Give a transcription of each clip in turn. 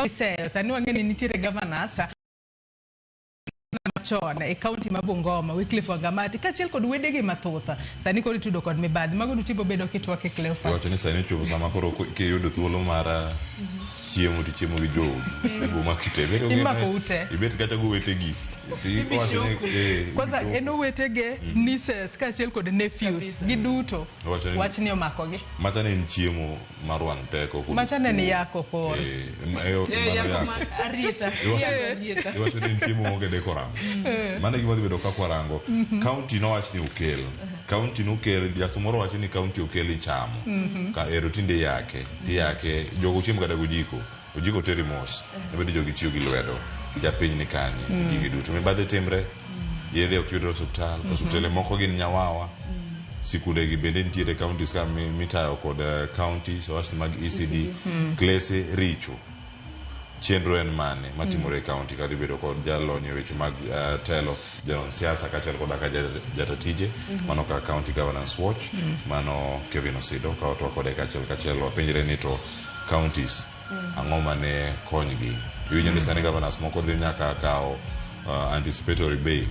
Iseyo sani wang'e ni nitiere governors machon e kaunti ma Bungoma, Wycliffe Wangamati kaachiel kod wedegi mathoth. Sani koro itudo kod mibadhi. Mago duto ibiro bedo kitwak e Cleophas. Iwacho ni sani ochopo sama koro kiyudo thuolo mar chiemo to ichiemo gi joodi e boma Kitebe. Imako ute. Ibet kacha gowetegi. Iwacho ni eh, Kwanza ibichopo. en owetege, nieces kaachiel kod nephews giduto Iwacho ni wachni omakogi. macha ne en chiemo mar wang' teko kod Macha ne en kuo. yako koro. Eh, mano Yako yako. ma arietha. Iwacho- Yako arietha. Iwacho ni en chiemo maonge deko rango. Mano e gima dhi bedo kaka warango. County nowach ni okel. County nokel, jasomoro wacho ni county okel ichamo. Ka ero tinde iyake, tiyake, jogo chiemo kata gojiko. Ojiko teri mos. Ebe jogi tiyo gi lwedo. Japiny ni kanye. Gigi duto. Mibadhi timre. Yedhe ok yudre osiptal. Osiptende moko gin nyawawa. Sikunde gi bende nitiere counties ka mitayo kod counties, awach ni mag ECD. Klese richo. Chenro en mane matimore e county ka dhi bedo kod jalony e weche mag telo, jalony siasa kaachiel koda ka jata tije mano ka County Governance Watch mano Kevin Osido ka watwak kode kaachiel kachiel wapenjre ni to counties ang'o mane konygi iwinjo ni sani governors moko dhi nyaka kawo anticipatory bail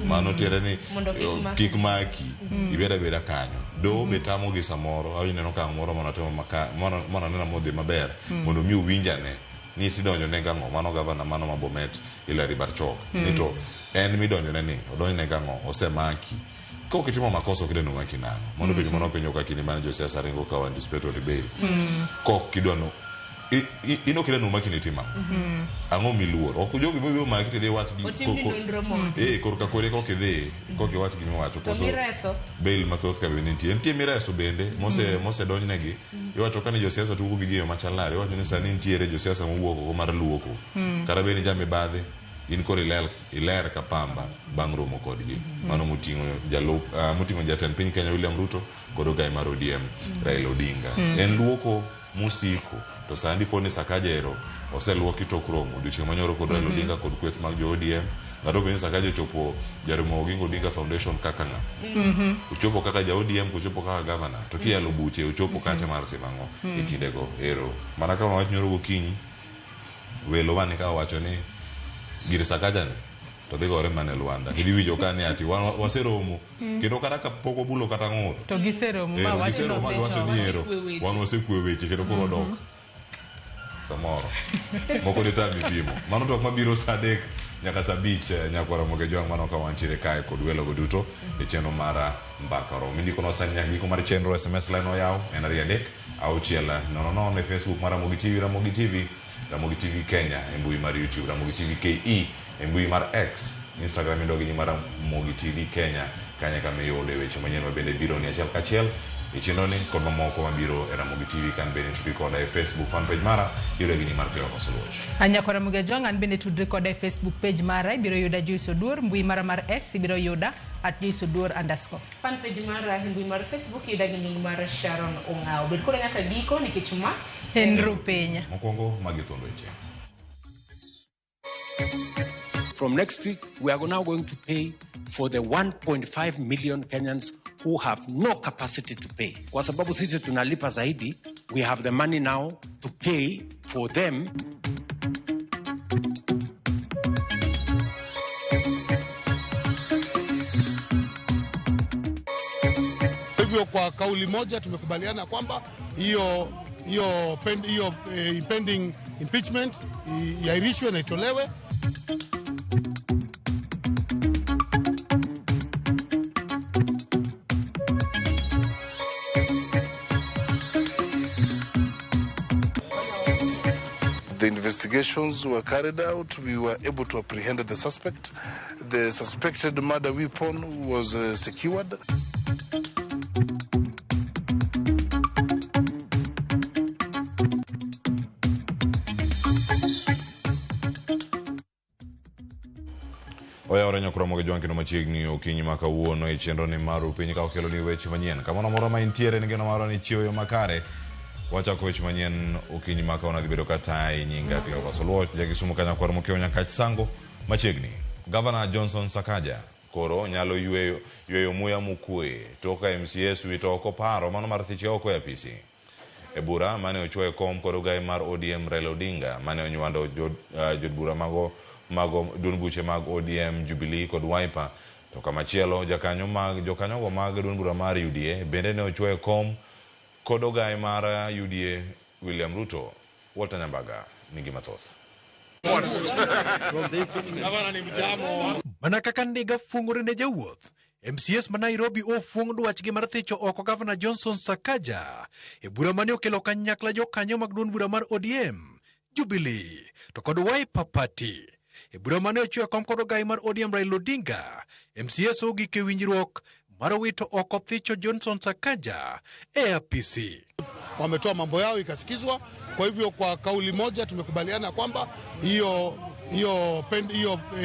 mano tiende ni Mondo kik maki. kik maki ibed abeda kanyo doho be tamogi samoro awinjo neno okang' moro manotimo mananeno modhi maber mondo mi owinjane ni tidonjo ne gang'o mano gavana mano ma Bomet Hilary Barchok ni to en midonjone ni odonjne gang'o osemaki Ka ok itimo makosa ok idwa ni omaki nang'o? Mano penjo mane wapenjo ka kinde mane josiasa ringo kawo anticipatory bail. Kok idwa no in ok idwa ni omaki ni itimo ang'o? Ang'o miluoro? Ok jogi biro maki tidhi iwach gi Otimni nonro mondo. Eh, korka kore kok idhi kok iwach gima iwacho. To Koso mireso. bail mathoth ka bende nitie. Nitie mireso bende mose mosedonjnegi. Iwacho ka ni josiasa tugo gi ji e yo machal nade? Iwacho ni sani nitiere josiasa mowuok oko mar luoko. Kata bed ni ja mibadhi in koro iler, iler ka pamba bang' romo kodgi. Mano moting'o jalup, moting'o jatend piny Kenya William Ruto kod ogai mar ODM Raila Odinga. En luoko mosiko to sani dipo ni Sakaja ero oseluoki tok romo odiochieng' manyoro kod Raila Odinga kod kweth mag jo ODM. Ng'ato openjo ni Sakaja ochopo Jaramogi Oginga Odinga Foundation kaka ng'a? Ochopo kaka ja ODM kochopo kaka gavana to kiyalo buche ochopo kacha mar timo ang'o e kindego ero. Mana kaka wawach nyoro gokinyi welo mane ka owacho ni gir Sakaja ni to dhi gore mana e Lwanda. Idhi winjo ka ni ati wan waseromo kendo kata ka pok obulo kata ng'ur. To giseromo ma Ero wachno giseromo ma giwacho ni ero Wasekwe weche. wan wasekwe weche kendo koro wadok samoro moko ne tami pimo. Mano twak mabiro saa 3 nyaka saa 5 nyakwara Ramogi Ojwang' mano ka wantiere kae kod welo go duto e chenro mar Mbaka Oromo. Indiko sani nyaka giko mar chenro SMS line oyaw en 2 3 6 0 0 e Facebook mar Ramogi TV, Ramogi TV, Ramogi TV Kenya e mbui mar YouTube, Ramogi TV KE e mbui mar X, Instagram yudo gi nying mar Ramogi TV Kenya kanyo kama iyude weche manyien ma bende biro ni achiel kachiel e chenro ni kod mamoko mabiro e Ramogi TV kan bende tudri koda e Facebook fan page mara yude gi nying mar Cleophas Oluoch. Anyako Ramogi Ojwang' an bende tudri koda e Facebook page mara ibiro yuda Joyce Oduor, mbui mara mar X ibiro yuda at Joyce Oduor underscore. Fan page mara e mbui mar Facebook yuda gi nying mar Sharon Ong'awo. Bed koda nyaka giko nikech ma En Rupiny. Mokwongo magi thuond weche. From next week, we are now going to pay for the 1.5 million Kenyans who have no capacity to pay. Kwa sababu sisi tunalipa zaidi, we have the money now to pay for them. Hivyo kwa kauli moja tumekubaliana kwamba hiyo impending impeachment iahirishwe na itolewe. The investigations were carried out. We were able to apprehend the suspect. The suspected murder weapon was secured. Oyawore nyakora Ramogi Ojwang' kendo machiegni okinyi ma kawuono e chenro ni mar Rupiny ka okelo ni weche manyien. Kamoro amora ma intiere ni geno marwa ni chiewo yo makare. Wachako weche manyien okinyi ma kawuono adhi bedo katayi nyinga Cleophas Oluoch, ja Kisumu ka nyakwar Mokeo Nyakach Sango machiegni. Gavana Johnson Sakaja koro nyalo yweyo muya mokwe tok ka MCAs wito oko paro mano mar thiche oko e apisi. E bura mane ochwoye kom kod ogai mar ODM Raila Odinga mane onywando jod bura mago duond buche mag ODM, Jubilee kod Wiper. To kamachielo jokanyogo mag duond bura mar UDA bende ne ochwoye kom kod ogai mar UDA William Ruto. Walter Nyambaga nigi mathoth. Mana kaka ndiga fungore ne jawuoth, MCAs ma Nairobi ofuong' dwachgi mar thicho oko Gavana Johnson Sakaja e bura mane okelo kanyakla jokanyo mag duond bura mar ODM, Jubilee to kod Wiper Party. E bura mane ochwe kom kod ogai mar ODM Raila Odinga, MCAs ogik e winjruok mar wito oko thicho Johnson Sakaja e apisi. Wametoa mambo yao ikasikizwa. Kwa hivyo kwa kauli moja tumekubaliana kwamba hiyo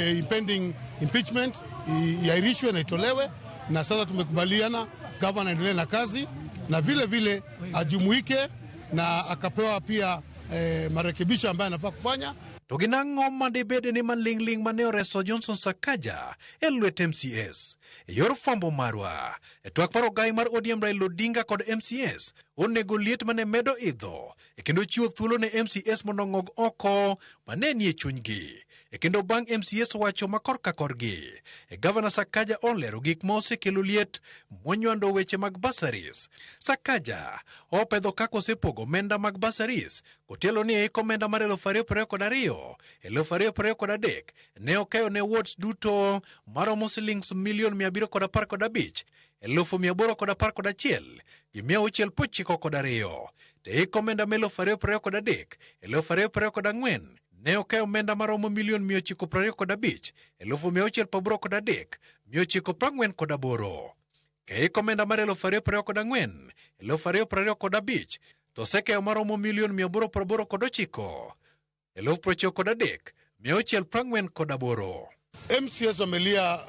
impending impeachment iahirishwe na itolewe, na sasa tumekubaliana gavana aendelee na kazi na vile vile ajumuike na akapewa pia marekebisho ambayo anafaa kufanya. To gin ang'o madibede ni maling'ling' mane oreso Johnson Sakaja e lwet MCAs? E yor fwambo marwa, e twak mar ogai mar ODM Raila Odinga kod MCAs onego liet mane medo idho e kendo chiwo thuolo ne MCAs mondo ong'og oko mane nie chunygi. E kendo bang' MCAs owacho ma korka korgi, e Gavana Sakaja olero gik ma osekelo liet monywando weche mag bursaries. Sakaja opedho kaka osepogo omenda mag bursaries kotielo ni eiko omenda mar 2022, 2023 ne okeyo ne wards duto maromo silings milion 715, 811 gi 692. To eiko omenda mar 2023, 2024 ne okeyo omenda maromo milion 925, 683, 948. Keiko omenda mar 2024, 2025 to osekeyo maromo milion 889, 93, 648. MCAs wamelia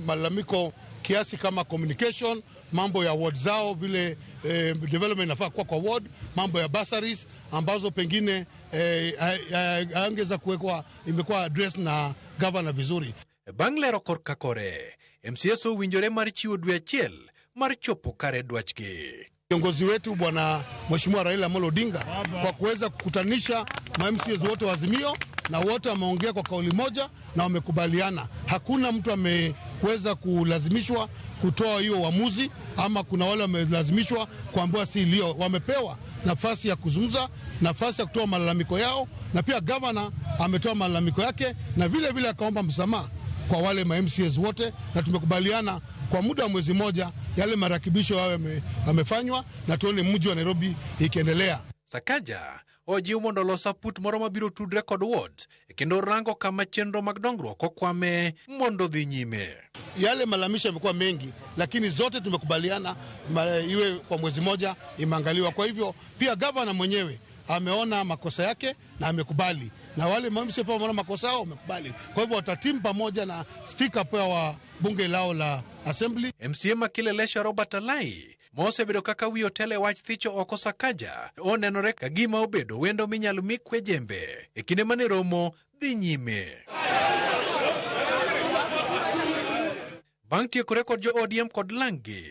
malalamiko kiasi kama communication, mambo ya ward zao vile development inafaa kuwa kwa ward, mambo ya bursaries ambazo pengine hayangeweza kuwekwa, imekuwa address na governor vizuri. Bang' lero korka kore, MCAs owinjore mar chiwo dwe achiel mar chopo kare dwachgi. Kiongozi wetu Bwana Mheshimiwa Raila Amolo Odinga kwa kuweza kukutanisha ma MCAs wote wa Azimio, na wote wameongea kwa kauli moja na wamekubaliana. Hakuna mtu ameweza kulazimishwa kutoa hiyo uamuzi, ama kuna wale wamelazimishwa kuambiwa si leo. Wamepewa nafasi ya kuzungumza, nafasi ya kutoa malalamiko yao, na pia governor ametoa malalamiko yake na vile vile akaomba msamaha kwa wale ma MCAs wote, na tumekubaliana kwa muda wa mwezi moja yale marekebisho yao yamefanywa na tuone mji wa Nairobi ikiendelea. Sakaja ojiw mondo olos aput moro mabiro tudre kod wards kendo rango kama chenro mag dongruok okwame mondo dhi nyime. Yale malalamisho yamekuwa mengi, lakini zote tumekubaliana iwe kwa mwezi moja imeangaliwa. Kwa hivyo pia governor mwenyewe ameona makosa yake na amekubali, na wale MCA pia wameona makosa yao wamekubali. Kwa hivyo watatimu pamoja na speaker pia wa bunge lao la assembly. MCA ma Kileleshwa Robert Alai mosebedo kaka wi otele wach thicho oko Sakaja onenore ka gima obedo wendo minyalo mi kwe jembe e kinde mane romo dhi nyime. Bang' tiekore kod jo ODM kod Langi,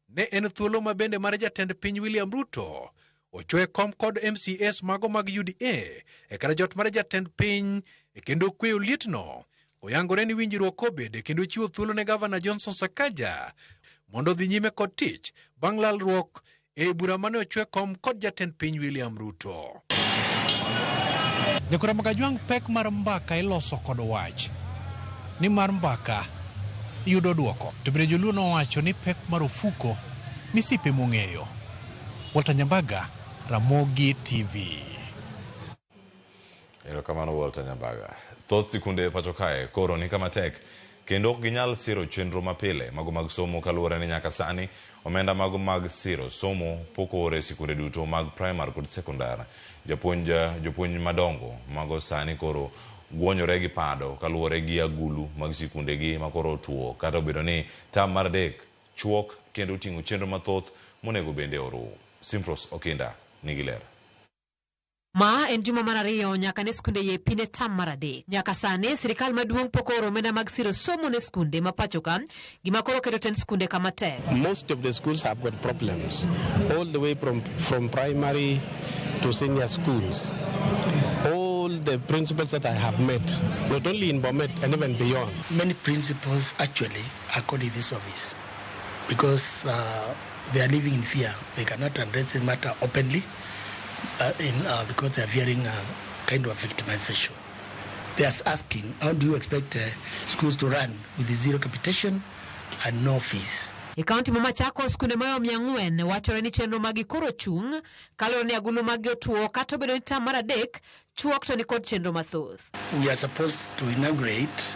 ne en thuolo ma bende mar jatend piny William Ruto ochwe kom kod MCAs mago mag UDA e kar jot mar jatend piny e kendo kweyo lietno. Oyangore ni winjruok obede kendo chiwo thuolo ne Gavana Johnson Sakaja mondo dhi nyime kod tich bang' lalruok e bura mane ochwe kom kod jatend piny William Ruto. Jakora Magajwang', pek mar mbaka iloso kod wach, ni mar mbaka yudo duoko. To bende joluo nowacho ni pek mar ofuko misipe mong'eyo. Walter Nyambaga, Ramogi TV. Erokamano Walter Nyambaga. Thoth sikunde pacho kae koro ni kama tek kendo ok ginyal siro chenro mapile mago mag somo kaluwore ni nyaka sani omenda mago mag siro somo pok oor e sikunde duto mag primar kod sekondar. Jopuonj madongo mago sani koro guonyore gi pado kaluwore gi agulu mag sikundegi ma koro otuo, kata obedo ni tam mar 3 chuok kendo oting'o chenro mathoth monego bende oruw. Simfros Okinda nigi ler. Ma en juma mar ariyo nyaka ne skunde yepi ne tam mar adek. Nyaka sani sirikal maduong' pok ooro omenda mag siro somo ne skunde ma pacho ka, gima koro keto tend skunde kama tek. Most of the schools have got problems, all the way from primary to senior schools. All the principals that I have met, not only in Bomet and even beyond. Many principals actually are calling this office because they are living in fear. They cannot address the matter openly because they are fearing a kind of victimization. They are asking, how do you expect schools to run with zero capitation and no fees? E kaunti ma Machakos, skunde mayo 400 wachore ni chenro magi koro chung' kaluwore ni agulu magi otuo kata obedo ni tam mar adek chuok to nikod chenro mathoth. We are supposed to inaugurate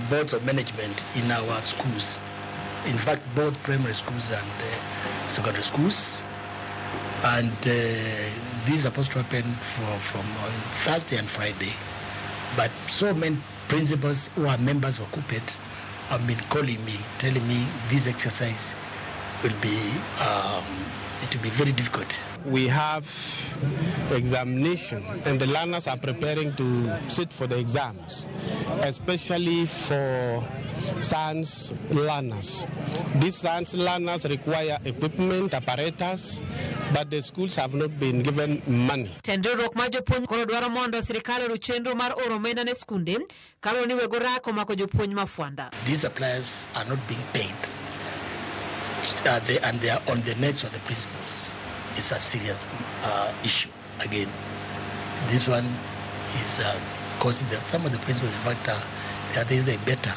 boards of management in our schools. In fact, both primary schools and secondary schools. And this is supposed to happen from on Thursday and Friday. But so many principals who are members of KUPPET have been calling me, telling me this exercise will be, it will be very difficult. We have examination and the learners are preparing to sit for the exams, especially for science learners. These science learners require equipment, apparatus, but the schools have not been given money. Tend riwruok mar jopuonj koro dwaro mondo sirikal oru chenro mar oro omenda ne skunde kaluwore ni weg orako omako jopuonj mafwanda. These suppliers are not being paid, and they are on the necks of the principals. It's a serious issue. Again, this one is causing them. Some of the principals, in fact, they better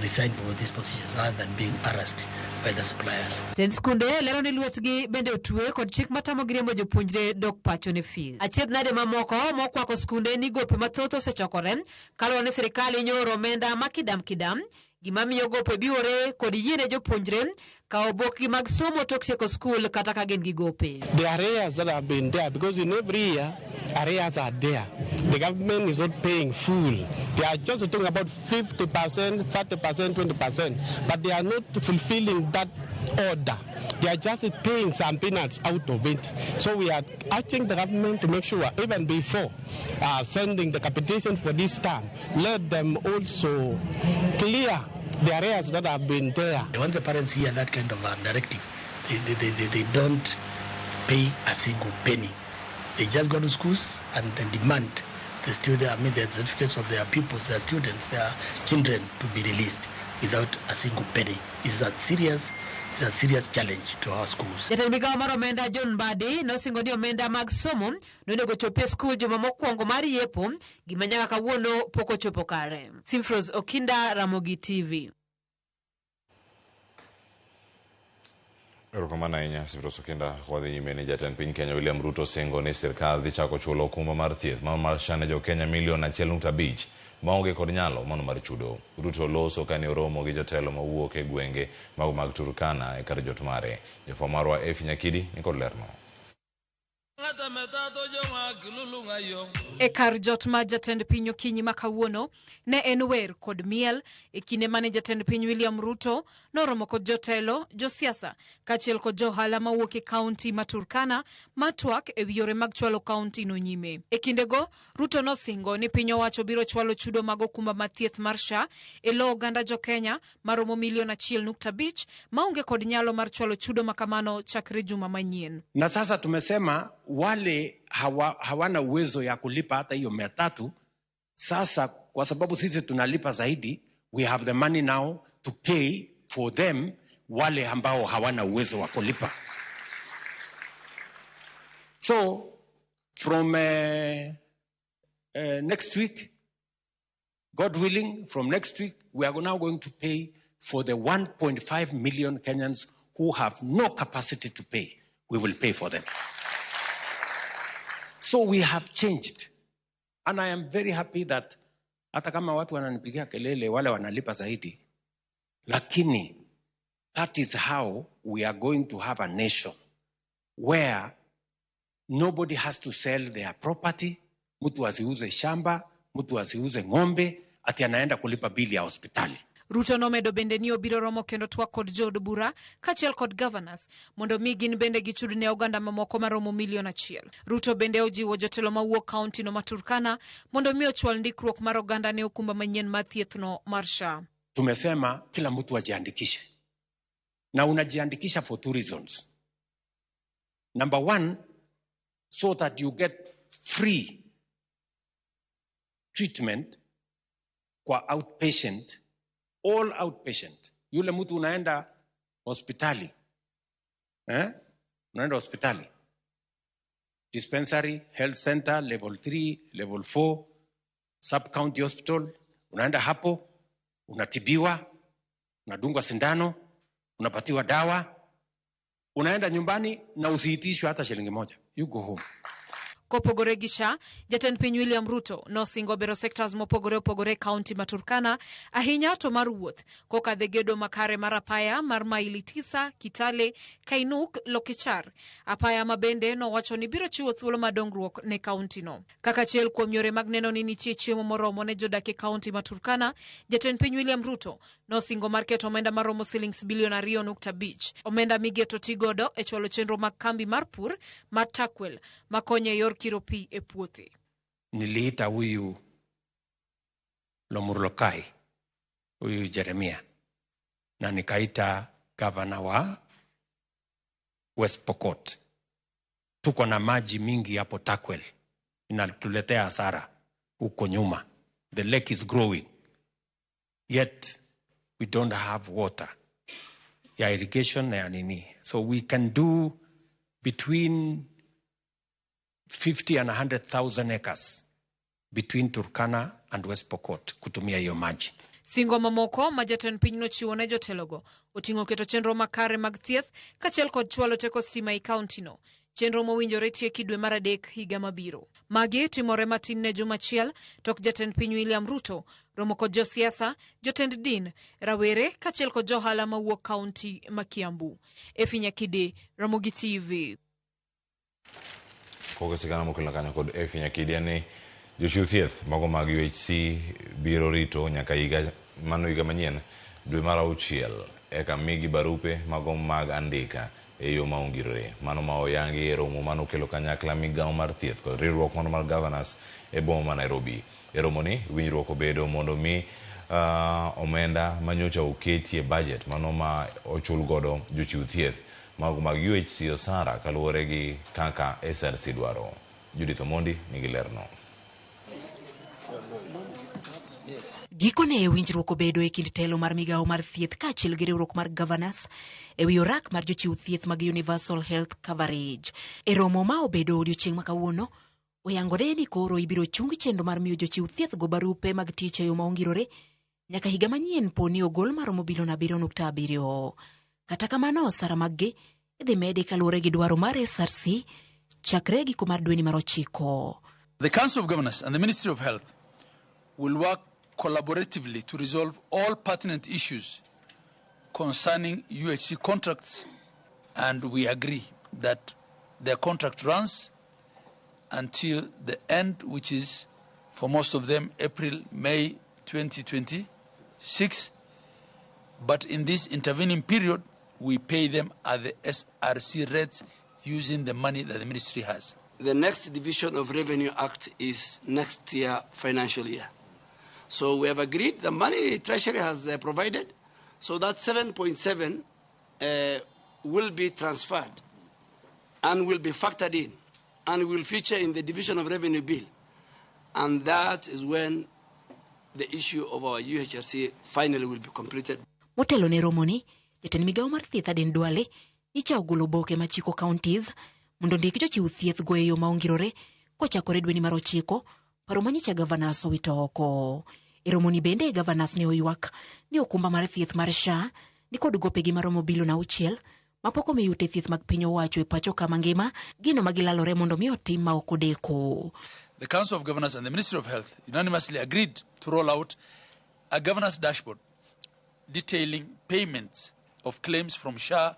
resign from these positions rather than being harassed by the suppliers. Tend skunde lero ni lwetgi bende otwe kod chik matamogi riembo jopuonjre dok pacho ne fees. Achiedh nade mamoko mokwako skunde ni gope mathoth osechokore kaluwore ni sirikal hinyo oro omenda ma kidam kidam, gima miyo gope biwore kod yiene jopuonjre kawo obokgi mag somo tok tieko skul kata ka gin gi gope. The arrears that have been there, because in every year arrears are there. The government is not paying full. They are just talking about 50%, 30%, 20%, but they are not fulfilling that order. They are just paying some peanuts out of it. So we are asking the government to make sure, even before sending the capitation for this term, let them also clear the areas that have been there. Once the parents hear that kind of a directive, they don't pay a single penny. They just go to schools and demand the student, I mean, the certificates of their pupils, their students, their children to be released without a single penny. It's a serious challenge to our schools. Jatend migao mar omenda John Mbadi nosingo ni omenda mag somo nonego chopi e skul juma mokwongo mar yepo, gima nyaka kawuono pok ochopo kare. Simfros Okinda, Ramogi TV. Erokamano ahinya Simfros Okinda. Wadhi nyime ni jatend piny Kenya William Ruto singo ni sirkal dhi chako chulo okumba mar thieth mar SHA ne jo Kenya milion 1.5 maonge kod nyalo mano mar chudo. Ruto loso kane oromo gi jotelo mawuok e gwenge mago mag Turkana e kar jot mare. Jafwambo marwa Efi Nyakidi ni kod lerno. E kar jot mar jatend piny okinyi ma kawuono ne en wer kod miel e kinde mane jatend piny William Ruto noromo kod jotelo, josiasa kaachiel kod johala mawuok e kaunti ma Turkana matwak ewi yore mag chwalo kaunti no nyime. E kindego Ruto nosingo ni piny owacho biro chwalo chudo mag okumba mar thieth mar SHA e lo oganda jo Kenya maromo milion 1.5 maonge kod nyalo mar chwalo chudo makamano chakre juma manyien. Na sasa tumesema wale hawana uwezo ya kulipa hata hiyo 300, sasa kwa sababu sisi tunalipa zaidi, we have the money now to pay for them wale ambao hawana uwezo wa kulipa. So from next week, God willing, from next week we are now going to pay for the 1.5 million Kenyans who have no capacity to pay. We will pay for them. So we have changed. And I am very happy that hata kama watu wananipigia kelele wale wanalipa zaidi, lakini that is how we are going to have a nation where nobody has to sell their property, mtu asiuze shamba, mtu asiuze ng'ombe, ati anaenda kulipa bili ya hospitali. Ruto nomedo bende ni obiro romo kendo twak kod jood bura kaachiel kod governors mondo mi gin bende gichud ne oganda mamoko maromo milion achiel. Ruto bende ojiwo jotelo mawuok kaunti no ma Turkana mondo mi ochwal ndikruok mar oganda ne okumba manyien mar thiethno mar SHA. Tumesema kila mtu ajiandikishe, na unajiandikisha for two reasons. Number one, so that you get free treatment kwa outpatient, all outpatient. Yule mtu unaenda hospitali, eh? Unaenda hospitali, dispensary, health center, level 3, level 4, sub county hospital, unaenda hapo unatibiwa, unadungwa sindano, unapatiwa dawa, unaenda nyumbani na usiitishwe hata shilingi moja. You go home. Kopogore gi SHA, jatend piny William Ruto nosingo bero sectors mopogore opogore e kaunti ma Turkana, ahinya to mar wuoth, kokadhe gedo makare mar apaya mar maili 9 Kitale, Kainuk, Lokichar. Apaya ma bende nowacho ni biro chiwo thuolo mar dongruok ne kaunti no. Kaka achiel kuom yore mag neno ni nitie chiemo moromo ne jodak e kaunti ma Turkana, jatend piny William Ruto nosingo mar keto omenda maromo silings bilion 2.5. Omenda migeto tigodo e chwalo chenro mag kambi mar pur mar Turkwel makonyo e yor kiro pi e puothe. Niliita huyu Lomurulokai, huyu Jeremia, na nikaita gavana wa West Pokot. Tuko na maji mingi hapo Turkwel, inatuletea hasara huko nyuma. The lake is growing, yet we don't have water ya irrigation na ya nini. So we can do between 50 and 100,000 acres between Turkana and West Pokot kutumia hiyo maji. Singo mamoko ma jatend piny nochiwo ne jotelogo oting'o keto chenro makare mag thieth kaachiel kod chwalo teko stima e kaunti no. Chenro mowinjore tieki dwe mar adek higa mabiro. Magi timore matin ne juma achiel tok jatend piny William Ruto romo kod josiasa, jotend din, rawere kaachiel kod johala mawuok kaunti ma Kiambu. Efi Nyakide, Ramogi TV. Koke sigana mokelo kanyo kod Efi Nyakide ni jochiw thieth mago mag UHC biro rito nyaka higa mano higa manyien dwe mar auchiel eka migi barupe mago mag andika e yo ma ongirore. Mano ma oyangi e romo mano okelo kanyakla migawo mar thieth kod riwruok mano mar governors e boma ma Nairobi. E romoni winjruok obedo mondo mi omenda manyocha oketi e budget mano ma ochul godo jochiw thieth mago mag UHC osara kaluwore gi kaka SRC dwaro. Judith Omondi nigi lerno. Gikone winjruok obedo e kind telo mar migawo mar thieth kaachiel gi riwruok mar governors e wi orak mar jochiw thieth mag Universal Health Coverage. E romo ma obedo odiochieng' ma kawuono, oyangore ni koro ibiro chung chenro mar miyo jochiw thieth go barupe mag tich e yo ma ongirore nyaka higa manyien po ni ogol maromo bilion 7.7. Kata kamano, osara maggi idhi medi kaluwore gi dwaro mar SRC chakre giko mar dweni mar 9. The Council of Governors and the Ministry of Health will work collaboratively to resolve all pertinent issues concerning UHC contracts, and we agree that their contract runs until the end, which is for most of them April, May 2026. But in this intervening period, we pay them at the SRC rates using the money that the ministry has. The next Division of Revenue Act is next year, financial year. So we have agreed the money Treasury has provided, so that 7.7 will be transferred and will be factored in and will feature in the Division of Revenue Bill. And that is when the issue of our UHRC finally will be completed. Motelo ne romoni, jatend migawo mar thieth Aden Duale nyicha ogolo oboke machiko counties mondo ndik jochiw thieth go e yo ma ongirore kochakore dweni mar 9, paro manyicha governors owito oko. E romoni bende governors ne oywak ni okumba mar thieth mar SHA ni kod gopegi maromo bilion 6 mapok omi ute thieth mag piny owacho e pacho kama ngima, gino magilalore mondo mi otim ma ok odeko. The Council of Governors and the Ministry of Health unanimously agreed to roll out a governance dashboard detailing payments of claims from SHA,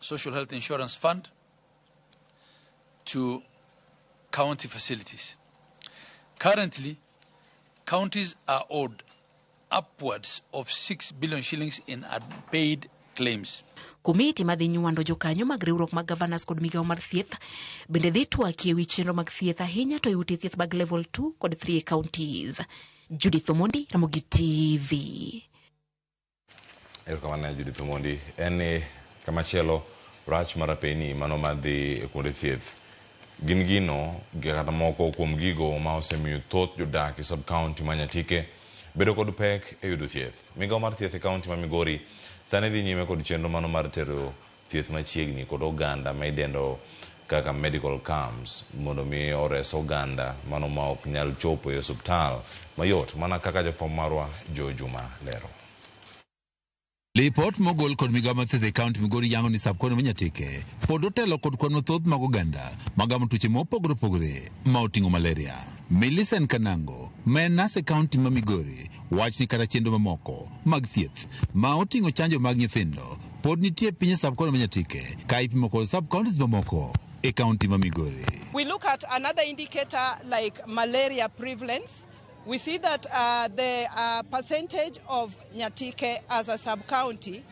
Social Health Insurance Fund, to county facilities. Currently, counties are owed upwards of 6 billion shillings in unpaid claims. Komiti madhi nywando jokanyo mag riwruok mag governors kod migawo mar thieth bende dhi twakie wi chenro mag thieth ahinya to e ute thieth mag level 2 kod 3 e counties. Judith Omondi, Ramogi TV. Erokamano Judith Omondi. En ni kamachielo rach mar apeni mano madhi e kuonde thieth gin gino kata moko kuom gigo ma osemiyo thoth jodak e sub-county ma Nyatike bedo kod pek e yudo thieth. Migawo mar thieth e county ma Migori sani dhi nyime kod chenro mano mar tero thieth machiegni kod oganda ma idendo kaka medical camps mondo mi ores oganda mano ma ok nyal chopo e osuptal mayot mana kaka jafwambo marwa Joe Juma lero. Lipot mogol kod migawo mar thieth e kaunti Migori yango ni sub-county ma Nyatike pod otelo kod kwan mathoth mag oganda magamo tuoche mopogore opogore ma oting'o malaria. Millicent Kanango, ma en nas e kaunti ma Migori, wach ni kata chenro mamoko mag thieth ma oting'o chanjo mag nyithindo pod nitie piny e sub-county ma Nyatike ka ipimo kod sub-counties mamoko e kaunti ma Migori. We look at another indicator like malaria prevalence. We see that the percentage of Nyatike as a sub-county,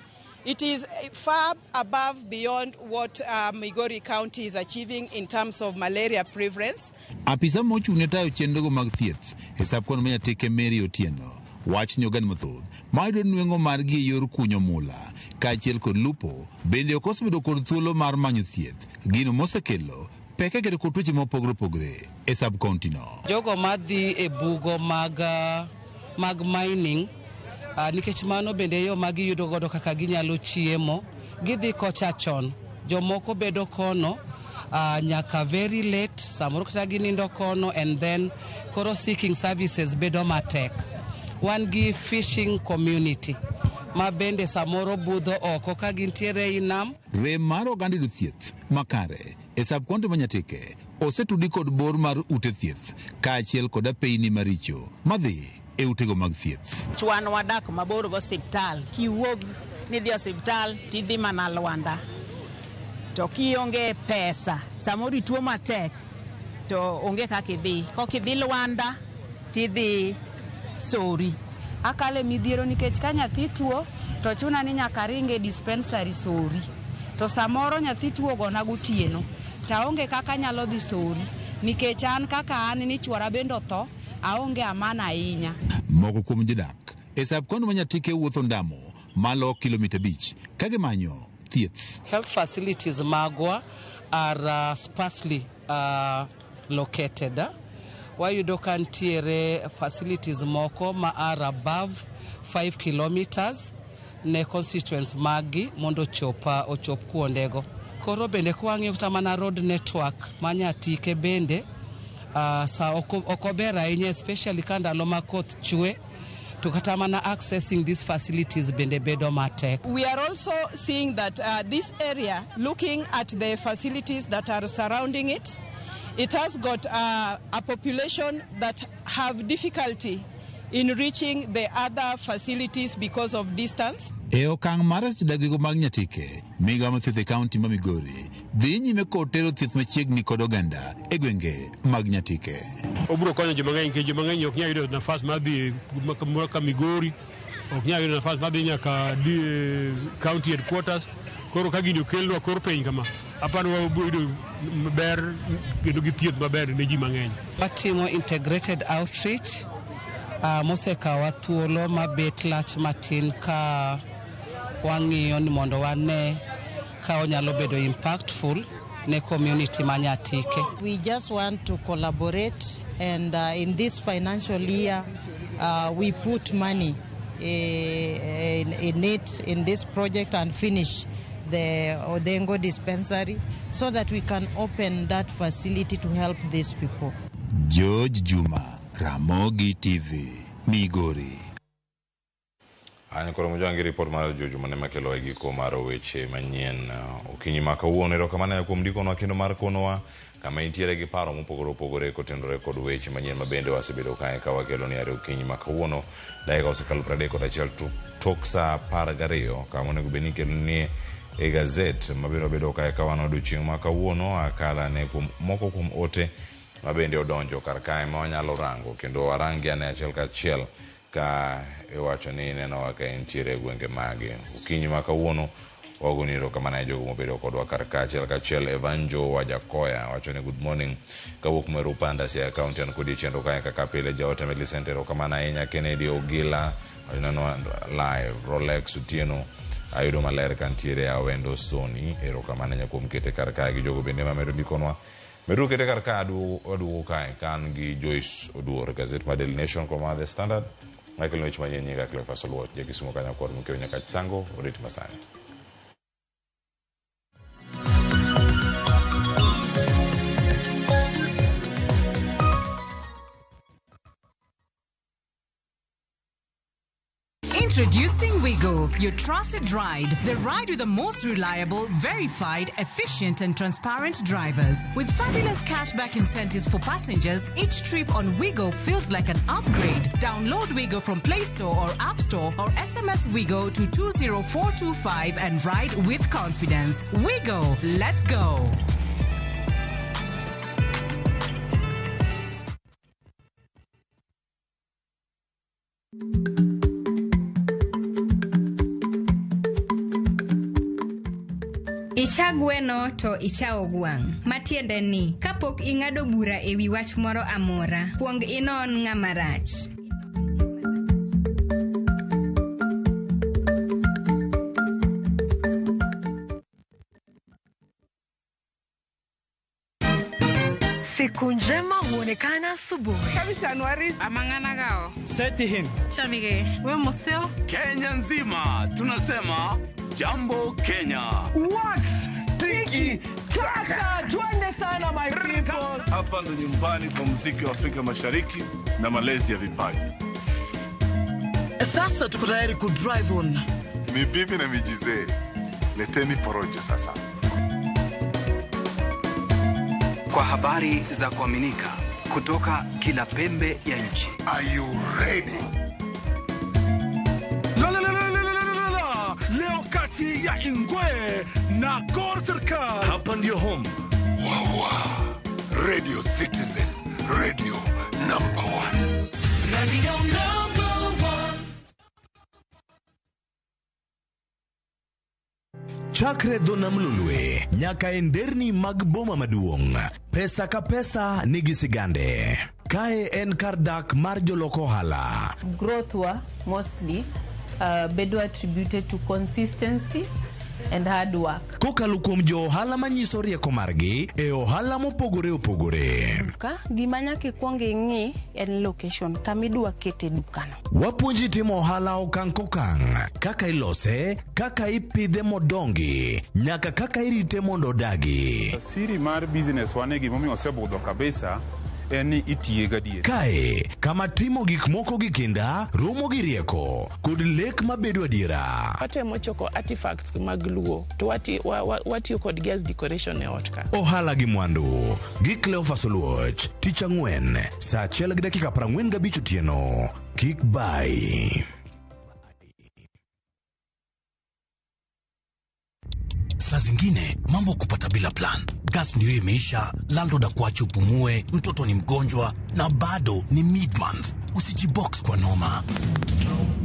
it is far above beyond what Migori County is achieving in terms of malaria prevalence. Apisa mochung' ne tayo chenrogo mag thieth e sub-county ma Nyatike Mary Otieno wach ni oganda mathoth ma yudo nweng'o margi e yor kunyo mula kaachiel kod lupo bende ok osebedo kod thuolo mar manyo thieth, gino mosekelo pek e kedo kod tuoche mopogore opogore e sub-county no. Jogo madhi e bugo mag mining, nikech mano bende yo ma giyudo godo kaka ginyalo chiemo, gidhi kocha chon. Jomoko bedo kono nyaka very late, samoro kata ginindo kono, and then koro seeking services bedo matek. Wan gi fishing community ma bende samoro budho oko ka gintiere ei nam. Rem mar oganda yudo thieth makare e sub-county ma Nyatike osetudi kod bor mar ute thieth kaachiel kod apeyni maricho madhi e utego mag thieth. Wan wadak mabor go osiptal, kiwuog nidhi osiptal tidhi mana Lwanda. To kionge pesa, samoro ituo matek to onge kaka idhi. Kok idhi Lwanda tidhi Sori. Akale midhiero nikech ka nyathi tuo to chuna ni nyaka ringe dispensary Sori. To samoro nyathi tuo gona gotieno to aonge kaka anyalo dhi Sori nikech an kaka an ni chuora bende otho, aonge amana ahinya. Moko kuom jodak e sub-county ma Nyatike wuotho ndamo malo kilomita 5 ka gimanyo thieth. Health facilities magwa are sparsely located. Wayudo ka nitiere facilities moko ma are above 5 kilometers ne constituents maggi mondo ochop kuondego. Koro bende kwang'iyo kata mana road network ma Nyatike bende sa ok ober ahinya, especially ka ndalo ma koth chwe, to kata mana accessing these facilities bende bedo matek. We are also seeing that this area, looking at the facilities that are surrounding it, it has got a population that have difficulty in reaching the other facilities because of distance. E okang' mar dagigo mag Nyatike, migawo mar thieth e kaunti ma Migori dhi nyime kod tero thieth machiegni kod oganda e gwenge mag Nyatike. Obiro konyo joma ng'eny nikech joma ng'eny ok nyal yudo nafas mar dhi ka Migori, ok nyal yudo nafas mar dhi nyaka county headquarters. Koro ka gini okelnwa kor piny kama, aparo wabiro yudo ber kendo gi thieth maber ne ji mang'eny. Watimo integrated outreach mosekawa thuolo mabet lach matin ka wang'iyo ni mondo wane ka onyalo bedo impactful ne community ma Nyatike. We just want to collaborate, and in this financial year we put money in it, in this project, and finish the Odengo dispensary so that we can open that facility to help these people. George Juma, Ramogi TV, Migori. An koro mojangi report mar George Juma ne makelo e giko mar weche manyien okinyi ma kawuono. Erokamano kuom ndikonwa kendo mar konowa kama intiere gi paro mopogore opogore kotenore kod weche manyien ma bende wasebedo kae ka wakelo ni are okinyi ma kawuono. Dakika osekalo 31 tok saa 12 kama onego bed ni ikeloni e gazet mabiro bedo kae ka wan odiochieng' ma kawuono. Akala ne kuom moko kuom ote ma bende odonjo kar kae ma wanyalo rango kendo warangi ane achiel kachiel ka iwacho ni inenowa ka intiere e gwenge mage. Okinyi ma kawuono wagoni erokamano ne jogo mobedo kodwa kar ka achiel kachiel. Evanjo Wajakoya wacho ni good morning kawuok Mweru Panda, Siaya County, an kodi e chenro kae kaka pile. Jaote Millicent, erokamano ahinya. Kennedy Ogila ineno live. Rolex Otieno ayudo maler kantiere Awendo Soni, erokamano ahinya kuom kete kar kae gi jogo bende mamedo ndikonwa. Medo kete kar ka aduogo kae ka an gi Joyce Oduor, gazet mar Daily Nation kod mar The Standard. Michael weche manyien nyinga Cleophas Oluoch, ja Kisumo kanyo kod Mkewe Nyakach Sango, orit masani. Introducing Wigo, your trusted ride. The ride with the most reliable, verified, efficient, and transparent drivers. With fabulous cashback incentives for passengers, each trip on Wigo feels like an upgrade. Download Wigo from Play Store or App Store or SMS Wigo to 20425 and ride with confidence. Wigo, let's go. Icha gweno to ichawo gwang'. Matiende ni, kapok ing'ado bura e wi wach moro amora, kuong inon ng'ama rach. Siku njema huonekana asubuhi. Amang'anagao. Setihim. Chamige. We museo. Kenya nzima tunasema jambo Kenya. Wax tiki taka, twende sana my people. Hapa ndo nyumbani kwa muziki wa Afrika Mashariki na malezi ya vipaji. Sasa tuko tayari ku drive on. Ni bibi na mijizee, leteni porojo sasa. Kwa habari za kuaminika kutoka kila pembe ya nchi. Are you ready? La la la la la la la la. Leo kati ya Ingwe na Gor Serikal. Hapa ndio home. Wawa. Radio Citizen, radio number 1. Radio number 1. Chakre dho nam Lolwe nyaka e nderni mag boma maduong', pesa ka pesa nigi sigande. Kae en kar dak mar jolok ohala. Growth wa mostly bedo attributed to consistency and hard work. Kokalo kuom jo ohala manyiso rieko margi e ohala mopogore opogore. Ka gima nyaka ikwong ing'i en location kama idwa kete dukano. Wapuonji timo ohala okang' kokang', kaka ilose, kaka ipidhe modongi, nyaka kaka irite mondo odagi. Siri mar business wane gimomiyo osebudho kabisa en ni itiye gadier. Kae kama timo gik moko gi kinda romo gi rieko kod lek mabedo adiera. Watemo choko artifacts mag Luo to watiyo kodgi as decoration e ot ka. Ohala gi mwandu gi Cleophas Oluoch, tich ang'wen saa 1:45 otieno. Kik bai. Saa zingine mambo kupata bila plan. Gas ndio imeisha, landlord akuache upumue, mtoto ni mgonjwa na bado ni mid-month. Usijibox kwa noma.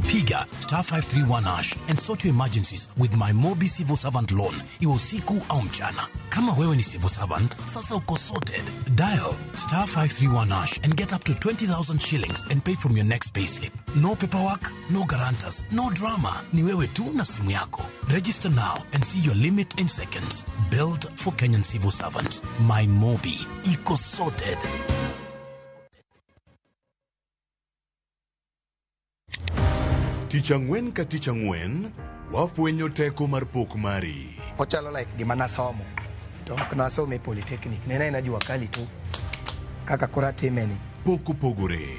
Piga star 531 hash and sort your emergencies with my Mobi Civil Servant Loan, iwe usiku au mchana. Kama wewe ni civil servant, sasa uko sorted. Dial star 531 hash and get up to 20,000 shillings and pay from your next payslip. No paperwork, no guarantors, no drama. Ni wewe tu na simu yako. Register now and see your limit in seconds. Built for Kenyan civil servants. My Mobi. Iko sorted. Tich ang'wen ka tich ang'wen, wafwenyo teko mar pok mari. Ochalo like gima nasomo to ok nasome e polytechnic, ne en jua kali tu kaka koro atime ni. Pok opogore.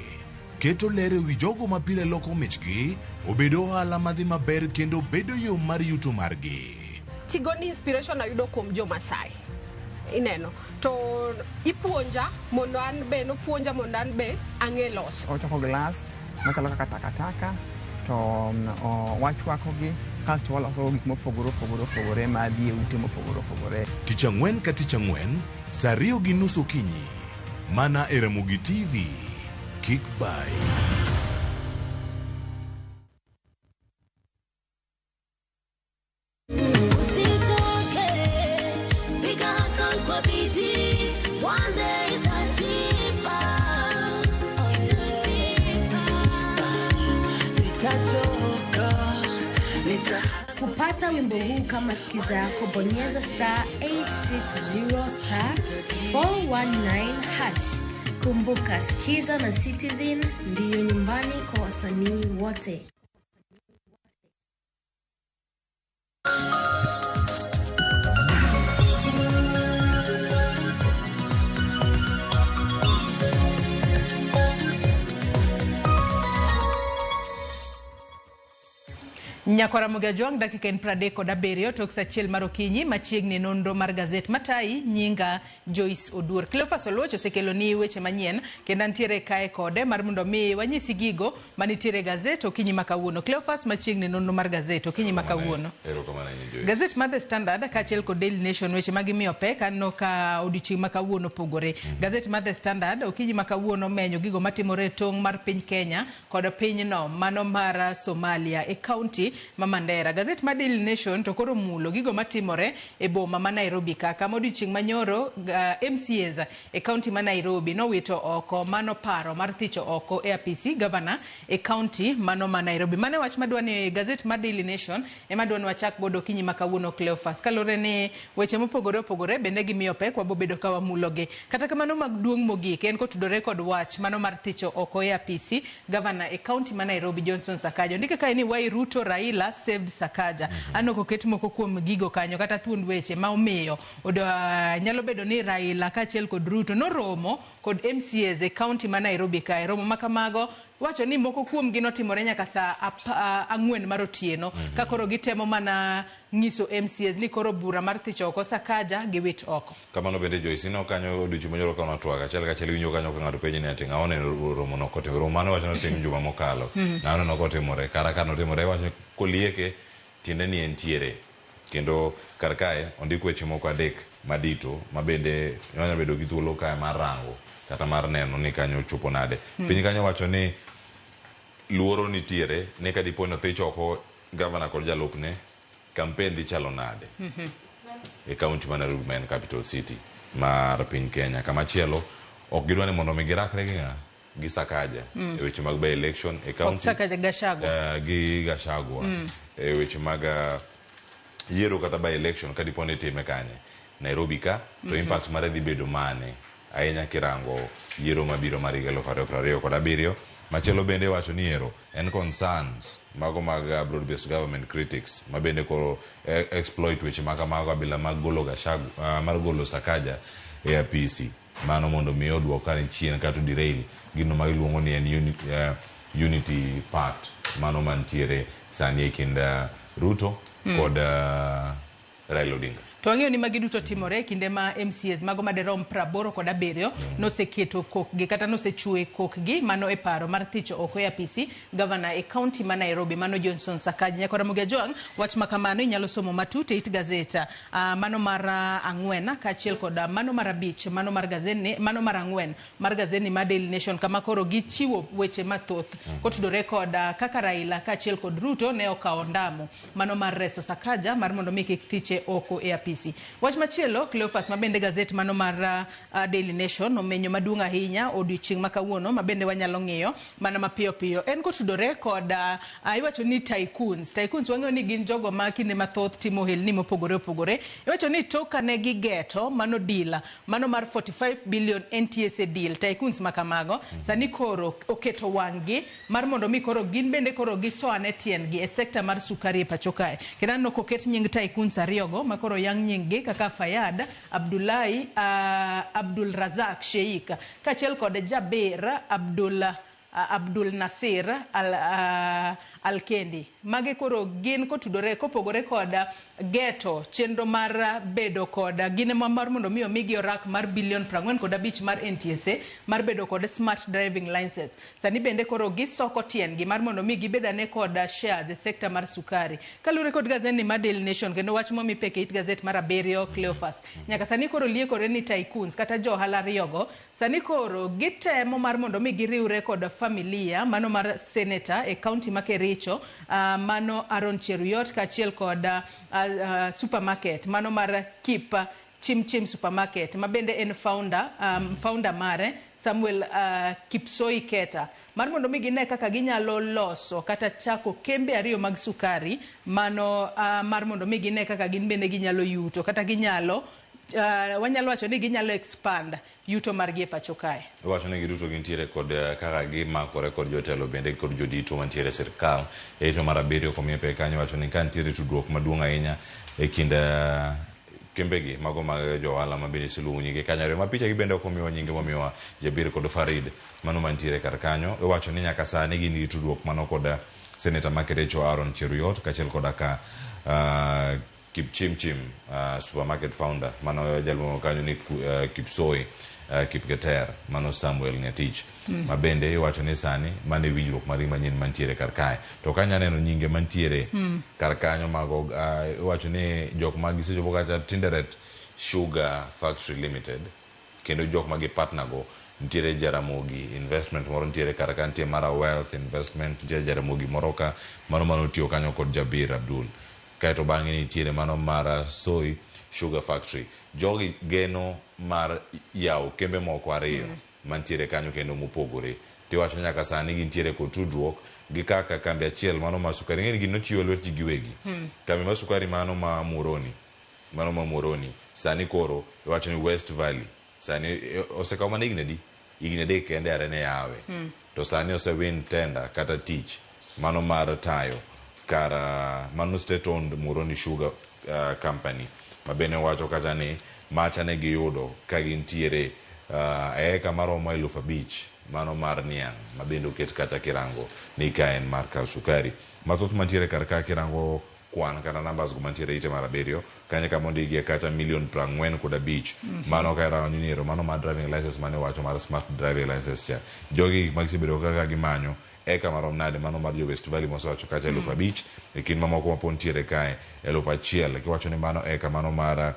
Keto ler e wi jogo ma pile loko michgi obedo ohala madhi maber kendo bedo yo mar yuto margi. Tigoni inspiration ayudo kuom jo Masai. Ineno to ipuonja mondo an be nopuonja mondo an be ang'e loso. Ochoko glass machalo kaka takataka to wachwakogi kasto waloso gik mopogore opogore opogore madhi e ute mopogore opogore. Tich ang'wen ka tich ang'wen, saa 2:30 okinyi. Mana e Ramogi TV. Kik bai. Kupata wimbo huu kama skiza yako, bonyeza star 860 star 419 hash. Kumbuka, Skiza na Citizen ndiyo nyumbani kwa wasanii wote. Nyakwara Mugajwang' dakika en 37 tok saa 1 mar okinyi machiegni nonro mar gazet matayi nyinga Joyce Oduor. Cleophas Oluoch osekelo ni weche manyien kendo antiere kae kode mar mondo mi wanyisi gigo manitiere e gazet okinyi ma kawuono. Cleophas, machiegni nonro mar gazet okinyi ma kawuono. Erokamano ahinya Joyce. Gazet mar The Standard kaachiel kod Daily Nation weche ma gimiyo pek aneno ka odiochieng' ma kawuono opogore. Gazet mar The Standard okinyi ma kawuono menyo gigo matimore e tong' mar piny Kenya kod pinyno mano mar Somalia e kaunti ma Mandera. Gazet mar Daily Nation to koro mulo gigo matimore e boma ma Nairobi ka kama odiochieng' manyoro MCAs e kaunti ma Nairobi nowito oko mano paro mar thicho oko e apisi gavana e kaunti mano ma Nairobi. Mano e wach madwa ni gazet mar Daily Nation ema dwa ni wachak godo okinyi ma kawuono Cleophas. Kaluwore ni weche mopogore opogore bende gimiyo pek wabobedo ka wamulogi. Kata kamano maduong' mogik en kotudore kod wach mano mar thicho oko e apisi gavana e kaunti ma Nairobi Johnson Sakaja. Ondike kae ni why Ruto Raila saved Sakaja. Aneno koket moko kuom gigo kanyo kata thuond weche ma omiyo nyalo bedo ni Raila kaachiel kod Ruto noromo kod MCAs e kaunti ma Nairobi kae. Romo ma kamago wacho ni moko kuomgi notimore nyaka saa 4 mar otieno. Ka koro gitemo mana nyiso MCAs ni koro bura mar thicho oko Sakaja giwit oko. Kamano bende Joyce, ineno kanyo odiochieng' manyoro ka notwak achiel kachiel iwinjo kanyo ka ng'ato penji ni ati ng'a oneno romo no kotimore. Romo mane wacho notim juma mokalo. Ng'a oneno kotimore. Kara ka notimore iwacho ni kolieke tiende ni entiere. Kendo kar kae ondik weche moko 3 madito ma bende wanyalo bedo gi thuolo kae mar rango kata mar neno ni kanyo ochopo nade. Piny kanyo wacho ni luoro nitiere ni ka dipo ni othich oko gavana kod jalupne, campaign dhi chalo nade e kaunti ma Nairobi ma en capital city mar piny Kenya. Kamachielo ok gidwa ni mondo mi girakre gi ng'a? Gi Sakaja e weche mag by election e kaunti. Sakaja Gachagua. Gi Gachagua e weche mag yiero kata by election ka dipo ni itime kanye Nairobi ka to impact mare dhi bedo mane ahinya kirango yiero mabiro mar higa 2027. Machielo bende wacho ni ero en concerns mago mag broad based government critics ma bende koro exploit weche ma kamago abila mag golo Gachagua mar golo Sakaja e apisi mano mondo mi oduok kani chien kata derail gino ma iluongo ni en unity pact mano mantiere sani e kind Ruto kod Raila Odinga. To wang'eyo ni magi duto timore e kinde ma MCAs mago maderom 87 noseketo kokgi kata nosechwe kokgi mano e paro mar thicho oko e apisi gavana e kaunti ma Nairobi mano Johnson Sakaja. Nyakwara Mugajwang', wach ma kamano inyalo somo matut e it gazet mano mar 4 kaachiel kod mano mar 5 mano mar gazet mano mar 4 mar gazet mar Daily Nation kama koro gichiwo weche mathoth kotudore kod kaka Raila kaachiel kod Ruto ne okawo ndamo mano mar reso Sakaja mar mondo mi kik thiche oko e apisi. Wach machielo Cleophas ma bende gazet mano mar Daily Nation omenyo maduong' ahinya odiochieng' ma kawuono ma bende wanyalo ng'iyo mana mapiyo piyo en kotudore kod iwacho ni tycoons. Tycoons wang'eyo ni gin jogo ma kinde mathoth timo ohelni mopogore opogore. Iwacho ni tok kane gigeto mano deal mano mar 45 billion NTSA deal tycoons ma kamago sani koro oketo wang'gi mar mondo mi koro gin bende koro gisoane tiendgi e sekta mar sukari e pacho kae. Kendo aneno koket nying tycoons ariyogo ma koro yang nying gi kaka Fayad Abdullahi Abdul Razak Sheikh kaachiel kod Jabir Abdul Nasir Alkendi. Magi koro gin kotudore kopogore kod geto chenro mar bedo kod gin mar mondo mi omigi orak mar bilion 45 mar NTSA mar bedo kod smart driving license. Sani bende koro gisoko tiendgi mar mondo mi gibed ane kod shares e sekta mar sukari. Kaluwore kod gazet ni mar Daily Nation kendo wach momi pek e it gazet mar 7 Cleophas. Nyaka sani koro liekore ni tycoons kata jo ohala ariyogo sani koro gitemo mar mondo mi giriwre kod familia mano mar senator e kaunti ma Kericho mano Aaron Cheruiyot kaachiel kod supermarket mano mar Kip Chim Chim Supermarket ma bende en founder, founder mare Samuel Kipsoi Keta mar mondo mi gine kaka ginyalo loso kata chako kembe ariyo mag sukari mano mar mondo mi gine kaka gin bende ginyalo yuto kata ginyalo wanyalo wacho ni ginyalo expand yuto margi e pacho kae. Iwacho ni giduto gintiere kod kaka gimakore kod jotelo bende kod jodito mantiere e sirkal. E ito mar abiriyo komiye pek kanyo iwacho ni ka nitiere tudruok maduong' ahinya e kind kembegi mago mag jo ohala ma bende iseluongo nyinge kanyo ariyo ma picha gi bende ok omiwa nyinge momiwa Jabir kod Farid mano mantiere kar kanyo. Iwacho ni nyaka sani gin gi tudruok mano kod Seneta ma Kericho Aaron Cheruiyot kaachiel koda ka Kipchimchim supermarket founder mano jaluongo kanyo ni Kipsoi Kipketer mano Samuel Ngetich ma bende iwacho ni sani mano e winjruok margi manyien mantiere kar kae. To ka anya neno nyinge mantiere kar kanyo mago iwacho ni jok ma gisechopo kacha Tinderet Sugar Factory Limited kendo jok ma gi partner go nitiere Jaramogi Investment moro nitiere kar ka, nitie Mara Wealth Investment, nitiere Jaramogi moro ka mano manotiyo kanyo kod Jabir Abdul. Kaeto bang'e nitiere mano mar Soy Sugar Factory. Jogi geno mar yawo kembe moko ariyo mantiere kanyo kendo mopogore. Tiwacho nyaka sani gintiere kod tudruok gi kaka kambi achiel mano mar sukari. Ing'e ni gini nochiwo e lwet ji giwegi. Kambi mar sukari mano ma Muhoroni, mano ma Muhoroni sani koro iwacho ni West Valley sani osekawo mana higni adi? Higni adek kende are ne yawe. To sani osewin tender kata tich mano mar tayo kar mano state owned Muhoroni Sugar Company ma bende wacho kata ni macha ne giyudo ka gintiere eka maromo 5,000 mano mar niang' ma bende oket kacha kirango ni ka en mar kar sukari. Mathoth mantiere kar ka kirango kwan kata numbers go mantiere ite mar abiriyo kanyo kama ondikie kacha milion 45. Mano ka irango ni ero mano mar driving license mane wacho mar smart driving license cha. Jogi gik ma gisebedo kaka gimanyo eka marom nade mano mar jo West Valley mosewacho kacha 5,000 e kind mamoko ma pod nitiere kae 1,000 kiwacho ni mano eka mano mar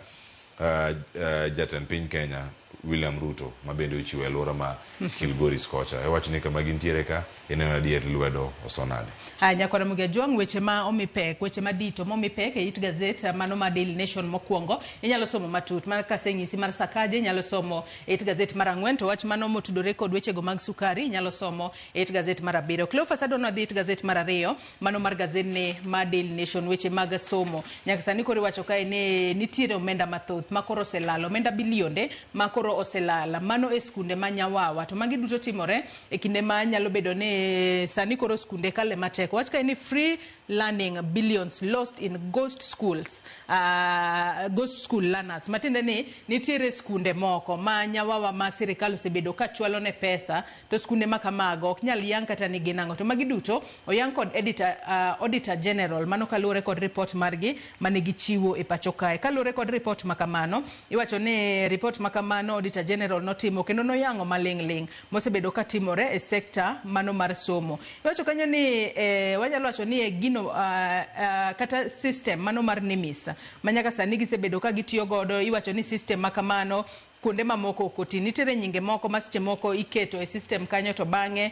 jatend piny Kenya William Ruto ma bende ochiwo e alwora ma Kilgoris kocha. Iwacho ni kama gintiere ka ineno adier lwedo osonade. Haya, nyakwara Mugia Jwang', weche ma omi pek, weche madito momi pek e it gazet mano ma Daily Nation mokwongo inyalo somo matut. Mana kaseng'isi mar Sakaja inyalo somo e it gazet mar 4, to wach mano motudore kod wechego mag sukari inyalo somo e it gazet mar 7. Cleophas adwa dhi it gazet mar 2 mano mar gazet ma Daily Nation, weche mag somo. Nyaka sani koro iwacho kae ni nitiere omenda mathoth ma koro oselal, omenda bilionde ma koro oselal mano e skunde ma Nyawawa. To magi duto timore e kinde ma nyalo bedo ni sani koro skunde kale matek. Wach kae ni free learning billions lost in ghost schools, ghost school learners. Matiende ni nitiere skunde moko ma Nyawawa ma sirikal osebedo ka chwalo ne pesa, to skunde ma kamago ok nyal yang kata ni gin ang'o. To magi duto oyang kod Auditor General mano kaluwore kod report margi mane gichiwo e pacho kae. Kaluwore kod report ma kamano, iwacho ni report ma kamano Auditor General notimo kendo noyango maling' ling' mosebedo ka timore e sekta mano mar somo. Iwacho kanyo ni wanyalo wacho ni e gino kata system mano mar NIMIS ma nyaka sani gisebedo ka gitiyo godo. Iwacho ni system ma kamano kuonde mamoko ok oti. Nitiere nyinge moko ma seche moko iketo e system kanyo to bang'e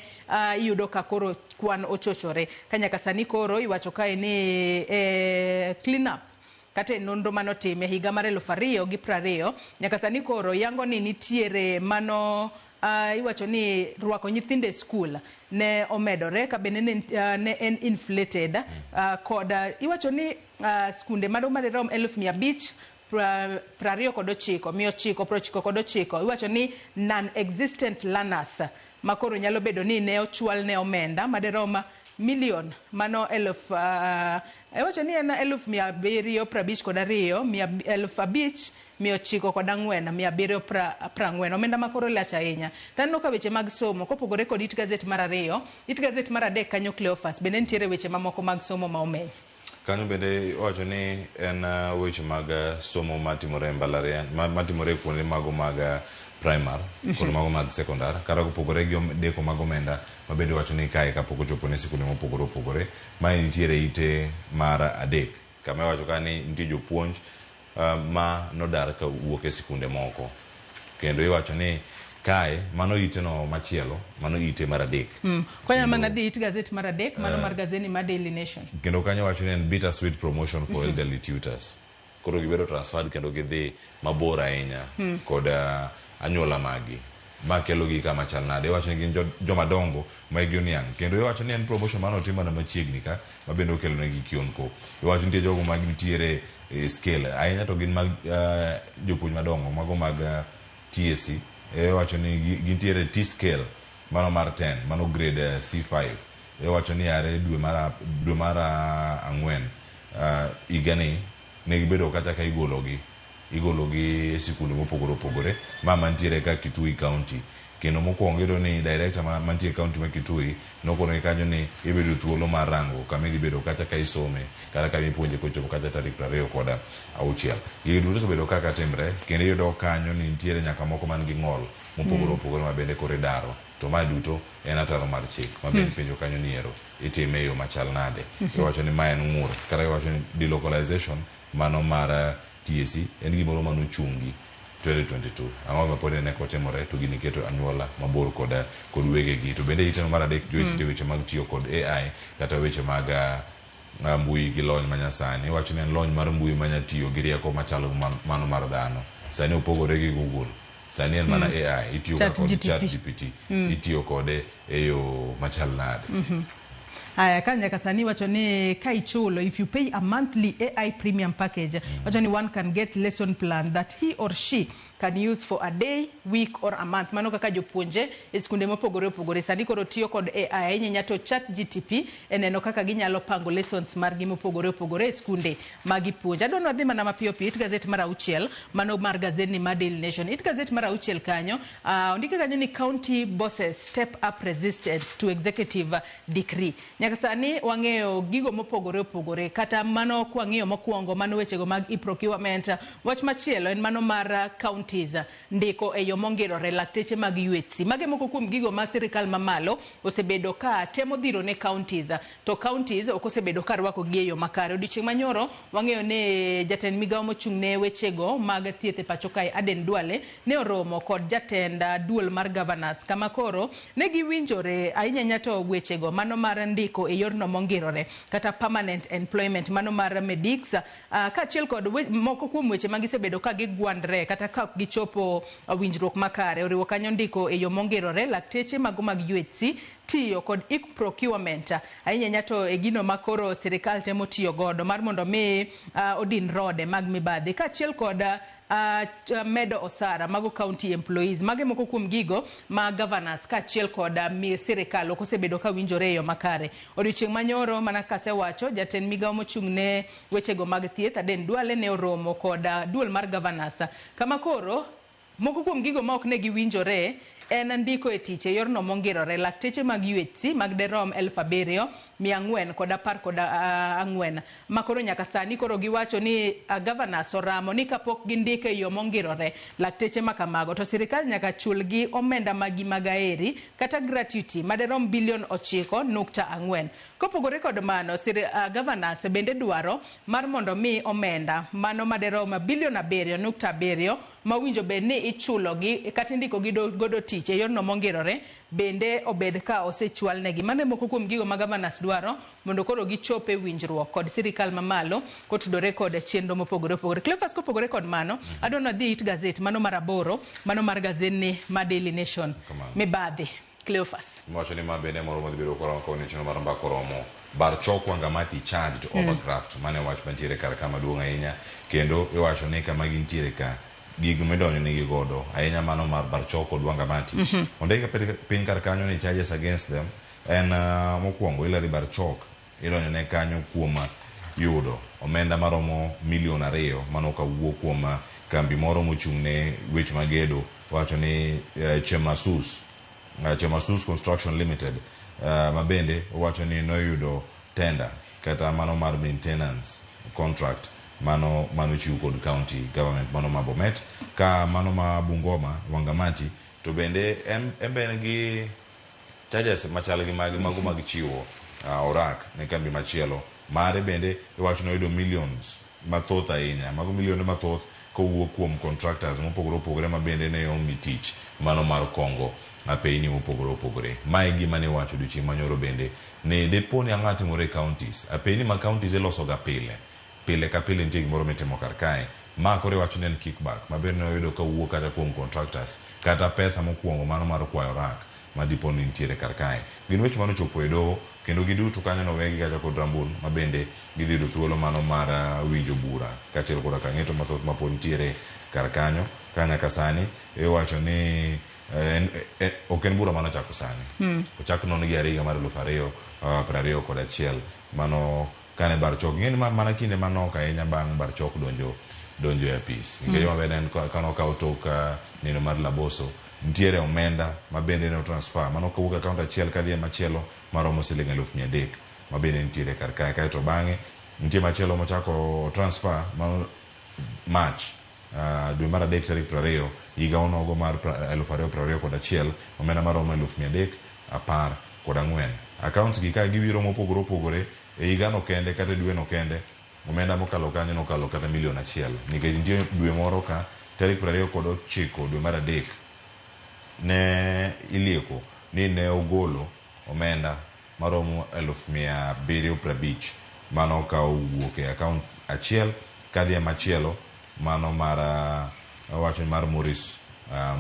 iyudo ka koro kwan ochochore. Ka nyaka sani koro iwacho kae ni clean up kata e nonro manotim e higa mar 2020 nyaka sani koro yango ni nitiere mano iwacho ni rwako nyithindo e skul ne omedore ka bende ne en inflated kod iwacho ni skunde mano madirom 529,999 iwacho ni non-existent learners ma koro nyalo bedo ni ne ochwal ne omenda madirom milion mano eluf iwacho ni en 752 5,904 740, omenda ma koro lach ahinya. Taneno ka weche mag somo kopogore kod it gazet mar 2, it gazet mar 3 kanyo Cleophas bende nitiere weche mamoko mag somo ma omeny. Kanyo bende iwacho ni en weche mag somo matimore e mbalariany, matimore kuonde mago mag primar kod mago mag sekondar, kata kopogore gi deko mag omenda ma bende iwacho ni kae kapok ochopo ne sikunde mopogore opogore. Mae nitiere ite mar 3 kama iwacho ka ni nitie jopuonj ma nodar ka wuok e sikunde moko, kendo iwacho ni kae mano ite no machielo, mano ite mar 3. Konya mana dhi it gazet mar 3 mano mar gazeti mar Daily Nation. Kendo kanyo wacho ni en bitter sweet promotion for elderly tutors. Koro gibedo transferred kendo gidhi mabor ahinya kod anyuola maggi. Ma kelogi kama chal nade? Iwacho ni gin joma dongo ma hikgi oniang'. Kendo iwacho ni en promotion mane otim mana machiegni ka ma bende okelo negi kionko. Iwacho ni nitie jogo ma gintiere e scale ahinya to gin mag jopuonj madongo mago mag TSC. Iwacho ni gintiere T scale mano mar 10 mano grade C5. Iwacho ni are dwe mar ang'wen higani ne gibedo kacha ka igologi e sikunde mopogore opogore ma mantiere ka Kitui County. Kendo mokwongo iyudo ni director mantie e county ma Kitui nokonegi kanyo ni ibedo thuolo mar rango kama idhi bedo kacha ka isome kata kama ipuonje kochopo kacha tarik 26. Gigi duto osebedo kaka timre kendo iyudo kanyo ni nitiere nyaka moko man gi ng'ol mopogore opogore ma bende koro idaro. To mae duto en ataro mar chik ma bende penjo kanyo ni ero itime e yo machal nade. Iwacho ni ma en ng'ur kata iwacho ni delocalization mano mar TSC en gimoro manochungi 2022. Ang'o ma pod ene kotimore to gini keto anyuola mabor kod wegegi. To bende iteno mar adek Joyce nitie weche mag tiyo kod AI kata weche mag mbui gi lony manyasani. Iwacho ni en lony mar mbui manya tiyo gi rieko machalo mano mar dhano. Sani opogore gi Google. Sani en mana AI. Itiyo kod ChatGPT. Itiyo kode e yo machal nade. Aya, ka nyaka sani wacho ni ka ichulo, if you pay a monthly AI premium package, wacho ni one can get lesson plan that he or she can use for a day, week or a month. Mano kaka jopuonje e skunde mopogore opogore sani koro tiyo kod AI ahinya to ChatGPT e neno kaka ginyalo pango lessons margi mopogore opogore e skunde magipuonjo. Adwa ni wadhi mana mapiyo piyo it gazet mar 6, mano mar gazet ni mar Daily Nation. It gazet mar 6 kanyo, ondike kanyo ni county bosses step up resistance to executive decree. Nyaka sani wang'eyo gigo mopogore opogore, kata mano kwang'iyo mokwongo mano wechego mag e-procurement. Wach machielo en mano mar counties ndiko e yo mongirore lakteche mag UHC. Mage moko kuom gigo ma sirikal mamalo osebedo ka temo dhiro ne counties, to counties ok osebedo ka rwako gi e yo makare. Odiochieng' manyoro wang'eyo ni jatend migawo mochung' ne wechego mag thieth e pacho kae Aden Duale ne oromo kod jatend duol mar governors, kama koro ne giwinjore ahinya to wechego mano mar ndiko e yorno mongirore kata permanent employment mano mar medics, kaachiel kod moko kuom weche ma gisebedo ka gigwandre kata ka ok gichopo winjruok makare. Oriwo kanyo ndiko e yo mongirore lakteche mago mag UHC, tiyo kod e-procurement ahinya to e gino ma koro sirikal temo tiyo godo mar mondo mi odin rode mag mibadhi, kaachiel kod medo osara mago county employees. Mage moko kuom gigo ma governors kaachiel kod sirikal ok osebedo ka winjore e yo makare. Odiochieng' manyoro mana kasewacho, jatend migawo mochung' ne wechego mag thieth Aden Duale ne oromo kod duol mar governors, kama koro moko kuom gigo ma ok ne giwinjore en ndiko e tich e yorno mongirore lakteche mag UHC mag derom 7414 ma koro nyaka sani koro giwacho ni governors oramo ni kapok gindiko e yo mongirore lakteche makamago to sirikal nyaka chulgi omenda magi mag aeri kata gratuity maderom bilion 9.4. Kopogore kod mano, governors bende dwaro mar mondo mi omenda mano maderom bilion 7.7 mawinjo bed ni ichulogi kata indiko gi godo tich e yorno mongirore bende obed ka osechwalnegi. Mano e moko kuom gigo ma governors dwaro mondo koro gichop e winjruok kod sirikal mamalo kotudore kod chenro mopogore opogore. Cleophas, kopogore kod mano, adwa ni wadhi it gazet mano mar 8, mano mar gazetni mar Daily Nation. Mibadhi. Cleophas. Wacho ni ma bende moro madhi bedo koro koni chenro mar mbaka oromo. Barchok Wangamati charged overgraft. Mane wach mantiere kar kama duong' ahinya kendo iwacho ni kama gintiere ka gigo midonjo nigi godo ahinya mano mar Barchok kod Wangamati. Ondik piny kar kanyo ni charges against them en mokwongo Hilary Barchok idonjo ne kanyo kuom yudo omenda maromo milion 2 mano kawuok kuom kambi moro mochung' ne weche mag gedo wacho ni Chemasus Construction Limited ma bende owacho ni noyudo tender kata mano mar maintenance contract mano manochiw kod county government mano ma Bomet ka mano ma Bungoma Wangamati to bende en gi charges machal gi mago mag chiwo orak ne kambi machielo mare bende iwacho ni oyudo millions mathoth ahinya mago milionde mathoth kowuok kuom contractors mopogore opogore ma bende ne omi tich mano mar Kongo apeyni mopogore opogore. Mae gima ne iwacho odiochieng' manyoro bende ni dipo ni ang'o timore e counties apeyni ma counties iloso ga pile pile ka pile nitie gimoro mitimo kar kae. Ma koro iwacho ni en kickback ma bende noyudo ka wuok kata kuom contractors kata pesa mokwongo mano mar kwayo rak ma dipo ni nitiere kar kae. Gin weche mane ochopo e doho kendo giduto kanyo nowegi kacha kod rambun ma bende gidhi yudo thuolo mano mar winjo bura kaachiel koda ka ng'eto mathoth ma pod nitiere kar kanyo ka nyaka sani iwacho ni ok en bura mane ochako sani. Ochak non gi higa mar 2021 mano kane Barchok ing'e ni mana kinde manok ahinya bang' Barchok donjo e apis. Nikech ma bende en kane okawo tok nino mar Laboso nitiere omenda ma bende ne transfer mano kowuok e akaont achiel kadhi e machielo maromo siling 300,000 ma bende nitiere kar kae. Kaeto bang'e nitie machielo mochako transfer mano March dwe mar 3 tarik 20 higa onogo mar 2021 omenda maromo 314,000. Accounts gi ka giwiro mopogore opogore e higano kende kata e dweno kende omenda mokalo kanyo nokalo kata 1 million nikech nitie dwe moro ka tarik 29 dwe mar 3 ne ilieko ni ne ogolo omenda maromo 750,000 mano ka owuok e account achiel kadhi e machielo mano mar wacho mar Maurice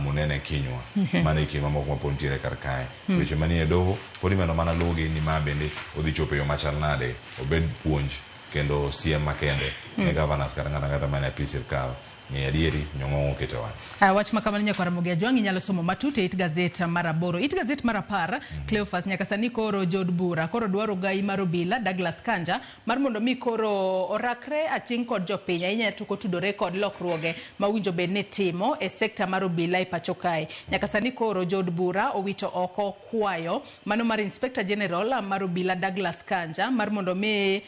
Munene Kinyua. Mano e kind mamoko mapod nitiere kar kae. Weche manie doho pod imedo mana luwgi ni ma bende odhi chopo e yo machal nade obed puonj kendo siem makende ne governors kata ng'ato ang'ata manie apis sirkal ni adieri nyong'ong' okete wang'e. Wach ma kamano nyakwar Ramogi Ajwang' inyalo somo matut e it gazet mar 8. It gazet mar 10 Cleophas nyaka sani koro jood bura koro dwaro gai mar obila Douglas Kanja mar mondo mi koro orakre aching' kod jopiny ahinya to kotudore kod lokruoge ma winjo bed ni timo e sekta mar obila e pacho kae. Nyaka sani koro jood bura owito oko kwayo mano mar Inspector General mar obila Douglas Kanja mar mondo mi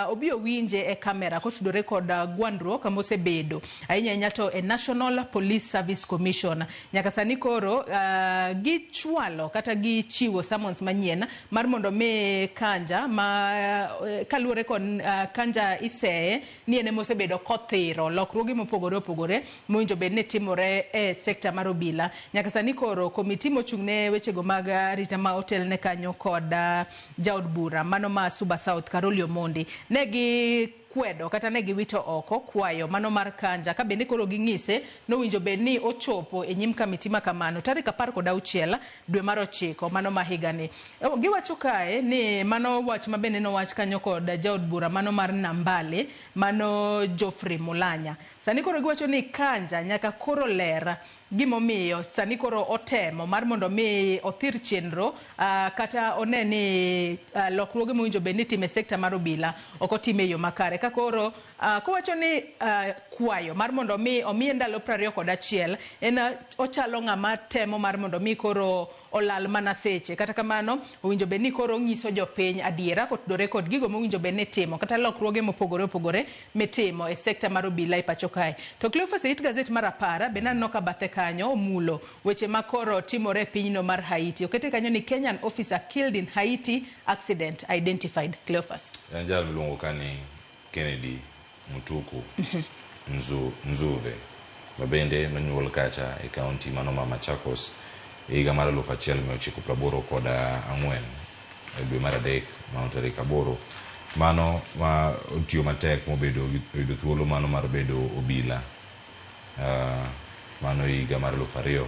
obi owinje e kamera kotudore kod gwandruok mosebedo ahinya ahinya to e National Police Service Commission. Nyaka sani koro gichwalo kata gichiwo summons manyien mar mondo mi Kanja ma kaluwore kod Kanja iseye ni en mosebedo kothiro lokruoge mopogore opogore mowinjo bed ni timore e sekta mar obila. Nyaka sani koro komiti mochung' ne wechego mag arita ma otelne kanyo kod jaod bura mano ma Suba South Caroli Omondi ne gi kwedo kata ne giwito oko kwayo mano mar Kanja ka bende koro ging'ise nowinjo bed ni ochopo e nyim kamiti ma kamano tarik 16 dwe mar 9 mano ma higani. Giwacho kae ni mano wach ma bende nowach kanyo kod jaod bura mano mar Nambale mano Geoffrey Mulanya. Sani koro giwacho ni Kanja nyaka koro ler gimomiyo sani koro otemo mar mondo mi othir chenro kata one ni lokruoge mowinjo bed ni itimo e sekta mar obila ok otime e yo makare. Ka koro kowacho ni kwayo mar mondo mi omiye ndalo 21 en ochalo ng'ama temo mar mondo mi koro olal mana seche. Kata kamano owinjo bed ni koro nyiso jopiny adiera kotudore kod gigo mowinjo bed ni timo kata lokruoge mopogore opogore mitimo e sekta mar obila e pacho kae. To Cleophas e it gazet mar 10 bende aneno ka bathe kanyo omulo weche ma koro timore e pinyno mar Haiti. Okete kanyo ni Kenyan officer killed in Haiti accident identified. Cleophas. En jal miluongo ka ni Kennedy Mutuku Nzuve ma bende nonyuol kacha e kaunti mano ma Machakos e higa mar 1984 e dwe mar 3 mano tarik 8 mano ma otiyo matek mobedo oyudo thuolo mano mar bedo obila mano higa mar 2005.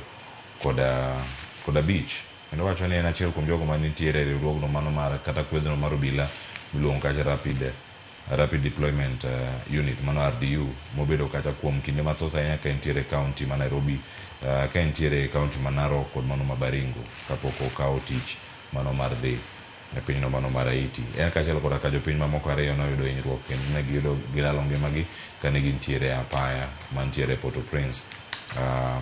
Kendo wacho ni en achiel kuom jogo manitiere e riwruogno mano mar kata kwedhno mar obila miluongo kacha Rapid Deployment Unit mano RDU mobedo kacha kuom kinde mathoth ahinya ka entiere kaunti ma Nairobi ka entiere kaunti ma Narok kod mano ma Baringo kapok okawo tich mano mar dhi e pinyno mano mar Haiti. En kaachiel koda ka jopiny mamoko 2 noyudo hinyruok kendo ne giyudo gilalo ngimagi kane gintiere e apaya mantiere Port-au-Prince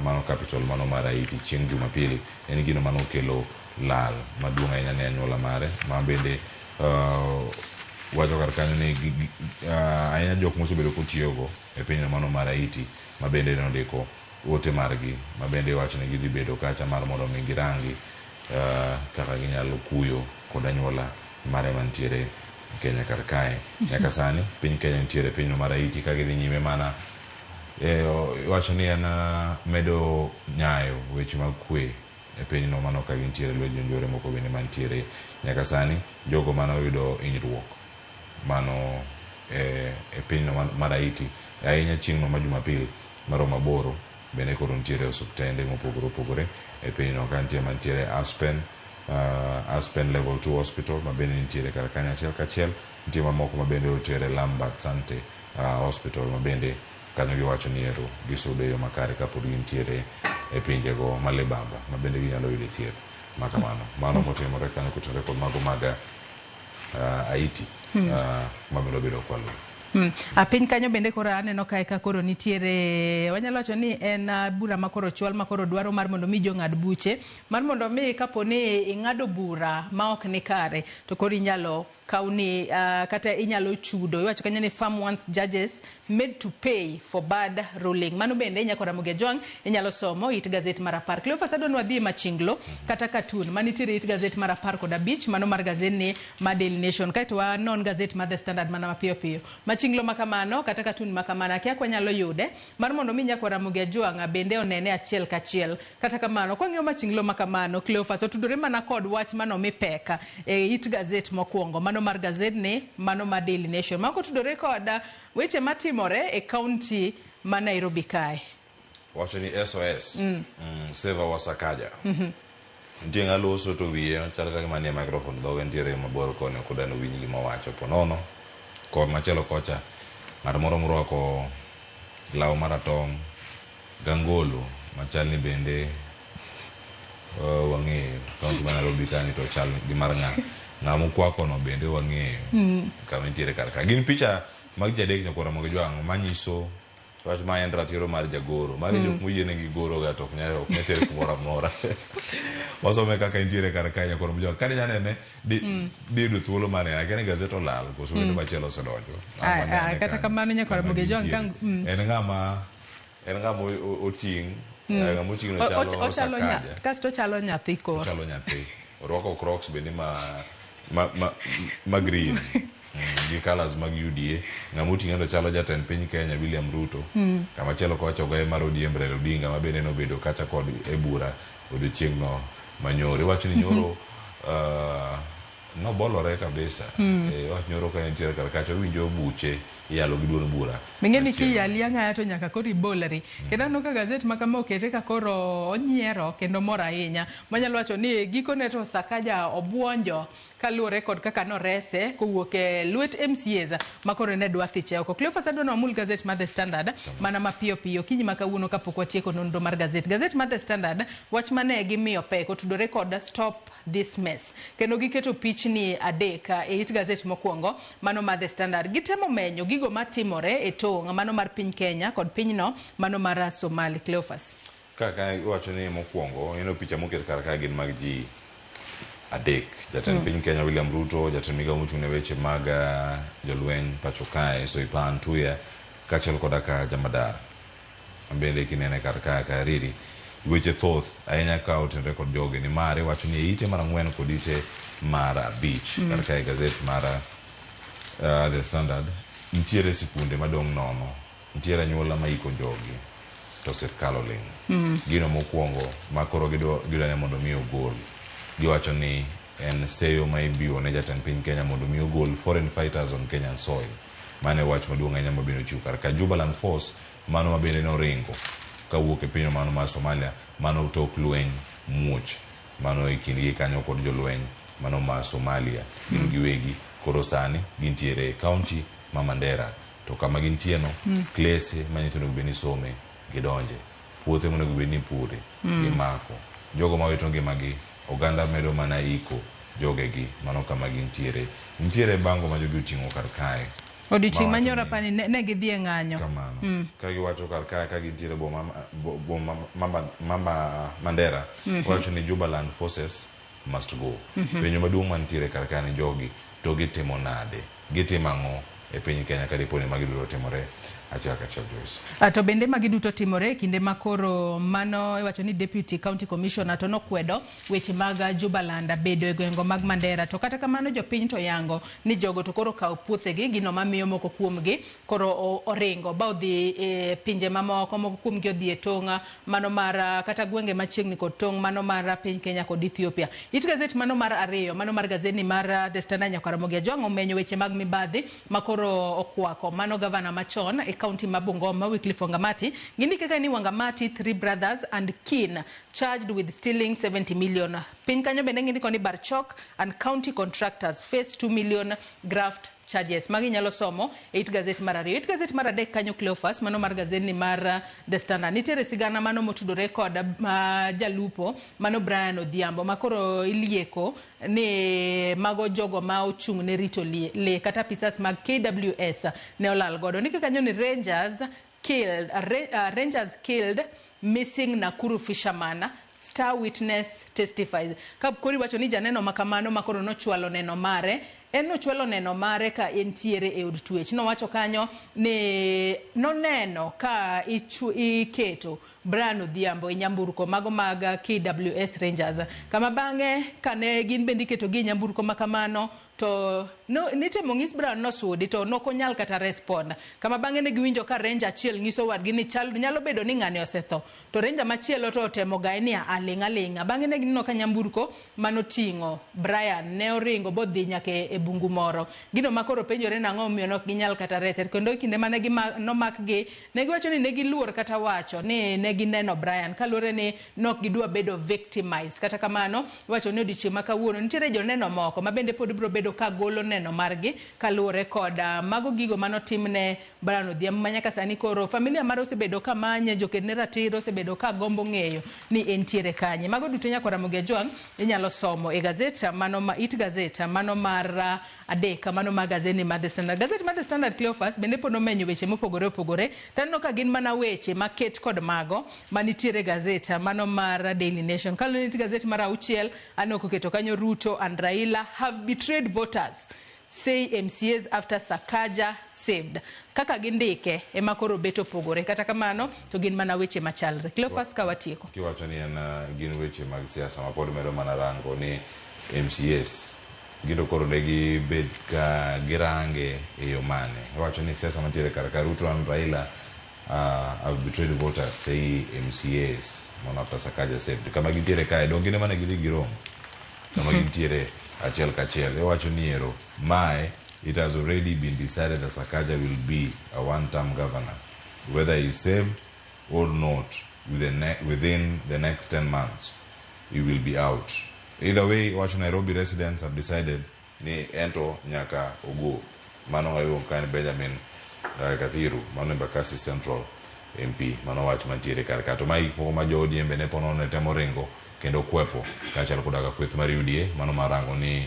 mano capital mano mar Haiti chieng' Jumapili. En gino manokelo lal maduong' ahinya ne anyuola mare ma bende wacho kar kanyo ni ahinya jok mosebedo kotiyogo e pinyno mano mar Haiti ma bende nondiko ote margi ma bende wacho ni gidhi bedo kacha mar mondo mi girangi kaka ginyalo kuyo kod anyuola mare mantiere Kenya kar kae. Nyaka sani piny Kenya nitiere pinyno mar Haiti ka gidhi nyime mana wacho ni en medo nyayo weche mag kwe e pinyno mano ka gintiere lwet jonjore moko bende mantiere. Nyaka sani jogo mane oyudo hinyruok mano e pinyno mar Haiti ahinya chieng'no ma Jumapil maromo 8 bende koro nitiere osuptende mopogore opogore e pinyno ka nitie mantiere Aspen Aspen Level 2 Hospital ma bende nitiere kar kanyo achiel kachiel nitie mamoko ma bende otere Lambert Sante Hospital ma bende kanyo giwacho ni ero gisudo e yo makare kapod gintiere e pinjego ma libamba ma bende ginyalo yude thieth ma kamano. Mano motimore kanyo kotenore kod mago mag Haiti ma bende obedo kwaluwo. Piny kanyo bende koro aneno kae ka koro nitiere wanyalo wacho ni en bura ma koro chwal ma koro dwaro mar mondo mi jong'ad buche mar mondo mi kapo ni ing'ado bura ma ok ni kare to koro inyalo kawni kata inyalo chudo. Iwacho kanyo ni firm wants judges made to pay for bad ruling. Mano bende nyako Ramogi Ajwang' inyalo somo it gazet mar 10. Cleophas adwa wadhi Machinglo kata Katun manitiere it gazet mar 15 mano mar gazet ni ma Daily Nation. Kaeto wanon gazet mar The Standard mana mapiyo piyo. Machinglo makamano kata Katun makamano akia kwanyalo yude mar mondo mi nyako Ramogi Ajwang' bende onene achiel kachiel. Kata kamano kwang'iyo Machinglo makamano Cleophas otudore mana kod wach mano mi peka e it gazet mokwongo mano mar gazet ni mano mar Daily Nation ma otudore kod weche matimore e county ma Nairobi kae. Wacho ni SOS Save our Sakaja. Nitie ng'alo uso to wiye chal ka gima nie microphone dhoge nitiere mabor koni ok odwa ni owinj gima owacho po nono kod machielo kocha ng'at moro morwako law maratong' gangolo machal ni bende wang'eyo kaunti ma Nairobi kani to chal gi mar ng'a ng'ama okwako no bende wang'eyo kama nitiere kar ka. Gin picha mag ji adek nyakwar Ramogi Ajwang' manyiso wach ma en ratiro mar jagoro. Magi jok moyienegi goro ga to ok nyal ter kumoro amora. Wasome kaka nitiere kar kae nyakwar Ramogi Ajwang'. Kane nyanene di yudo thuolo mar nene. Akia ni gazet olal koso wendo machielo osedonjo. Kata kamano nyakwar Ramogi Ajwang' En ng'ama oting' ng'ama oting'o chalo Sakaja. Kasto chalo nyathi koro. Ochalo nyathi. Orwako Crocs bende ma green. Gi colours mag UDA. Ng'ama oting'e to chalo jatend piny Kenya William Ruto. Kama chielo kocha ogaye mar ODM Raila Odinga ma bende nobedo kacha kod e bura odiochieng' no manyoro. Iwacho ni nyoro nobolore kabisa. Iwacho nyoro ka entiere kar kacha owinjo buche iyalo gi duond bura. Ming'e ni kiyali ang'aya to nyaka koro ibolri. Kendo aneno ka gazet ma kama okete ka koro onyiero kendo mor ahinya. Manyalo wacho ni gikone to Sakaja obuonjo kaluwore kod kaka norese kowuok e lwet MCAs ma koro ne dwa thiche oko. Cleophas adwa ni wamul gazet mar The Standard mana mapiyo piyo kinyi ma kawuono kapok watieko nonro mar gazet. Gazet mar The Standard wach mane gimiyo pek otudore kod stop this mess. Kendo giketo pichni 3 e it gazet mokwongo mano mar The Standard. Gitemo menyo gigo matimore e tong' mano mar piny Kenya kod pinyno mano mar Somali. Cleophas. Kaka iwacho ni mokwongo ineno picha moket kar kae gin mag ji 3. Jatend piny Kenya William Ruto, jatend migawo mochung' ne weche mag jolweny pacho kae Soipan Tuya kaachiel koda ka Jamadar. Bende kinene kar kae Kariri weche thoth ahinya ka otenore kod jogi nimar iwacho ni ite mar 4 kod ite mar 5 kar kae gazet mar The Standard nitiere sikunde madong' nono, nitiere anyuola ma iko jogi to sirkal oling'. Gino mokwongo ma koro gidwa ni mondo mi ogol, giwacho ni en seyo ma ibiwo ne jatend piny Kenya mondo mi ogol foreign fighters on Kenyan soil. Mano e wach maduong' ahinya mabende ochiw kar ka. Jubaland Force mano ma bende noringo kawuok e piny mano mar Somalia mano tok lweny muoch mano e kindgi kanyo kod jolweny mano mar Somalia gin giwegi koro sani gintiere e county ma Mandera to kama gintie no klese ma nyithindo onego bed ni some gidonje, puothe monego bed ni ipure gimako, jogo mawito ngimagi oganda medo mana iko jogegi mano kama gintiere. Nitiere bango ma jogi oting'o kar kae. Odiochieng' manyoro apani ne gidhi e ng'anyo. Kamano. Ka giwacho kar kae ka gintiere boma ma Mandera, wacho ni Jubaland forces must go. Penjo maduong' mantiere kar kae ni jogi to gitimo nade? Gitimo ang'o e piny Kenya ka dipo ni magi duto timore? Achiel kachiel, Joyce. To bende magi duto timore e kinde ma koro mano iwacho ni Deputy County Commissioner to nokwedo weche mag Jubaland bedo e gwengo mag Mandera. To kata kamano jopiny to yango ni jogo to koro kawo puothegi, gino mamiyo moko kuomgi koro oringo ba odhi e pinje mamoko, moko kuomgi odhi e tong' mano mar kata gwenge machiegni kod tong' mano mar piny Kenya kod Ethiopia. It gazet mano mar ariyo, mano mar gazeti mar The Standard Nyakwaramogi Ajwang' omenyo weche mag mibadhi makoro okwako mano gavana machon e kaunti ma Bungoma Wycliffe Wangamati. Gindike ka ni Wangamati, three brothers and kin charged with stealing 70 million. Piny kanyo bende gindiko ni Barchok and county contractors face 2 million graft charges. Magi nyalo somo e it gazet mar ariyo. It gazet mar adek kanyo Cleophas, mano mar gazeti mar The Standard. Nitiere sigana mano motudore kod jalupo mano Brian Odhiambo makoro ilieko ni mago jogo ma ochung' ne rito le kata apisas mag KWS ne olal godo. Ndike kanyo ni Rangers killed missing Nakuru fisherman, star witness testifies. Ka koro iwacho ni janeno makamano makoro nochwalo neno mare, en nochwalo neno mare ka entiere e od twech. Nowacho kanyo ni noneno ka iketo Brian Odhiambo e nyamburko mago mag KWS Rangers. Kama bang'e kane gin bende iketogi e nyamburko makamano to no, nitemo ng'is Brian nosudi to nokonyal kata respond. Kama bang'e ne giwinjo ka ranger achiel ng'iso wadgi ni chal nyalo bedo ni ng'ani osetho. To ranger machielo to otemo gaye ni aling' aling'a. Bang'e ne gineno ka nyamburko manoting'o Brian ne oringo bodhi nyaka e bungu moro. Gino makoro penjore nang'o omiyo nok ginyal kata rese. Kendo e kinde mane nomakgi, ne giwacho ni ne giluor kata wacho ni ne gineno Brian kaluwore ni nok gidwa bedo victimized. Kata kamano, iwacho ni odiochieng' ma kawuono nitiere joneno moko ma bende pod biro bedo ka golo neno margi kaluwore kod mago gigo manotimne Brian Odhiambo ma nyaka sani koro familia mare osebedo ka manye, joked ne ratiro osebedo ka gombo ng'eyo ni entiere kanye. Mago duto nyaka Ramogi Ajwang' inyalo somo e gazet mano ma it gazet mano mar adek mano mar gazeti mar The Standard. Gazet mar The Standard Cleophas bende pod omenyo weche mopogore opogore. Taneno ka gin mana weche maket kod mago manitiere gazet mano mar Daily Nation. Kaluwore ni gazet mar auchiel aneno koketo kanyo Ruto and Raila have betrayed voters, say MCAs after Sakaja saved. Kaka gindike ema koro bet opogore. Kata kamano to gin mana weche machalre. Cleophas ka watieko. Kiwacho ni en gin weche mag siasa ma pod medo mana rango ni MCAs gino koro ne gibed ka girange e yo mane. Iwacho ni siasa mantiere kar ka Ruto and Raila have betrayed voters, say MCAs mono after Sakaja saved. Kama gintiere kae dong gin ema ne gidhi girom. Kama gintiere achiel kachiel. Iwacho ni ero mae it has already been decided that Sakaja will be a one-term governor, whether he is saved or not. Within the next 10 months, he will be out. Either way, wacho Nairobi residents have decided ni ento nyaka ogo. Mano ayuo ka Benjamin Kathiru, mano Embakasi Central MP, mano wach mantiere kar ka. To mae gik moko ma jo ODM bende po nono ne temo ringo kendo kwepo kaachiel koda ka kweth mar UDA, mano marango ni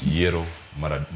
yiero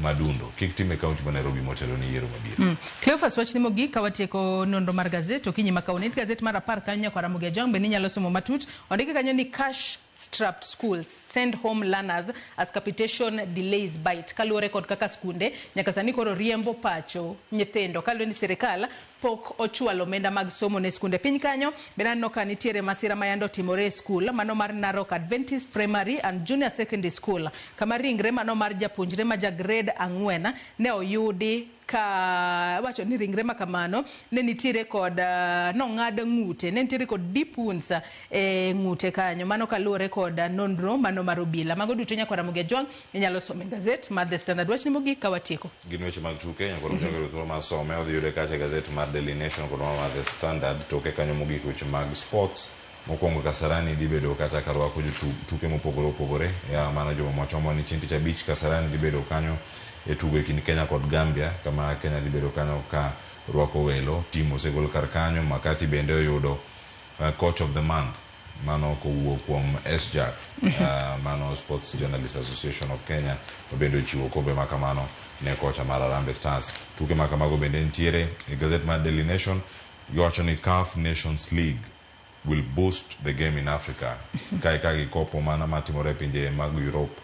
madundo kik tim e kaunti ma Nairobi motelo ni yiero mabiro. Cleophas wachni mogik ka watieko nonro mar gazet okinyi ma kawuono. It gazet mar 10 kanyo nyaka Ramogi Ajwang' bende inyalo somo matut. Ondike kanyo ni cash strapped schools send home learners as capitation delays bite. Kaluwore kod kaka skunde nyaka sani koro riembo pacho nyithindo kaluwore ni sirikal pok ochwalo omenda mag somo ne skunde. Piny kanyo bende aneno ka nitiere masira ma yande otimore e skul mano mar Narok Adventist Primary and Junior Secondary School kama ringre mano mar japuonjre ma ja grade 4 ne oyudi ka wacho ni ringre ma kamano ne nitiere kod nong'ad ng'ute, ne nitiere kod deep wounds e ng'ute kanyo. Mano kaluwore kod nonro mano mar obila. Mago duto nyaka Ramogi Ajwang' inyalo somo e gazet mar The Standard. Wachni mogik ka watieko. Gin weche mag tuke, nyaka Ramogi Ajwang' thuolo mar some, odhi yude kacha e gazet mar Daily Nation kod mar The Standard. Toke kanyo mogik weche mag sports. Mokwongo Kasarani dhi bedo kacha ka rwako tuke mopogore opogore. Ya mana juma mwachomo ni chieng' tich abich Kasarani dhi bedo kanyo e tugo e kind Kenya kod Gambia, kama Kenya dhi bedo kanyo ka rwako welo. Tim osegol kar kanyo. McCarthy bende oyudo coach of the month mano kowuok kuom SJAK, mano Sports Journalists Association of Kenya, ma bende ochiwo kombe ma kamano ne kocha mar Harambee Stars. Tuke ma kamago bende nitiere e gazet mar Daily Nation. Giwacho ni CAF Nations League will boost the game in Africa. Kae ka gikopo mana matimore e pinje mag Europe,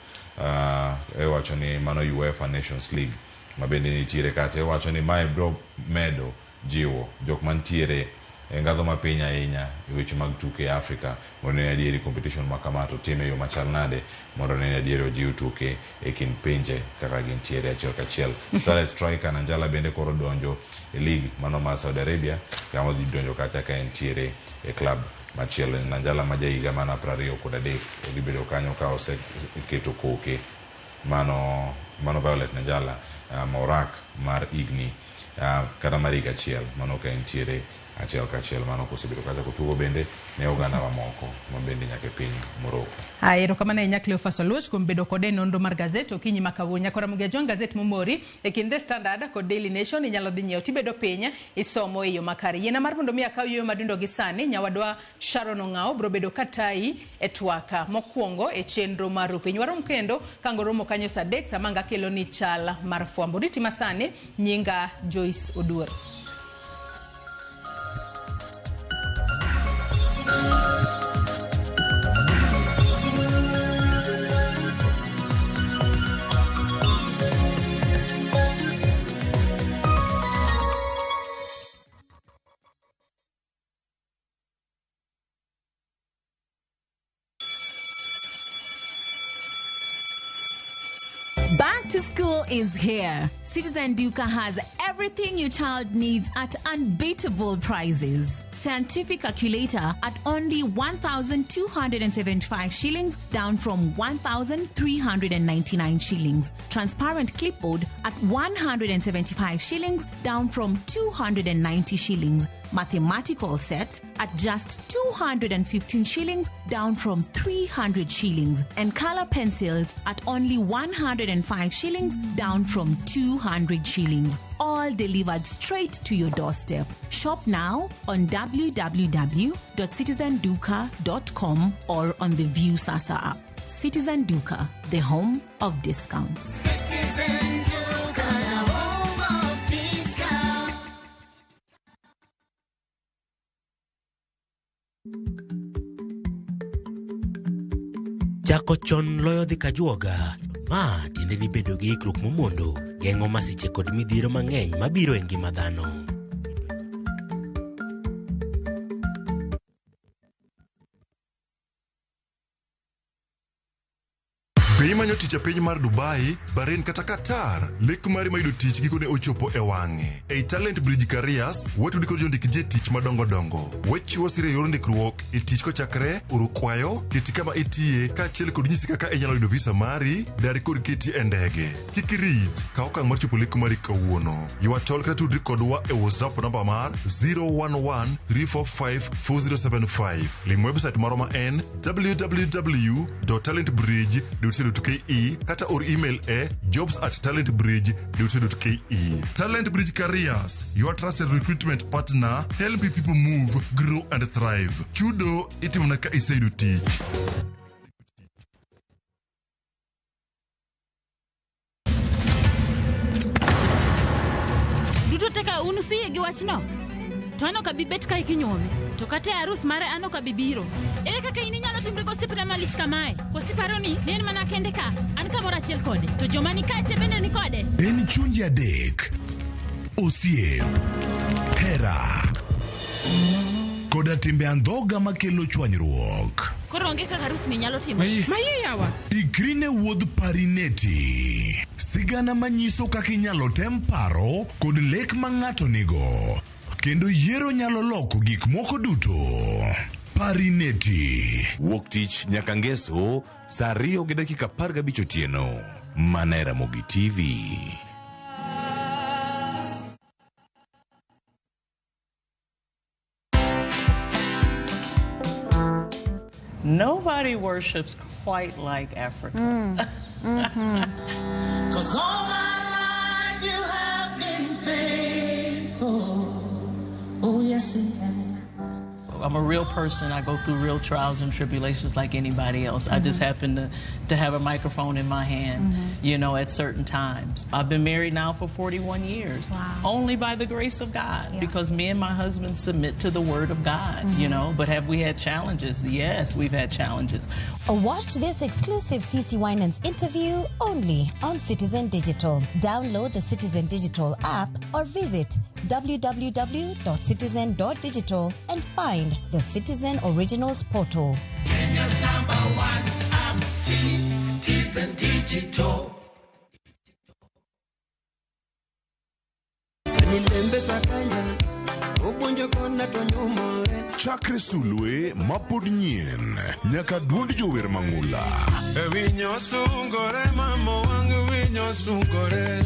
iwacho ni mano UEFA Nations League ma bende nitiere kacha. Iwacho ni mae biro medo jiwo jok mantiere e ngadho mapiny ahinya e weche mag tuke e Afrika mondo ne adieri competition ma kama to time e yo machal nade mondo ne adieri ojiw tuke e kind pinje kaka gintiere achiel kachiel. Starlet striker Nanjala bende koro donjo e league mano mar Saudi Arabia kama odhi donjo kacha ka entiere e club machielo. Nanjala ma jahiga mana 23 odhi bedo kanyo ka oseketo koke mano Violet Nanjala morak mar higni kata mar higa achiel mano ka entiere achiel kachiel mano kosebedo kacha kotugo bende ne oganda mamoko ma bende nyaka e piny Morocco. Erokamano ahinya Cleophas Oluoch kuom bedo kode e nonro mar gazet okinyi ma kawuono. Nyakora Mugia Jong gazet momori e kind The Standard kod Daily Nation inyalo dhi nyiewo tibedo piny isomo e yo makare. Yiena mar mondo mi akaw yueyo madundo gi sani nyawadwa Sharon Ong'awo biro bedo katayi e twaka mokwongo e chenro mar Rupiny. Warom kendo kango romo kanyo saa 3 sama ngakelo ni chal mar fwambo. Riti masani nyinga Joyce Oduor. Back to school is here. Citizen Duka has everything your child needs at unbeatable prices. Scientific calculator at only 1,275 shillings, down from 1,399 shillings. Transparent clipboard at 175 shillings, down from 290 shillings. Mathematical set at just 215 shillings, down from 300 shillings. And color pencils at only 105 shillings, down from 200 shillings. All delivered straight to your doorstep. Shop now on www.citizenduka.com or on the Viusasa app. Citizen Duka, the home of discounts. Citizen Duka, the home of discounts. Chako chon loyo dhi kajuoga. Ma tiende ni bedo gi ikruok momondo geng'o masiche kod midhiero mang'eny mabiro e ngima dhano. Be imanyo tich e piny mar Dubai, Bahrain kata Qatar? Lek mari mar yudo tich gikone ochopo e wang'e. Ei Talent Bridge Careers, watudi kod jondik ji e tich madongo dongo. Wachiwo sir e yor ndikruok e tich kochakre oro kwayo, keti kama itiye, kaachiel kod nyisi kaka inyalo yudo visa mari, dari kod keti e ndege. Kik irit, kaw okang' mar chopo lek mari kawuono. Ywa tol kata tudri kodwa e WhatsApp namba mar 011 345 4075. Lim website marwa ma en www.talentbridge.co.ke kata or email e jobs@talentbridge.co.ke. Talent Bridge Careers, your trusted recruitment partner, helping people move, grow and thrive. Chudo itimona ka iseyudo tich. Duto te ka un usiyie gi wachno? To an ok abi bet kae kinyuome. To kata e arus mare an ok abi biro. Ere kaka in inyalo timri gosiepna malich kamae? Koso iparo ni ne en mana kende ka? An kamoro achiel kode. To joma ni kae te bende ni kode. En chunje adek. Osiep. Hera. Koda timbe andhoga makelo chwanyruok. Koro onge kaka arus ni nyalo timore. Mayie yawa. Ikri ne wuodh Parineti. Sigana manyiso kaka inyalo tem paro kod lek ma ng'ato nigo. Kendo yiero nyalo loko gik moko duto. Parineti. Wuok tich nyaka ngeso saa 2:15 otieno. Mana e Ramogi TV. Nobody worships quite like Africa. Cause all my life you have been faithful. Oh, yes, you have. I'm a real person. I go through real trials and tribulations like anybody else. I just happen to have a microphone in my hand, you know, at certain times. I've been married now for 41 years. Wow. Only by the grace of God, Yeah. because me and my husband submit to the word of God, you know. But have we had challenges? Yes, we've had challenges. Watch this exclusive CC Winans interview only on Citizen Digital. Download the Citizen Digital app or visit www.citizen.digital and find the Citizen Originals portal. Kenya's number one app, Citizen Digital. Chakre sulwe mapod nyien nyaka duond jower mang'ula. Winyo sungore mama wang winyo sungore.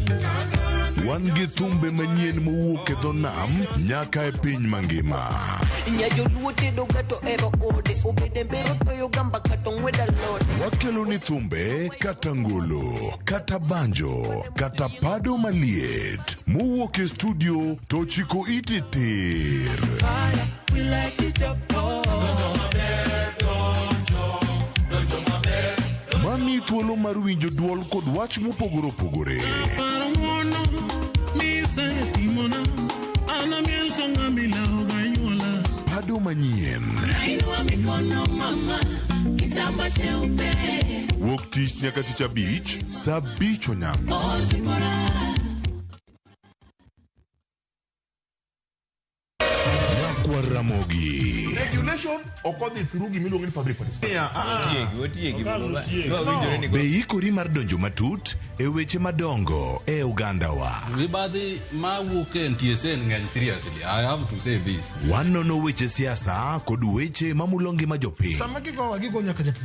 Wan gi thumbe manyien mowuok e dho nam nyaka e piny mangima. Nyajoluo tedo ga to ero ode obede mbero toyo gamba kata ong'wed alode. Wakelo ni thumbe kata ngolo, kata banjo, kata pado maliet mowuok e studio to chiko ite tir. We light it up. Mami thuolo mar winjo duol kod wach mopogore opogore. Pado manyien. Inua mikono mama, kitamba cheupe. Wuok tich nyaka tich abich, saa abich onyango. Ozipora. Nyakwar Ramogi. Regulation ok odhi through gimiluongo ni public participation. Otiegi, No. Be ikori mar donjo matut e weche madongo e ogandawa. Mibadhi mawuok e NTSA ng'eny seriously. I have to say this. Wanono weche siasa kod weche mamulo ngima jopiny. Sama gigowa gigo nyaka japur.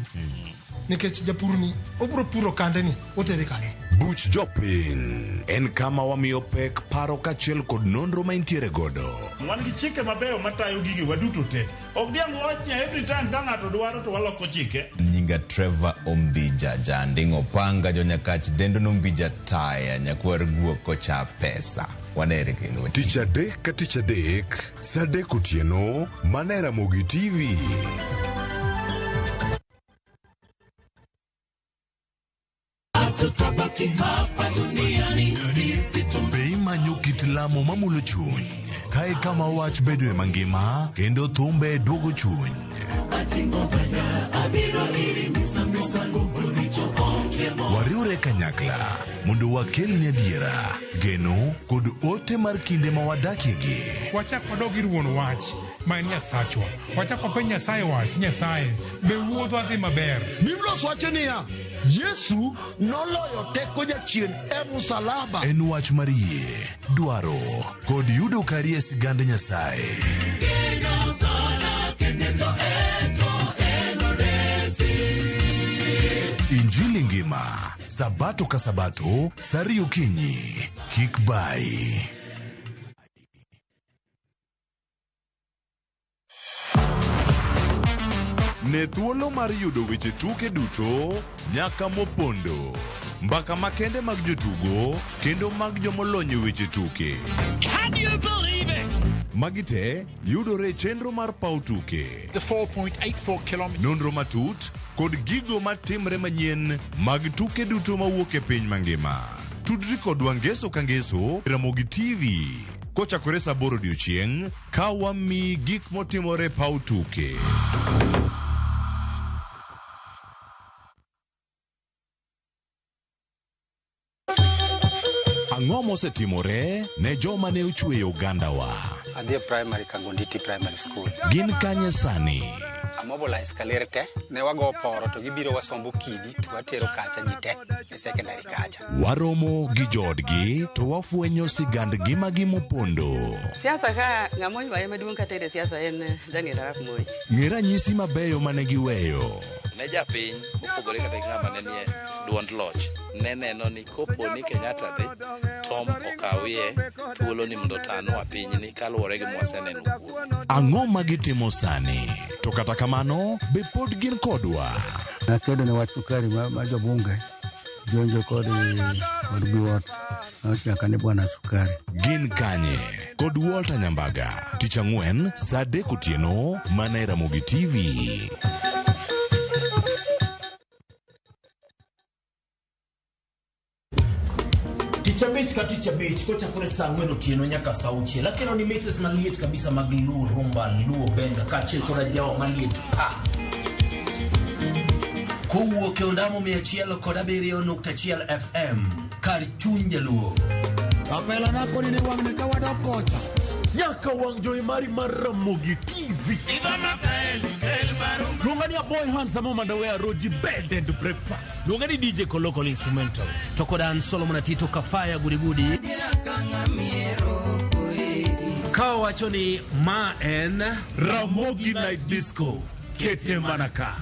Nikech japur ni obiro puro kande ni otere kanye. Buch jopiny en kama wamiyo pek paro kaachiel kod nonro ma intiere godo. Wan gi chike mabeyo matayo gige waduto te. Ok diang' wach ni every time ka ng'ato dwaro to waloko chike. Nyinga Trevor Ombija Janding Opanga jonyakach dendo nombija taya nyakwar guok kocha pesa. Wanere kendo. Tich adek ka tich adek, saa adek otieno, mana e Ramogi TV. Hatutabaki hapa duniani sisi Be imanyo kit lamo mamulo chuny? Kae kama wach bedoe mangima kendo thumbe duogo chuny. atingo bada abiro iri misango boricho onge mo Wariwre kanyakla mondo wakelni adiera, geno kod ote mar kinde ma wadakiegi. Wachak wadog ir wuon wach ma en Nyasachwa. Wachak wapenj Nyasaye wach, Nyasaye, be wuodhwa dhi maber? Biblos wacho niya, Yesu noloyo teko jachien e musalaba. En wach mar yie, dwaro kod yudo kari e sigand Nyasaye. Geno sana keneto eto enoresi. Injili ngima, Sabato ka Sabato, saa ariyo okinyi. Kik bayi. Ne thuolo mar yudo weche tuke duto nyaka mopondo. Mbaka makende mag jotugo kendo mag jomolony e weche tuke. Can you believe it? Magi te yudore e chenro mar paw tuke. The 4.84 kilometers. Nonro matut kod gigo matimre manyien mag tuke duto mawuok e piny mangima. Tudri kodwa ngeso ka ngeso Ramogi TV kochakore saa aboro odiochieng' ka wamiyi gik motimore e paw tuke. Ang'o mosetimore ne joma ne ochweyo ogandawa? Adhi e primary Kangonditi Primary School. Gin kanye sani? Amobilize kaler te, ne wago poro to gibiro wasombo kidi to watero kacha ji te e secondary kacha. Waromo gi joodgi to wafwenyo sigand ngimagi mopondo. Siasa ka ng'ama oywaye maduong' katere siasa en Daniel Arap Moi. Ng'e ranyisi mabeyo mane giweyo. Ne japiny mopogore kata gi ng'ama ne nie duond loch ne neno ni kopo ni Kenyatta dhi Tom okawie thuolo ni mondo otanwa pinyni kaluwore gi mwaseneno kuome. Ang'o ma gitimo sani? To kata kamano, be pod gin kodwa? Nakedo ne wach sukari ma, ma jobunge jonjo kod kod Biwott nochaka ni bwana sukari. Gin kanye? Kod Walter Nyambaga, tich ang'wen saa adek otieno mana e Ramogi TV. Tich abich ka tich abich kochakore saa ang'wen otieno nyaka saa auchiel akelo ni mixes maliet kabisa mag Luo Rumba, Luo Benga kaachiel koda jawa maliet pa. Kowuok e ondamo 107.1 FM kar chuny jaluo. Apela nako ni wang'ni ka wadok kocha. Nyaka wang' jowi mari mar Ramogi TV. Luonga ni Aboy Handsome Omandawe Roji Bed and Breakfast. Luonga ni DJ Koloko Instrumental. To kod an Solomon Atito Kafaya Gudi Gudi. Ka wacho ni ma en Ramogi Night Disco. Kete mana ka.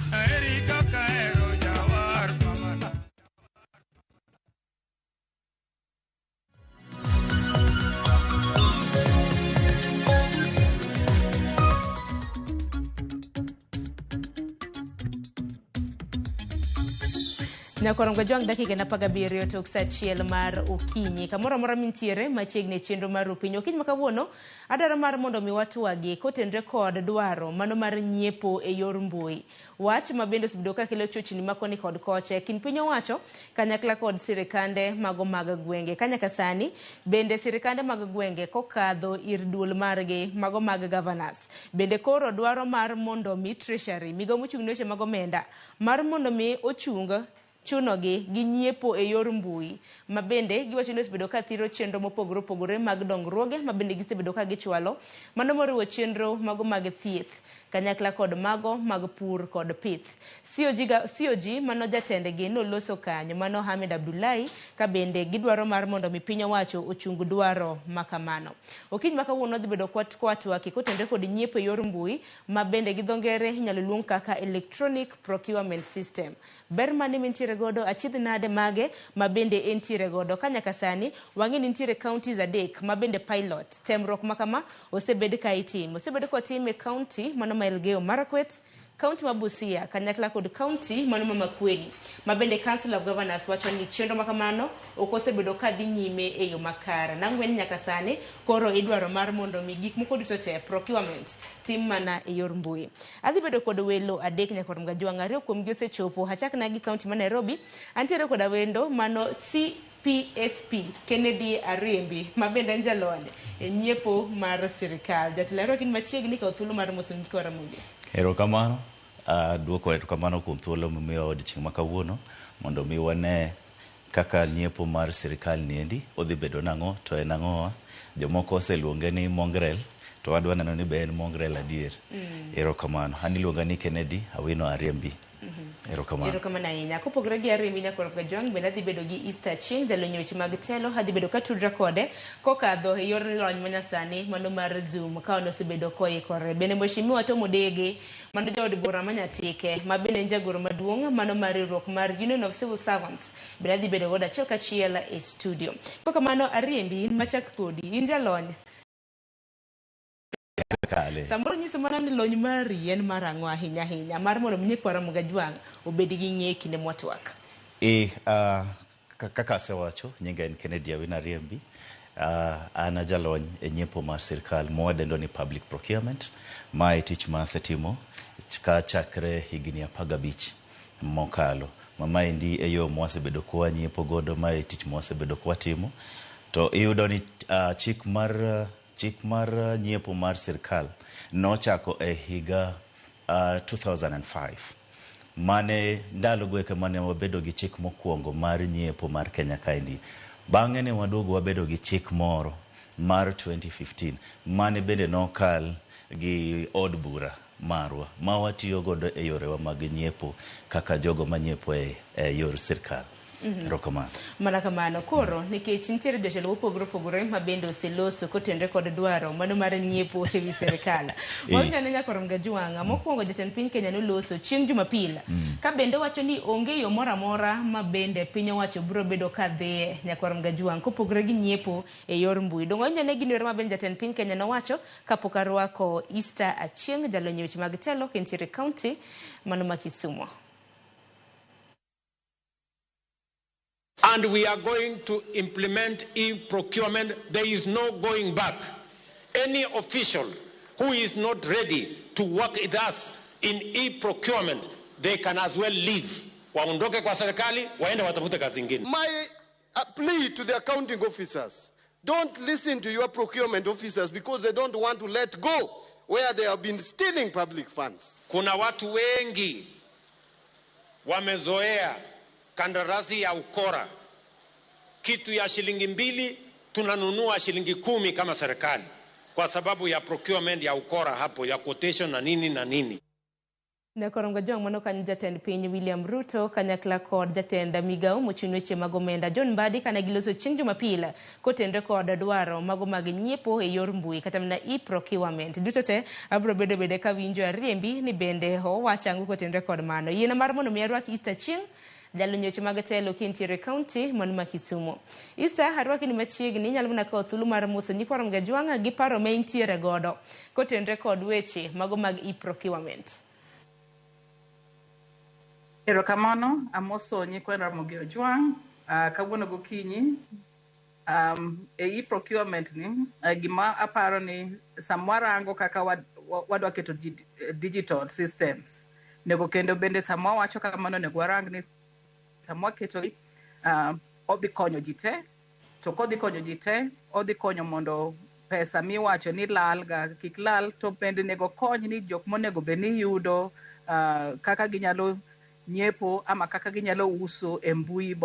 Nyakorongo jwang' dakika en 17 tok sa achiel mar okinyi. Kamoro amora mintiere machiegni e chenro mar Rupiny. Okinyi ma kawuono adwaro mar mondo mi watwagi kotenre kod dwaro mano mar nyiepo e yor mbui. Wach ma bende osebedo ka kelo chochni ma koni kod kocha e kind piny owacho kanyakla kod sirikande mago mag gwenge. Ka nyaka sani bende sirikande mag gwenge kokadho ir duol margi mago mag governors. Bende koro dwaro mar mondo mi treasury migawo mochung' ne weche mag omenda mar mondo mi ochung chunogi gi nyiepo e yor mbui ma bende giwacho ni osebedo ka thiro chenro mopogore opogore mag dongruoge ma bende gisebedo ka gichwalo mano moriwo chenro mago mag thieth kanyakla kod mago mag pur kod pith. COG mano jatendgi noloso kanyo mano Hamed Abdullahi ka bende gidwaro mar mondo mi piny owacho ochung dwaro makamano. Okinyi ma kawuono dhi bedo kwatwaki kotenre kod nyiepo e yor mbui ma bende gi dho ngere inyalo luong kaka electronic procurement system. Ber mane mintiere godo achiedh nade mage ma bende entiere godo ka nyaka sani wang'e ni nitiere counties 3 ma bende pilot temruok makama osebed ka itimo. Osebed kotim e county mano ma Elgeyo Marakwet, county ma Busia kanyakla kod county mano ma Makueni ma bende Council of Governors wacho ni chenro makamano ok osebedo ka dhi nyime e yo makare. Nang'wen nyaka sani koro idwaro mar mondo mi gik moko duto te procurement tim mana e yor mbui. Adhi bedo kod welo 3 nyaka Romga Jwang', 2 kuomgi osechopo. Achak na gi county ma Nairobi. Antiere koda wendo mano CPSP Kennedy Ariembi ma bende en jalony e nyiepo mar sirikal. Jatelo arwaki ni machiegni kaw thuolo mar moso nyikwa Ramogi. Erokamano. Duoko erokamano kuom thuolo mimiyowa odiochieng' ma kawuono mondo mi wane kaka nyiepo mar sirikal niendi odhi bedo nang'o to en ang'owa. Jomoko oseluonge ni mongrel to wadwa neno ni be en mongrel adier. Erokamano. An iluonga ni Kennedy Awino Ariembi. Erokamano. Erokamano ahinya. Kopogore gi Ariembi Nyakorokga Jwang' bende adhi bedo gi Easter Chieng' jalony e weche mag telo. Adhi bedo katudra kode kokadho e yor lony manyasani mano mar Zoom ka osebedo koikore. Bende Mheshimiwa Tom Odege mano jaod bura ma Nyatike ma bende en jagoro maduong' mano mar riwruok mar Union of Civil Servants bende adhi bedo godo achiel kachiel e studio. Kokamano Ariembi, in machak kodi, in jalony. Samoro nyiso mana ni lony mari en mar ang'o ahinya ahinya mar mondo mi nyikwa Ramogi Ajwang' obed gi ng'e kinde mwatwak. Kaka asewacho, nyinga en Kennedy Awino Ariembi. An ajalony e nyiepo mar sirikal mwadendo ni public procurement. Mae tich ma asetimo ka chakre higni 15 mokalo. Ma maendi e yo mwasebedo kwa nyiepo godo, mae tich mwasebedo kwa timo. To iyudo ni chik mar nyiepo mar sirikal nochako e higa 2005. Mane ndalo goeko mane wabedo gi chik mokwongo mar nyiepo mar Kenya kaendi. Bang'e ne waduogo wabedo gi chik moro mar 2015 mane bende nokal gi od bura marwa ma watiyo godo e yorewa mag nyiepo kaka jogo manyiepo e yor sirikal. Erokamano. Mana kamano. Koro nikech nitiere jotelo mopogore opogore ma bende oseloso kotenre kod dwaro mano mar nyiepo e wi sirikal. Wawinjo ane Nyakoromga Jwang' mokwongo jatend piny Kenya noloso chieng' Jumapil ka bende wacho ni onge yo moro amora ma bende piny owacho biro bedo ka dhiye Nyakoromga Jwang' kopogore gi nyiepo e yor mbui. Donge wawinjo ane gino ero ma bende jatend piny Kenya nowacho kapok arwako Easter Achieng' jalony e weche mag telo kentiere county mano ma Kisumu. And we are going to implement e-procurement. There is no going back. Any official who is not ready to work with us in e-procurement, they can as well leave. Waondoke kwa serikali, waende watafute kazi ingine. My plea to the accounting officers, don't listen to your procurement officers because they don't want to let go where they have been stealing public funds. Kuna watu wengi wamezoea kandarasi ya ukora. Kitu ya shilingi 2 Tunanunua shilingi 10 kama serikali kwa sababu ya procurement ya ukora hapo ya quotation na nini na nini. Nyakorongo Jong mano kanyo jatend piny William Ruto kanyakla kod jatend migao mochung' weche mag omenda John Mbadi kane giloso chieng' Jumapil kotenre kod dwaro mago mag nyiepo e yor mbui kata mana e-procurement. Duto te abiro bedo bende kawinjo ariembi ni bende owacho ang'o kotenre kod mano. Yiena mar mondo mi arwak Easter chieng' jalony weche mag telo kintiere e kaunti man ma Kisumu. Easter arwaki ni machiegni inyalo mana kawo thuolo mar moso nyikwa Ramogi Ajwang' gi paro ma intiere godo kotenre kod weche mago mag e-procurement. Erokamano, amoso nyikwa Ramogi Ojwang'. Kawuono gokinyi e e-procurement ni gima aparo ni sama warango kaka wadwa keto digital systems, nego kendo bende sama wawacho kamano onego warang ni sama waketo odhi konyo ji te, to kodhi konyo ji te, odhi konyo mondo pesa miwacho ni lal ga kik lal, to bende nego kony ni jok monego bed ni yudo kaka ginyalo nyiepo ama kaka ginyalo uso e mbui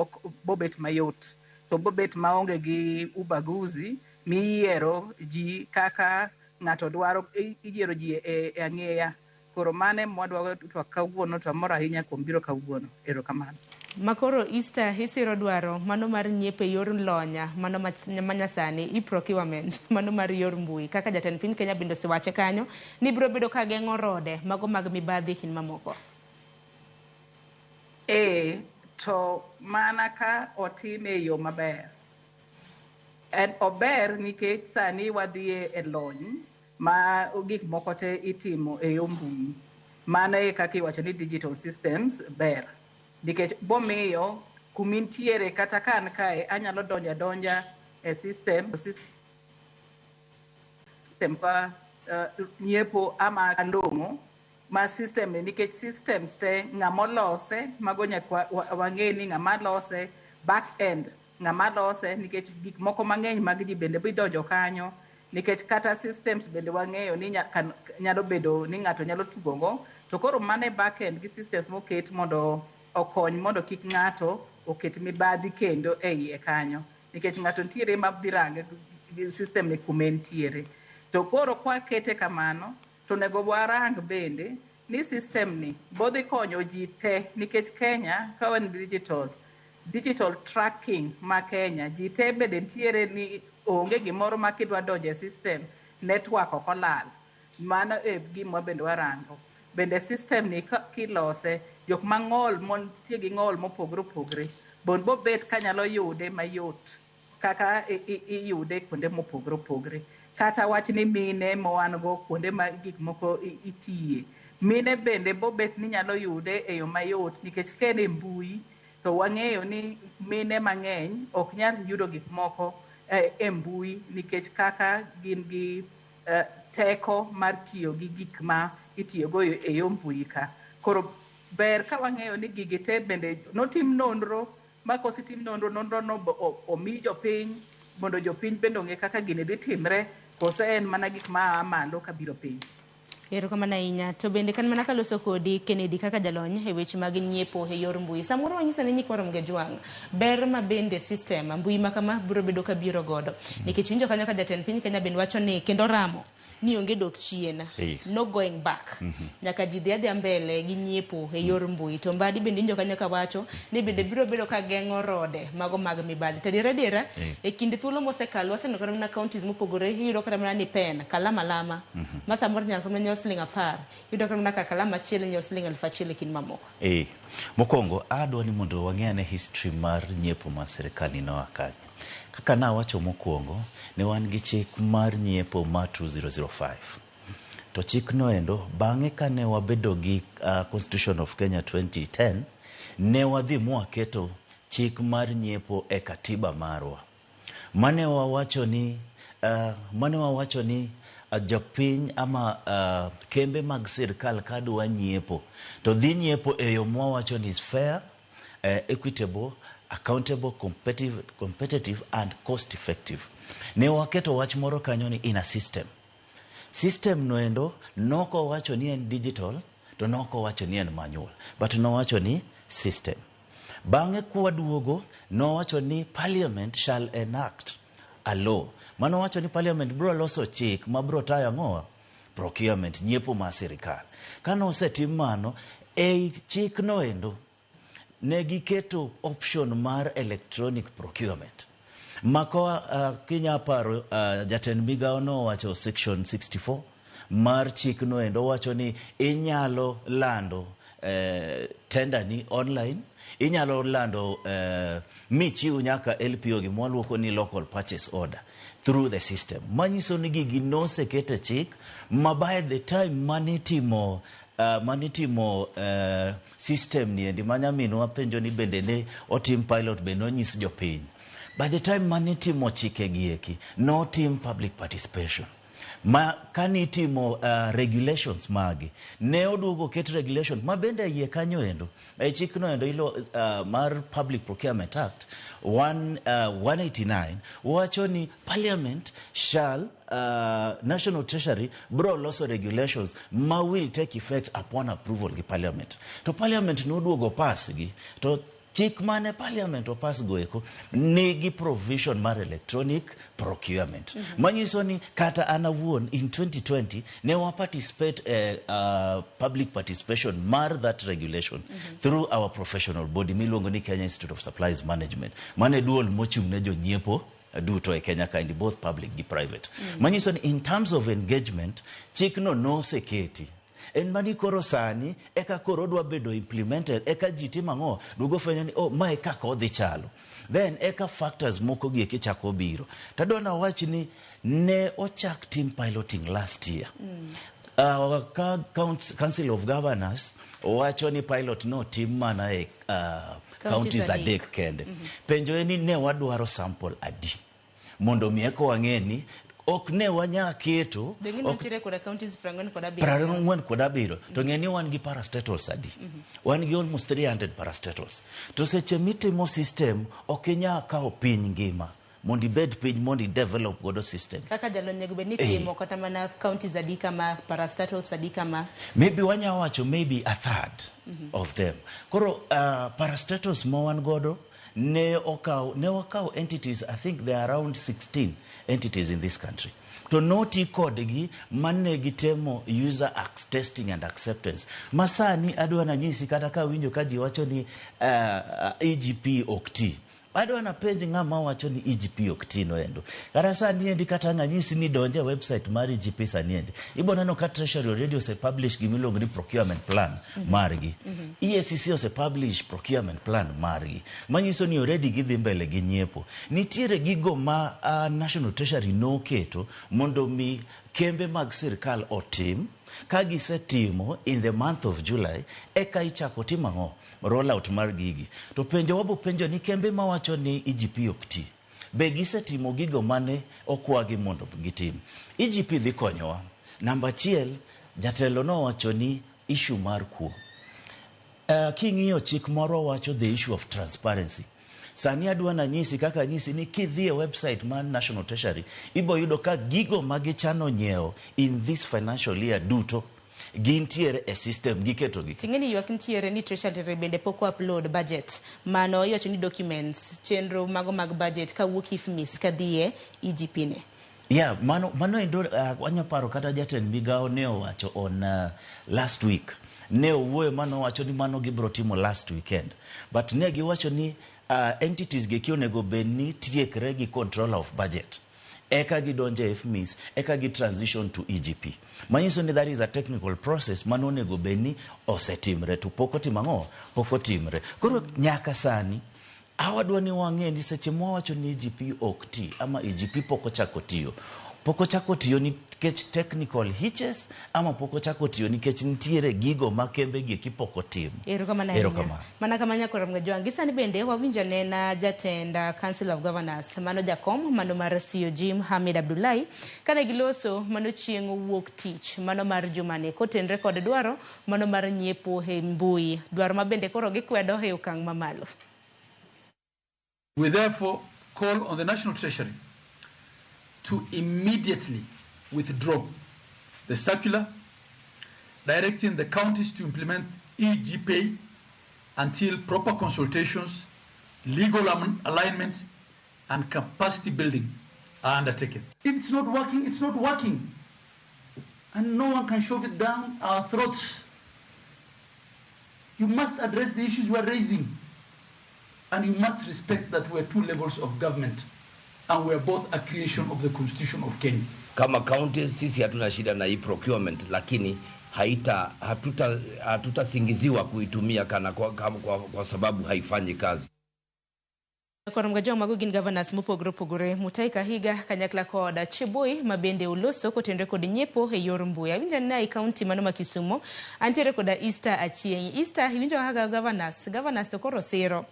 bobet mayot, to bobet maonge gi ubaguzi miyiero ji kaka ng'ato dwaro, iyiero ji e ang'eya. Koro mane mwadwa twak kawuono, to amor ahinya kuom biro kawuono. Erokamano. Makoro Easter isiro dwaro mano mar nyiepo e yor lonya mano manyasani e-procurement mano mar yor mbui kaka jatend piny Kenya bende osewache kanyo ni biro bedo ka geng'o rode mago mag mibadhi e kind mamoko. Ee, to mana ka otime e yo maber. En ober nikech sani wadhi e lony ma gik moko te itimo e yo mbui. Mano e kaka iwacho ni digital systems ber. Nikech bomiyo kumintiere kata ka an kae anyalo donjo adonja e system ka nyiepo ama long'o ma system ni, nikech systems te ng'ama olose mago nyaka wang'e ni ng'ama lose back end ng'ama lose, nikech gik moko mang'eny mag ji bende bidonjo kanyo, nikech kata systems bende wang'eyo ni nyalo bedo ni ng'ato nyalo tugogo, to koro mane back end gi systems moket mondo okony mondo kik ng'ato oket mibadhi kendo e iye kanyo, nikech ng'ato nitiere ma dhi range gi system ni kuma entiere. To koro kwakete kamano to onego warang bende ni system ni bodhi konyo ji te, nikech Kenya ka wan digital tracking ma Kenya ji te bende nitiere ni onge gimoro ma kidwa donjo e system network ok olal. Mano e gima bende warango. Bende system ni kilose jok mang'ol mantie gi ng'ol mopogore opogore bon bobet kanyalo yude mayot kaka iyude kuonde mopogore opogore. Kata wach ni mine ma wan go kuonde ma gik moko itiye, mine bende bobet ni nyalo yude e yo mayot, nikech ka en e mbui to wang'eyo ni mine mang'eny ok nyal yudo gik moko e mbui nikech kaka gin gi teko mar tiyo gi gik ma itiyogo e yo mbui ka. Koro ber ka wang'eyo ni gigi te bende notim nonro, ma kosetim nonro, nonro no omi jopiny mondo jopiny bende ong'e kaka gini dhi timre, kose en mana gik ma aa malo kabiro piny. Erokamano ahinya. To bende kan mana kaloso kodi Kennedy kaka jalony e weche mag nyiepo e yor mbui. Samoro wanyisa ni nyikwa Ramogi Ajwang' ber ma bende system mbui ma kama biro bedo ka biro godo. Nikech winjo kanyo ka jatend piny Kenya bende wacho ni kendo ramo ni onge dok chien. No going back. Nyaka ji dhi adhiya mbele gi nyiepo e yor mbui. To Mbadi bende winjo kanyo ka wacho ni bende biro bedo ka geng'o rode mago mag mibadhi. To adiera adiera e kind thuolo mosekalo waseneno kata mana counties mopogore iyudo kata mana ni pen kalam alama ma samoro nyalo kata mana nyiewo siling 10, iyudo kata mana ka kalam achiel nyiewo siling 1000 e kind mamoko. Mokwongo adwa ni mondo wang'e ane history mar nyiepo mar sirikal ni noa kanye. Kaka nawacho mokwongo, ne wan gi chik mar nyiepo mar 2005. To chikno endo, bang'e kane wabedo gi Constitution of Kenya 2010, ne wadhi mwaketo chik mar nyiepo e katiba marwa. Mane wawacho ni jopiny ama kembe mag sirikal kadwa nyiepo, to dhi nyiepo e yo mwawacho ni is fair, equitable, accountable, competitive and cost effective. Ne waketo wach moro kanyo ni in a system. System noendo noko wacho ni en digital, to noko wacho ni en manual, but nowacho ni system. Bang'e kwaduogo nowacho ni parliament shall enact a law mano wacho ni parliament bro loso chik ma bro tayo ang'owa procurement nyiepo mar sirikal. Kane osetim mano, ei chikno endo ne giketo option mar electronic procurement mako kinya paro jatend migawo nowacho section 64 mar chikno endo wacho ni inyalo lando tender ni online, inyalo lando michiw nyaka LPO gima ni local purchase order through the system. Manyiso ni gigi noseket e chik ma by the time manitimo system ni endi ma nyaminwa penjo ni bende ne otim pilot bende onyis jopiny. By the time manitimo chike gi eki, notim public participation. Ma kanitimo regulations magi, ne oduogo ket regulation ma bende iye kanyo endo e chikno endo ilo mar Public Procurement Act 189 wacho ni Parliament shall National Treasury bro loso regulations ma will take effect upon approval gi Parliament. To Parliament noduogo pass gi to chik mane Parliament opas go eko nigi provision mar electronic procurement. Manyiso ni kata an awuon in 2020 ne wa participate public participation mar that regulation through our professional body miluongo ni Kenya Institute of Supplies Management. Mane duol mochung' ne jonyiepo duto e Kenya kaendi, both public gi private. Manyiso ni in terms of engagement, chikno noseketi. En mani koro sani eka koro odwa bedo implemented, eka ji timo ang'o, duogo fwenyo ni oh, mae kaka odhi chalo. Then eka factors moko gi eki chako biro. Tadwa nawach ni ne ochak tim piloting last year. Ka Council of Governors wacho ni pilot no tim mana e counties adek kende. Penjo en ni ne wadwaro sample adi mondo mi eka wang'e ni ok ne wanya keto nitiere koda counties 47. 47 to ng'e ni wan gi parastatals adi. Wan gi almost 300 parastatals. To seche mitimo system ok inyal kawo piny ngima mondo ibed piny mondo i develop godo system. Kaka jalony onego bed ni timo kata mana counties adi kama, parastatals adi kama. Maybe wanya wacho maybe a third of them. Koro parastatals ma wan godo ne wakaw entities, I think there are around 16 entities in this country. To noti kodgi mane gitemo user testing and acceptance. Masani adwa nanyisi kata ka winjo ka ji wacho ni EGP ok ti. Adwa na penj ng'ama wacho ni EGP ok ti no endo. Kata sani endi kata ng'anyisi ni donje website mar EGP sani endi. Ibo neno ka Treasury already ose publish gimiluongo ni procurement plan margi. EACC ose publish procurement plan margi. Manyiso ni already gidhi mbele gi nyiepo. Nitiere gigo ma National Treasury noketo mondo mi kembe mag sirkal otim. Ka gisetimo in the month of July, eka ichako timo ang'o? Rollout mar gigi. To penjo wabo penjo ni kembe mawacho ni EGP ok ti. Be gisetimo gigo mane okwagi mondo gitim. EGP dhi konyowa. Namba achiel, jatelo nowacho ni issue mar kuo. King'iyo chik moro wacho the issue of transparency. Sani adwa nanyisi kaka nyisi ni kidhi e website mar National Treasury, ibo yudo ka gigo magichano nyiewo in this financial year duto gintiere e system giketogi. Ting'e ni ywak nitiere ni Treasury bende pok upload budget. Mano iwacho ni documents, chenro mago mag budget kawuok IFMIS kadhi e EGP ne. Yeah, mano endo wanya paro kata jatend migawo ne owacho on last week. Ne owuoyo mano wacho ni mano gibro timo last weekend. But ne giwacho ni entities gi onego bed ni tiekre gi controller of budget. Eka gidonje IFMIS, eka gi transition to EGP. Manyiso ni that is a technical process mano onego bed ni osetimre to pok otimo ang'o? Pok otimre. Koro nyaka sani awadwa ni wang'e ni seche mwawacho ni EGP ok ti ama EGP pok ochako tiyo. Pok ochako tiyo nikech technical hitches ama pok ochako tiyo nikech nitiere gigo ma kembe gi eki pok otimo. Erokamano ahinya. Mana kama nyakora Mgajwang'. Gi sani bende wawinjo nena jatend Council of Governors mano jakom mano mar COG Mohamed Abdullahi kane giloso mano chieng' wuok tich mano mar jumani kotenre kod dwaro mano mar nyiepo e mbui, dwaro ma bende koro gikwedo e okang' mamalo. We therefore call on the National Treasury to immediately withdraw the circular directing the counties to implement EGP until proper consultations, legal alignment, and capacity building are undertaken. If it's not working, it's not working. And no one can shove it down our throats. You must address the issues we are raising. And you must respect that we are two levels of government and we are both a creation of the Constitution of Kenya. Kama counties sisi hatuna shida na hii procurement, lakini haita hatutasingiziwa kuitumia kana kwa sababu haifanyi kazi. Korom ga joma gin governors mopogore opogore Mutahi Kahiga kanyakla kod Cheboi mabende oloso kotenore kod nyiepo e yor mbui. Awinjo ni e county mano ma Kisumo antiere koda Easter Achieng'. Easter iwinjo kaka governors to koro siro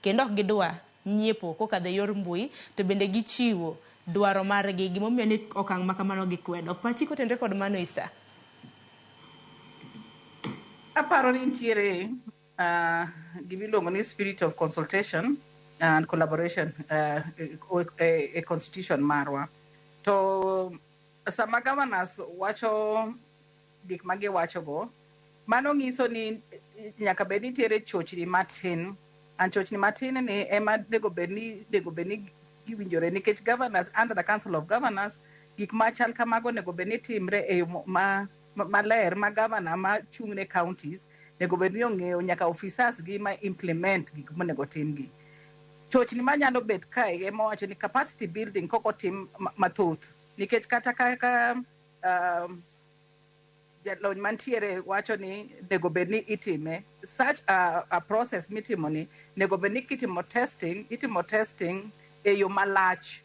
kendo ok gidwa nyiepo kokadho e yor mbui to bende gichiwo dwaro margi gimomiyo ni okang' ma kamano gikwedo. Pachi kotenore kod mano Easter? Aparo ni nitiere gimiluongo ni spirit of consultation and collaboration e constitution marwa. To sama governors wacho gik ma giwachogo, mano nyiso ni nyaka bed nitiere chochni matin, and chochni matin ni ema nego bed ni giwinjore nikech governors under the Council of Governors gik machal kamago onego bed ni timre e yo maler ma governor ma chung' ne counties onego bed ni ong'eyo nyaka officers gi ma implement gik monego timgi. Chochni manyalo bet kae ema wacho ni capacity building kok otim mathoth nikech kata kaka jalony mantiere wacho ni nego bed ni itime such a process mitimo ni nego bed ni kitimo testing itimo testing e yo malach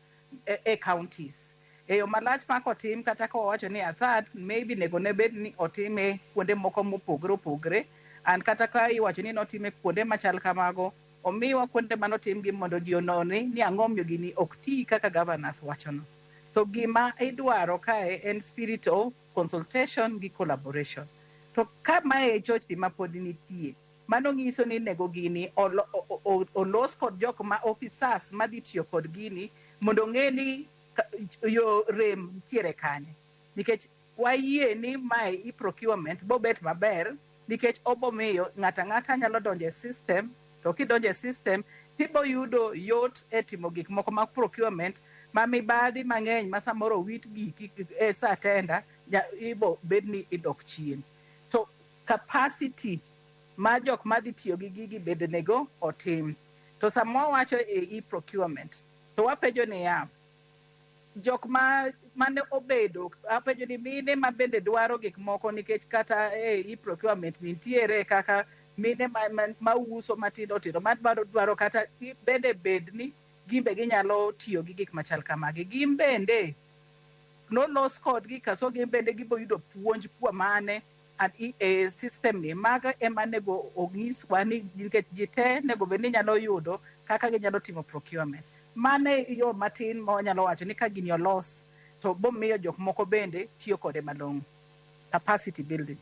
e counties e yo malach ma kotim kata ka wacho ni a third maybe nego ne bed ni otime kuonde moko mopogore opogore and kata ka iwacho ni notime kuonde machal kamago omiwa kuonde manotimgi mondo ji onone ni ang'o miyo gini ok ti kaka governors wachono. So gima idwaro kae en spirit of consultation gi collaboration. To ka mae chochni ma pod nitie, mano nyiso ni nego gini olos kod jok ma officers madhi tiyo kod gini mondo ong'e ni yo rem nitiere kanye. Nikech wayie ni mae e-procurement bobet maber nikech obomiyo ng'ato ang'ata nyalo donjo e system. To kidonjo e system tibo yudo yot e timo gik moko mag procurement ma mibadhi mang'eny ma samoro owit giki e sa tenda ibo bed ni idok chien. To capacity ma jok madhi tiyo gi gigi bed nego otim. To sama wawacho e e-procurement to wapenjo niya, jok ma mane obedo apenjo ni mine ma bende dwaro gik moko nikech kata e e-procurement nitiere kaka mine ma uso matindo tindo ma dwaro kata bende bed ni gimbe ginyalo tiyo gi gik machal kamagi. Gin bende nolos kodgi kaso gin bende gibo yudo puonj kuom mane and e system ni maga ema nego onyiswa ni nikech ji te nego bed ni nyalo yudo kaka ginyalo timo procurement. Mane yo matin ma wanyalo wacho ni ka gini olos to bomiyo jok moko bende tiyo kode malong'o. Capacity building.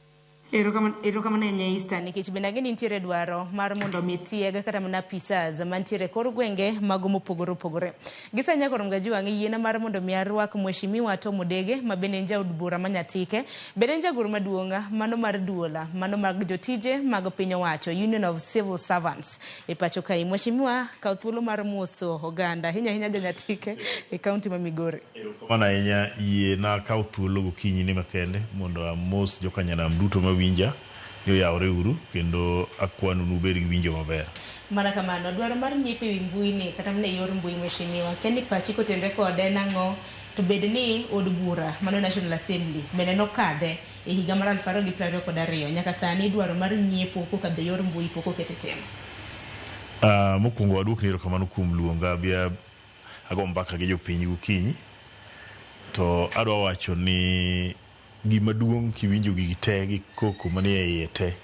Erokamano ahinya Easter nikech bende ang'e ni nitiere dwaro mar mondo mi tieg kata mana apisas mantiere kor gwenge mago mopogore opogore. Gi sani nyaka ga jiwang'e yiena mar mondo mi arwak Mheshimiwa Tom Odege ma bende en jaod bura ma Nyatike, bende en jagoro maduong' mano mar duola mano mag jotije mag piny owacho Union of Civil Servants e pacho kae. Mheshimiwa, kaw thuolo mar moso oganda ahinya ahinya jo Nyatike e kaunti ma Migori. Erokamano ahinya yiena kaw thuolo gokinyi ni makende mondo amos jokanyanam duto ma winja ni oyawre uru kendo akwanu nubed gi winjo maber. Mana kamano, dwaro mar nyiepo ewi mbui ni kata mana e yor mbui Mheshimiwa, kia ni pachi kotenore kode en ang'o to bed ni od bura mano National Assembly bende nokadhe e higa mar 2022 nyaka sani dwaro mar nyiepo kokadho e yor mbui pok oket e tim. Mokwongo aduokni erokamano kuom luonga abi ago mbaka gi jopiny gokinyi to adwa wacho ni gima duong' kiwinjo gigi te gi koko manie iye te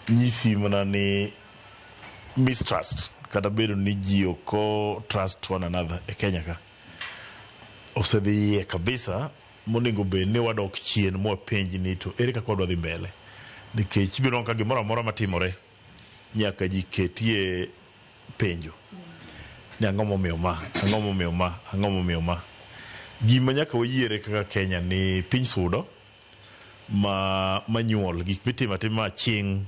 nyisi mana ni mistrust kata bedo ni ji ok trust one another e Kenya ka osedhi iye kabisa monego bed ni wadok chien mwapenj ni to ere kaka wadwa dhi mbele nikech ibiro neno ka gimoro amora matimore nyaka ji ketie penjo ni ang'o momiyo ma, ang'o momiyo ma, ang'o momiyo ma. Gima nyaka wayiere kaka Kenya ni piny sudo ma manyuol gik mitimo atima chieng'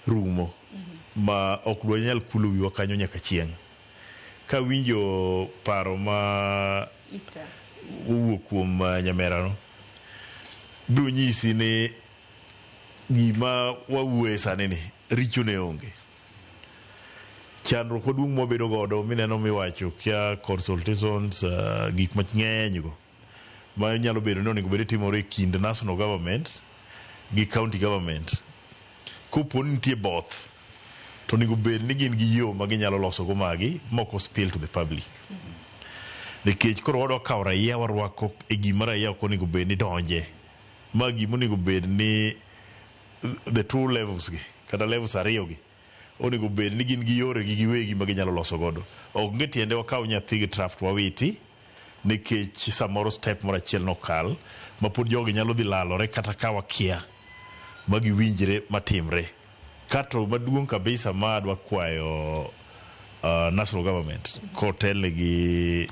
rumo ma ok dwanyal kulo wiwa kanyo nyaka chieng'. Kawinjo paro ma Easter. owuok kuom nyamerano, biro nyisi ni gima wawuoye sani ni richo ne onge. Chandruok maduong' mwabedo godo mineno miwacho kia consultations, gik mang'eny go ma nyalo bedo ni onego bed ni timore e kind national government gi county government. Kopo ni nitie both, to onego bed ni gin gi yo ma ginyalo loso go magi mok o spill to the public. Nikech koro wadwa kawo raia warwako e gima raia ok onego bed ni donje. Ma gima onego bed ni the two levels gi kata levels ariyo gi onego bed ni gin gi yore gi giwegi ma ginyalo loso godo. Ok onge tiende wakaw nyathi gi draft wawiti nikech samoro step moro achiel nokal ma pod jogi nyalo dhi lalore kata ka wakia ma giwinjre matimre. Kato maduong' kabisa ma adwa kwayo national government kotelne gi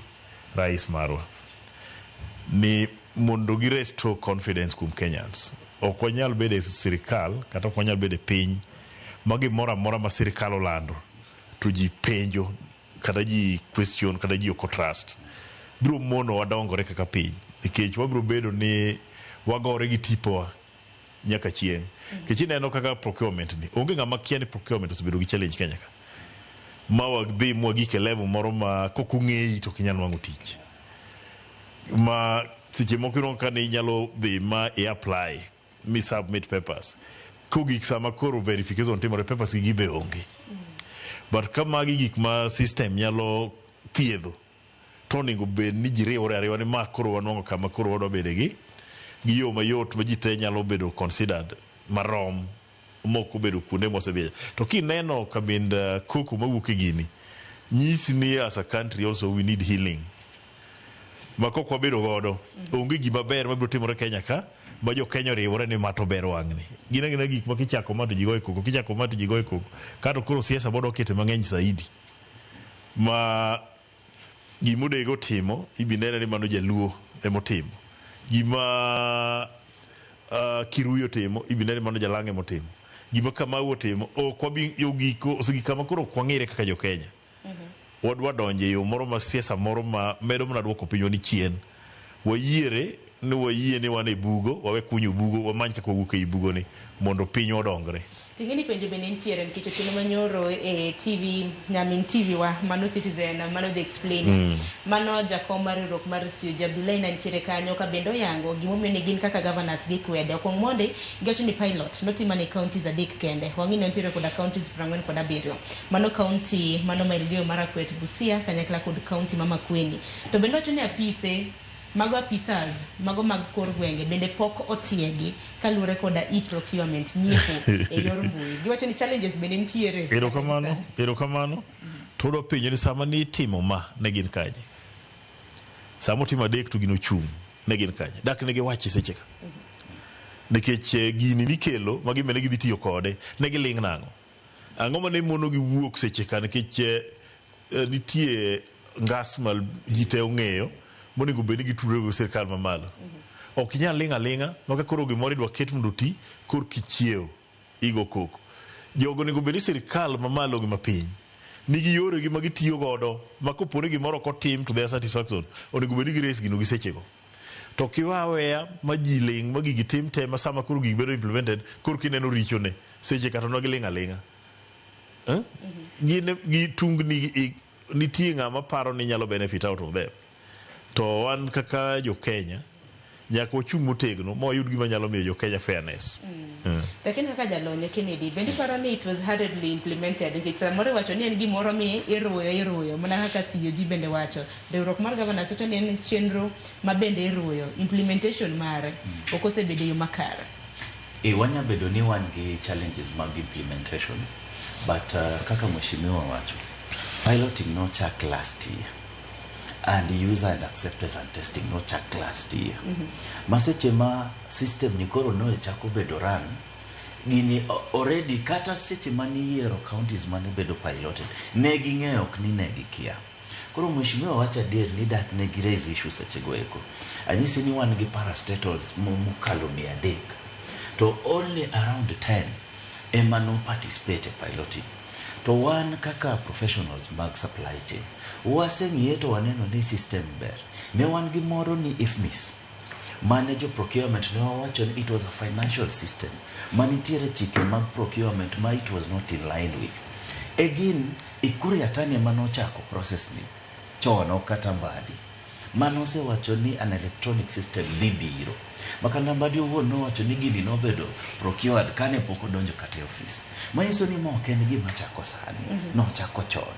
rais marwa ni mondo gi restore confidence kuom Kenyans. Ok wanyal bedo e sirikal kata ok wanyal bedo e piny ma gimoro amora ma sirikal olando to ji penjo kata ji question kata ji ok trust. Biro mono wadongore kaka piny nikech wabiro bedo ni wagore gi tipowa nyaka chieng'. Nikech ineno kaka procurement ni onge ng'ama kia ni procurement osebedo gi challenge Kenya ka. Ma wadhi mwagik e level moro ma kok ong'eyi to ok inyal nwang'o tich. Ma seche moko inwang'o ka ni inyalo dhi ma i apply mi submit papers. Kogik sama koro verification timore papers gi be onge. But ka magi gik ma system nyalo thiedho to onego bed ni ji riwore ariwa ni ma koro wanwang'o kama koro wadwa bede gi yo mayot ma ji te nyalo bedo considered marom mok obedo kuonde mosedhiye. To kineno kabind koko mawuok e gini, nyisi ni as a country also we need healing. Ma kok wabedo godo, onge gima ber mabiro timore Kenya ka ma jo Kenya oriwore ni ma to ber wang'ni. Gin agina gik ma kichako ma to ji goyo koko, kichako ma to ji goyo koko. Kato koro siasa bod okete mang'eny saidi. Ma gimodego timo, ibinene ni mano jaluo emotimo. Gima Kiruyu otimo, ibinene ni mano jalang'o emotimo. Gima Kamau otimo, ok wabi ogiko osegik kama koro ok wang'ere kaka jo Kenya. Wadwa donjo e yo moro ma siasa moro ma medo mana duoko pinywa ni chien. Wayiere ni wayie ni wan e bugo, wawe kunyo bugo, wamany kaka wawuok ei bugo ni mondo pinywa odongre. Ting'e ni penjo bende nitiere nikech otieno manyoro e TV, nyamin TV wa, mano Citizen, mano The Explainer. Mano jakom mar riwruok mar COG Abdullahi ne nitiere kanyo ka bende oyango gimomiyo ne gin kaka governors gikwede. Okuong mondi giwacho ni pilot notim mana e counties 3 kende. Wang'e ni nitiere koda counties 47. Mano county mano ma Elgeyo Marakwet, Busia kanyakla kod county ma Makueni. To bende wacho ni apise mago apisas mago mag kor gwenge bende pok otiegi kaluwore koda e-procurement nyiepo e yor mbui. Giwacho ni challenges bende nitiere. Erokamano, erokamano. To odwa penjo ni sama ni itimo ma ne gin kanye? Sama otimo 3 to gino chung' ne gin kanye? Dak ne giwachi seche ka. Nikech gini nikelo ma gimbe ne gidhi tiyo kode, ne giling' nang'o? Ang'o mane mono gi wuok seche ka nikech nitie ngas ma ji te ong'eyo monego bed ni gitudore gi sirkal mamalo. Ok inyal ling' aling'a ma ka koro gimoro idwa ket mondo oti, kor kichiewo igo koko. Jogo onego bed ni sirkal mamalo gi mapiny nigi yoregi ma gitiyo godo ma kopo ni gimoro ok otim to their satisfaction, onego bed ni gires gino gi sechego. To kiwa aweya ma ji ling' ma gigi tim te ma sama koro gigi bedo implemented, koro kineno richone seche kata no giling' aling'a. Gin gi tungni nitie ng'ama paro ni nyalo benefit out of them. To wan kaka jo Kenya nyaka wachung' motegno ma wayud gima nyalo miyo jo Kenya fairness. Lakini kaka jalony Kennedy, bende iparo ni it was hurriedly implemented nikech samoro iwacho ni en gimoro mi iruyo mana kaka COG bende wacho. Riwruok mar governors wacho ni en chenro ma bende iruyo, implementation mare ok osebedo e yo makare. Wanya bedo ni wan gi challenges mag implementation, but kaka mheshimiwa wacho, piloting nochak last year and user and acceptance and testing nochak last year. Ma seche ma system ni koro no chako bedo run, gini already kata seche mane iyiero counties mane bedo piloted, ne ging'eyo ok ni ne gikia. Koro mheshimiwa wacho adier ni dak ne gi raise issue seche go eko. Anyisi ni wan gi parastatals mokalo 300 to only around 10 ema no participate e piloting. To wan kaka professionals mag supply chain, waseng'iye to waneno ni system ber. Ne wan gi moro ni IFMIS, mane jo procurement ne wawacho ni it was a financial system manitiere chike mag procurement ma it was not in line with. Again, Ukur Yatani ema nochako process ni chon ok kata Mbadi manosewacho ni an electronic system dhi biro makata Mbadi owuon nowacho ni gini nobedo procured kane pok odonjo kata e ofis manyiso ni ma ok en gima chako sani. Nochako chon.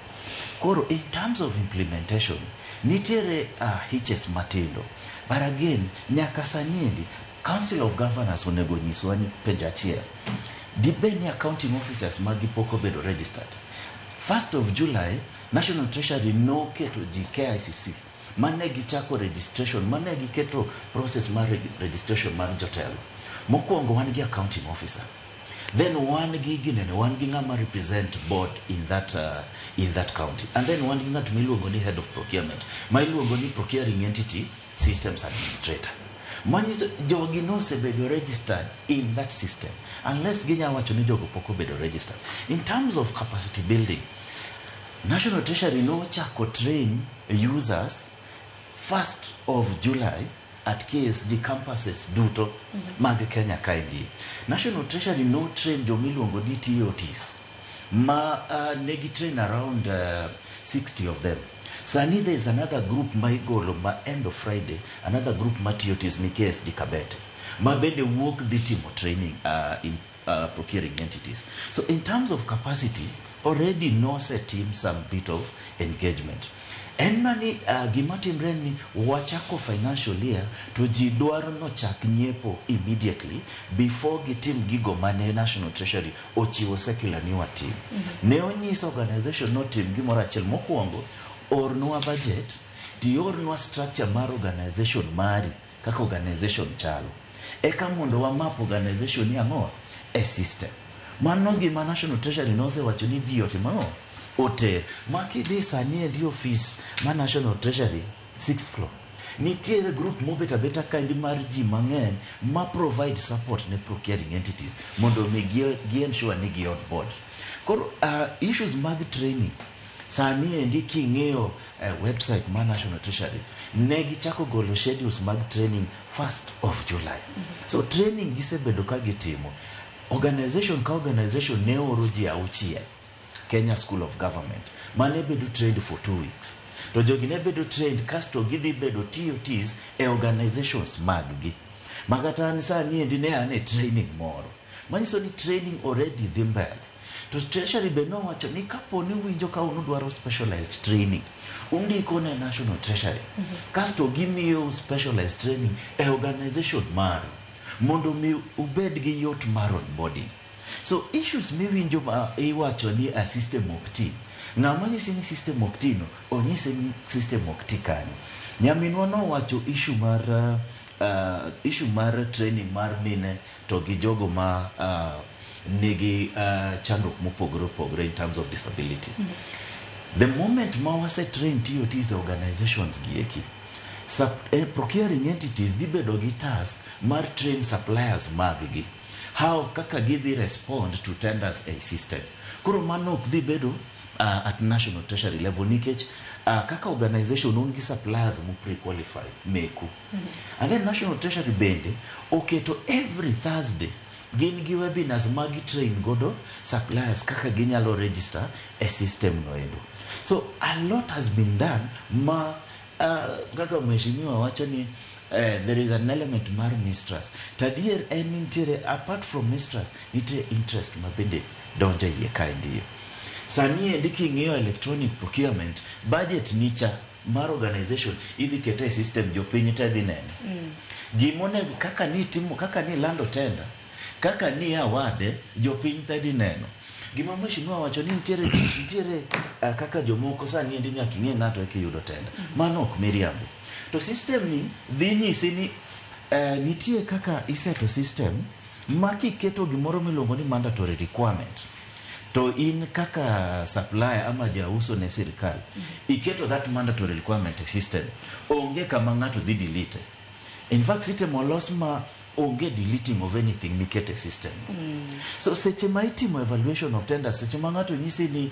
Koro in terms of implementation nitiere hitches matindo, but again nyaka sani endi Council of Governors onego nyiswa ni penjo achiel dibed ni accounting officers magi pok obedo registered. 1st of July National Treasury noketo ji KICC mane gichako registration, mane giketo process mar registration mar jotelo. Mokwongo wan gi accounting officer, then wan gi ginene, wan gi ng'ama represent board in that county, and then wan gi ng'at miluongo ni head of procurement, ma iluongo ni procuring entity systems administrator. Manyiso jogi nosebedo registered in that system, unless ginya wacho ni jogo pok obedo registered. In terms of capacity building, National Treasury nochako train users 1st of July at KSG campuses duto mag Kenya kaendi. National Treasury no train jomiluongo ni TOTs ma negi train around 60 of them. Sani there is another group ma igolo ma end of Friday, another group ma TOTs ni KSG Kabete ma bende wuok dhi timo training in procuring entities. So in terms of capacity, already nosetim some bit of engagement. En mani gima timre ni wachako financial year to ji dwaro nochak nyiepo immediately before gitim gigo mane National Treasury ochiwo circular ni watim. Ne onyiso organization notim gimoro achiel. Mokwongo, ornwa budget, tiornwa structure mar organization mari kaka organization chalo, eka mondo wamap organization ni ang'o e system. Mano gima National Treasury nosewacho ni ji otim ang'o oter ma kidhi sani endi ofis ma National Treasury, sixth floor, nitiere group mobet abeta kaendi mar ji mang'eny ma provide support ne procuring entities mondo mi gi ensure ni gi on board. Koro issues mag training sani endi king'iyo website mar National Treasury, ne gichako golo schedules mag training 1st of July. So training gisebedo ka gitimo. Organization ka organization ne oro ji auchiel Kenya School of Government mane bedo trained for 2 weeks, to jogi ne bedo trained kasto gidhi bedo TOTs e organizations mag-gi. Makata an sani endi ne an e training moro manyiso ni training already dhi mbele. To Treasury be nowacho ni kapo ni uwinjo ka un udwaro specialized training, undiko ne National Treasury kasto gimiyou specialized training e organization maru mondo mi ubed gi yot mar onboarding. So issues miwinjo ma iwacho ni a system ok ti, ng'ama nyisi ni system ok ti no onyise ni system ok ti kanyo. Nyaminwa nowacho issue mar training mar mine to gi jogo ma nigi chandruok mopogore opogore in terms of disability. The moment ma wase train TOTs e organizations gi eki, procuring entities dhi bedo gi task mar train suppliers mag gi how kaka gidhi respond to tenders e system. Koro mano ok dhi bedo at National Treasury level nikech kaka organization un gi suppliers mu pre-qualify meku. And then National Treasury bende oketo every Thursday gin gi webinars ma gitrain godo suppliers kaka ginyalo register e system no endo. So a lot has been done ma kaka mheshimiwa wacho ni there is an element mar mistrust, to adier en nitiere, apart from mistrust, nitie interest ma bende donjo e iye kaendi. Sani endi king'iyo electronic procurement budget nicha mar organization idhi kete e system, jopiny te dhi nene. Gimonego kaka ni timo, kaka ni lando tender, kaka ni award, jopiny te dhi neno. Gima mheshimiwa wacho ni nitiere kaka jomoko sani endi nyaka ing'e ng'ato eka iyudo tender, mano ok miriambo. To system ni dhi nyisi ni nitie kaka iseto system ma kiketo gimoro miluongo ni mandatory requirement, to in kaka supplier ama jauso ne sirikal iketo that mandatory requirement e system, onge kama ng'ato dhi delete. In fact, system olos ma Onge deleting of anything mikete system. So seche ma itimo evaluation of tenders, seche ma ng'ato nyisi ni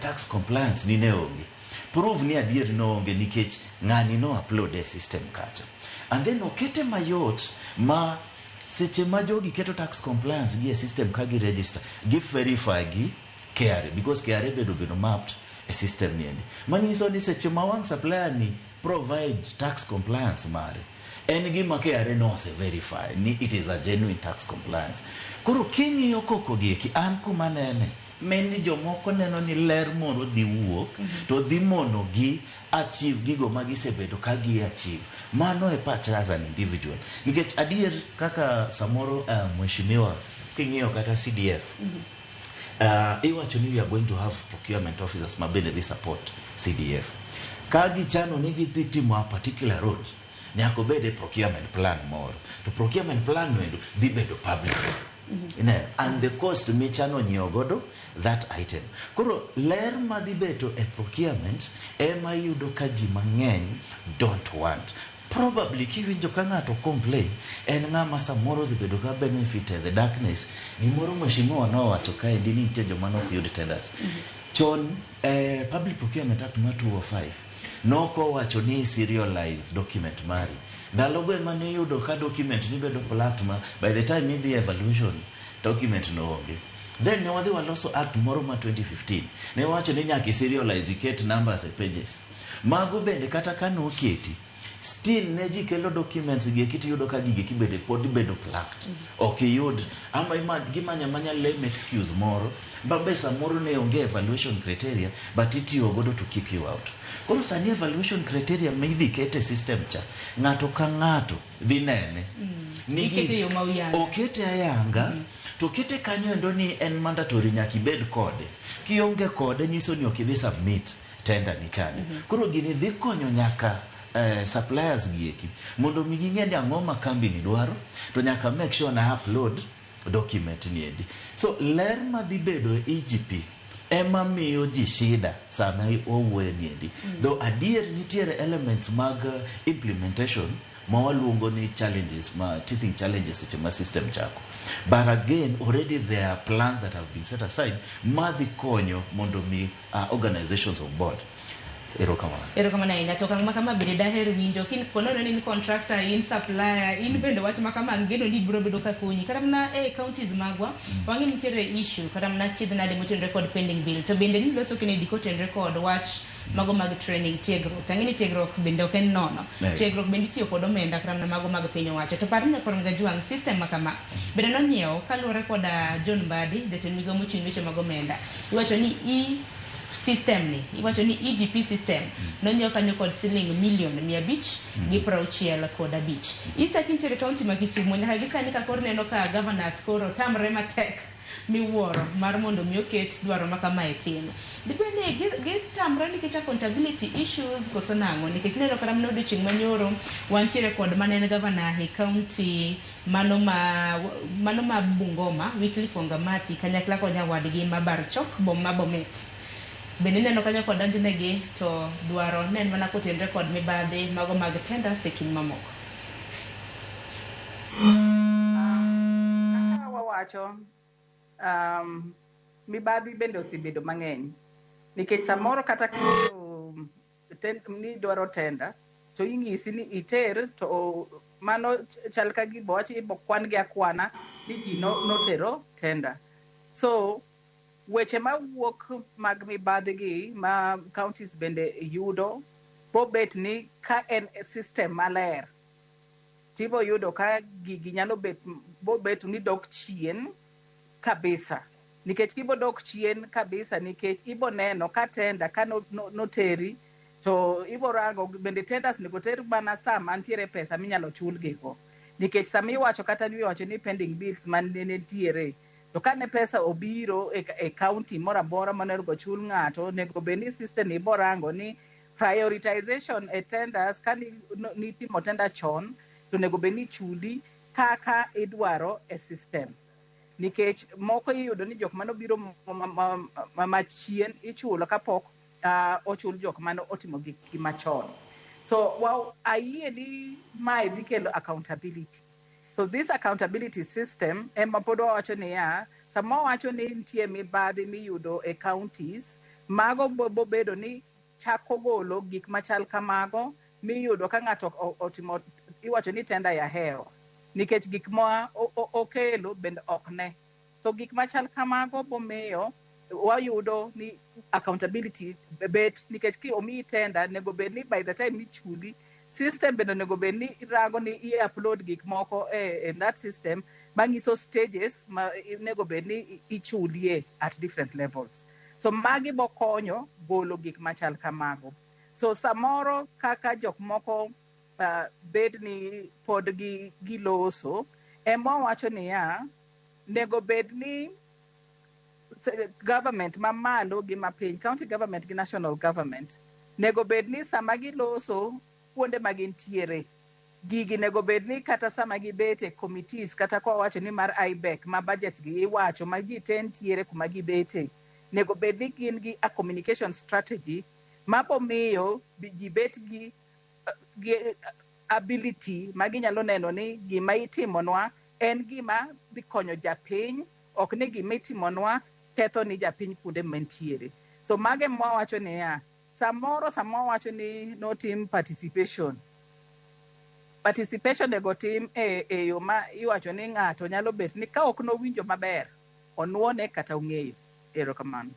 tax compliance ni ne onge, prove ni adier noonge nikech ng'ani no upload e system kacha. And then okete mayot ma seche ma jogi keto tax compliance gi e system ka gi register, gi verify gi KRA because KRA bedo mapped e system ni endi. Manyiso ni seche ma wang' supplier ni provide tax compliance mare, en gima KRA no ose verify ni it is a genuine tax compliance. Koro king'iyo koko gi eki, an kuma nene, men ni jomoko neno ni ler moro dhi wuok, to dhi mono gi achieve gigo ma gisebedo ka gi achieve. Mano e pacha as an individual. Nikech adier kaka samoro mheshimiwa king'iyo kata CDF, iwacho ni we are going to have procurement officers ma bende dhi support CDF. Ka gichano ni gidhi timo a particular road, nyaka obed e procurement plan moro. To procurement plan no endo dhi bedo public. Ineno? And the cost michano nyiewo godo that item. Koro ler madhi beto e procurement ema iyudo ka ji mang'eny don't want. Probably kiwinjo ka ng'ato complain, en ng'ama samoro osebedo ka benefit e the darkness. Gimoro mheshimiwa nowacho kaendi ni nitie joma nok yud tenders. Chon Public Procurement Act mar 205 nokowacho ni serialized document mari. Ndalogo ema niyudo ka document ni bedo plucked ma by the time idhi evaluation document no onge. Then ne wadhi waloso act moro ma 2015. Ne wacho ni nyaka serialize iket numbers e pages. Mago bende kata ka noketi, still ne ji kelo documents gi eki tiyudo ka gigi kibede pod bedo plucked. Ok iyud ama gimanya manya lame excuse moro ba be samoro ne onge evaluation criteria but itiyo godo to kick you out. Koro sani evaluation criteria midhi ket e system cha, ng'ato ka ng'ato dhi nene. Ikete e yo ma oyanga. Okete ayanga to kete kanyo endo ni en mandatory nyaka ibed kode. Kionge kode nyiso ni ok idhi submit tender ni chande. Koro gini dhi konyo nyaka suppliers gi eki mondo mi ging'e ni ang'o ma kambi ni dwaro to nyaka make sure na upload document ni endi. So ler madhi bedo e EGP ema miyo ji shida sama wawuoye ni endi. Though adier nitiere elements mag implementation ma waluongo ni challenges ma teething challenges seche ma system chako. But again, already there are plans that have been set aside madhi konyo mondo mi organizations on board. Erokamano. Erokamano ahinya. To okang' ma kama bende daher winjo kin ponono ni in contractor, in supplier, in bende wach ma kama angeno ni biro bedo ka konyi. Kata mana e counties magwa, wang'e ni nitiere issue kata mana chiedh nade motenore kod pending bill. To bende niloso Kennedy kotenore kod wach mago mag training, tiegruok. To ang'e ni tiegruok bende ok en nono. Tiegruok bende itiyo kod omenda kata mana mago mag piny owacho. To par ni nyakwar Kajwang' system ma kama bende nonyiew kaluwore kod John Mbadi, jatend migao mochung' weche mag omenda. Iwacho ni e system ni, iwacho ni EGP system nonyiew kanyo kod siling milion 565. Easter kintiere county ma Kisumu nyaka gi sani ka koro neno ka governors koro tamre matek miwuoro mar mondo mi oket dwaro ma kama e tim. Dibed ni gitamre nikech accountability issues koso nang'o? Nikech ineno kata mana odiochieng' manyoro wantiere kod mane en governor e county mano ma Bungoma, Wycliffe Wangamati kanyakla kod nyawadgi ma Barchok ma Bomet. Bende ineno kanyo kodonjnegi to dwaro ne en mana kotenre kod mibadhi mago mag tenders e kind mamoko. Kaka wawacho, mibadhi bende osebedo mang'eny nikech samoro kata ni dwaro tender to ing'isi ni iter to mano chal ka gima wach ibo kwan gi akwana ni ji notero tender. So weche mawuok mag mibadhi gi ma counties bende yudo bobet ni ka en system maler tibo yudo ka gigi nyalo bet bobet ni dok chien kabisa nikech gibo dok chien kabisa nikech ibo neno ka tender ka noteri to ibo rango bende tenders onego ter mana sama ntiere pesa minyalo chulgi go nikech sama iwacho kata ni iwacho ni pending bills man ne nitiere to kane pesa obiro e county moro amora monego chul ng'ato onego bed ni system ibo rango ni prioritization e tenders ka nitimo tender chon to onego bed ni chuli kaka idwaro e system nikech moko iyudo ni jok manobiro machien ichulo kapok ochul jok mane otimo gikgi machon. So ayie ni mae dhi kelo accountability. So this accountability system ema pod wawacho niya, sama wawacho ni nitie mibadhi miyudo e counties, mago bobedo ni chako golo gik machal kamago miyudo ka ng'ato otimo iwacho ni tenda ya hewa nikech gik ma okelo bende ok ne. So gik machal kamago bomiyo wayudo ni accountability bet nikech ki omiyi tenda nego bed ni by the time ichuli system bende onego bed ni irango ni i-upload gik moko e that system manyiso stages ma onego bed ni ichulie at different levels. So magi bokonyo golo gik machal kamago. So samoro kaka jok moko bed ni pod giloso ema wawacho niya nego bed ni government mamalo gi mapiny, county government gi national government, nego bed ni sama giloso kuonde ma gintiere, gigi nego bed ni kata sama gibete committees, kata kwa wacho ni mar IBEC ma budgets gi iwacho ma ji te ntiere kuma gibete, nego bed ni gin gi a communication strategy mabomiyo ji bet gi ability ma ginyalo neno ni gima itimonwa en gima dhi konyo japiny, ok ni gima itimonwa ketho ni japiny kuonde mantiere. So mage mwawacho niya, samoro sama wawacho ni notim participation, participation nego tim e yo ma iwacho ni ng'ato nyalo bet ni ka ok nowinjo maber, onuone kata ong'eyo. Erokamano.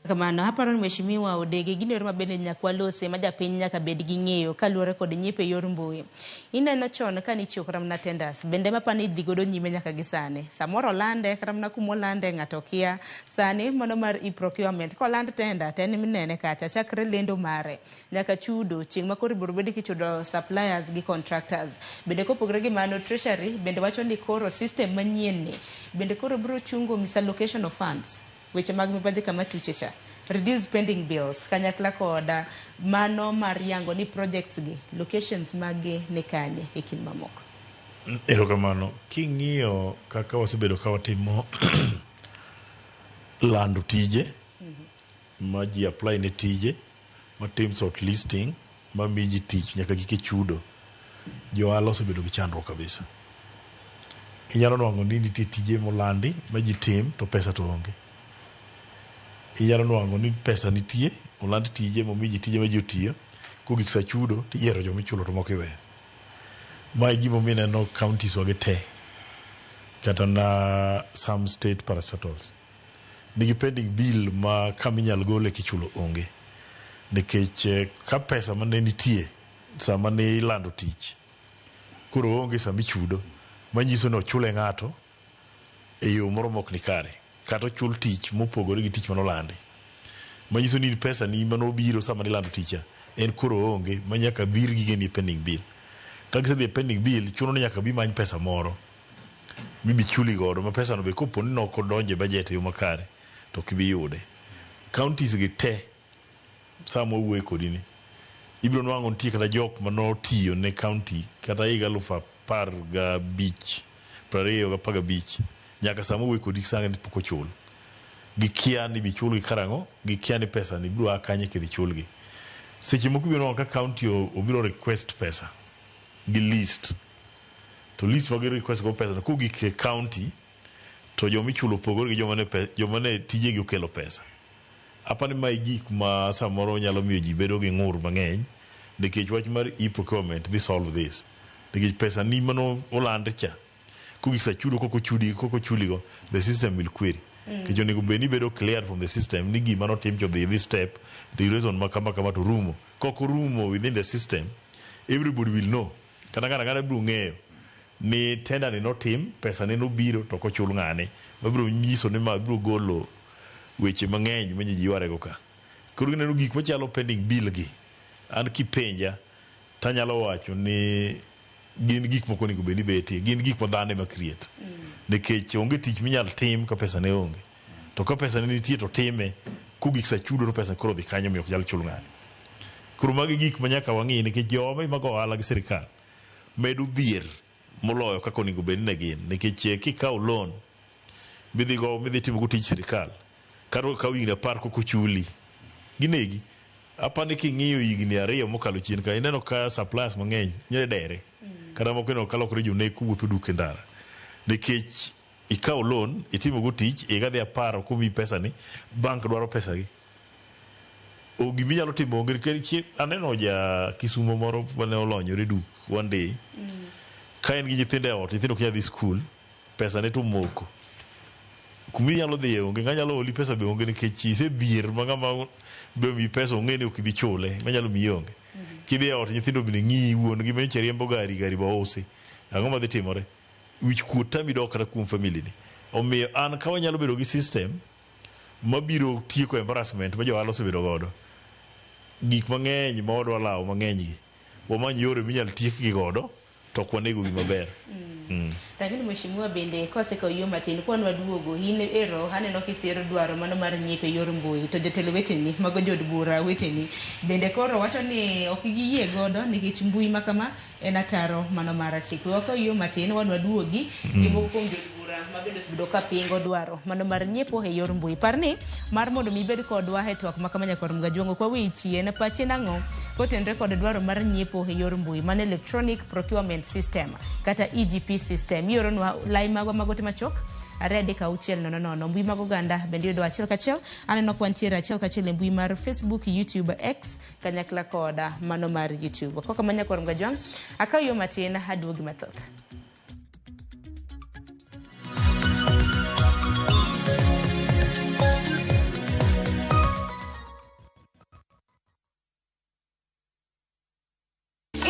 Kamano, aparo ni Mheshimiwa Odege, gino ero mabende nyaka walose ma japiny nyaka bed gi ng'eyo kaluwore kod nyiepo e yor mbui. Ineno chon ka nichiwo kata mana tenders, bende mapani idhi godo nyime nyaka gi sani. Samoro olande, kata mana kumolande ng'ato kia. Sani mano mar e-procurement, koland tender to en minene kacha, chakre lendo mare, nyaka chudo, chieng' ma koro ibiro bedi kichudo suppliers gi contractors. Bende kopogore gi mano, Treasury bende wacho ni koro system manyien ni, bende koro biro chungo misallocation of funds. Weche mag mibadhi kama tuche cha, reduce pending bills kanyakla koda mano mar yango ni projects gi locations mage ni kanye e kind mamoko. Erokamano. King'iyo kaka wasebedo ka watimo lando tije, ma ji apply ne tije, ma tim shortlisting, ma mi ji tich nyaka gike chudo, jo ohala osebedo gi chandruok kabisa. Inyalo nwang'o ni nitie tije molandi ma ji tim to pesa to onge. Inyalo nwang'o ni pesa nitie, oland tije momi ji tije ma ji otiyo, kogik sa chudo tiyiero joma ichulo to moko iweyo. Ma e gimomiyo ineno counties wagi te, kata na some state parastatals nigi pending bill ma kama inyalo gole kichulo onge. Nikech ka pesa mane nitie sama ne ilando tich koro onge sama ichudo, manyiso ni ochule ng'ato e yo moro mok ni kare, kata ochul tich mopogore gi tich manolandi. Manyiso ni pesa ni manobiro sama nilando tich en koro onge, ma nyaka dhir gige ni e pending bill. Ka gisedhi e pending bill, chuno ni nyaka bi many pesa moro mibi chuli godo, ma pesa no be kopo ni nok odonjo e budget e yo makare to ok ibi yude. Counties gi te sama wawuoyo kodi ni, ibiro nwang'o nitie kata jok manotiyo ne county kata higa 2015, 2015, nyaka sama wawuoyo kodi sani pok ochul. Gikia ni bi chulgi karang'o, gikia ni pesa ni biro a kanye kidhi chulgi. Seche moko ibiro nwang'o ka county obiro request pesa gi list, to list ma gi request go pesa no kogik e county to joma ichulo opogore gi joma ne tijegi okelo pesa. Apani mae gik ma samoro nyalo miyo ji bedo gi ng'ur mang'eny, nikech wach mar e-procurement dhi solve this. Nikech pesa ni mano oland cha, kogik sa chudo kok ochudi kok ochuligo, the system will query. Nikech onego bed ni bedo clear from the system ni gima notim cha odhi this step, duration ma kama kama to rumo. Kok orumo within the system, everybody will know. Kata ng'ato ang'ata biro ng'eyo ni tender ni notim, pesa ne nobiro to ok ochul ng'ane. Mabiro nyiso ni ma biro golo weche mang'eny ma ji yware go ka. Koro ineno gik machalo pending bill gi, an kipenja tanyalo wacho ni gin gik moko onego bed ni betie, gin gik ma dhano ema create. Nikech onge tich minyal tim ka pesa ne onge. To ka pesa ne nitie to time, kogik sa chudo to pesa koro dhi kanyo omiyo ok nyal chul ng'ani. Koro magi gik ma nyaka wang'i nikech joma mago ohala gi sirikal medo dhier moloyo kaka onego bed ni ne gin. Nikech kikawo loan midhi go midhi timo go tij sirikal, kata okaw higni 10 kok ochuli, ginegi. Apani king'iyo higni 2 mokalo chien ka, ineno ka suppliers mang'eny nyalo dere. Kata moko ineno kalokore joneko wuotho duk e ndara. Nikech ikawo loan, itimo go tich, higa dhi 10 ok omiyi pesa ni, bank dwaro pesa gi. O gima inyalo timo onge nikech aneno ja Kisumo moro mane olonyore duk one day. Ka en gi nyithindo e ot, nyithindo ok nyal dhi skul, pesa ne to moko. Kuma inyalo dhiye onge, ng'a nyalo holi pesa be onge nikech isedhier ma ng'ama be omiyi pesa ong'e ni ok ibi chule, manyalo miyi onge. Kidhi e ot nyithindo bende ng'iyi wuon gi manyocha riembo gari, gari be ousi. Ang'o madhi timore? Wich kuot tami dok kata kuom family ni. Omiyo an ka wanyalo bedo gi system mabiro tieko embarrassment ma jo ohala osebedo godo, gik mang'eny ma wadwa lawo mang'eny gi, wamany yore minyal tiekgi godo to ok wanego gi maber. Tang'ni mheshimiwa bende kosekawo yo matin kwan waduogo in ero aneno kisiro dwaro mano mar nyiepo e yor mbui to jotelo weteni mago jood bura weteni bende koro wacho ni ok giyie godo nikech mbui ma kama en ataro mano mar chik. We wakaw yo matin wan waduogi gi moko kuom jood bura ma bende osebedo ka pingo dwaro mano mar nyiepo e yor mbui. Par ni mar mondo mi ibed kodwa e twak ma kama nyakwar Mgajwang'o ok waweyi chien pachi nang'o kotenre kod dwaro mar nyiepo e yor mbui mano electronic procurement system kata EGP system. Ioronwa lai magwa mag ote machuok 23600 mbui mag oganda bende iyudo achiel kachiel. Aneno ka wantiere achiel kachiel e mbui mar Facebook, YouTube, X kanyakla koda mano mar YouTube. Kok kamano nyakwar Mgajwang' akaw yo matin aduogi mathoth.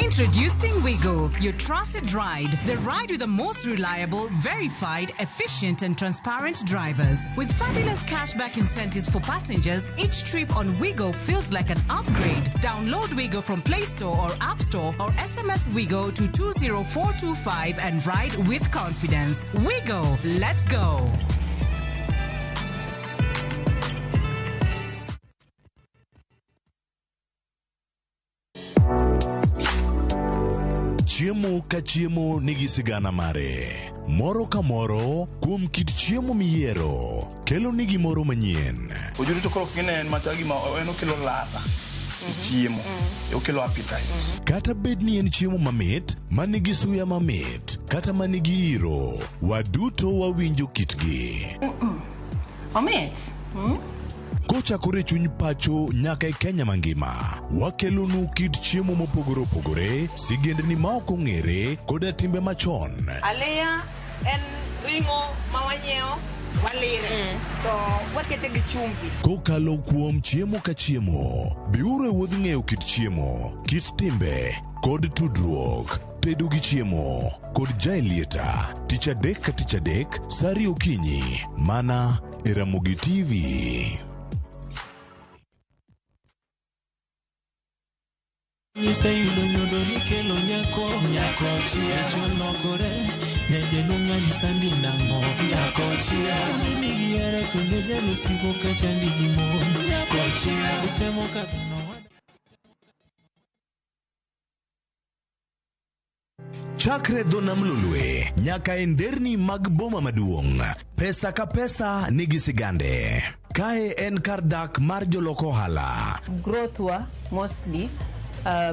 Introducing Wigo, your trusted ride. The ride with the most reliable, verified, efficient, and transparent drivers. With fabulous cashback incentives for passengers, each trip on Wigo feels like an upgrade. Download Wigo from Play Store or App Store or SMS Wigo to 20425 and ride with confidence. Wigo, let's go. Chiemo ka chiemo nigi sigana mare. Moro ka moro kuom kit chiemo miyiero kelo ni gimoro manyien. Ojuri to koro kine en machal gima en okelo ladha e chiemo, okelo appetite. Kata bed ni en chiemo mamit, ma nigi suya mamit, kata ma nigi iro, waduto wawinjo kitgi. Omit. Kochakore e chuny pacho nyaka e Kenya mangima, wakelonu kit chiemo mopogore opogore, sigendni ma ok ong'ere, koda timbe machon. Aliya en ring'o ma wanyiewo walire to wakete gi chumbi. Kokalo kuom chiemo ka chiemo, biuru e wuodh ng'eyo kit chiemo, kit timbe, kod tudruok. Tedo gi chiemo kod Jaelieta, tich adek ka tich adek, sa ariyo okinyi, mana e Ramogi TV. Iseyudo nyodo nikelo nyako nyako chia cholokore nyajeno ng'ani sandi nang'o nyako chia nigi here kendo jalo siko ka chandi gi mon nyako chia utemo kadho Chakre dho nam Lolwe nyaka e nderni mag boma maduong', pesa ka pesa nigi sigande. Kae en kar dak mar jolok ohala. Growth wa mostly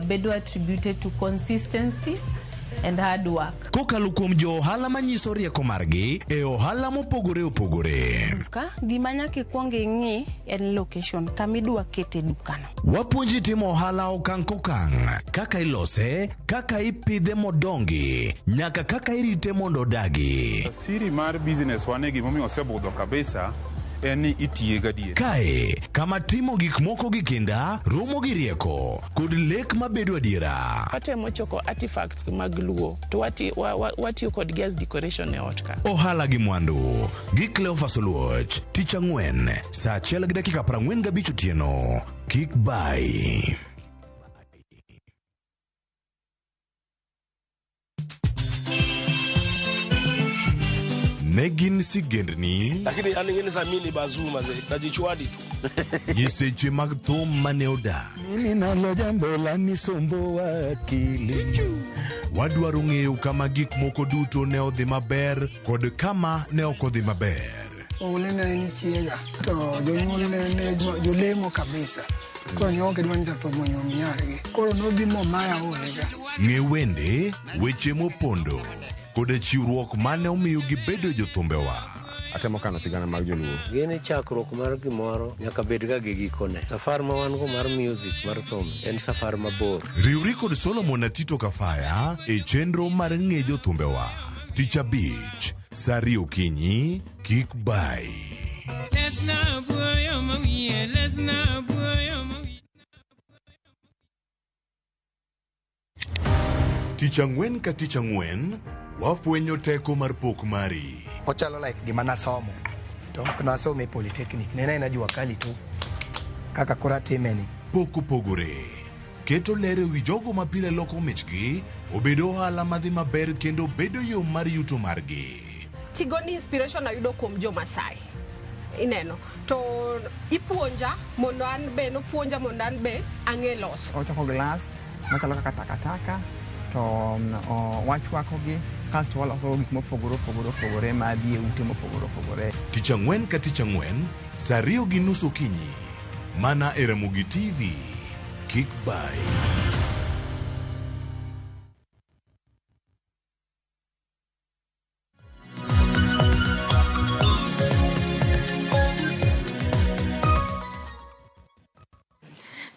bedo attributed to consistency and hard work. Kokalo kuom jo ohala manyiso rieko margi e ohala mopogore opogore. Duka, gima nyaka ikwong ing'i en location kama idwa kete dukano. Wapuonji timo ohala okang' kokang', kaka ilose, kaka ipidhe modongi, nyaka kaka irite mondo odagi. Siri mar business wa ni gimomiyo osebudho kabisa en ni itiye gadier. Kae, kama timo gik moko gi kinda, romo gi rieko, kod lek mabedo adiera. Watemo choko artifacts mag Luo to watiyo kodgi as decoration e ot ka. Ohala gi mwandu gi Cleophas Oluoch, tich ang'wen, saa achiel gi dakika 45 otieno. Kik bai. Ne gin sigendni, Lakini an ing'eni sa mini bazuu mazee, najichwadi tu. nyiseche mag thum mane odak. Mimi nalo jambo la nisumbuwa akili. Wadwaro ng'eyo kama gik moko duto ne odhi maber kod kama ne ok odhi maber. Oule ne en chiega to jonyuolne ne jolemo kabisa. Koro ne ok gidwa ni jathum onyuom nyargi. Koro nobi momaya oega. Ng'e wende, weche mopondo, koda chiwruok mane omiyo gibedo jothumbewa. Atemo kano sigana mag joluo. Gini chakruok mar gimoro nyaka bed ga gi gikone. Safar ma wan go mar music mar thum en safar mabor. Riwri kod Solomon Atito Kafaya e chenro mar ng'e jothumbewa. Tich abich, saa ariyo okinyi, kik bai. Tich ang'wen ka tich ang'wen, wafwenyo teko mar pok mari. Ochalo like gima nasomo to ok nasomo e polytechnic ne en aena jua kali tu kaka koro atime ni. Pok opogore. Keto ler e wi jogo ma pile loko michgi obedo ohala madhi maber kendo bedo yo mar yuto margi. Tigoni inspiration ayudo kuom jo Masai. Ineno. To ipuonja mondo an be nopuonja mondo an be ang'e loso. Ochoko glass machalo kaka takataka to wachwakogi kasto waloso gik mopogore opogore opogore madhi e ute mopogore opogore. Tich ang'wen ka tich ang'wen, saa 2:30 okinyi. Mana e Ramogi TV. Kik bai.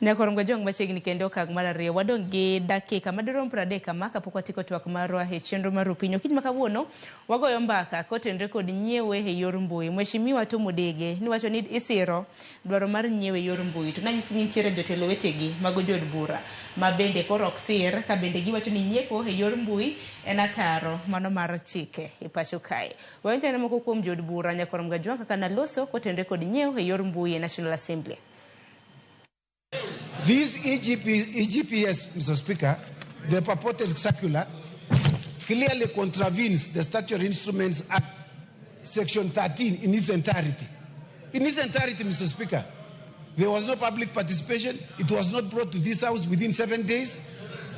Nyakor Ngwejong machiegni kendo okang' mar ariyo. Wadong' gi dakika madirom 30 kama kapok watieko twak marwa e chenro mar Rupiny. Okinyi ma kawuono wagoyo mbaka kotenore kod nyiewe e yor mbui. Mheshimiwa Tom Odege niwacho ni isiro dwaro mar nyiewe e yor mbui. To nanyisi ni nitiere jotelo wetegi mago jood bura ma bende koro ok sir ka bende giwacho ni nyiepo e yor mbui en ataro mano mar chike e pacho kae. Wawinjo ane moko kuom jood bura Nyakor Mgajwang' kaka naloso kotenore kod nyiewo e yor mbui e National Assembly. This EGPS, Mr. Speaker, the purported circular, clearly contravenes the Statutory Instruments Act, Section 13, in its entirety. In its entirety, Mr. Speaker, there was no public participation. It was not brought to this House within 7 days.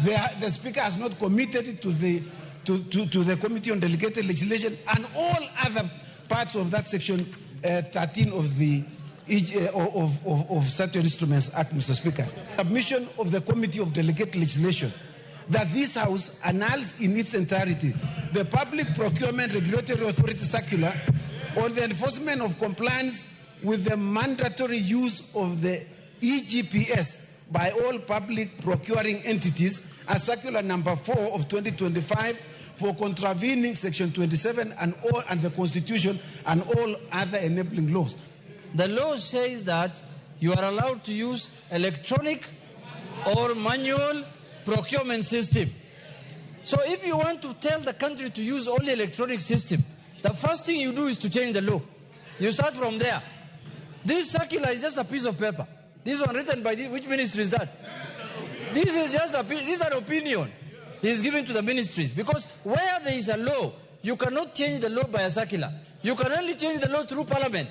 The Speaker has not committed it to the Committee on Delegated Legislation and all other parts of that Section 13 of the of Statutory Instruments Act, Mr. Speaker. Submission of the Committee of Delegated Legislation that this House annuls in its entirety the Public Procurement Regulatory Authority Circular on the enforcement of compliance with the mandatory use of the EGPS by all public procuring entities as Circular Number 4 of 2025 for contravening Section 27 and the Constitution and all other enabling laws. The law says that you are allowed to use electronic or manual procurement system. So if you want to tell the country to use only electronic system, the first thing you do is to change the law. You start from there. This circular is just a piece of paper. This one written by the, which ministry is that? This is just a piece, this is an opinion he is giving to the ministries. Because where there is a law, you cannot change the law by a circular. You can only change the law through parliament.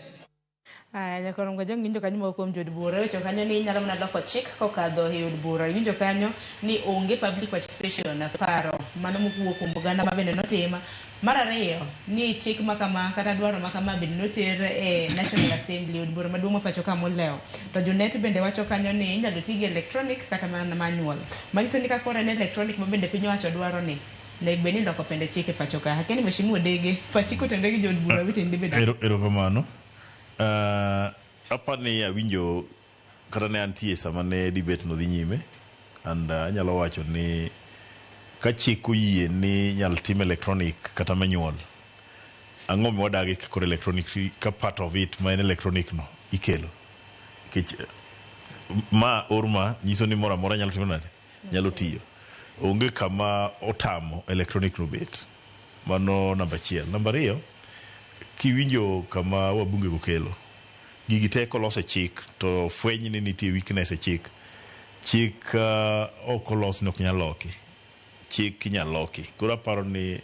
Aya, Nyakor Mgajwang' winjo kanyo moko kuom jood bura wecho kanyo ni inyalo mana loko chik kokadho e od bura. Iwinjo kanyo ni onge public participation paro mano mowuok kuom oganda ma bende notim. Mar ariyo ni chik ma kama kata dwaro ma kama bende noter e National Assembly od bura maduong' ma pacho ka molewo. To Junet bende wacho kanyo ni inyalo ti gi electronic kata mana manual. Manyiso ni ka koro en electronic ma bende piny owacho dwaro ni onego bed ni iloko pende chik e pacho ka. Akia ni Mheshimiwa Odege pachi kotenore gi jood bura weteni dibed ang'o? Erokamano. Aparo ni awinjo kata ne antie sama ne debate no dhi nyime and anyalo wacho ni ka chik oyie ni inyal tim electronic kata manual, ang'o mi wadagi ka koro electronic ka part of it ma en electronic no ikelo nikech ma or ma nyiso ni moro amora nyalo timo nade, nyalo tiyo. Onge kama otamo electronic no bet. Mano namba achiel. Namba ariyo, kiwinjo kama wabunge go kelo gigi te kolos e chik to fweny ni nitie weakness e chik. Chik ok olos ni ok nyal loki. Chik inyal loki. Koro aparo ni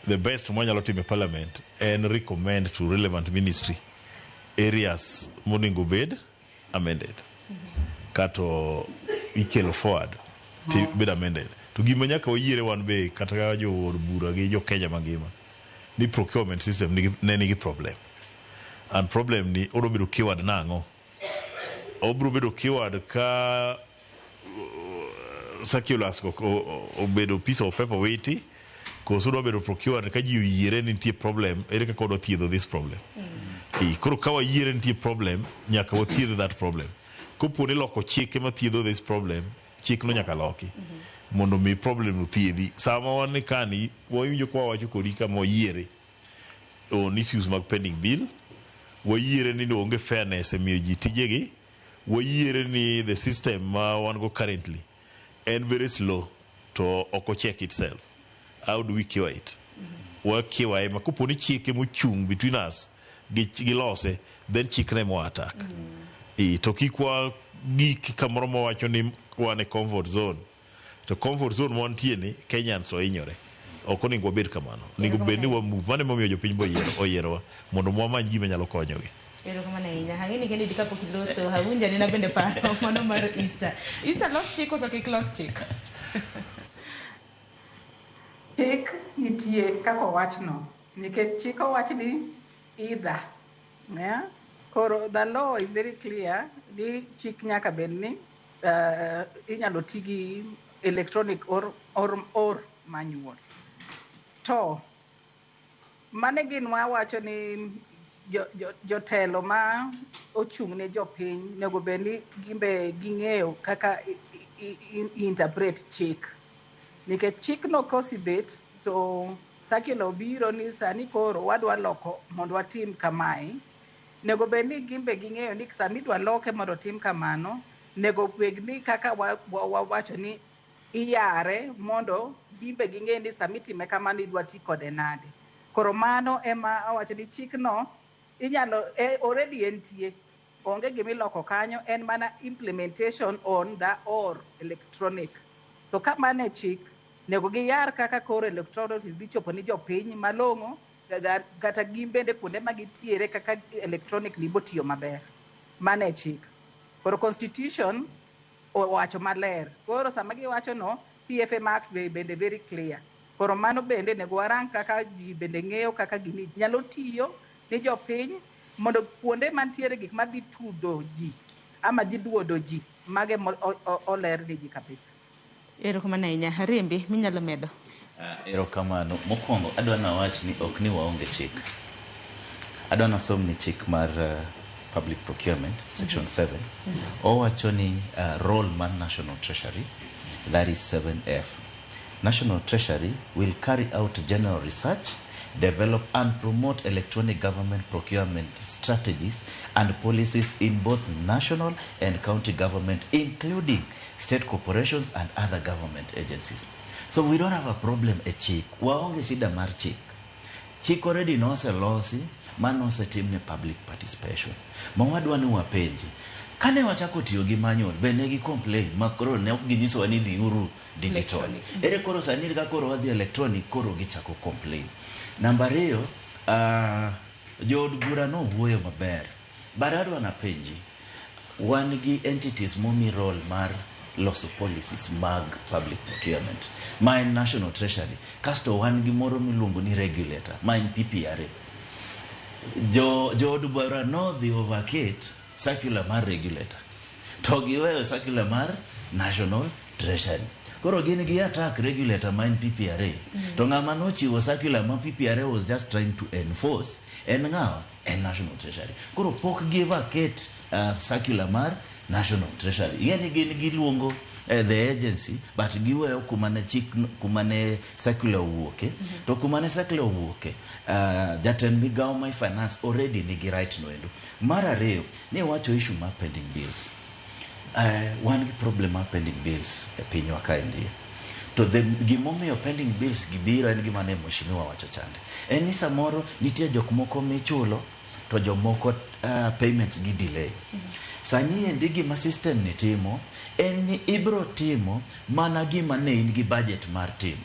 the best mwanyalo timo e parliament en recommend to relevant ministry areas monego bed amended. Kato ikelo forward ti bed amended. To gima nyaka wayiere wan be kata ka jood bura gi jo Kenya mangima ni procurement system ne nigi problem. And problem ni odwa bedo keyword nang'o? Obiro bedo keyword ka circulars go obedo piece of paper weti koso odwa bedo procured ka ji oyiere ni nitie problem, ere kaka wadwa thiedho this problem? Koro ka wayiere nitie problem, nyaka wathiedh that problem. Kopo ni loko chik ema thiedho this problem, chikno nyaka loki mondo mi problem no thiedhi. Sama wan kani wawinjo ka wawacho kodi kama wayiere on issues mag pending bill, wayiere ni onge fairness e miyo ji tijegi, wayiere ni the system ma wan go currently en very slow to ok ocheck itself. How do we cure it? Wa cure ma kopo ni chike mochung' between us gi lose, then chikne mo attack. To kik wa gik kamoro mawacho ni wan e comfort zone. To comfort zone mantie ni Kenyans ohinyore. Ok onego wabed kamano. Onego bed ni wa move. Mano emomiyo jopiny bo oyierowa mondo wamany gima nyalo konyogi. Erokamano ahinya. Ang'e ni Kennedy kapok iloso, awinjo anena bende paro mano mar Easter. Easter los chik koso kik los chik? Chik nitie kaka owachno, nikech chik owach ni either. Yeah? Koro the law is very clear ni chik nyaka bed ni inyalo ti gi electronic or manual. To mane gin wawacho ni jotelo ma ochung' ne jopiny onego bed ni gimbe ging'eyo kaka interpret chik. Nikech chikno kosebet to circular obiro ni sani koro wadwa loko mondo watim kamae. Nego bed ni gimbe ging'eyo ni sama idwa loke mondo otim kamano, nego bed ni kaka wawacho ni iyare mondo gimbe ging'e ni sama itime kamano idwa ti kode nade. Koro mano ema awacho ni chikno inyalo already entie. Onge gimiloko kanyo, en mana implementation on the or electronic. So ka mano e chik, nego giyar kaka koro electronic dhi chopo ni jopiny malong'o, kata gin bende kuonde ma gitiere kaka electronic ni botiyo maber. Mano e chik. Koro constitution owacho maler. Koro sama giwacho no, PFM Act bende very clear. Koro mano bende nego warang kaka ji bende ng'eyo kaka gini nyalo tiyo ni jopiny mondo kuonde mantiere gik madhi tudo ji ama dhi duodo ji mage oler ni ji kabisa. Erokamano ahinya. Harembe, minyalo medo? Erokamano. Mokwongo adwa nawach ni ok ni waonge chik. Adwa nasom ni chik mar public procurement section 7. Owacho ni role mar National Treasury, that is 7F. National Treasury will carry out general research, develop and promote electronic government procurement strategies and policies in both national and county government, including state corporations and other government agencies. So we don't have a problem e chik. Waonge shida mar chik. Chik already noselosi, mano osetimne public participation. Ma wadwa ni wapenji. Kane wachako tiyo gi manual, be ne gi complain ma koro ne ok ginyisowa ni dhiuru digital. Ere koro sani ka koro wadhi electronic, koro gichako complain. Namba ariyo, jood bura nowuoyo maber. But adwa napenji, wan gi entities momi role mar loso policies mag public procurement, ma en National Treasury. Kasto wan gi moro miluongo ni regulator, ma en PPRA. Jood bura nodhi vacate circular mar regulator, to giweyo circular mar National Treasury. Koro gin gi attack regulator ma en PPRA. To ng'ama nochiwo circular ma PPRA was just trying to enforce en ng'awa? En National Treasury. Koro pok gi vacate circular mar National Treasury. Ing'e ni gin giluongo the agency, but giweyo kuma ne chik, kuma ne circular owuoke. To kuma ne circular owuoke, jatend migawo mar finance already nigi right no endo. Mar ariyo, ni wacho issue mar pending bills. Wan gi problem mar pending bills e pinywa kaendi. To gimomiyo pending bills gibiro en gima ne mheshimiwa wacho chande. En ni samoro nitie jok moko michulo to jomoko payments gi delay. Sani endi gima system ni timo en ni ibro timo mana gima ne in gi budget mar timo.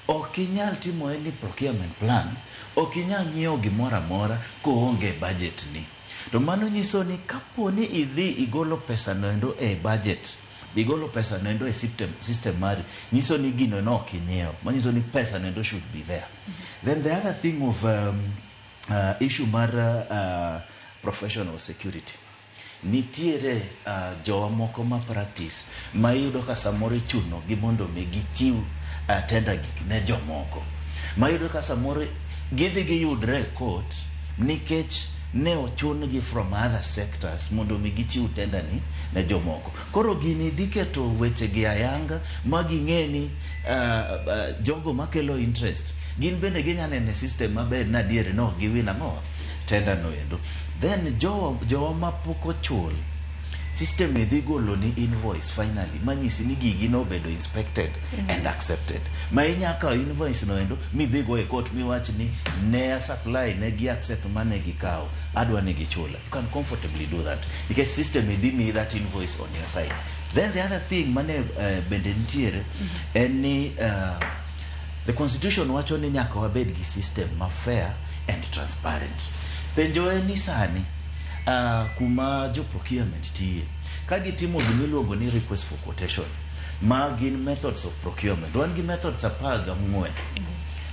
Ok inyal timo any procurement plan, ok inyal nyiewo gimoro amora koonge budget ni. To mano nyiso ni kapo ni idhi igolo pesa noendo e budget, igolo pesa noendo e system mari, nyiso ni gino no ok inyiewo, manyiso ni pesa noendo should be there. Then the other thing of issue mar professional security. Nitiere jowa moko ma practice ma iyudo ka samoro ichuno gi mondo mi gichiw tender gik ne jomoko. Ma iyudo ka samoro gidhi giyudre e court nikech ne ochun gi from other sectors mondo mi gichiw tender ni ne jomoko. Koro gini dhi keto weche gi ayanga ma ging'e ni jogo makelo interest gin bende ginya neno e system maber ni adier no giwin ang'o tender no endo. Then jowa mapok ochul system ni dhi golo ni invoice finally manyisi ni gigi nobedo inspected and accepted ma inya kawo invoice no endo midhi go e court miwach ni ne a supply ne gi accept mane gikawo adwa ni gichula. You can comfortably do that nikech system idhi miyi that invoice on your side. Then the other thing mane bende nitiere en ni the constitution wacho ni nyaka wabed gi system ma fair and transparent. Penjo en ni sani kuma jo procurement tiye ka gitimo gimiluongo ni request for quotation, ma gin methods of procurement, wan gi methods 14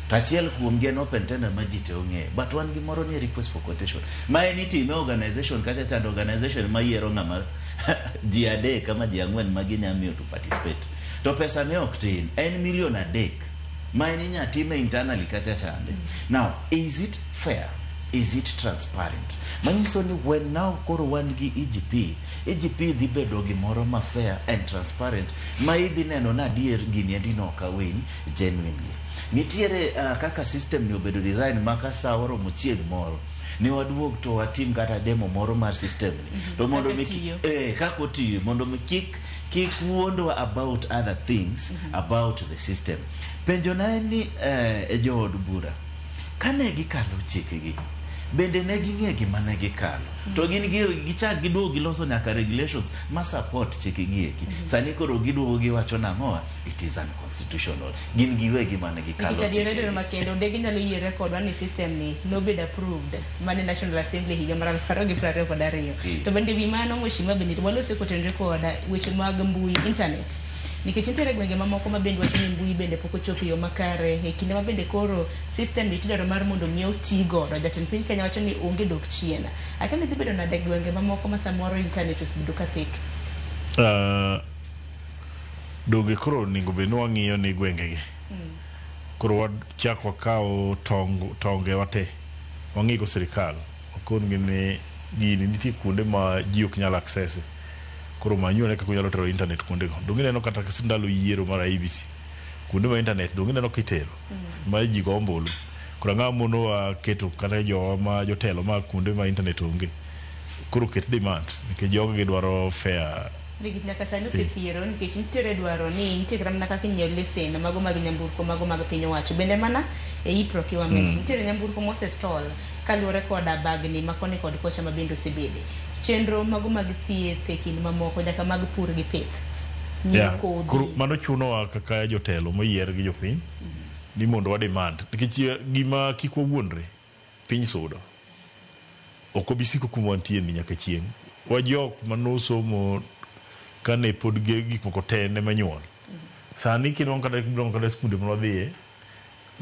to achiel kuomgi en open tender ma ji te ong'eyo, but wan gi moro ni request for quotation ma en itime organization kacha chande organization ma yiero ng'ama ji adek ama ji ang'wen ma ginya miyo to participate, to pesa ne ok tin, en milion 3 ma en inya time internally kacha chande. Now, is it fair? Is it transparent? Manyiso ni when now koro wan gi EGP, EGP dhi bedo gimoro ma fair and transparent ma idhi neno na adier gini endi nok awin genuinely. Nitiere kaka system ni obedo design ma ka sa oromo chieng' moro ni waduog to watim kata demo moro mar system ni to mondo mi Kaka tiyo. Kaka otiyo mondo mi kik wuondwa about other things about the system. Penjo na en ni e jood bura kane gikalo chikegi bende ne ging'e gima ne gikalo to gin gichak giduogo giloso nyaka regulations ma support chikegi eki. Sani koro giduogo giwacho nang'owa it is unconstitutional, gin giwegi mane gikalo Nikech adiera chikegi. dero makende ondegi nyalo yiere kodwa ni system ni nobedo approved mane National Assembly higa mar 2022. To bende wi mano, mheshimiwa, bende walose kotenore kod weche mag mbui, internet, nikech nitiere gwenge mamoko ma bende wacho ni mbui bende pok ochopo e yo makare e kinde ma bende koro system ni tidwaro mar mondo mi oti godo. Jatend piny Kenya wacho ni onge dok chien. Akia ni dhi bedo nade e gwenge mamoko ma samoro internet osebedo ka thek. Donge koro onego bed ni wang'iyo ni gwengegi koro wachak wakaw tonge wate wang'i go sirikal wakon gi ni gini nitie kuonde ma ji ok nyal access, koro manyu ane kaka unyalo tero internet kuondego. Donge ineno kata ndalo yiero mar IEBC kuonde ma internet donge ineno kitero ma ji go ombulu? Koro ang'o monowa keto kata jowa ma jotelo ma kuonde ma internet onge koro ket demand nikech jogo gidwaro fair. Nikech nyaka sani osethiero nikech nitiere dwaro ni nitie kata mana kaka inyiewo lesen mago mag nyamburko mago mag piny owacho bende mana e e-procurement. Nitiere nyamburko mosestall kaluwore koda bagni ma koni kod kocha ma bende osebede chenro mago mag thieth e kind mamoko nyaka mag pur gi pith nyiewo kodhi. Koro mano chunowa kaka jotelo moyier gi jopiny ni mondo wa demand nikech gima kik wawuondre, piny sudo ok obi siko kuma wantie ni nyaka chieng'. Wa jok manosomo kane pod gik moko te ne manyuol sani kinwang'o kata kinwang'o kata skunde manwadhiye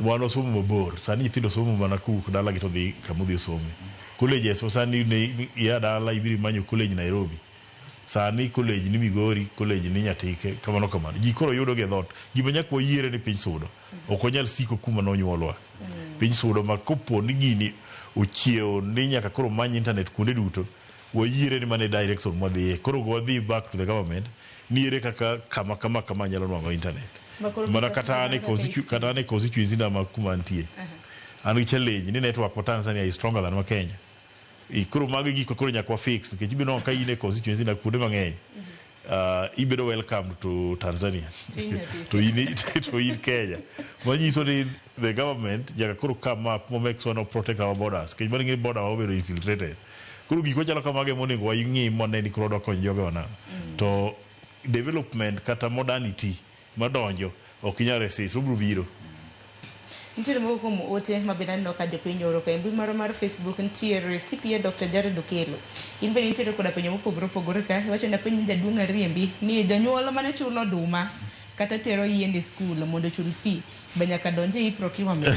wan wasomo mabor, sani nyithindo somo mana kowuok dalagi to dhi kamodhi osome colleges ma sani ne ia dala ibiro imanyo college Nairobi, sani college ni Migori, college ni Nyatike, kamano kamano. Ji koro yudo gi e dhoot. Gima nyaka wayiere ni piny sudo ok wanyal siko kuma nonyuolwa. Piny sudo ma kopo ni gini ochiewo ni nyaka koro many internet kuonde duto, wayiere ni mano e direction mwadhiye. Koro wadhi back to the government ni ere kaka kama kama kama nyalo nwang'o internet. Ma koro mana kaka kata an e kaka kata an e constituency na ma kuma antie an gi challenge ni network ma Tanzania is stronger than ma Kenya. Koro mago e gik ma koro nyaka wa fix nikech ibiro nwang'o ka in e constituency na kuonde mang'eny ibedo welcome to Tanzania to in Kenya, manyiso ni the government nyaka koro come up mo make sure no protect our borders nikech mano ing'e border wa obedo infiltrated. Koro gik machalo kamago ema onego wang'i mwane ni koro wadwa konyo jogewa nang'o to development kata modernity madonjo ok inyal resist, obiro biro. Nitiere moko kuom ote ma bende aneno ka jopiny oro ka e mbui marwa mar Facebook. Nitiere CPA Dr. Jared Okello. In bende nitiere koda penjo mopogore opogore ka. Iwacho ni apenj jaduong' Ariembi ni jonyuol mane chulo oduma kata tero yien e skul mondo ochul fee be nyaka donj e procurement.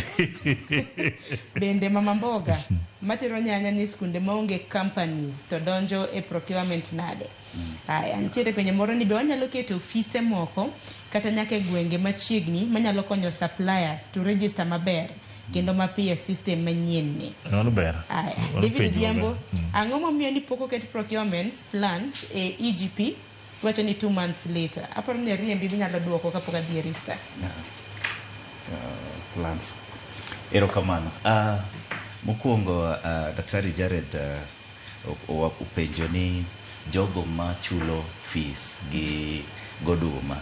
Bende mama mboga matero nyanya ni skunde maonge companies to donjo e procurement nade? Aya, nitiere penjo moro ni be wanyalo keto ofise moko kata nyaka e gwenge machiegni manyalo konyo suppliers to register maber kendo mapiyo e system manyien ni. Mano ber. Aya, Mano David penjo Odhiambo, maber. Ang'o momiyo ni pok oket procurement plans e EGP? Iwacho ni 2 months later. Aparo ni riembi minyalo duoko kapok adhi e Rista. Plans. Erokamano. Mokwongo Daktari Jared openjo ni jogo machulo fees gi goduma.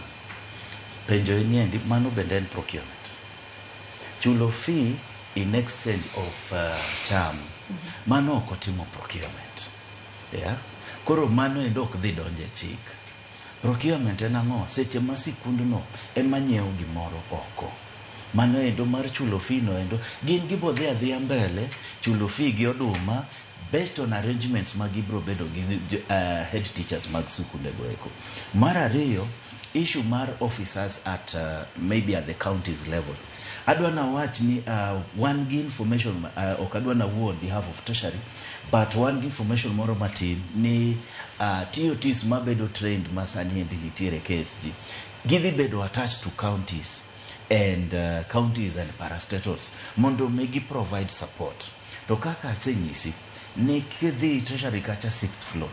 Penjo en niendi, mano bende en procurement. Chulo fee in exchange of cham, mano ok otimo procurement. Yeah? Koro mano endo ok dhi donjo e chik. Procurement en ang'o? Seche ma sikundno ema nyiewo gimoro oko. Mano endo mar chulo fee no endo, gin gibo dhi adhiya mbele chulo fee gi oduma based on arrangements ma gibro bedo gi head teachers mag sikundego eko. Mar ariyo, issue mar officers at maybe at the counties level. Adwa na wach ni wan gi information, ok adwa na wuo on behalf of Treasury, but wan gi information moro matin ni TOTs mabedo trained ma sani endi nitiere KSG, gidhi bedo attached to counties and counties and parastatals mondo mi gi provide support. To kaka asenyisi ni kidhi Treasury kacha 6th floor,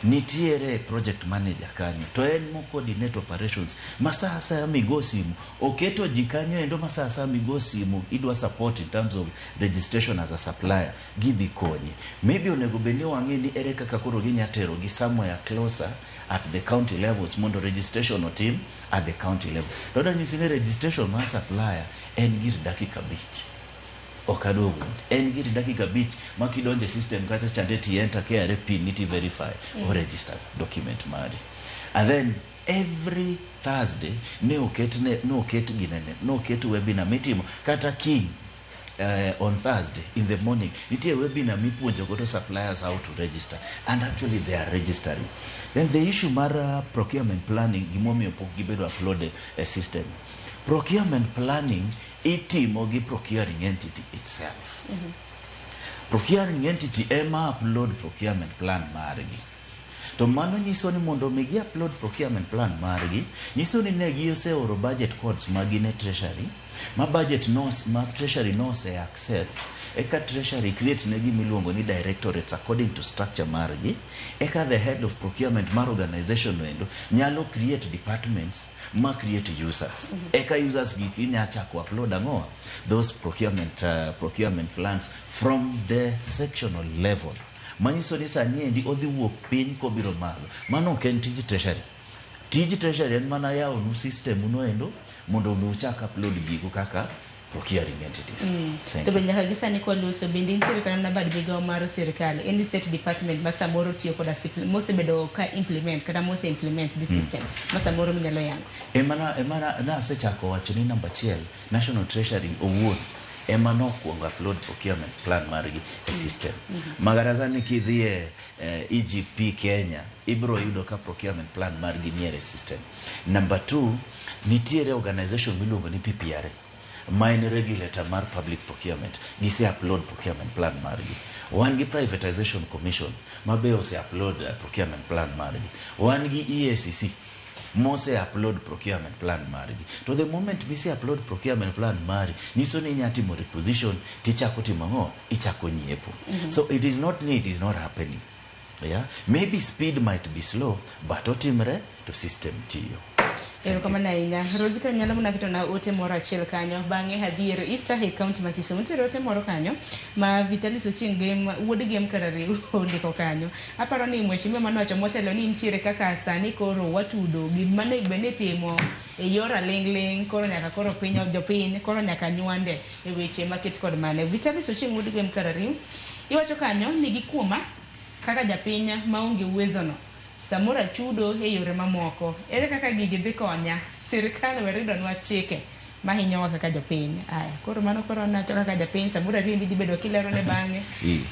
nitiere project manager kanyo to en mo coordinate operations ma sa asaya migo simu oketo ji kanyo endo ma sa asaya migo simu idwa support in terms of registration as a supplier, gidhi konyi. Maybe onego bed ni wang'e ni ere kaka koro ginya tero gi somewhere closer at the county levels mondo registration otim at the county level. To adwa nyisi ni registration mar supplier en gir dakika 5. Ok adwa wuond. En gir dakika 5 ma kidonjo e system kacha chande ti enter KRA PIN ni ti verify o register document mari. And then every Thursday ne oket ne oket ginene ne oket webinar mitimo kata kiny on Thursday in the morning nitie webinar mipuonjo godo suppliers how to register, and actually they are registering. Then the issue mar procurement planning, gimomiyo pok gibedo uploaded e system. Procurement planning itimo gi procuring entity itself. Procuring entity ema upload procurement plan margi. To mano nyiso ni mondo mi gi upload procurement plan margi, nyiso ni ne giseoro budget codes magi ne Treasury, ma budget no, ma Treasury no ose accept, eka Treasury create ne gima iluongo ni directorates according to structure margi, eka the head of procurement mar organization no endo nyalo create departments ma create users. Eka users gi inya chako upload ang'o? Those procurement plans from the sectional level. Manyiso ni sani endi odhi wuok piny kobiro malo. Mano ok en tij Treasury. Tij Treasury en mana yawo nu system no endo mondo mi uchak upload gigo kaka procuring entities. Thank To be you. nyaka gi sani kwaloso bende nitiere kata mana bad migawo mar sirikal, any state department ma samoro tiyo koda mosebedo ka implement kata mose implement the system ma samoro minyalo yango. Ema nasechako wacho ni namba 1, National Treasury owuon ema nokwongo upload procurement plan margi e system. Magara ni kidhi e EGP Kenya, ibiro yudo ka procurement plan margi niere system. Number 2, nitiere organization miluongo ni PPRA, ma en regulator mar public procurement. Gise upload procurement plan margi. Wan gi Privatization Commission ma be ose upload procurement plan margi. Wan gi EACC mose upload procurement plan margi. To the moment mise upload procurement plan mari, nyiso ni inya timo requisition tichako timo ang'o? Ichako nyiepo. So it is not ni it is not happening. Yeah? Maybe speed might be slow, but otimre to system tiyo. Erokamano ahinya. Rosika nyalo mana keto na ote moro achiel kanyo. Bang'e adhi ero Easter e county ma Kisumu. Nitiere ote moro kanyo ma Vitalis Ochieng' Gem, wuod Gem Karariu ondiko kanyo. Aparo ni mheshimiwa manowacho motelo ni nitiere kaka sani koro watudo gima onego bed ni itimo e yor aling'ling' koro nyaka koro piny jopiny koro nyaka nywande e weche maket kod mane. Vitalis Ochieng' wuod Gem Karariu iwacho kanyo ni gikuoma kaka japiny maonge uwezo no. Samoro achudo e yore mamoko. Ere kaka gigi dhi konya? Sirikal we ridonwa chike mahinyowa kaka jopiny. Aya, koro mano koro nacho kaka japiny, samoro ariembi dhi bedo kilero ne bang'e.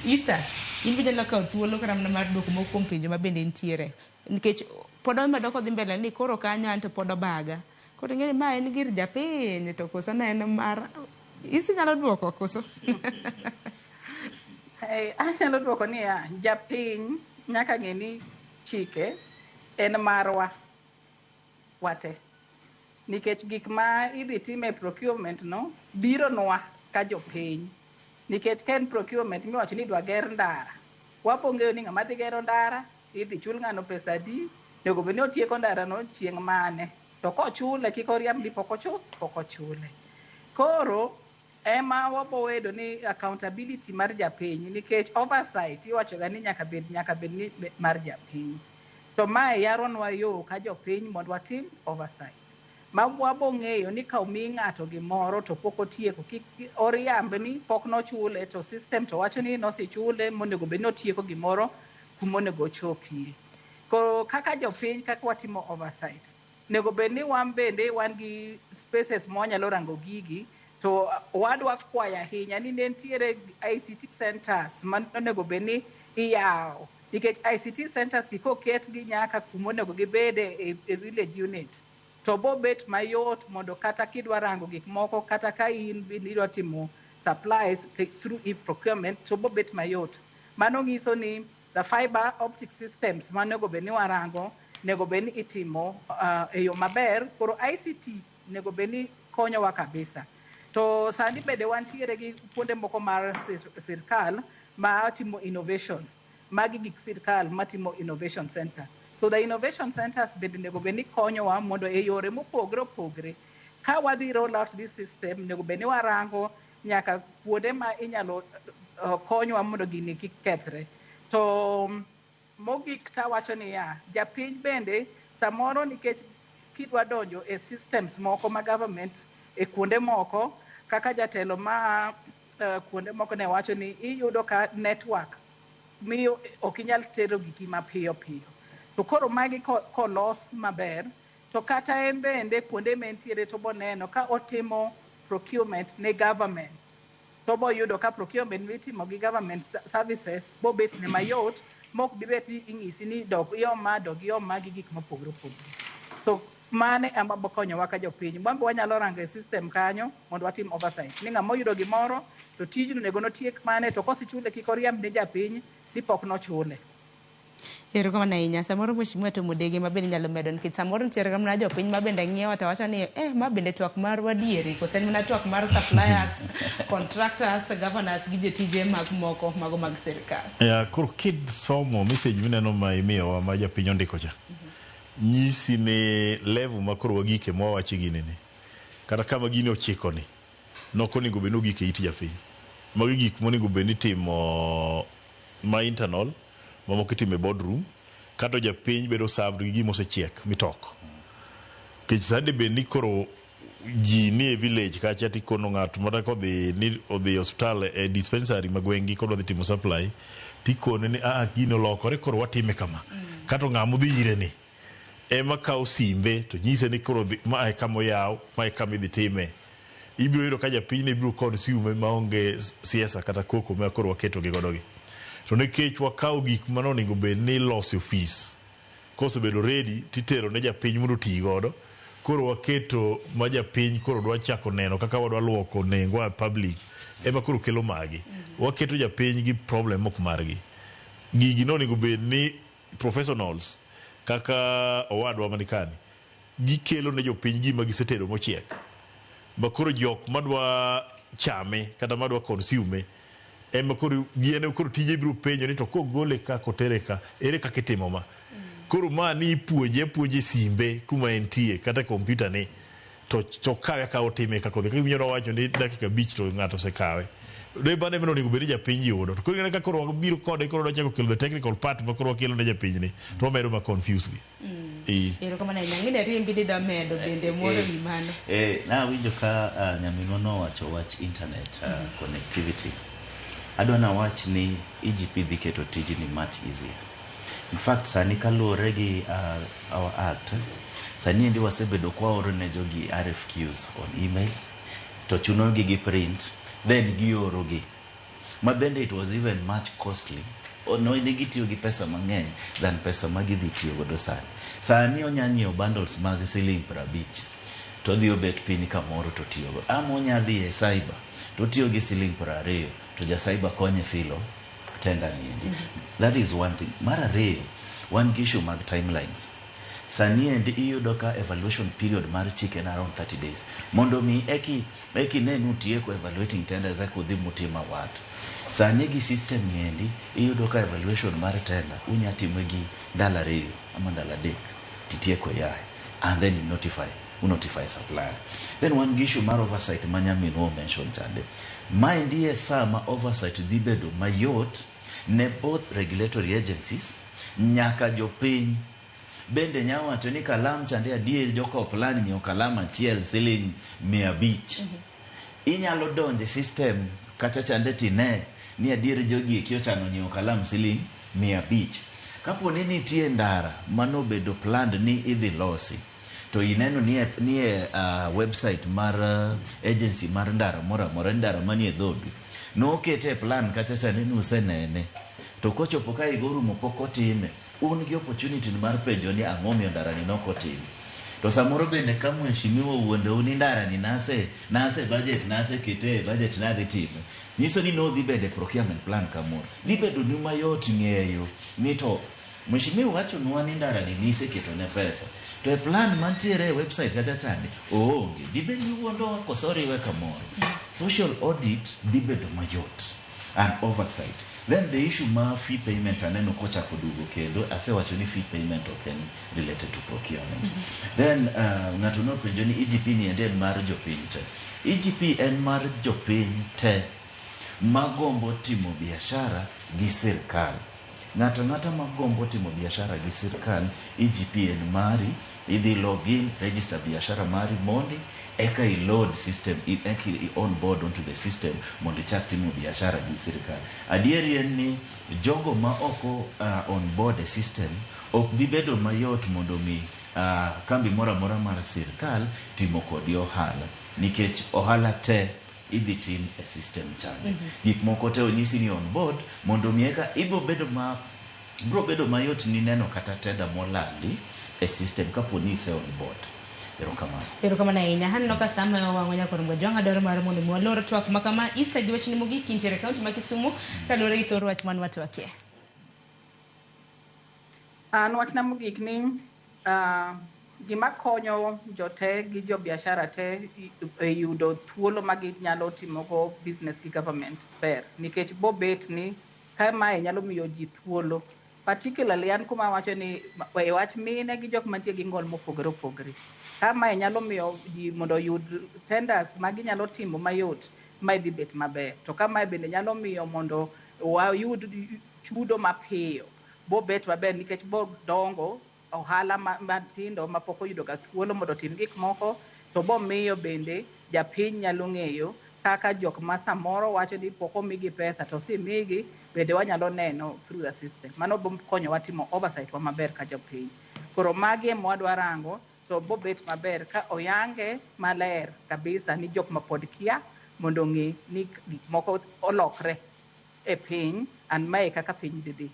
Easter, in be inyalo kawo thuolo kata mana mar duoko moko kuom penjo ma bende nitiere. Nikech pod omedo kodhi mbele ni koro kanyo anto pod obaga. Koro ing'e ni ma en gir japiny to koso ne en mar isi nyalo duoko koso? Anyalo duoko niya, japiny nyaka ng'e ni chike en marwa wate. Nikech gik ma idhi tim e procurement no biro nwa ka jopiny. Nikech ka en procurement miwacho ni idwa ger ndara, wabo ng'eyo ni ng'ama dhi gero ndara, idhi chul ng'ano pesa adi, onego bed ni otieko ndara no chieng' mane. To kochule kik oriemb ni pok ochul, pok ochule. Koro ema wabo wedo ni accountability mar japiny nikech oversight iwacho ga ni nyaka bed ni mar japiny. To mae yaronwa yo ka jopiny mondo watim oversight. Ma wabo ng'eyo ni ka omi ng'ato gimoro to pok otieko, kik oriamb ni pok nochule to system to wacho ni nosechule monego bed ni otieko gimoro kuma onego ochopie. Koro kaka jopiny kaka watimo oversight, onego bed ni wan bende wan gi spaces ma wanyalo rango gigi to wadwa kwayo ahinya ni ne nitiere ICT centers ma onego bed ni iyawo nikech ICT centers gi koketgi nyaka kuma onego gibede e village unit to bobet mayot mondo kata kidwa rango gik moko kata ka in idwa timo supplies through e-procurement to bobet mayot. Mano nyiso ni the fiber optic systems ma onego bed ni warango onego bed ni itimo e yo maber. Koro ICT onego bed ni konyowa kabisa. To sani bende wantiere gi kuonde moko mar sirkal ma timo innovation. Magi gik sirkal matimo innovation center. So the innovation centers bende onego bed ni konyowa mondo e yore mopogre opogre ka wadhi roll out this system onego bed ni warango nyaka kuonde ma inyalo konywa mondo gini kik kethre. To mogik tawacho niya, japiny bende samoro nikech kidwa donjo e systems moko ma government e kuonde moko kaka jatelo ma kuonde moko ne wacho ni iyudo ka network miyo ok inyal tero giki mapiyo piyo. To koro magi kolos maber to kata en bende kuonde ma entiere to boneno ka otimo procurement ne government to boyudo ka procurement mitimo gi government services bobet ne mayot mok bibet ni ing'isi ni dog iom ma dog iom ma gi gik mopogore opogore. So mane ema bokonyowa ka jopiny. Wan be wanyalo rango e system kanyo mondo watim oversight ni ng'ama oyudo gimoro to tijno onego notiek mane to kosechule kik oriemb ne japiny ni pok nochule. Erokamano ahinya. Samoro Mheshimiwa Tom Odege ma bende inyalo medo nikech samoro nitiere ga mana jopiny ma bende ng'iewo to wacho ni ma bende twak marwa adieri koso en mana twak mar suppliers, contractors, governors gi jotije mag moko mago mag sirkal. Ya, koro kisomo message mineno ma imiyowa ma japiny ondiko cha, nyisi ni level ma koro wagike mwawache gini ni, kata kama gini ochiko ni, nok onego bed ni ogik e it japiny. Magi gik monego bed ni itimo ma internal, mamoko itimo e boardroom, kato japiny bedo served gi gima osechiek mitoko. Nikech sani bed ni koro ji ni e village kacha tikono ng'ato mata kodhi ni odhi e osiptal e dispensary ma gweng'gi kodwa dhi timo supply tikone ni gini olokore koro watime kama. Kato ng'ama odhi ire ni ema kawo simbe to nyise ni koro ma e kama oyaw, ma e kama idhi time. Ibiro yudo ka japiny ne biro consume maonge siasa kata koko ma koro waketo gi godo gi. To nikech wakawo gik mane onego bed ni iloso e ofis, kosebedo ready titero ne japiny mondo oti godo, koro waketo ma japiny koro dwa chako neno kaka wadwa luoko nengo a public ema koro kelo magi. Waketo japiny gi problem ok margi. Gigi nonego bed ni professionals kaka owadwa manikani gikelo ne jopiny gima gisetedo mochiek ma koro jok madwa chame kata madwa consume ema koro gien koro tije biro penjo ni to kogole ka kotere ka ere kaka itimo ma. Koro ma ni ipuonje apuonje simbe kuma entie kata e kompyuta ni to kawe akawa otime kaka odhi. Kaka iwinjo nowacho ni dakika 5 to ng'ato osekawe. De bane mano onego bed ni japiny yudo. To koro ineno ka koro wabiro kode koro wachako kelo the technical part ma koro wakelo ne japiny ni to wamedo ma confuse gi. Erokamano ahinya. Ang'e ni Arimbi ni dwa medo bende moro ewi mano. Nawinjo ka nyaminwa nowacho wach internet connectivity. Adwa nawach ni EGP dhi keto tijni much easier. In fact, sani kaluwore gi our act, sani endi wasebedo kwaoro ne jogi RFQs on emails, to chunogi gi print, then gioro gi. Ma bende it was even much costly. Ne gitiyo gi pesa mang'eny than pesa ma gidhi tiyo godo sani. Sani onya nyiewo bundles mag siling 50. To odhi obet piny kamoro to otiyogo. Ama onya dhi e cyber to otiyo gi siling 20 to ja cyber konye filo tender niendi. That is one thing. Mar ariyo, wan gi issue mag timelines. Sani endi iyudo ka evaluation period mar chik en around 30 days. Mondo mi eki ne nutieko evaluating tenders eka udhi mutim award. Sani gi system ni endi iyudo ka evaluation mar tender unya time gi ndalo 2 ama ndalo 3 titieko yaye and then you notify unotify supplier. Then wan gi issue mar oversight ma nyaminwa mention chande. Maendi e sama oversight dhi bedo mayot ne both regulatory agencies nyaka jopiny bende nya wacho ni kalam chande adier joko plan nyiewo kalam achiel siling 500. Inyalo donje system kacha chande tine ni adier jogi eki ochano nyiewo kalam siling 500. Kapo ni nitie ndara manobedo planned ni idhi losi to ineno nie website mar agency mar ndara moro amora, ndara manie dhodu nokete e plan kacha chande ni usenene to kochopo ka higa orumo pok otime, un gi opportunity mar penjo ni ang'o miyo ndara ni nok otim. To samoro bende ka mheshimiwa owuondou ni ndara ni nase budget nase kete e budget nadhi time, nyiso ni nodhi bede procurement plan kamoro. Dhi bedo ni mayot ng'eyo ni to mheshimiwa wachonwa ni ndara ni niseketo ne pesa to e plan mantiere e website kacha chande oonge, dibed ni wuondowa koso oriwe kamoro. Social audit dhi bedo mayot and oversight. Then the issue mar fee payment aneno kochako duogo kendo, asewacho ni fee payment ok en related to procurement. Then ng'ato nopenjo ni EGP ni endi en mar jopiny te. EGP en mar jopiny te magombo timo biashara gi sirkal. Ng'ato ang'ata magombo timo biashara gi sirkal, EGP en mari, idhi login, register biashara mari mondi, eka i load system, eka i on board onto the system mondo ichak timo biashara gi sirkal. Adieri en ni jogo ma ok on board e system ok bi bedo mayot mondo mi kambi moro amora mar sirkal timo kodi ohala, nikech ohala te idhi tim e system chande. Gik moko te onyisi ni on board mondo mi eka ibro bedo ma bro bedo mayot ni neno kata tender molandi e system kapo ni ise on board. Erokamano. Erokamano ahinya. Aneno ka sama wang'o nyakor Mgajwang' adwaro mar mondo mi walor twak ma kama. Easter gi wachni mogik kintiere e kaunti ma Kisumu kaluwore gi thor wach man watwakie. An wachna mogik ni gima konyo jote gi jo biashara te e yudo thuolo ma ginyalo timogo business gi government ber, nikech bobet ni ka mae nyalo miyo ji thuolo, particularly an kuma wacho ni e wach mine gi jok mantie gi ng'ol mopogore opogore, ka mae nyalo miyo ji mondo oyud tenders ma ginyalo timo mayot, mae dhi bet maber. To ka mae bende nyalo miyo mondo wayud chudo mapiyo, bobet maber nikech bo dongo ohala matindo mapok oyudo ga thuolo mondo otim gik moko, to bomiyo bende japiny nyalo ng'eyo kaka jok ma samoro wacho ni pok omigi pesa to osemigi, bende wanyalo neno through the system. Mano bo konyowa timo oversight wa maber ka jopiny. Koro magi ema wadwa rango, to bobet maber ka oyange maler kabisa ni jok ma pod kia mondo ong'e ni gik moko olokre e piny and mae kaka piny dhi dhi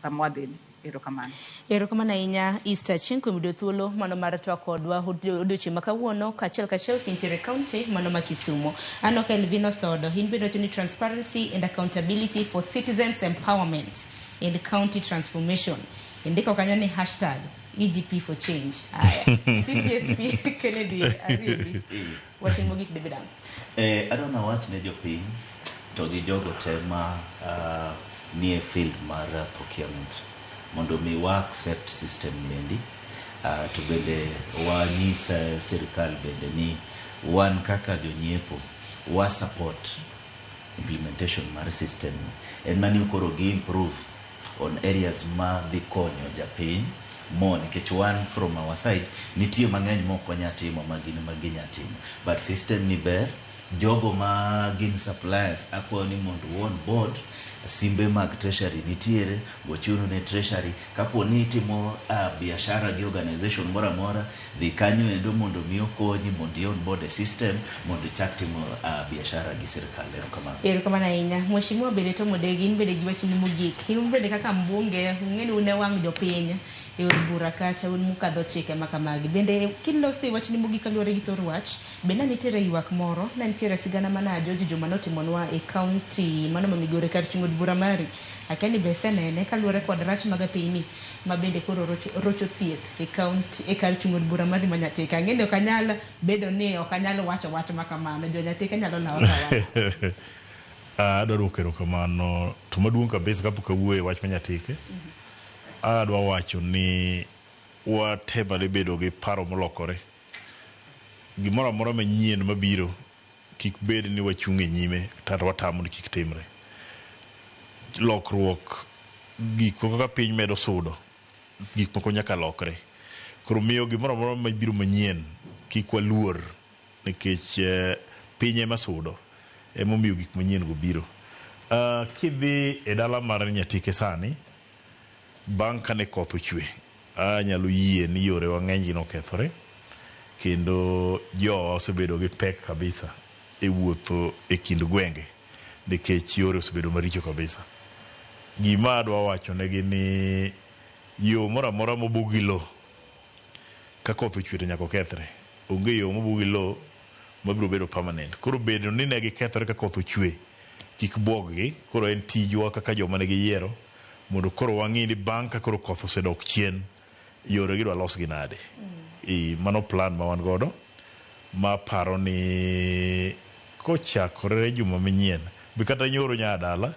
sama wadhi ni. Erokamano. Erokamano ahinya Easter Achieng' kuom yudo thuolo mano mar twak kodwa odiochieng' ma kawuono kachiel kachiel kintiere e kaunti mano ma Kisumu. Aneno ka Elvino Sodo, in bende wacho ni transparency and accountability for citizens empowerment and county transformation. Indiko kanyo ni hashtag EGP for change. Aya. CPSP Kennedy Arieli. Wach mogik David Ang. Adwa nawach ne jopiny to gi jogo te ma nie field mar procurement mondo mi wa accept system niendi, to bende wanyis sirikal bende ni wan kaka jonyiepo wa support implementation mar system ni. En mani koro gi improve on areas ma dhi konyo japiny mo, nikech wan from our side nitie mang'eny mok wanya timo ma gin ma ginya timo, but system ni ber. Jogo ma gin suppliers akwayo ni mondo on board simbe mag treasury nitiere, gochuru ne treasury kapo ni itimo biashara gi organization moro amora, dhi kanyo endo mondo mi okonyi mondo i on board e system mondo ichak timo biashara gi sirikal. Erokamano. Erokamano ahinya. Mheshimiwa bende Tom Odegi, in bende gi wachni mogik. In bende kaka mbunge, ung'e ni un e wang' jopiny. e od bura kacha un mukadho chike ma kamagi. Bende kilose wachni mogik kaluwore gi thor wach, be ne nitiere ywak moro, ne nitiere sigana mana Ajoji Juma notimonwa e kaunti mano ma Migori kar chung' od bura mari. Akia ni be isenene kaluwore kod rach mag apeyni ma bende koro rocho, rocho thieth e kaunti e kar chung' od bura mari ma Nyatike. Ang'e ni ok anyal bedo ni ok anyal wacho wach ma kamano. Jo Nyatike nyalo lawa lawa. Adwa duoko erokamano to maduong' kabisa kapok awuoyo e wach ma Nyatike. Adwa wacho ni watemane bedo gi paro molokore. Gimoro amora manyien mabiro kik bed ni wachung' e nyime kata watamo ni kik timre. Lokruok gik moko kaka piny medo sudo, gik moko nyaka lokre. Koro miyo gimoro amora mabiro manyien kik waluor nikech piny ema sudo emomiyo gik manyien go biro. Kidhi e dala mar Nyatike sani, bang' kane koth ochwe, anyalo yie ni yorewa ng'eny gi nokethore kendo jowa osebedo gi pek kabisa e wuotho e kind gwenge nikech yore osebedo maricho kabisa. Gima adwa wacho negi ni yo moro amora mobug gi lo ka koth ochwe to nyaka okethre. Onge yo mobug gi lo mabiro bedo permanent. Koro bedo ni ne gikethore ka koth ochwe kik buog gi. Koro en tijwa kaka joma ne giyiero mondo koro wang'i ni bang' ka koro koth osedok chien, yore gi idwa los gi nade. Mano plan ma wan godo ma paro ni kochakore juma manyien, be kata nyoro nya dala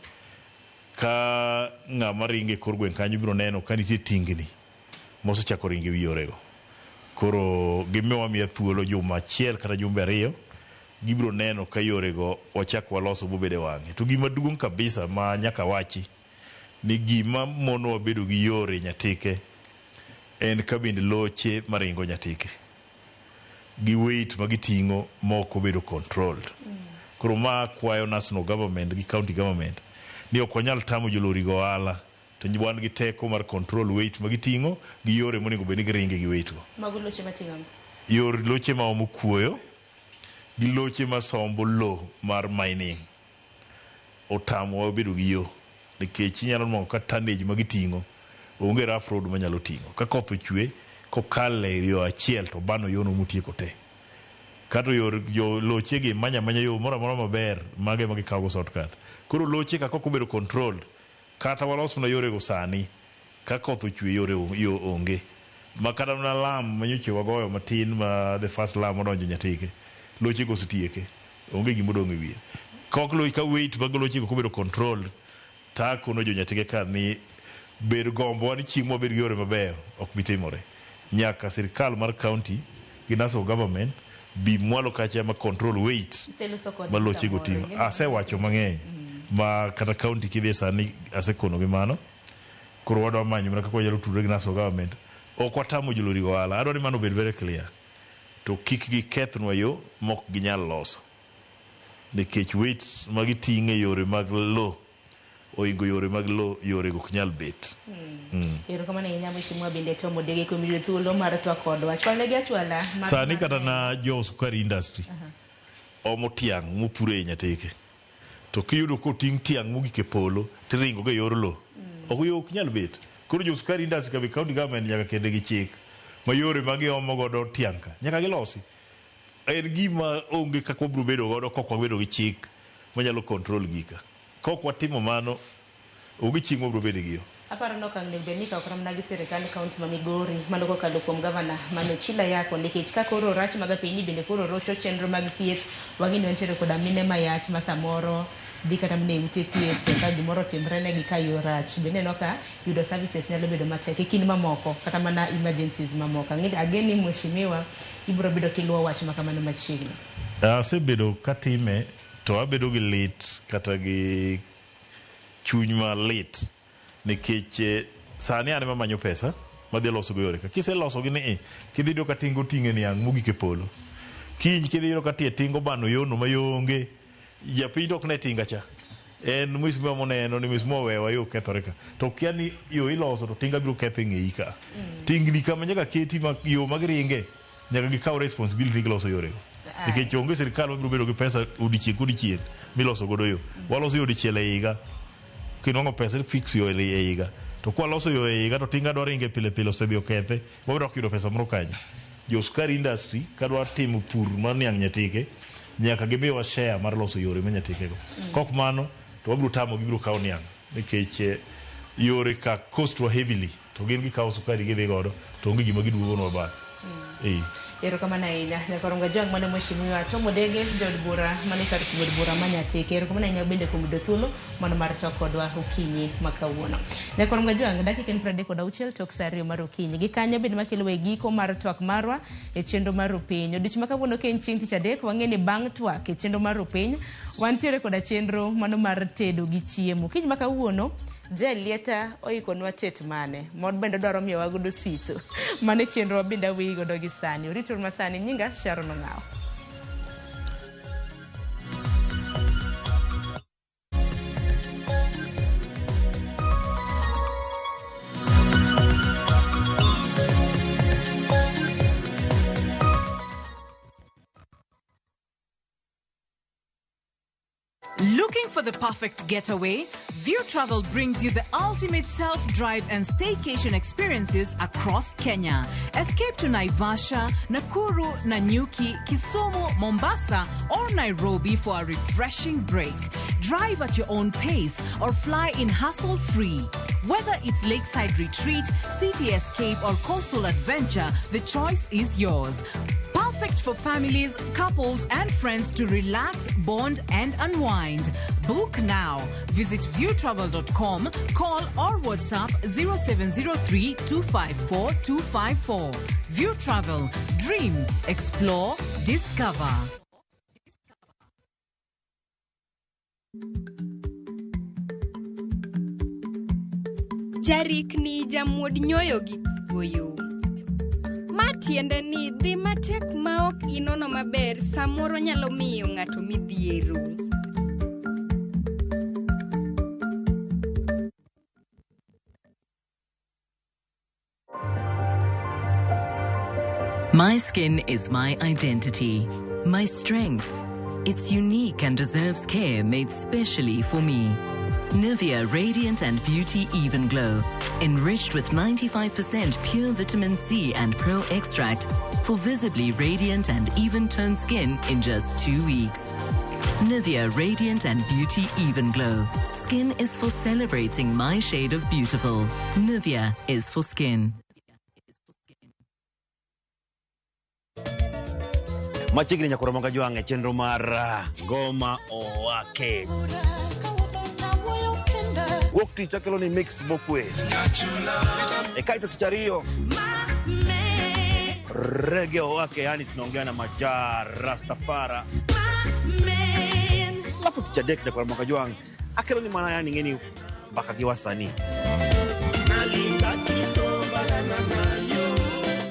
ka ng'ama ringo e kor gweng' kanyo biro neno ka nitie tingni mosechako ringo e wi yorego. Koro gimiwa miya thuolo juma achiel kata jumbe ariyo, gibiro neno ka yorego wachak waloso bobedo e wang'e. To gima duong' kabisa ma nyaka wachi ni gima monowa bedo gi yore Nyatike en kabind loche maringo Nyatike gi weight ma giting'o ma ok obedo controlled. Koro ma kwayo national government gi county government ni ok wanyal tamo jolori go ohala to wan gi teko mar control weight ma giting'o gi yore monego bed ni giringe gi weight go. Mago loche mating'o ang'o? Yor loche ma omo kuoyo gi loche masombo lo mar mining otamowa bedo gi yo nikech inyalo nwang'o ka tonnage ma giting'o onge rough road manyalo ting'o. Ka koth ochwe kokalo e yo achiel to bano yono motieko te. Kato yor jo loche gi manya manya yo moro amora maber mago ema gikawo go shortcut. Koro loche ka kok obedo controlled kata walos mana yorego sani ka koth ochwe yore yo onge. Ma kata mana lam manyocha wagoyo matin ma the first lam odonjo Nyatike, loche go osetieke. Onge gima odong' e wiye. Kok lo ka weight mag loche go kobedo controlled takono jo Nyatike ka ni bed gombowa ni chieng' mwabed gi yore mabeyo ok bi timore. Nyaka sirikal mar county gi national government bi mwalo kacha ma control weight Iseloso kodgi ma loche go samoro, ting'o. ing'e ni Asewacho mang'eny ma kata county kidhiye sani asekono gi mano. Koro wadwa manyo mana kaka wanyalo tudore gi national government. Ok watamo jolori go ohala. Adwa ni mano obed very clear. To kik gikethnwa yo mok ginyal loso. Nikech weight ma giting'o e yore mag lo oingo yore mag lo, yore go ok nyal bet. Erokamano ahinya Mheshimiwa bende Tom Odege kuom yudo thuolo mar twak kodwa. Chwalnegi achwala mar Sani kata na jo sukari industry omo tiang' mopuro e Nyatike. To kiyudo koting' tiang' mogik e polo tiringo go e yor lo. Ok yo ok nyal bet. Koro jo sukari industry ka be county government nyaka kede gi chik ma yore ma giomo godo tiang' ka nyaka gilosi. En gima onge kaka wabiro bedo godo kok wabedo gi chik manyalo control gika. Kok watimo mano, onge chieng' mwabiro bedo gi yo. Aparo ni okang' onego bed ni ikawo kata mana gi sirikand kaunti ma Migori mano kokalo kuom gavana mano Chila Yako nikech ka koro rach mag apeyni bende koro rocho chenro mag thieth wang'e ni wantiere koda mine mayach ma samoro dhi kata mana e ute thieth to ka gimoro otimre negi ka yo rach be ineno ka yudo services nyalo bedo matek e kind mamoko kata mana emergencies mamoko. Ageni mheshimiwa ibiro bedo kiluwo wach ma kamano machiegni. Asebedo katime to abedo gi lit kata gi chuny malit nikech sani an ema amanyo pesa madhi loso go yore ka. Kiseloso gi ni i, kidhi yudo ka tinga oting'e niang' mogik e polo. Kiny kidhi yudo ka tie tinga obano yono mayonge, japiny to ok ne tinga cha. En mheshimiwa moneno ni mheshimiwa owewa yo kethore ka. To kia ni yo iloso to tinga biro ketho e ng'eyi ka. Tingni kama nyaka keti ma yo ma giringe nyaka gikaw responsibility giloso yorego. Nikech onge sirikal mabiro bedo gi pesa odiechieng' kodiechieng' miloso godo yo. Waloso yo dichiel e higa. Kinwang'o pesa fix yo e higa. To kwaloso yo e higa to tinga dwa ringe pile pile osedhi okethe, wabiro dok yudo pesa moro kanyo. Jo sukari industry kadwa timo pur mar niang' Nyatike, nyaka gimiwa share mar loso yore ma Nyatike go. Kok mano, to wabiro tamo gibiro kawo niang' nikech yore ka cost wa heavily to gin gikawo sukari gidhi godo to onge gima giduogonwa back. Erokamano ahinya Nyakorongo Jwang' mane Mheshimiwa Tom Odege jaod bura mane kar od bura ma Nyatike. Erokamano ahinya bende kuom yudo thuolo mano mar twak kodwa okinyi ma kawuono. Nyakorongo Jwang' dakika en 36 tok saa 2 mar okinyi. Gi kanyo bende makelo e giko mar twak marwa e chenro mar Rupiny. Odiochieng' ma kawuono ka en chieng' tich adek wang'e ni bang' twak e chenro mar Rupiny wantiere koda chenro mano mar tedo gi chiemo. Okinyi ma kawuono Jalieta oikonwa tet mane mod bende odwaro miyowa godo siso. Mano e chenro wa bende aweyi godo gi sani. Orituru masani nyinga Sharon Ong'awo. Looking for the perfect getaway? View Travel brings you the ultimate self-drive and staycation experiences across Kenya. Escape to Naivasha, Nakuru, Nanyuki, Kisumu, Mombasa, or Nairobi for a refreshing break. Drive at your own pace or fly in hassle-free. Whether it's lakeside retreat, city escape, or coastal adventure, the choice is yours. Perfect for families, couples, and friends to relax, bond, and unwind. Book now. Visit viewtravel.com, call or WhatsApp 0703 254 254. View Travel. Dream, explore, discover. Jarikni jamuod nyoyo gi kuoyo. Ma tiende ni dhi matek ma ok inono maber samoro nyalo miyo ng'ato midhiero. My skin is my identity, my strength. It's unique and deserves care made specially for me. Nivea Radiant and Beauty Even Glow, enriched with 95% pure vitamin C and Pro Extract for visibly radiant and even-toned skin in just 2 weeks. Nivea Radiant and Beauty Even Glow. Skin is for celebrating my shade of beautiful. Nivea is for skin. Machiegni nyakoro moga jwang' e chenro mar Ngoma Owake. Wuok tich akelo ni mix mokwe. E kaito tich ariyo Reggae Owake, yani tunaongea na Majar Rastafara. Alafu tich adek nyakoro moga jwang' akelo ni mana yani ng'eni mbaka gi wasanii.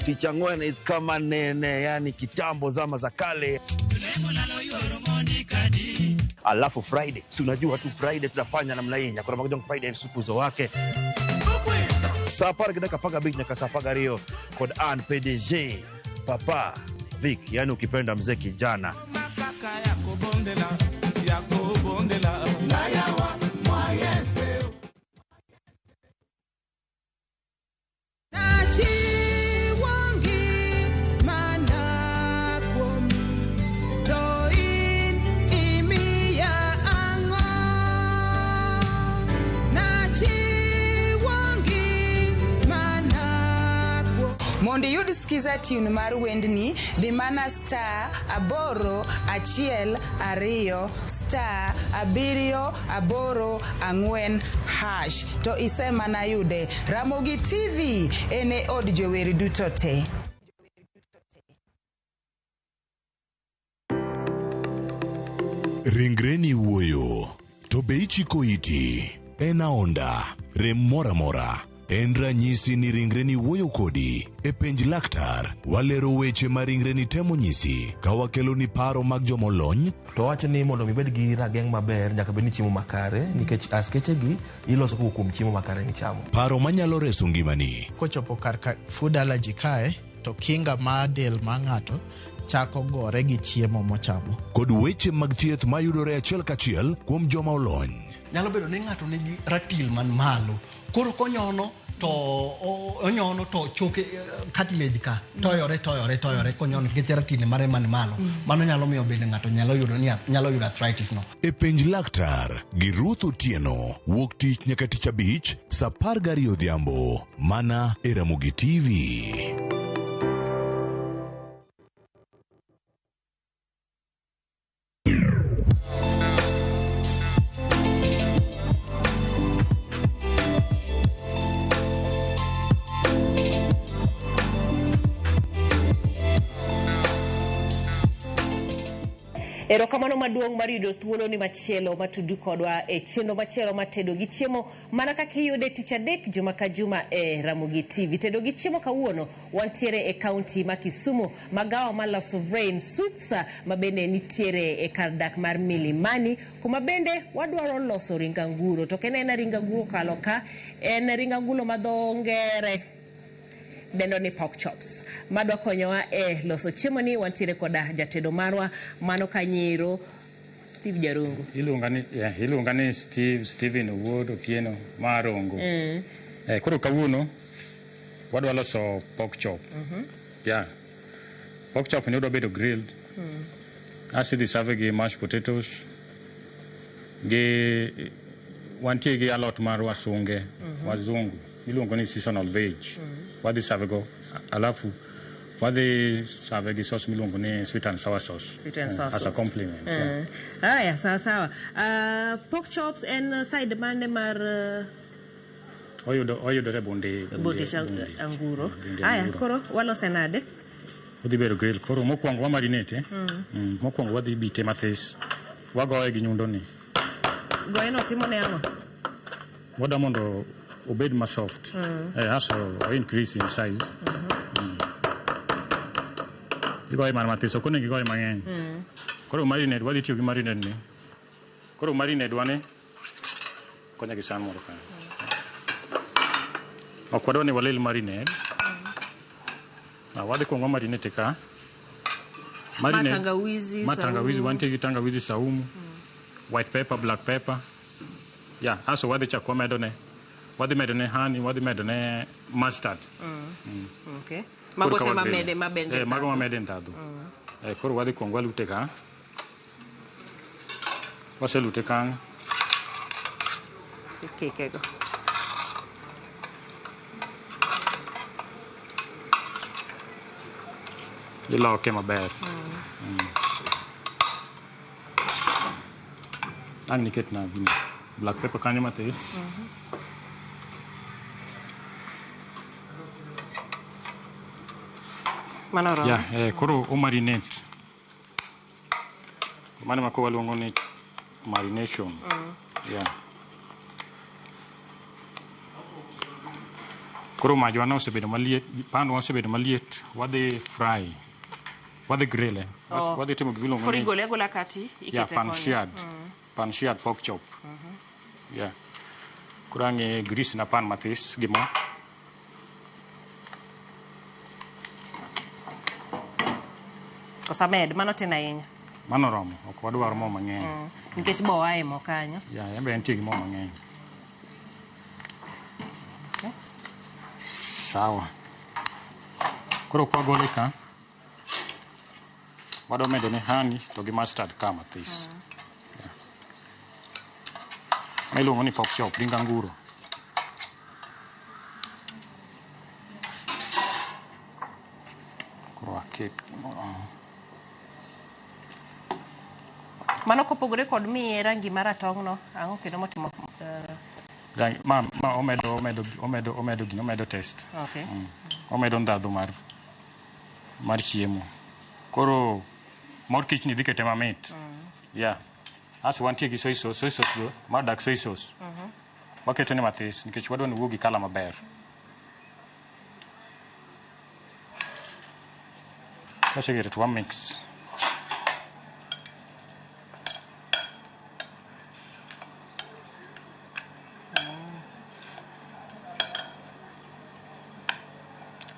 Tich ang'wen is kama nene, yani kitambo zama za kale. Alafu Friday, si unajua tu Friday tunafanya namna hii. Nyakoro moga jwang' Friday supuzo wake. Saa apar gi dakika apar gabich nyaka saa apar gariyo kod an PDG Papa Vic, yani ukipenda mzee kijana. Mondo iyud skiza tune mar wendni, di mana *8 1 2 *7 8 4 hash to isemana yude. Ramogi TV en e od jower duto te. Ringreni wuoyo, to be ichiko iti? En aonda, rem moro amora. En ranyisi ni ringreni wuoyo kodi. E penj laktar, walero weche ma ringreni temo nyisi ka wakeloni paro mag jomolony. To wacho ni mondo ibed gi rageng' maber nyaka bed ni chiemo makare nikech askeche gi iloso kowuok kuom chiemo makare michamo. Paro manyalo reso ngimani. Kochopo kar ka food allergy kae to kinga mar del mar ng'ato chako gore gi chiemo mochamo. Kod weche mag thieth mayudore achiel kachiel kuom joma olony. Nyalo bedo ni ng'ato nigi ratil man malo. Koro konyono to onyono to choke cartilage ka toyore toyore toyore konyono nikech ratil mare man malo. Mano nyalo miyo bende ng'ato nyalo yudo ni nyalo yudo arthritis no. E Penj Laktar gi Ruth Otieno wuok tich nyaka tich abich saa 12 odhiambo mana e Ramogi TV. Erokamano maduong' mar yudo thuolo ni machielo matudu kodwa e chenro machielo mar tedo gi chiemo mana kaka iyude tich adek juma ka juma e Ramogi TV. Tedo gi chiemo kawuono wantiere e kaunti ma Kisumu, magawa mar La Sovereign Suites ma bende nitiere e kar dak mar Milimani, kuma bende wadwaro loso ring anguro. To ok en aena ring anguro kalo ka, en ring anguro ma dho ngere dendo ni pork chops. Madwa konyowa e loso chiemo ni wantiere koda jatedo marwa mano kanyiro Steve Jarungu. Iluonga ni Steven Owuod Otieno Marongo. Koro kawuono wadwa loso pork chop. Yeah. Pork chop ni odwa bedo grilled. Asidhi serve gi mashed potatoes gi wantie gi alot mar wasunge, wazungu iluongo ni seasonal veg. Wadhi serve go, alafu wadhi serve gi sauce miluongo ni sweet and sour sauce. Sweet and sour as a sauce. compliment. Yeah. Aya, sawa sawa. Pork chops en side mane mar Oyudore Bunde Bunde anguro. Aya, koro walose nade? Odhi bedo grill. Koro mokwongo wa marinate. Mokwongo wadhi bite mathis. Wagoye gi nyundo ni. Goye no timo ne ang'o? Wadwa mondo obed ma soft. Aso o increase in size. Igoye mana mathis, ok onego igoye mang'eny. Koro marinade, wadhi tiyo gi marinade ni. Koro marinade wane konya gi san moro kanyo. Ok wadwa ni walil marinade. Wadhi kuongo marinate ka. Ma tangawizi, Ma tangawizi, saumu. wantie gi tangawizi, saumu, white pepper, black pepper. Yeah, aso wadhi chako wamedo ne. Wadhi medo ne honey, wadhi medo ne mustard. Okay. Koro Mago ka te wa grill. mamede mabende. Mago mamede ndhadhu. Koro wadhi kuongo walute ka. Waselute kanyo. Tikike go. Iloke maber. Ang' niket na gini. Black pepper kanyo matis. Mano oromo. Yeah, koro o marinate. Mano ma koro waluongo ni marination. Yeah. Koro majwa no osebedo maliet, pandwa osebedo maliet, wadhi fry. Wadhi grill. Oh. Wadhi timo gimiluongo Koro ni igole agola kati yeah, ikete pan koni. seared. Pan seared pork chop. Yeah. Koro ang' i grease na pan mathis gi mo. Kosamed, mano tin ahinya. Mano oromo, ok wadwar mo mang'eny. Nikech bo ae mo kanyo. Yeah, en be entie gi mo mang'eny. Okay. Sawa. Koro kwagole ka, wadwa medo ne honey to gi mustard ka mathis. Yeah. Ma iluongo ni pork chop, ring anguro. Koro aket gimoro. Mano kopogore kod miye rangi maratong' no, ang'o kendo motimo? Rangi, ma omedo gino, omedo taste. Okay. Omedo ndhadhu mar chiemo. Koro mor kich ni dhi kete mamit. Yeah. Aso wantie gi soy sauce, soy sauce go, mar dark soy sauce. Waketo ne mathis nikech wadwa ni owuog gi colour maber. Waseketo to wa mix.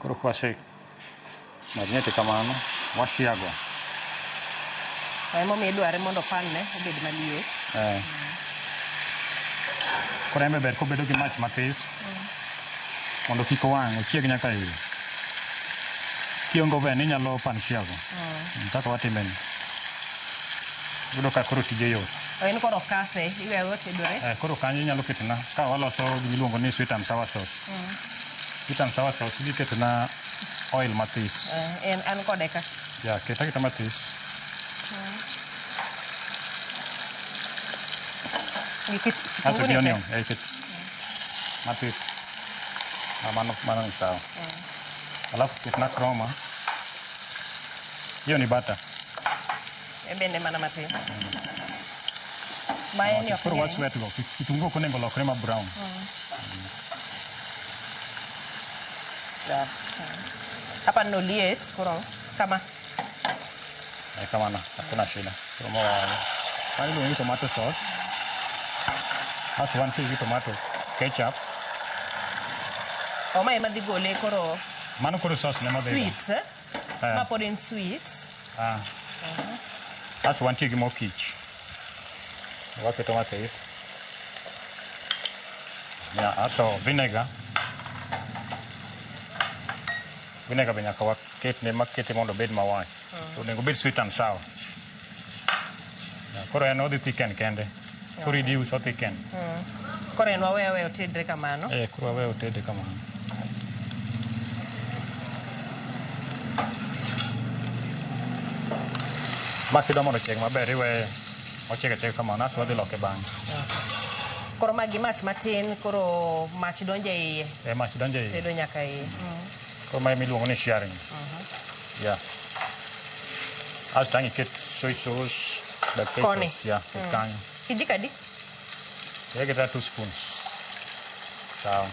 Koro kwase marinate kamano. Washiago. Emomiyo idware mondo pan ne obed maliet. Eh. Koro en be ber kobedo gi mach mathis mondo kik owang', ochieg nyaka iye. Kionge oven inyalo pan shiago. Kaka watime ni. Yudo ka koro tije yot. En koro kase, iweyo otedore. Eh, koro kanyo inyalo ketona ka waloso gimiluongo ni sweet and sour sauce. Sweet and sour sauce idhi ketona oil mathis. Eh, en an kode ka. Ya, ket aketa mathis. Gi Asto kitungu gi ni te. onion, eh, ket mathis. Ah, mano mano ni sawa. Alafu ketna croma. Hiyo ni butter. En bende mana matin. Mae ni ok Koro ng'eny. waswet go. Kitungu ok onego lokre ma brown. Yes. Hapa noliet koro kama. Eh, kamano, hakuna shida. Koro ma mano iluongo ni tomato sauce. Asto wantie gi tomato ketchup. O mae ema dhi gole koro Mano koro sauce ne modhigo. sweet. Eh? Eh. Ma pod en sweet. Ah. Asto wantie gi mor kich. Waketo mathis. Yeah, asto vinegar. Vinegar be nyaka waketne makete mondo obed mawach. Onego obed sweet and sour. Yeah, koro en odhi thicken kende. Koro reduce o thicken. Koro en wawe aweya otedre kamano. Eh, koro wawe otede kamano. Ma kidwa mondo ochieg maber iweye ochiek achieka kamano asto wadhi loke bang'e. Koro ma gi mach matin koro mach donjo e iye. Eh, mach donjo e iye. Tedo nyaka iye. Koro mae miluongo ni searing. Yeah. Asto ang' iket soy sauce, black pepper. Koni. Yeah, ket kanyo. Kijiko adi? Ket aketa 2 spoons. Sawa.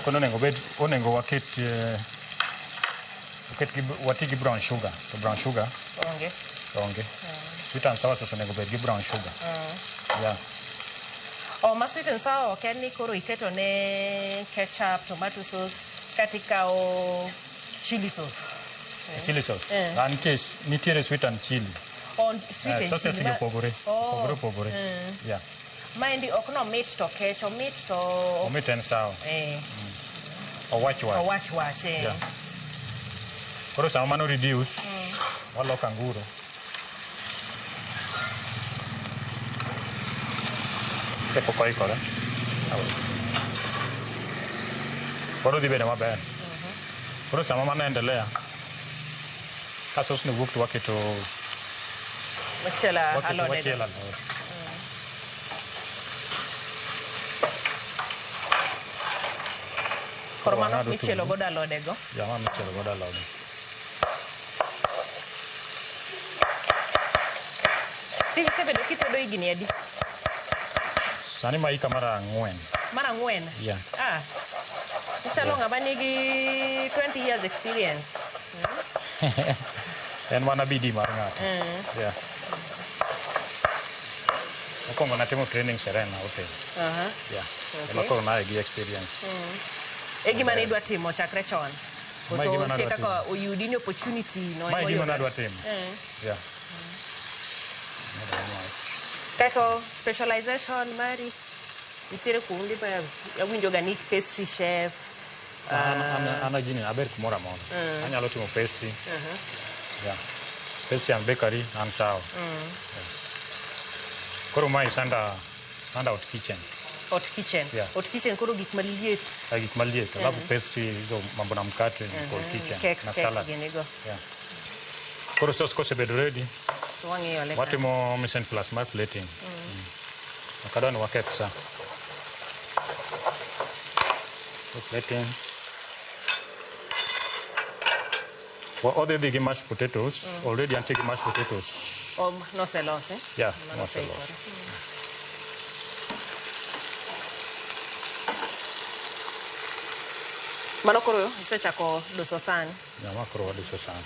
Koro onego bed onego waket waket gi wati gi brown sugar. To brown sugar Onge. onge. Sweet and sour sauce onego bed gi brown sugar. Yeah. O ma sweet and sour ok en ni koro iketo ne ketchup, tomato sauce, kata ikawo chili sauce. Chili sauce. Eh. Ah, nitie nitiere sweet and chili. On sweet Eh, and sauces chili. gi opogore. Oh. Opogore opogore. Yeah. Maendi ok nomit to kech, omit to Omit en sawa. Eh, Owach wach. owach wach. Eh. Yeah. Koro sama mano reduce, waloko anguro. Kapok oikore. Koro dhi bedo maber. Koro sama mano endelea, ka sauce ni wuok to waketo Wachielo waketo alode. wachielo alode. Koro mano Wang'ado michielo otungu. godo alode go. Ja, ma michielo godo alode. Steve, isebedo kitedo higni adi? Sani ma hika mar 4. Mar 4? Yeah. Ah. Ichalo ng'ama nigi 20 years experience. En mana bidii mar ng'ato. Yeah. Mokwongo natimo training Serena Hotel. Aha. Yeah. Okay. Ema koro nae gi experience. E gima ne idwa timo chakre chon. Mae Koso gima nitie nadwa kaka oyudi ni opportunity no Mae ema gima oyudore? nadwa timo. Yeah. Kaeto specialization mari nitiere kuonde ma awinjo ga ni pastry chef. An an gini aber kumoro amora. Anyalo timo pastry. Yeah. Pastry and bakery an sawa. Koro mae is under hot kitchen. Hot kitchen. Yeah. Hot kitchen koro gik maliet. Ka gik maliet. Alafu pastry hizo mambo na mkate ni cold kitchen. Cakes, na cakes salad. gini go. Yeah. Koro sauce kosebedo ready, To wang'iyo le. watimo mise en place mar plating. Ok adwa ni waketh sa. So plating. Odhi dhi gi mashed potatoes. Already antie gi mashed potatoes. O noselosi. Yeah, Mano noselosi. oseikore. Mano koro isechako loso san. Yeah, ma koro waduso san.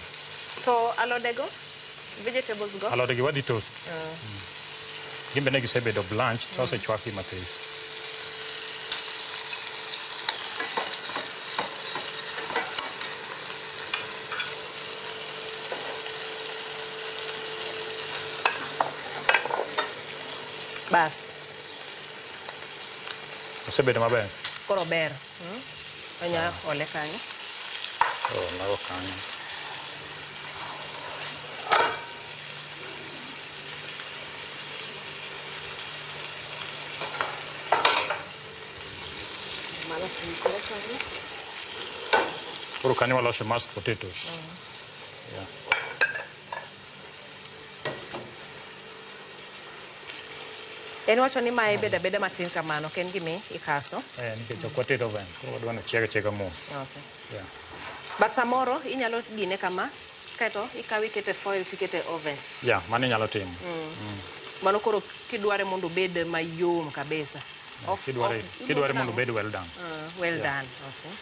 To alodego? Vegetables go? Alode gi wadhi toast. Gin be ne gisebedo blanched, to osechwakgi mathis. Bas. Osebedo maber. Koro ber. Anya ole kanyo. Oh, mago kanyo. Mano oseikore kanyo. Koro kanyo waloso mashed potatoes. Yeah. En wacho ni mae bedo abeda matin kamano, ok en gimi ikaso. Eh, nikech ok watedo oven, koro wadwa ni ochieg achiega mos. Okay. Yeah. But samoro inyalo gine kama, kaeto ikawe ikete foil tikete oven. Yeah, mano inyalo timo. Mano koro kidware mondo obed mayom kabisa. Kidware mondo obed well done. Well Yeah. done. Okay.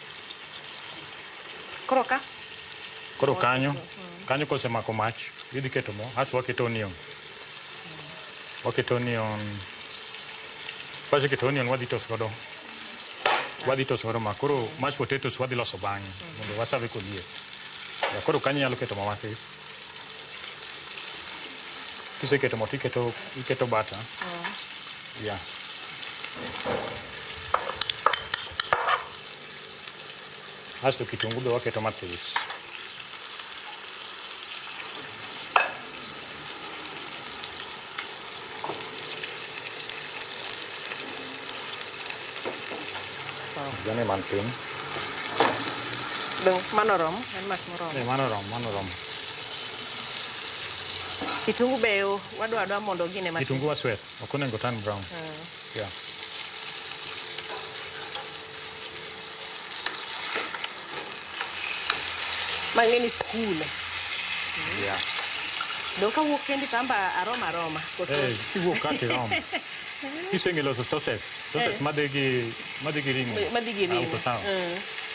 Koro ka? Koro kanyo, kanyo kosemako mach, idhi keto mo, asto waketo onion. Waketo onion. Kwaseketo onion wadhi toso godo. Wadhi toso godo ma. Koro mashed potatoes wadhi loso bang'e mondo wasave koliet. Yeah, koro kanyo inyalo keto mo mathis. Kiseketo mo tiketo iketo butter. Yeah. Asto kitungu be waketo mathis. Jane man piny. Dong, mano oromo, en mach moromo. Eh, mano oromo, mano oromo. Kitungu be wadwa adwa mondo gine matin. Kitungu waswet, ok onego turn brown. Yeah. Ma ng'e ni skul. Yeah. Dong kawuok kendi to amba aroma aroma. Koso? Eh, kiwuok ka tirom. Kiseng'e loso sauces, sauces madhi gi ring'o. Madhi gi ring'o. Uko sawa.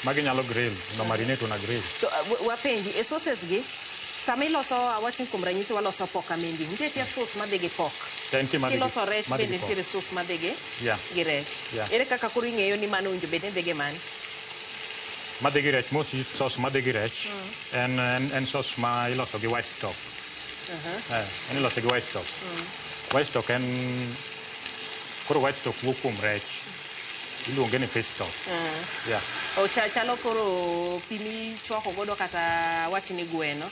Magi nyalo grill, no marinate una grill. To wapenji, e sauces gi, sama iloso, awach ni kuom ranyisi waloso pok amendi, nitie tia sauce madhi gi pok. Nitie madhi gi Kiloso rech madhi bende gi pok. nitiere sauce madhi gi Yeah. gi rech. Yeah. Ere kaka koro ing'eyo ni mano owinjo bed ni dhi gi mane? Madhi gi rech, mostly sauce madhi gi rech, en sauce ma iloso gi white stock. En iloso gi white stock. White stock en, koro white stock wuok kuom rech. Iluonge ni fish stock. Yeah. O chalo koro pi michwako godo kata wach ni gweno.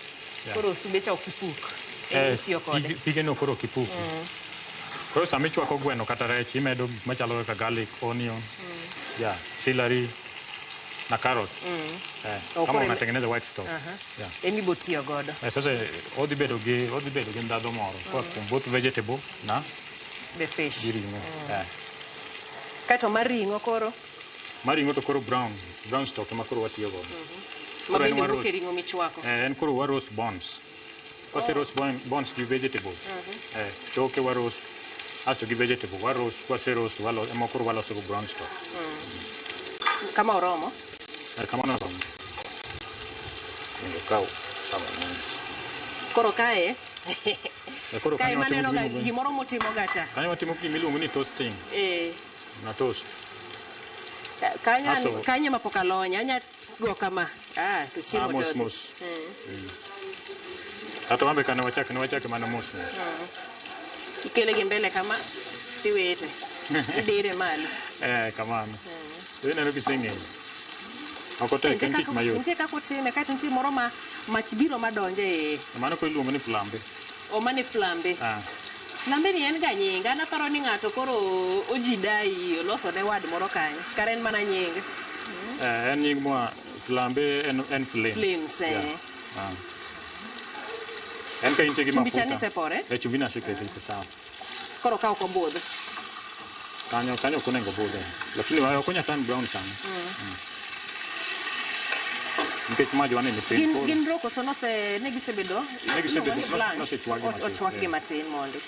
Yeah. Koro sube cha ok ipuk. En itiyo kode. Pige no koro ok ipuki. Koro sama ichwako gweno kata rech, imedo gik machalo kaka garlic, onion, yeah, celery na carrot. Oh, Kama koro unatengeneza white stock. Yeah. En ibo tiyo godo. Sasa odhi bedo gi ndhadhu moro koa kuom both vegetable na the fish. Gi ring'o. Kaeto mar ring'o koro? Mar ring'o to koro brown stock ema koro watiyo godo. Ma Koro en bende wuok e waroast. ring'o michwako. En koro wa roast bones. Wase roast bones gi vegetables. Toke wa roast, asto gi vegetable wa roast, wase roast ema koro waloso go brown stock. Kama oromo? Kamano oromo. Mondo okaw sama. Koro kae? Koro Kae kanyo watimo maneno ga gima gimoro motimo ga cha. Kanyo watimo gima iluongo ni toasting. Na toast. Kanyo kanyo ma pok alony, anya go kama. To chiemo Mos to. mos. Kata wan be kane wachake, ne wachake mana mos mos. Ikele gi mbele kama tiwete. Idire malo. Kamano. To ineno kiseng'eyo. Ok otek, en tich mayot. Nitie kaka otime, kaeto nitie moro ma mach biro madonje e iye. Mano koro iluongo ni flambe. O mano e flambe. Flambe ni en ga nying, an aparo ni ng'ato koro ojidai oloso ne wad moro kanyo. Kare en mana nying. En nying moa flambe en flame. Flames, Yeah. En ka intie gi Chumbi cha mafuta. nisepore? Chumbi naseketo iko sawa. Koro ka ok obudh. Kanyo ok onego obudhe. Lakini ok onyal turn brown sana. Nikech maj wanene piny. Gin roko so ne gisebedo Ne gisebedo, iluongo ni blanch. nosechwakgi matin, Ochwakgi matin mondi.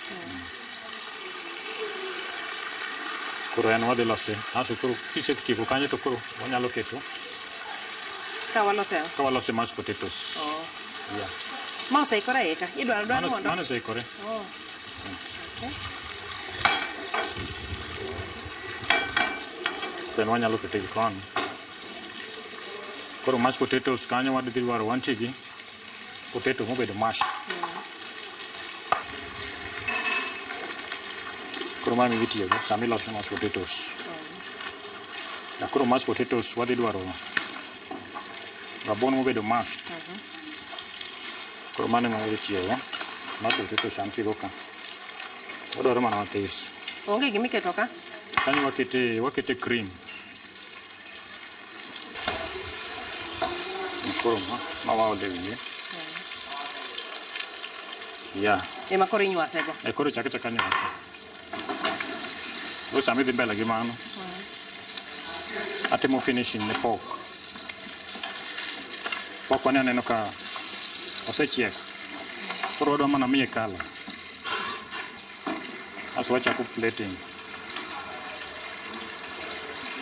Koro en wadhi lose. Asto koro kisetieko kanyo to koro wanyalo keto. Ka walose? Ka walose mashed potatoes. Oh. Yeah. Ma oseikore aika? Idwaro dwaro mondo? Mano oseikore. Oh. Okay. Then wanyalo kete gi koni. Koro mashed potatoes kanyo wadhi dwaro wantie gi potato mobedo mashed. Koro mano idhi tiyogo sama iloso mashed potatoes. Ya koro mashed potatoes wadhi dwaro rabuon mobedo mashed. Koro mano ema wadhi tiyogo. Mashed potatoes antie go ka. Wadwaro mana mathis. Onge gimiketo ka? Kanyo wakete wakete cream. Koro ma ma waole wiye. Yeah. Ema koro inywasego. E koro chak achaka nywase. Koro sama idhi mbele gi mano, atimo finishing ne pork. Pork wani aneno ka osechiek. Koro wadwa mana miye colour. Asto wachako plating.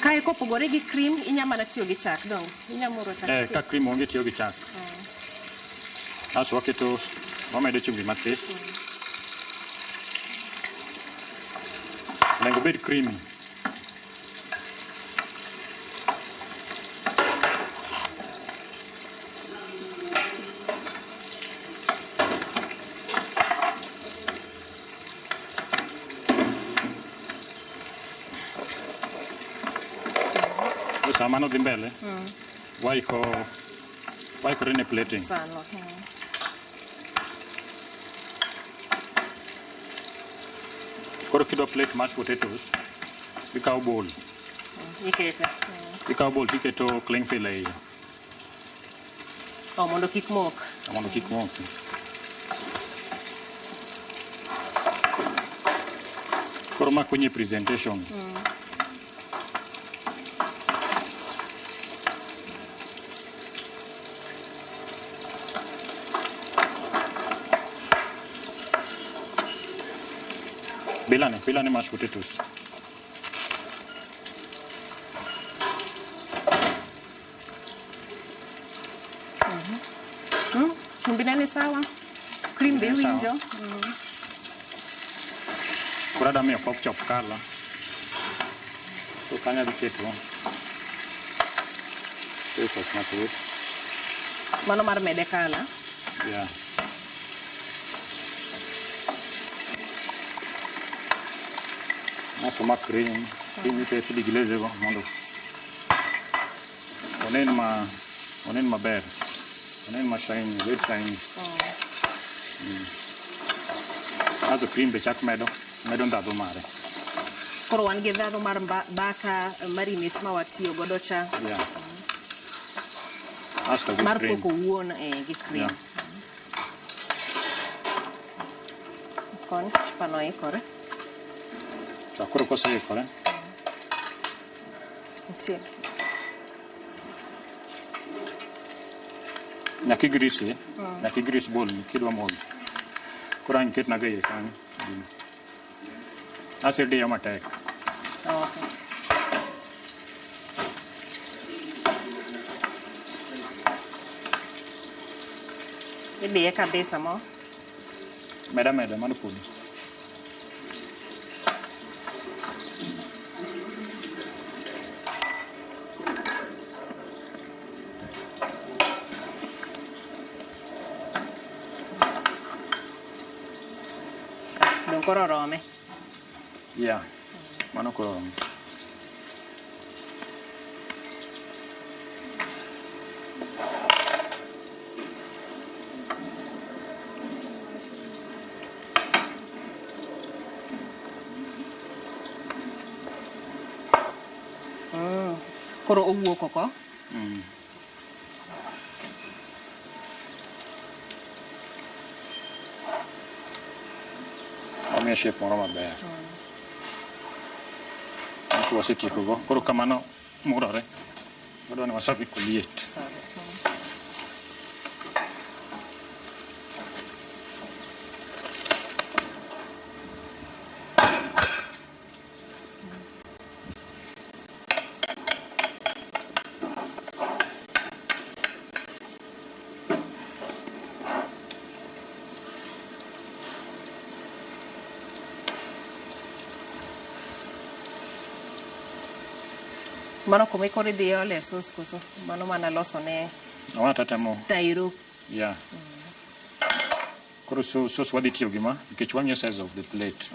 Kae kopogore gi cream, inya mana tiyo gi chak dong. Inya muro chak. Eh, ka cream onge tiyo gi chak. Asto waketo, wamedo chumbi matis. Onego obed creamy. Koro sama mano dhi mbele, waiko waikore ne plating. Sano. Koro kidwa plate mashed potatoes, ikawo bowl. Ikete. Ikawo bowl tiketo cling film e iye Oh, mondo kik mok. mondo kik moki. Koro ma konyi e presentation. Bilane, bilane mashed potatoes. Chumbi ne ni sawa. Cream be Ni sawa. iwinjo. Koro adwa miyo pork chop colour. Koro kanyo adhi keto soy sauce mathoth. Mano mar mede colour. Yeah. Asto ma cream, cream iketo diglaze go mondo onen ma onen maber. Onen ma shiny, obed shiny. Asto cream be chak medo, medo ndhadhu mare. Koro wan gi ndhadhu mar butter marinate ma watiyo godo cha. Yeah. Asto gi Mar cream. poko wuon eh, gi cream. Yeah. Kon pano ikore. To koro koseikore, Nitie. nyaka igrease, nyaka igrease bowl ni kidwa mogo. Koro ang' iketnago e iye kanyo. Asto idiyo matek. Okay. Ibiye kabisa mo. Meda meda mano podi. Dong koro orome. Yeah. Mano koro oromo. Koro owuok oko. Omiyo shape moro maber. Mano wasetieko go. Koro kamano murore. Wadwa ni waserve koliet. Mano kuma koro idhi ole sauce koso? Mano mana loso ne Awata temo. Tairo. Yeah. Koro so sauce wadhi tiyo gi ma nikech wang'iyo size of the plate.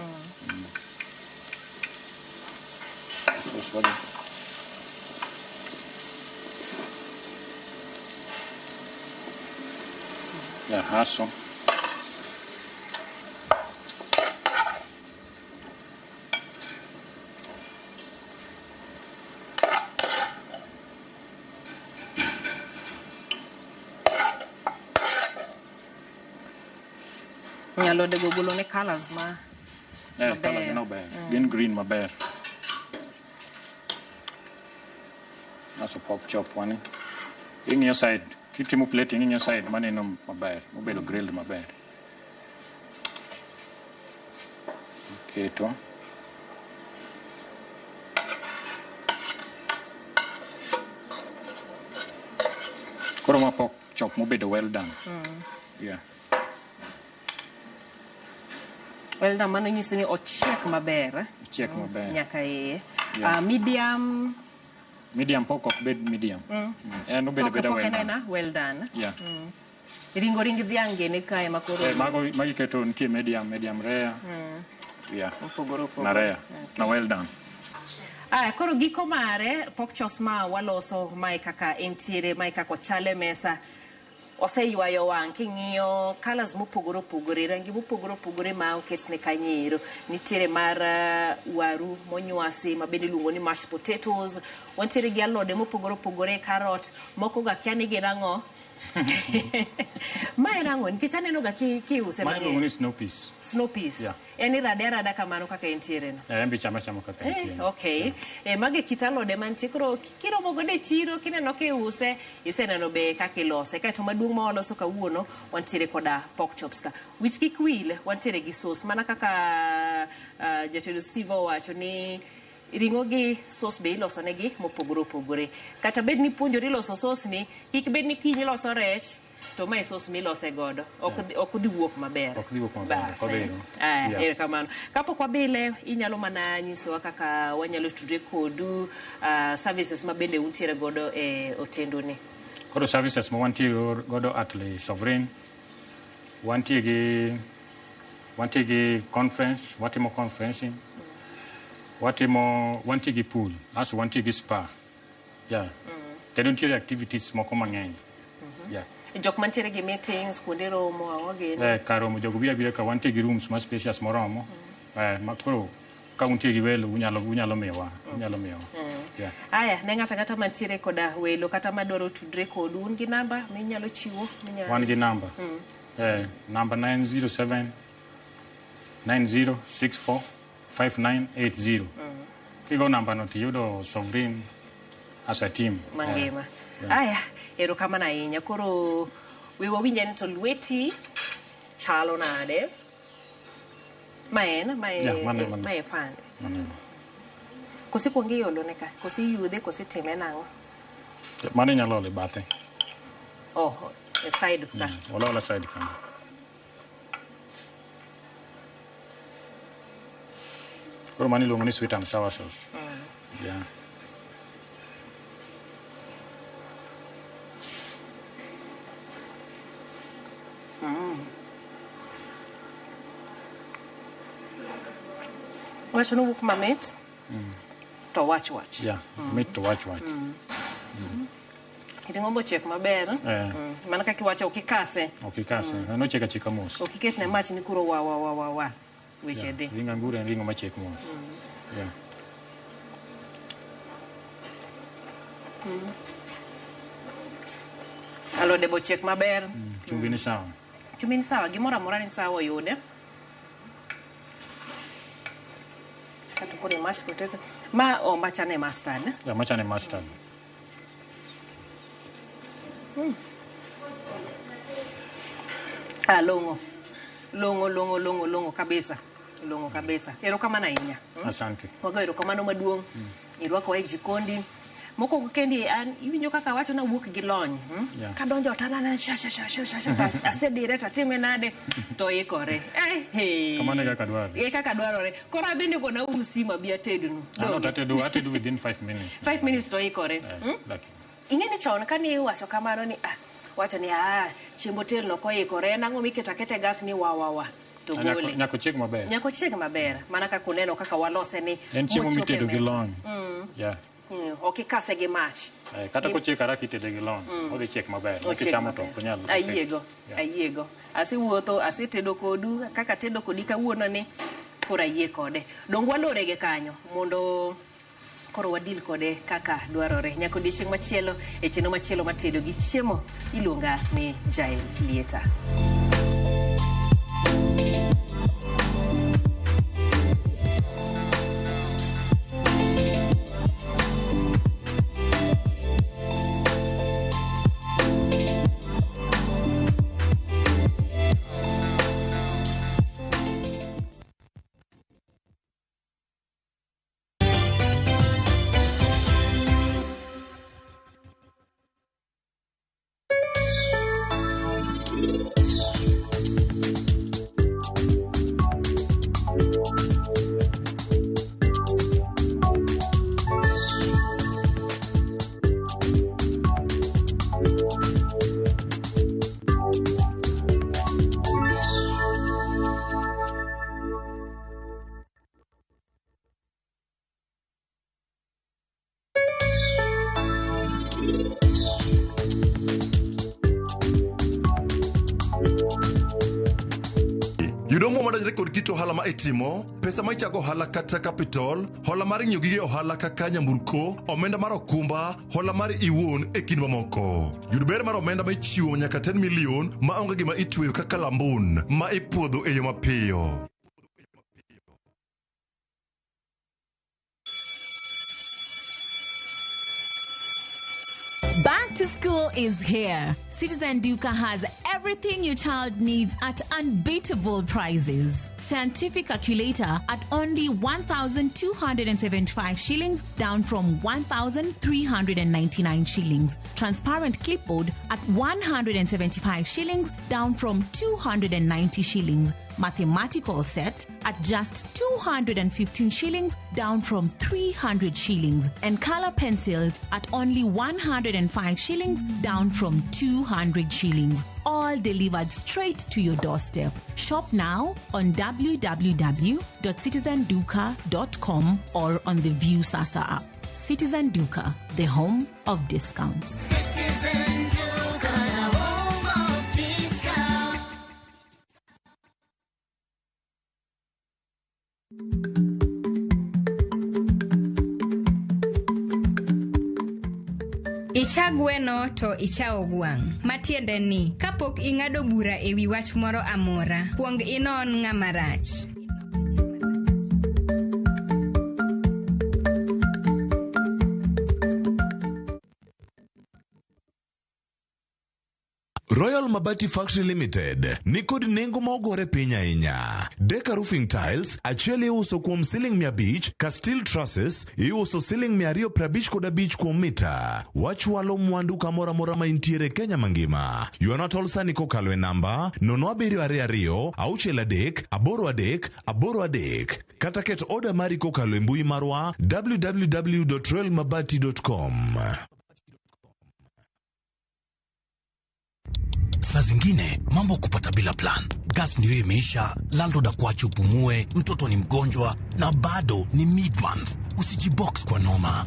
Sauce wagi. Yeah, haso. Alode go golo ne colors ma Eh, Maber. colour gi no ber. Gin green maber. Aso pork chop wani. Ing'iyo side, kitimo plating ing'iyo side maneno maber, mobedo grilled maber. Keto. Koro ma pork chop mobedo well done. Yeah. Well done, mano nyiso ni ochiek maber. Eh? Ochiek maber. Nyaka iye. Yeah. Medium. Medium pork ok bed medium. En obedo Pok abeda pok well en done. aena well done. Yeah. Ringo ring dhiang' gini kae ma koro. Eh, mago magi keto nitie medium, medium rare. Yeah. Opogore opogore. Na rare. Na well done. Aya, koro giko mare pork chops ma waloso mae kaka entiere, mae kaka ochal e mesa. Oseywayo wang' king'iyo colours mopogore opogore, rangi mopogore opogore ma oketne kanyo ero. Nitiere mar waru monywasi ma bende iluongo ni mashed potatoes. Wantiere gi alode mopogore opogore, carrot, moko ga kia ni gin ang'o. Ma en ang'o? Nikech aneno ga kiuse Mano iluongo mang'eny. ni snow peas. Snow peas. Yeah. En irade arada kamano kaka entiere no. Eh, en be ichame achama kaka entie. Okay. Mago e kit alode mantie. Koro kiromo godo e chiro kineno kiuse, iseneno be kaka ilose. Kaeto maduong' ma waloso kawuono, wantiere koda pork chops ka. Wich kik wil, wantiere gi sauce. Mana kaka jatedo Steve owacho ni ring'o gi sauce be iloso negi mopogore opogore. Kata bed ni puonjori loso sauce ni, kik bed ni kiny iloso rech, to mae sauce milose godo. Ok dhi wuok maber. Ok dhi wuok maber. Bas, Ok odhi. eh. Aya, Yeah. erokamano. Kapok wabile, inyalo mana nyisowa kaka wanyalo tudre kodu, services ma bende untiere godo e otendu ni. Koro services ma wantie godo at Le Sovereign, wantie gi conference, watimo conferencing, watimo wantie gi pool, aso wantie gi spa. Yeah. Kendo nitiere activities moko mang'eny. Yeah. Jok mantiere gi meetings, kuonde romo, ang'o gini. Kar romo jogo biro abira ka wantie gi rooms ma spacious moromo. Ma koro ka untie gi welo unyalo miyowa, unyalo miyowa. Yeah. Aya, ne ng'ato ang'ata mantiere koda welo kata madwaro tudre kodu, un gi namba minyalo chiwo? Wan gi namba. Namba 907 9064 5980. Kigo namba no tiyudo Sovereign as a team. Mangima. Yeah. Aya, erokamano ahinya. Koro we wawinj ane to lweti chalo nade? Ma en, ma e, Yeah, mano. ma e pan. Mano. Koso ikuongo iolone ka, koso iyudhe, koso itime nang'o? Mano inyalo olo e bathe. Oh, e side ka. Ola ola side kama. Koro mano iluongo ni sweet and sour sauce. Yeah. Wacho nowuok mamit to wach wach. Yeah, mit to wach wach. Ring'o mochiek maber. Mana kaka iwacho ok ikase. Ok ikase. En ochiek achieka mos. Ok iketne mach ni koro wa wa wa wa wa. Weche Yeah. dhi. Ring anguro en ring'o machiek mos. Yeah. Alode bochiek maber. Chumvi ni sawa. Chumvi ni sawa, gimoro amora ni sawa oyude. Kato koro mashed potato. Ma machane mustard. Yeah, machane mustard. Ah, long'o. Long'o, long'o, long'o, long'o kabisa. Long'o kabisa. Erokamano ahinya. Asante. Wago erokamano maduong'. Irwakowa e jikondi. Mokwongo kendi an iwinjo kaka awacho nawuok gi lony. Yeah. Kadonjo tanana sha sha sha sha sha sha asedire tatime nade to ikore. Kamano e kaka dwarore. E kaka dwarore. Koro abende gona uru simu abi atednu. Ano tatedo atedo within 5 minutes. 5 minutes to ikore. Ing'e ni chon kane iwacho kamano ni wacho ni chiemb hotel no koikore en ang'o miketo aketa e gas ni wa wa wa. to gole. Nyaka ochieg maber. Nyaka ochieg maber mana kaka uneno kaka walose ni. En chiemo mitedo gi lony. Yeah. Ok ikase gi mach. Kata kochiek haraka itede gi lony. Odhi chiek maber. Kichamo to ok onyal. Ayiego. Ayiego. Asewuotho, asetedo kodu, kaka tedo kodi kawuono ni koro ayie kode. Dong walore gi kanyo mondo koro wadil kode kaka dwarore. Nyaka odiechieng' machielo e chenro machielo matedo gi chiemo iluonga ni Jael Lieta. Yudo omuom madonjore kod kit ohala ma itimo, pesa ma ichago ohala kata capital, hola mar ng'iewo gige ohala kaka nyamburko, omenda mar okumba, hola mar iwuon e kind mamoko. Yud ber mar omenda ma ichiwo nyaka 10 million ma onge gima itweyo kaka lambun ma ipuodho e yo mapiyo. Back to school is here. Citizen Duka has everything your child needs at unbeatable prices. Scientific calculator at only 1,275 shillings, down from 1,399 shillings. Transparent clipboard at 175 shillings, down from 290 shillings. Mathematical set at just 215 shillings, down from 300 shillings. And color pencils at only 105 shillings, down from 200 shillings. All delivered straight to your doorstep. Shop now on www.citizenduka.com or on the View Sasa app. Citizen Duka, the home of discounts. Citizen Duka, the home of discount. Icha gweno to ichawo gwang'. Matiende ni, kapok ing'ado bura e wi wach moro amora, kuong inon ng'ama rach. Royal Mabati Factory Limited ni kod nengo ma ogore piny ahinya. Deka Roofing Tiles achiel iuso kuom siling 500 ka steel trusses iuso siling 255 kuom mita. Wachwalo mwandu kamoro amora ma intiere Kenya mangima. Ywana tol sani kokalo e namba 0722 63 83 83 kata ket oda mari kokalo e mbui marwa www.royalmabati.com. Saa zingine mambo kupata bila plan. Gas ndio imeisha, landlord akuache upumue, mtoto ni mgonjwa na bado ni mid-month. Usijibox kwa noma.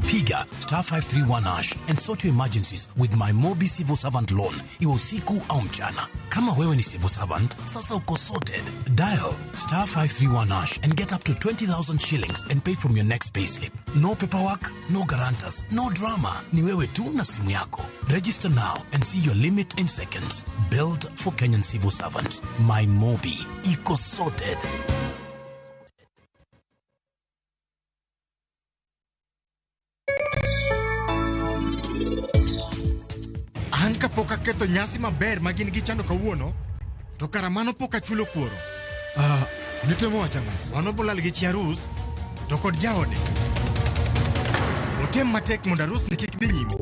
Piga star 531 hash and sort your emergencies with my Mobi Civil Servant Loan, iwe usiku au mchana. Kama wewe ni civil servant, sasa uko sorted. Dial star 531 hash and get up to 20,000 shillings and pay from your next payslip. No paperwork, no guarantors, no drama. Ni wewe tu na simu yako. Register now and see your limit in seconds. Build for Kenyan civil servants. My Mobi. Iko sorted. An kapok aketho nyasi maber ma gin gichano kawuono, to kara mano pok achulo kuoro. Nitemo wacho ang'o? Mano bolal gi chi arus to kod jaode. Otem matek mondo arus ni kik dhi nyime.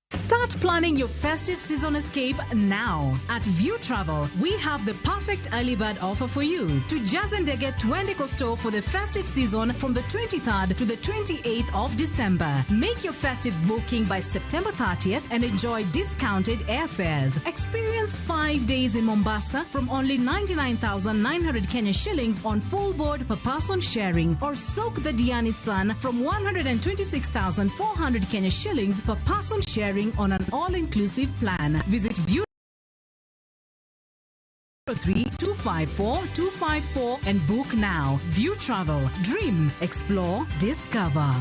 Start planning your festive season escape now. At View Travel, we have the perfect early bird offer for you. To Jazendege Twende Costo for the festive season from the 23rd to the 28th of December. Make your festive booking by September 30th and enjoy discounted airfares. Experience 5 days in Mombasa from only 99,900 Kenya shillings on full board per person sharing, or soak the Diani sun from 126,400 Kenya shillings per person sharing on an all-inclusive plan. Visit View 3 254 254 and book now. View Travel. Dream, explore, discover.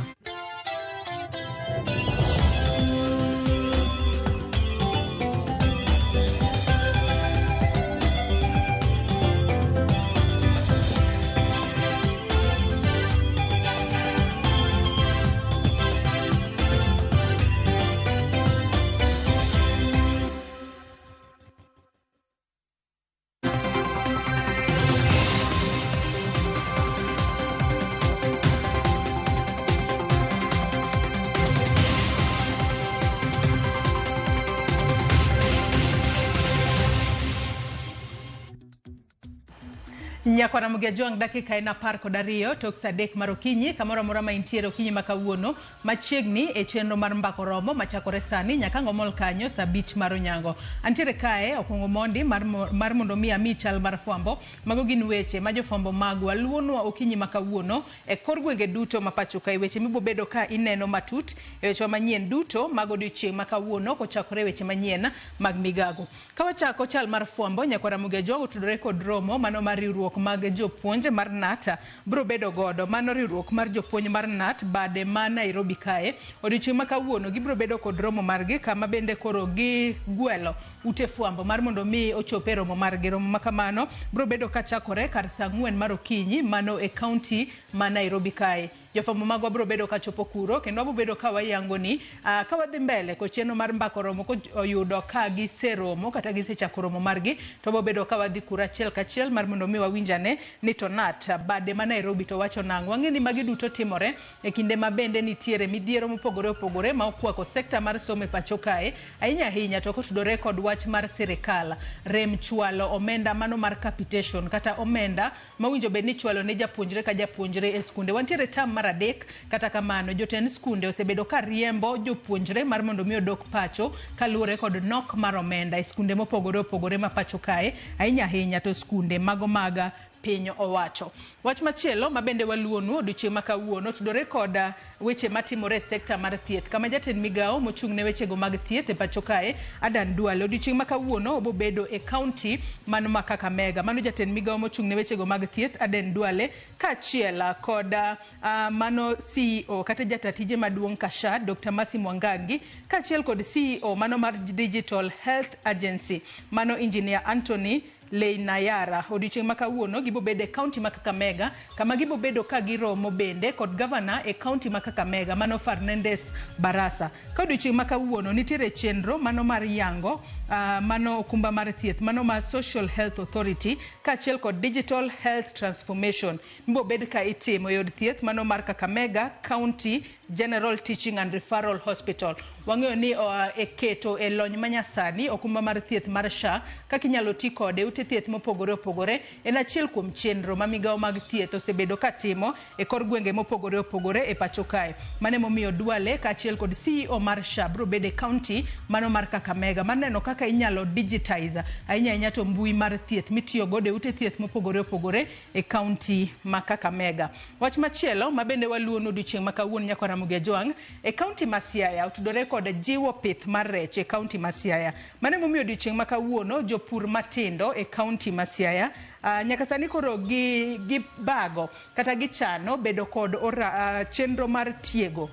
Nyakwara Mugejuang' dakika en 12 tok sa 3 mar okinyi kamoro amora ma intiere okinyi ma kawuono machiegni e chenro mar Mbako Romo machakore sani nyaka ngomol kanyo sa 5 mar onyango. Antiere kae okuongo mondi mar mondo mi ami chal mar fwambo. Mago gin weche ma jofwambo magwa luonwa okinyi ma kawuono e kor gwenge duto ma pacho kae, weche mibobedo ka ineno matut e weche manyien duto mag odiochieng' ma kawuono kochakore weche manyien mag migago. Ka wachako chal mar fwambo, nyakwara Mugejuang' otudore kod romo mano mar riwruok mag jopuonj mar KNUT bro bedo godo mano riwruok mar jopuonj mar KNUT bade ma Nairobi kae odiochieng' ma kawuono gibro bedo kod romo margi kama bende koro gigwelo ute fwambo mar mondo mi ochop e romo margi. Romo ma kamano bro bedo kachakore kar saa 4 mar okinyi mano e kaunti ma Nairobi kae. Jofwambo magwa bro bedo kachopo kuro kendo wabro bedo ka wayango ni ka wadhi mbele kod chenro mar Mbako Romo koyudo ka giseromo kata gisechako romo margi to wabro bedo ka wadhi kuro achiel kachiel mar mondo mi wawinjane ni to KNUT bade ma Nairobi to wacho nang'o. Wang'e ni magi duto timore e kinde ma bende nitiere midhiero mopogore opogore ma okwako sekta mar somo e pacho kae ahinya ahinya to kotudore kod wach mar sirikal rem chwalo omenda mano mar capitation kata omenda mawinjo bed ni chwalo ne japuonjre ka japuonjre e skunde. Wantiere tam mar 3 kata kamano jotend skunde osebedo ka riembo jopuonjre mar mondo mi odok pacho kaluwore kod nok mar omenda e skunde mopogore opogore ma pacho kae ahinya ahinya to skunde mago maga piny owacho. Wach machielo ma bende waluonu odiochieng' ma kawuono tudore kod weche matimore e sekta mar thieth kama jatend migawo mochung' ne wechego mag thieth e pacho kae Adan Duale odiochieng' ma kawuono obobedo e kaunti mano ma Kakamega. Mano jatend migawo mochung' ne wechego mag thieth Adan Duale kaachiel kod mano CEO kata jata tije maduong' Kasha Dr. Mercy Mwangangi kaachiel kod CEO mano mar Digital Health Agency mano Engineer Anthony Leinayara. Odiochieng' ma kawuono gibobedo e kaunti ma Kakamega kama gibobedo ka giromo bende kod gavana e kaunti ma Kakamega mano Fernandes Barasa. Ka odiochieng' ma kawuono nitiere chenro mano mar yango mano okumba mar thieth mano mar Social Health Authority kaachiel kod Digital Health Transformation mibobed ka itimo e od thieth mano mar Kakamega County General Teaching and Referral Hospital. Wang'eyo ni e keto e lony manyasani okumba mar thieth mar SHA kaka inyalo ti kode ute thieth mopogore opogore en achiel kuom chenro ma migawo mag thieth osebedo katimo e kor gwenge mopogore opogore e pacho kae. Mano emomiyo Duale kaachiel kod CEO mar SHA biro bedo e kaunti mano mar Kakamega mar neno kaka inyalo digitize ahinya ahinya to mbui mar thieth mitiyo godo e ute thieth mopogore opogore e kaunti ma Kakamega. Wach machielo ma bende waluonu odiochieng' ma kawuono nyakwara Mugejuang' e kaunti ma Siaya otudore kod jiwo pith mar rech e kaunti ma Siaya. Mano emomiyo odiochieng' ma kawuono jopur matindo e kaunti ma Siaya nyaka sani koro gibago kata gichano bedo kod chenro mar tiego.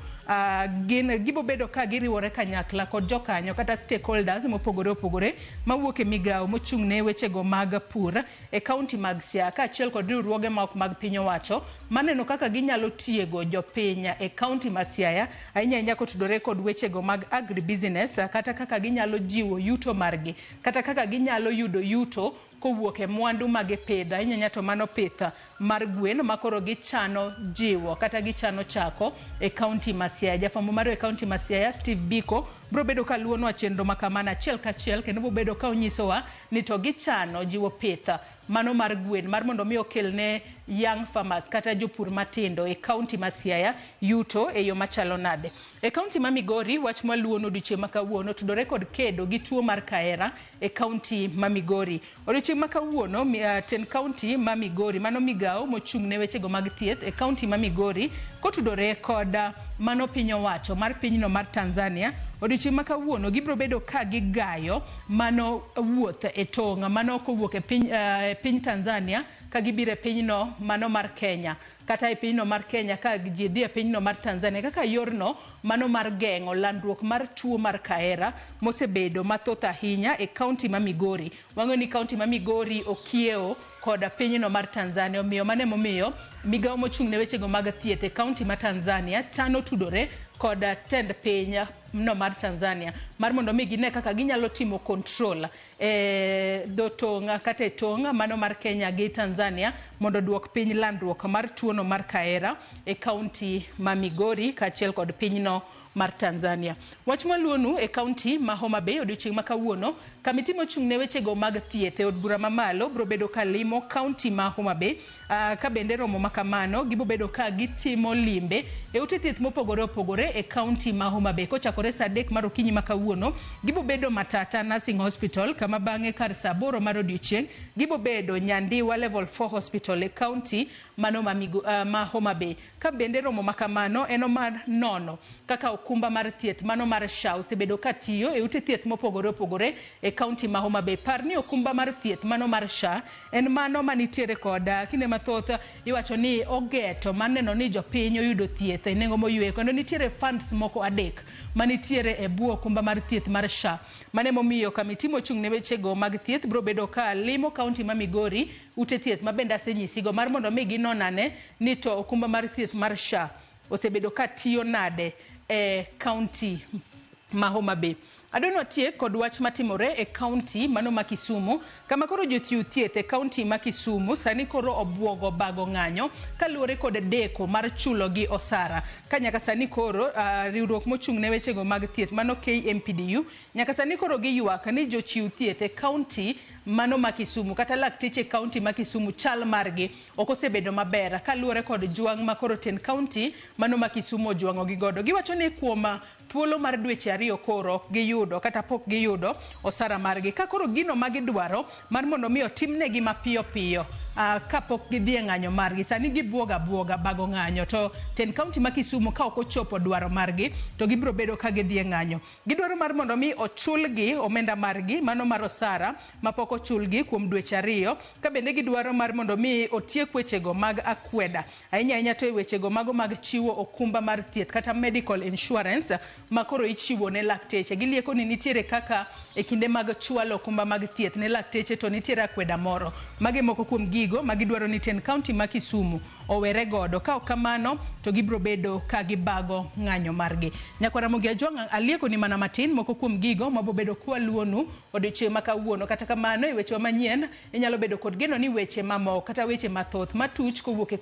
Gin gibobedo ka giriwore kanyakla kod jokanyo kata stakeholders mopogore opogore mawuok e migawo mochung' ne wechego mag pur e kaunti mag Siaya kaachiel kod riwruoge ma ok mag piny owacho maneno kaka ginyalo tiego jopiny e kaunti ma Siaya ahinya ahinya kotudore kod wechego mag agribusiness kata kaka ginyalo jiwo yuto margi kata kaka ginyalo yudo yuto kowuok e mwandu ma gipidho ahinya to mano pith mar gwen ma koro gichano jiwo kata gichano chako e kaunti ma Siaya. Jafwambo marwa e kaunti ma Siaya Steve Biko biro bedo ka luwonwa chenro ma kamano achiel kachiel kendo biro bedo ka onyisowa ni to gichano jiwo pith mano mar gwen mar mondo mi okelne young farmers kata jopur matindo e kaunti ma Siaya yuto e yo machalo nade. E kaunti ma Migori, wach maluwono odiochieng' ma kawuono tudore kod kedo gi tuo mar kahera e kaunti ma Migori. Odiochieng' ma kawuono, tend kaunti ma Migori, mano migawo mochung' ne wechego mag thieth e kaunti ma Migori, kotudore kod mano piny owacho mar pinyno mar Tanzania, odiochieng' ma kawuono gibiro bedo ka gigayo mano wuoth e tong' mano kowuok e piny Tanzania ka gibiro e pinyno mano mar Kenya kata e pinyno mar Kenya ka ji dhi e pinyno mar Tanzania kaka yorno mano mar geng'o landruok mar tuo mar kahera mosebedo mathoth ahinya e kaunti ma Migori. Wang'eyo ni kaunti ma Migori okiewo kod pinyno mar Tanzania, omiyo mano emomiyo migawo mochung' ne wechego mag thieth e kaunti ma Tanzania chano tudore kod tend piny no mar Tanzania mar mondo mi gine kaka ginyalo timo control e dho tong' kata e tong' mano mar Kenya gi Tanzania mondo duok piny landruok mar tuono mar kahera e kaunti ma Migori kaachiel kod pinyno mar Tanzania. Wach maluonu e kaunti ma Homa Bay odiochieng' ma kawuono, kamiti mochung' ne wechego mag thieth e od bura mamalo biro bedo ka limo kaunti ma Homa Bay. Ka bende romo ma kamano gibiro bedo ka gitimo limbe e ute thieth mopogore opogore e kaunti ma Homa Bay. Kochakore saa 3 mar okinyi ma kawuono, gibiro bedo Matata Nursing Hospital, kama bang'e kar saa 8 mar odiochieng' gibiro bedo Nyandiwa Level 4 Hospital e kaunti mano ma Homa Bay. Ka bende romo ma kamano en mar nono kaka okumba mar thieth mano mar SHA osebedo ka tiyo e ute thieth mopogore opogore e kaunti ma Homa Bay. Par ni okumba mar thieth mano mar SHA en mano manitiere kod kinde mathoth iwacho ni ogeto mar neno ni jopiny oyudo thieth e nengo moyweyo, kendo nitiere funds moko 3 manitiere e bwo okumba mar thieth mar SHA. Mano emomiyo kamiti mochung' ne wechego mag thieth biro bedo ka limo kaunti ma Migori ute thieth ma bende asenyisigo mar mondo mi ginonane ni to okumba mar thieth mar SHA osebedo ka tiyo nade e kaunti ma Homa Bay. Adwaro tiek kod wach matimore e kaunti mano ma Kisumu, kama koro jochiw thieth e kaunti ma Kisumu sani koro obuogo bago ng'anyo kaluwore kod deko mar chulo gi osara. Ka nyaka sani koro riwruok mochung' ne wechego mag thieth mano KMPDU nyaka sani koro giywak ni jochiw thieth e kaunti mano ma Kisumu kata lakteche e kaunti ma Kisumu chal margi ok osebedo maber kaluwore kod jwang' ma koro tend kaunti mano ma Kisumu ojwang'o gi godo. Giwacho ni kuom thuolo mar dweche 2 koro giyudo kata pok giyudo osara margi. Ka koro gino magidwaro mar mondo mi otimnegi mapiyo piyo kapok gidhi e ng'anyo margi. Sani gibuoga buoga bago ng'anyo to tend kaunti ma Kisumu ka ok ochopo dwaro margi to gibiro bedo ka gidhi e ng'anyo. Gidwaro mar mondo mi ochulgi omenda margi mano mar osara mapok ochulgi kuom dweche 2, ka bende gidwaro mar mondo mi otiek wechego mag akweda ahinya ahinya to e wechego mago mag chiwo okumba mar thieth kata medical insurance ma koro ichiwo ne lakteche. Gilieko ni nitiere kaka e kinde mag chwalo okumba mag thieth ne lakteche to nitiere akweda moro. Mage moko kuom gigo ma gidwaro ni tend kaunti ma Kisumu owere godo, ka ok kamano to gibiro bedo ka gibago ng'anyo margi. Nyakwar Ramogi Ajwang' alieko ni mana matin moko kuom gigo mabobedo kwaluonu odiochieng' ma kawuono. Kata kamano e weche manyien inyalo bedo kod geno ni weche mamoko kata weche mathoth matuch kowuok e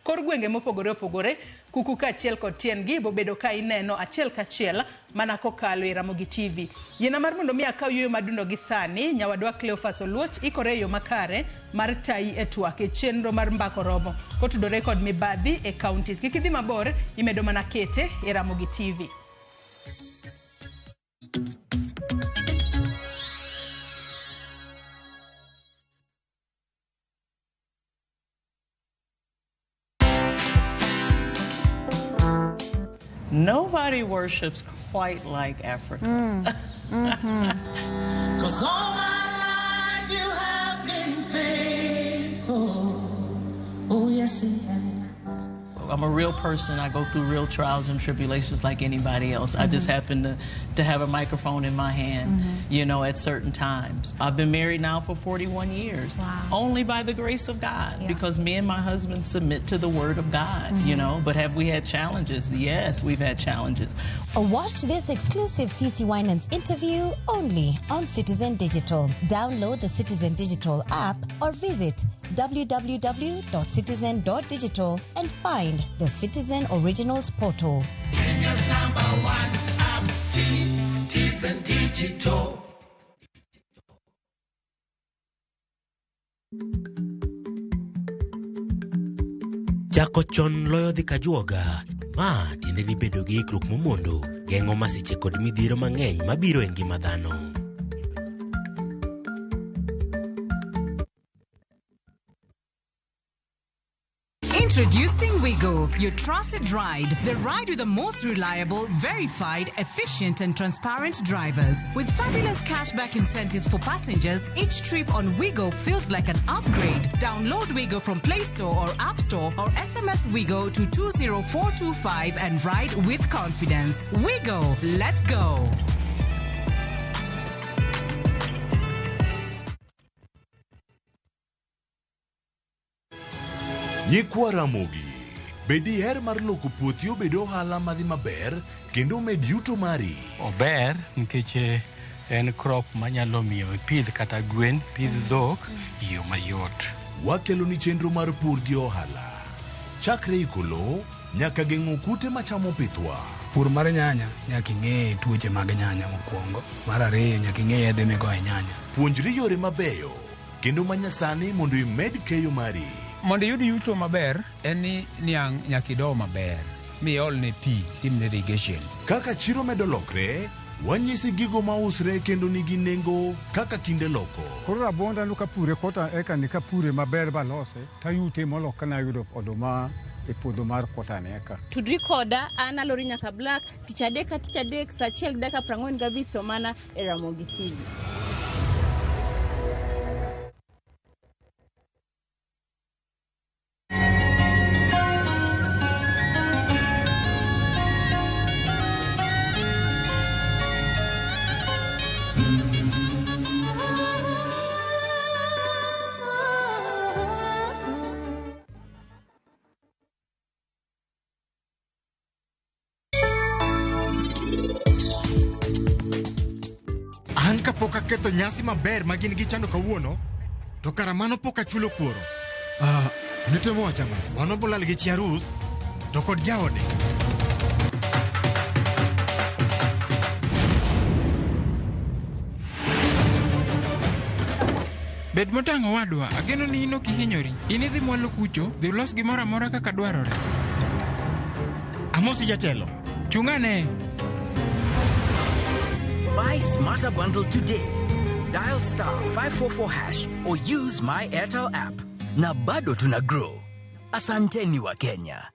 kor gwenge mopogore opogore kuku kaachiel kod tiendgi bobedo ka ineno achiel kachiel mana kokalo e Ramogi TV. Yiena mar mondo mi akaw yueyo madundo gi sani, nyawadwa Cleophas Oluoch ikore e yo makare mar tayi e twak e chenro mar Mbako Romo kotudore kod mibadhi e counties. Kik idhi mabor, imedo mana kete e Ramogi TV. Nobody worships quite like Africa. 'Cause all my life you have been faithful. Oh, yes, you have. I'm a real person. I go through real trials and tribulations like anybody else. I just happen to have a microphone in my hand, you know, at certain times. I've been married now for 41 years. Wow. Only by the grace of God, because me and my husband submit to the word of God, you know. But have we had challenges? Yes, we've had challenges. Watch this exclusive CC Winans interview only on Citizen Digital. Download the Citizen Digital app or visit www.citizen.digital and find the Citizen Originals portal. Kenya's number one app, Citizen Digital. Chako chon loyo dhi kajuoga. Ma tiende ni bedo gi ikruok momondo geng'o masiche kod midhiero mang'eny mabiro e ngima dhano. Introducing Wigo, your trusted ride. The ride with the most reliable, verified, efficient, and transparent drivers. With fabulous cashback incentives for passengers, each trip on Wigo feels like an upgrade. Download Wigo from Play Store or App Store or SMS Wigo to 20425 and ride with confidence. Wigo, let's go. Nyikwa Ramogi, be diher mar loko puothi obed ohala madhi maber kendo med yuto mari? Ober nikech en crop manyalo miyo ipidh kata gwen, pidh dhok e yo mayot. Wakeloni chenro mar pur gi ohala. Chakre iko lowo nyaka geng'o kute machamo pithwa. Pur mar nyanya nyaka ing'e tuoche mag nyanya mokwongo. Mar ariyo nyaka ing'e yedhe migoyo e nyanya. Puonjri yore mabeyo kendo manyasani mondo imed keyo mari. Mondo iyud yuto maber en ni niang' nyaka ido maber miolne pi timne irrigation. Kaka chiro medo lokre, wanyisi gigo mausre kendo nigi nengo kaka kinde loko. Koro rabonda no kapure kota eka ni kapure maber balose tayute molo kana yudo oduma e puodho mar kota ni eka. Tudri koda an Alori Nyaka Black tich adek ka tich adek saa achiel gi dakika 45 to mana e Ramogi TV. An kapok aketho nyasi maber ma gin gichano kawuono, to kara mano pok achulo kuoro. Nitemo wacho ang'o? Mano bolal gi chi arus to kod jaode. Bed motang' owadwa, ageno ni in ok ihinyori. In idhi mwalo kucho, dhi ulos gimoro amora kaka dwarore. Amosi jatelo. Chung' ane. Buy Smarter Bundle today. Dial star 544 hash or use my Airtel app. Na bado tuna grow. Asanteni wa Kenya.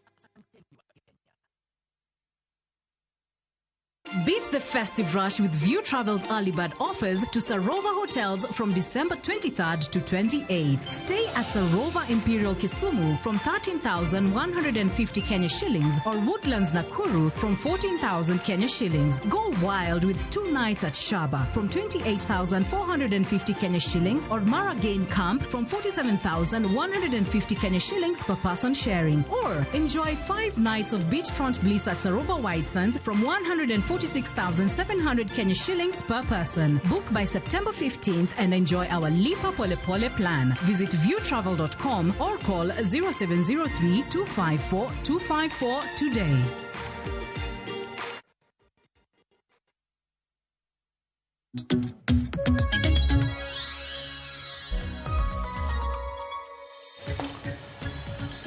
Beat the festive rush with View Travel's early bird offers to Sarova Hotels from December 23rd to 28th. Stay at Sarova Imperial Kisumu from 13,150 Kenya shillings or Woodlands Nakuru from 14,000 Kenya shillings. Go wild with 2 nights at Shaba from 28,450 Kenya shillings or Mara Game Camp from 47,150 Kenya shillings per person sharing. Or enjoy 5 nights of beachfront bliss at Sarova White Sands from 146,700 Kenya shillings per person. Book by September 15th and enjoy our Lipa Pole Pole plan. Visit viewtravel.com or call 0703 254 254 today.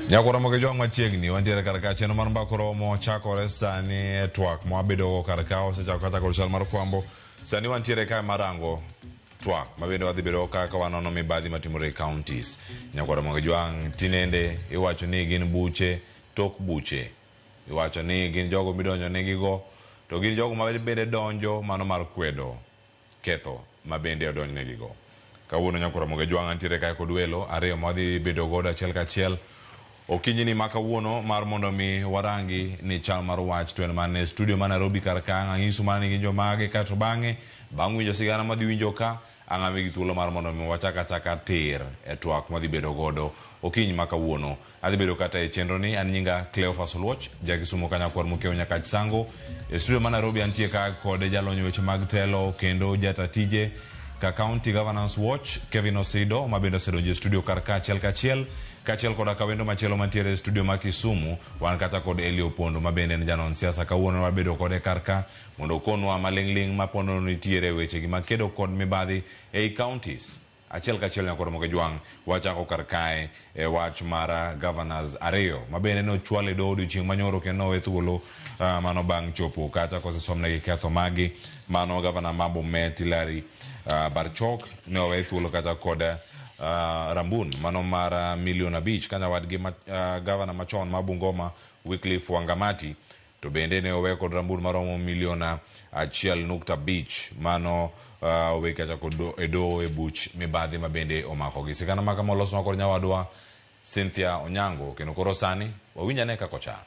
Nyako Ramogi Jwang' machiegni wantiere kar ka chenro mar mbako romo chakore sani e twak mwabedogo kar ka osechako kata kod chal mar fwambo. Sani wantiere kae marango twak mabende wadhi bedo ka wanono mibadhi matimore e counties. Nyako Ramogi Jwang' tinende iwacho ni gin buche tok buche. Iwacho ni gin jogo midonjo negigo to gin jogo ma bende donjo mano mar kwedo ketho ma bende odonj negigo. Kawuono Nyako Ramogi Jwang' antiere kae kod welo ariyo ma wadhi bedo godo achiel kachiel. Okinyi ni ma kawuono mar mondo mi warangi ni chal mar wach to en mana e studio ma Nairobi kar ka ang' ang'isu mana ni gin jomage kaeto bang'e bang' winjo sigana madhi winjo ka ang' amigi thuolo mar mondo mi wachak achaka tir e twak madhi bedo godo okinyi ma kawuono. Adhi bedo kata e chenro ni an nyinga Cleophas Oluoch, ja Kisumo Kanyakwar Mokiewo Nyakach Sango. E studio ma Nairobi antie ka kod jalony weche mag telo kendo jata tije ka County Governance Watch Kevin Osido ma bende osedonjo e studio kar ka achiel kachiel kaachiel koda ka wendo machielo mantiere e studio ma Kisumu wan kata kod Eli Opondo ma bende en janon siasa. Kawuono wabedo kode kar ka mondo okonwa maling'ling' ma pondo nitiere e wechegi makedo kod mibadhi ei counties. Achiel kachiel nyakoro moke jwang' wachako kar kae e wach mar governors ariyo ma bende nochwal e doho odiochieng' manyoro kendo nowe thuolo mano bang' chopo kata kosesomnegi ketho magi. Mano gavana ma Bomet Hilary Barchok ne owe thuolo kata kod Rambun mano mar milion 5 ka nyawadgi gavana machon ma Bungoma Wycliffe Wangamati to bende ne owe kod rambun maromo milion 1.5 mano owe kata kod e doho e buch mibadhi ma bende omakogi. Sigana ma kama olosnwa kod nyawadwa Cynthia Onyango kendo koro sani wawinj ane kaka ochalo.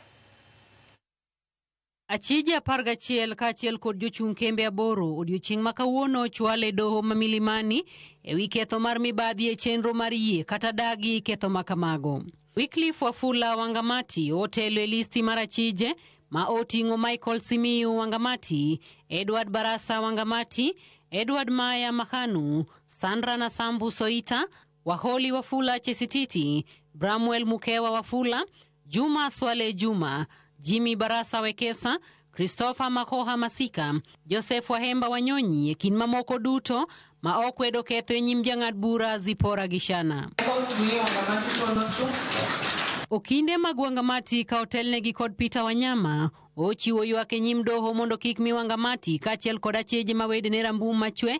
Achije 11 kaachiel kod jochung' kembe 8 odiochieng' ma kawuono ochwal e doho ma Milimani ewi ketho mar mibadhi e chenro mar yie kata dagi ketho ma kamago. Wycliffe Wafula Wangamati otelo e listi mar achije ma oting'o Michael Simiyu Wangamati, Edward Barasa Wangamati, Edward Maya Mahanu, Sandra Nasambu Soita, Waholi Wafula Chesititi, Bramwell Mukewa Wafula, Juma Swale Juma, Jimmy Barasa Wekesa, Christopher Makoha Masika, Joseph Wahemba Wanyonyi e kind mamoko duto ma okwedo ketho e nyim jang'ad bura Zipporah Gishana. Okinde mag Wangamati ka otelnegi kod Peter Wanyama ochiwo ywak e nyim doho mondo kik mi Wangamati kaachiel kod acheje ma wedene rambum machwe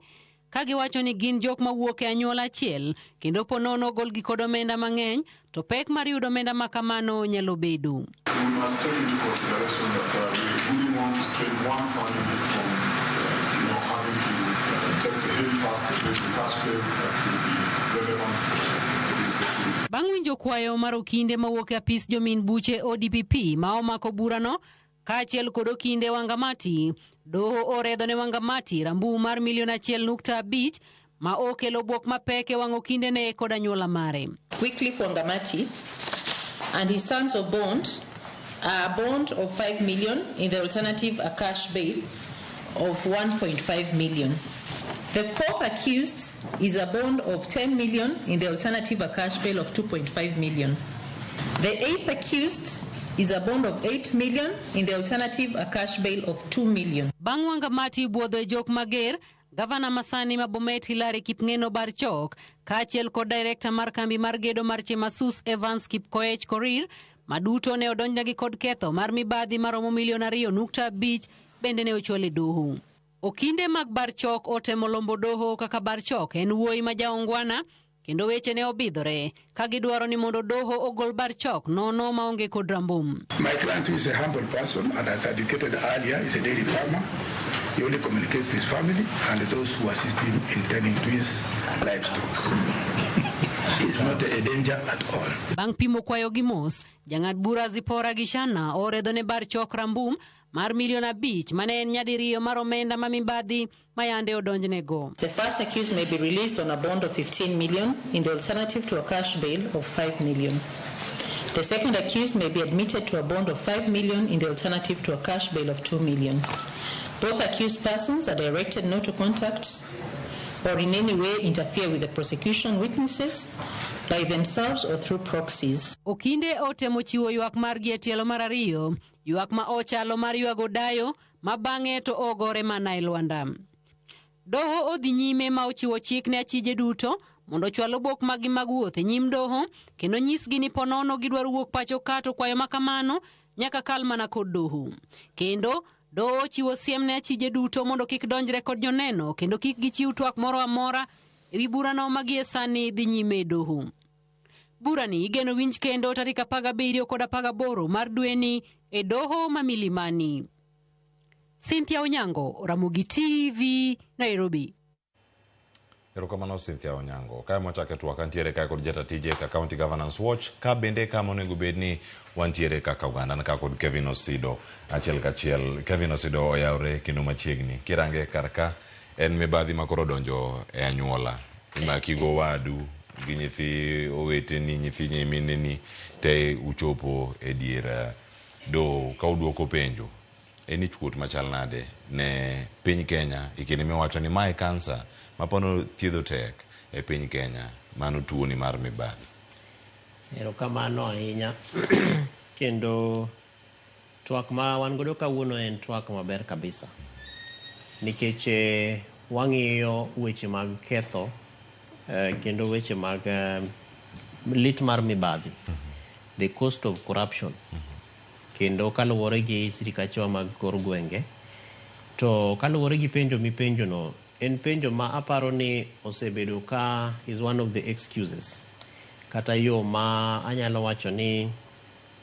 ka giwacho ni gin jok mawuok e anyuola achiel kendo po nono ogolgi kod omenda mang'eny to pek mar yudo omenda ma kamano nyalo bedo. We must take into consideration that we wouldn't want to strain one family from having to take the heavy task of raising cash bail that will be relevant for this proceedings. Bang' winjo kwayo mar okinde mawuok e apis jomin buche ODPP ma omako burano kaachiel kod okinde Wangamati, doho oredho ne Wangamati rambum mar milion 1.5 ma okelo bwok mapek e wang' okindene kod anyuola mare. Wycliffe Wangamati and his terms of bond are a bond of 5 million in the alternative a cash bail of 1.5 million. The fourth accused is a bond of 10 million in the alternative a cash bail of 2.5 million. The eighth accused is a bond of 8 million in the alternative a cash bail of 2 million. Bang' Wangamati buodho e jok mager, gavana masani ma Bomet Hilary Kipng'eno Barchok kaachiel kod director mar kambi mar gedo mar Chemasus Evans Kipkoech Korir maduto ne odonjnegi kod ketho mar mibadhi maromo milion 2.5 bende ne ochwal e doho. Okinde mag Barchok otemo lombo doho kaka Barchok en wuoyi ma jaongwana kendo weche ne obidhore ka gidwaro ni mondo doho ogol Barchok nono maonge kod rambum. My client is a humble person and as educated earlier, is a dairy farmer. He only communicates to his family and those who assist him in tending to his livestock. It's not a danger at all. Bang' pimo kwayo gi mos, jang'ad bura Zipporah Gishana oredho ne Barchok rambum mar milion 5 mane en nyadiriyo mar omenda ma mibadhi ma yande odonjnego. The first accused may be released on a bond of 15 million in the alternative to a cash bail of 5 million. The second accused may be admitted to a bond of 5 million in the alternative to a cash bail of 2 million. Both accused persons are directed not to contact or in any way interfere with the prosecution witnesses by themselves or through proxies. Okinde otemo chiwo ywak margi e tielo mar ariyo, ywak ma ochalo mar ywago dayo ma bang'e to ogore mana e lwanda. Doho odhi nyime ma ochiwo chik ne achije duto mondo ochwal obok maggi mag wuoth e nyim doho kendo nyisgi ni po nono gidwaro wuok pacho ka to kwayo ma kamano nyaka kal mana kod doho. Kendo doho ochiwo siem ne achije duto mondo kik donjre kod joneno kendo kik gichiw twak moro amora ewi burano ma gie sani dhi nyime e doho. Burani igeno winj kendo tarik 17 kod 18 mar dweni e doho ma Milimani. Cynthia Onyango, Ramogi TV, Nairobi. Erokamano Cynthia Onyango. Kae mwachake twak antiere kae kod jata tije ka County Governance Watch ka bende kama onego bed ni wantiere kaka oganda ka kod Kevin Osido achiel kachiel. Kevin Osido oyawre kendo machiegni. Kirange kar ka en mibadhi ma koro donjo e anyuola. Imaki go wadu gi nyithi oweteni, nyithi nyimineni te uchopo e dier doho ka uduoko penjo. En ichkuot machal nade ne piny Kenya e kinde miwacho ni mae kansa mapano thiedho tek e piny Kenya mano tuoni mar mibadhi. Erokamano ahinya. Kendo twak ma wan godo kawuono en twak maber kabisa. Nikech wang'iyo weche mag ketho kendo weche mag lit mar mibadhi. The cost of corruption. Kendo kaluwore gi sirikachewa mag kor gwenge, to kaluwore gi penjo mipenjo no, en penjo ma aparo ni osebedo ka is one of the excuses. Kata yo ma anyalo wacho ni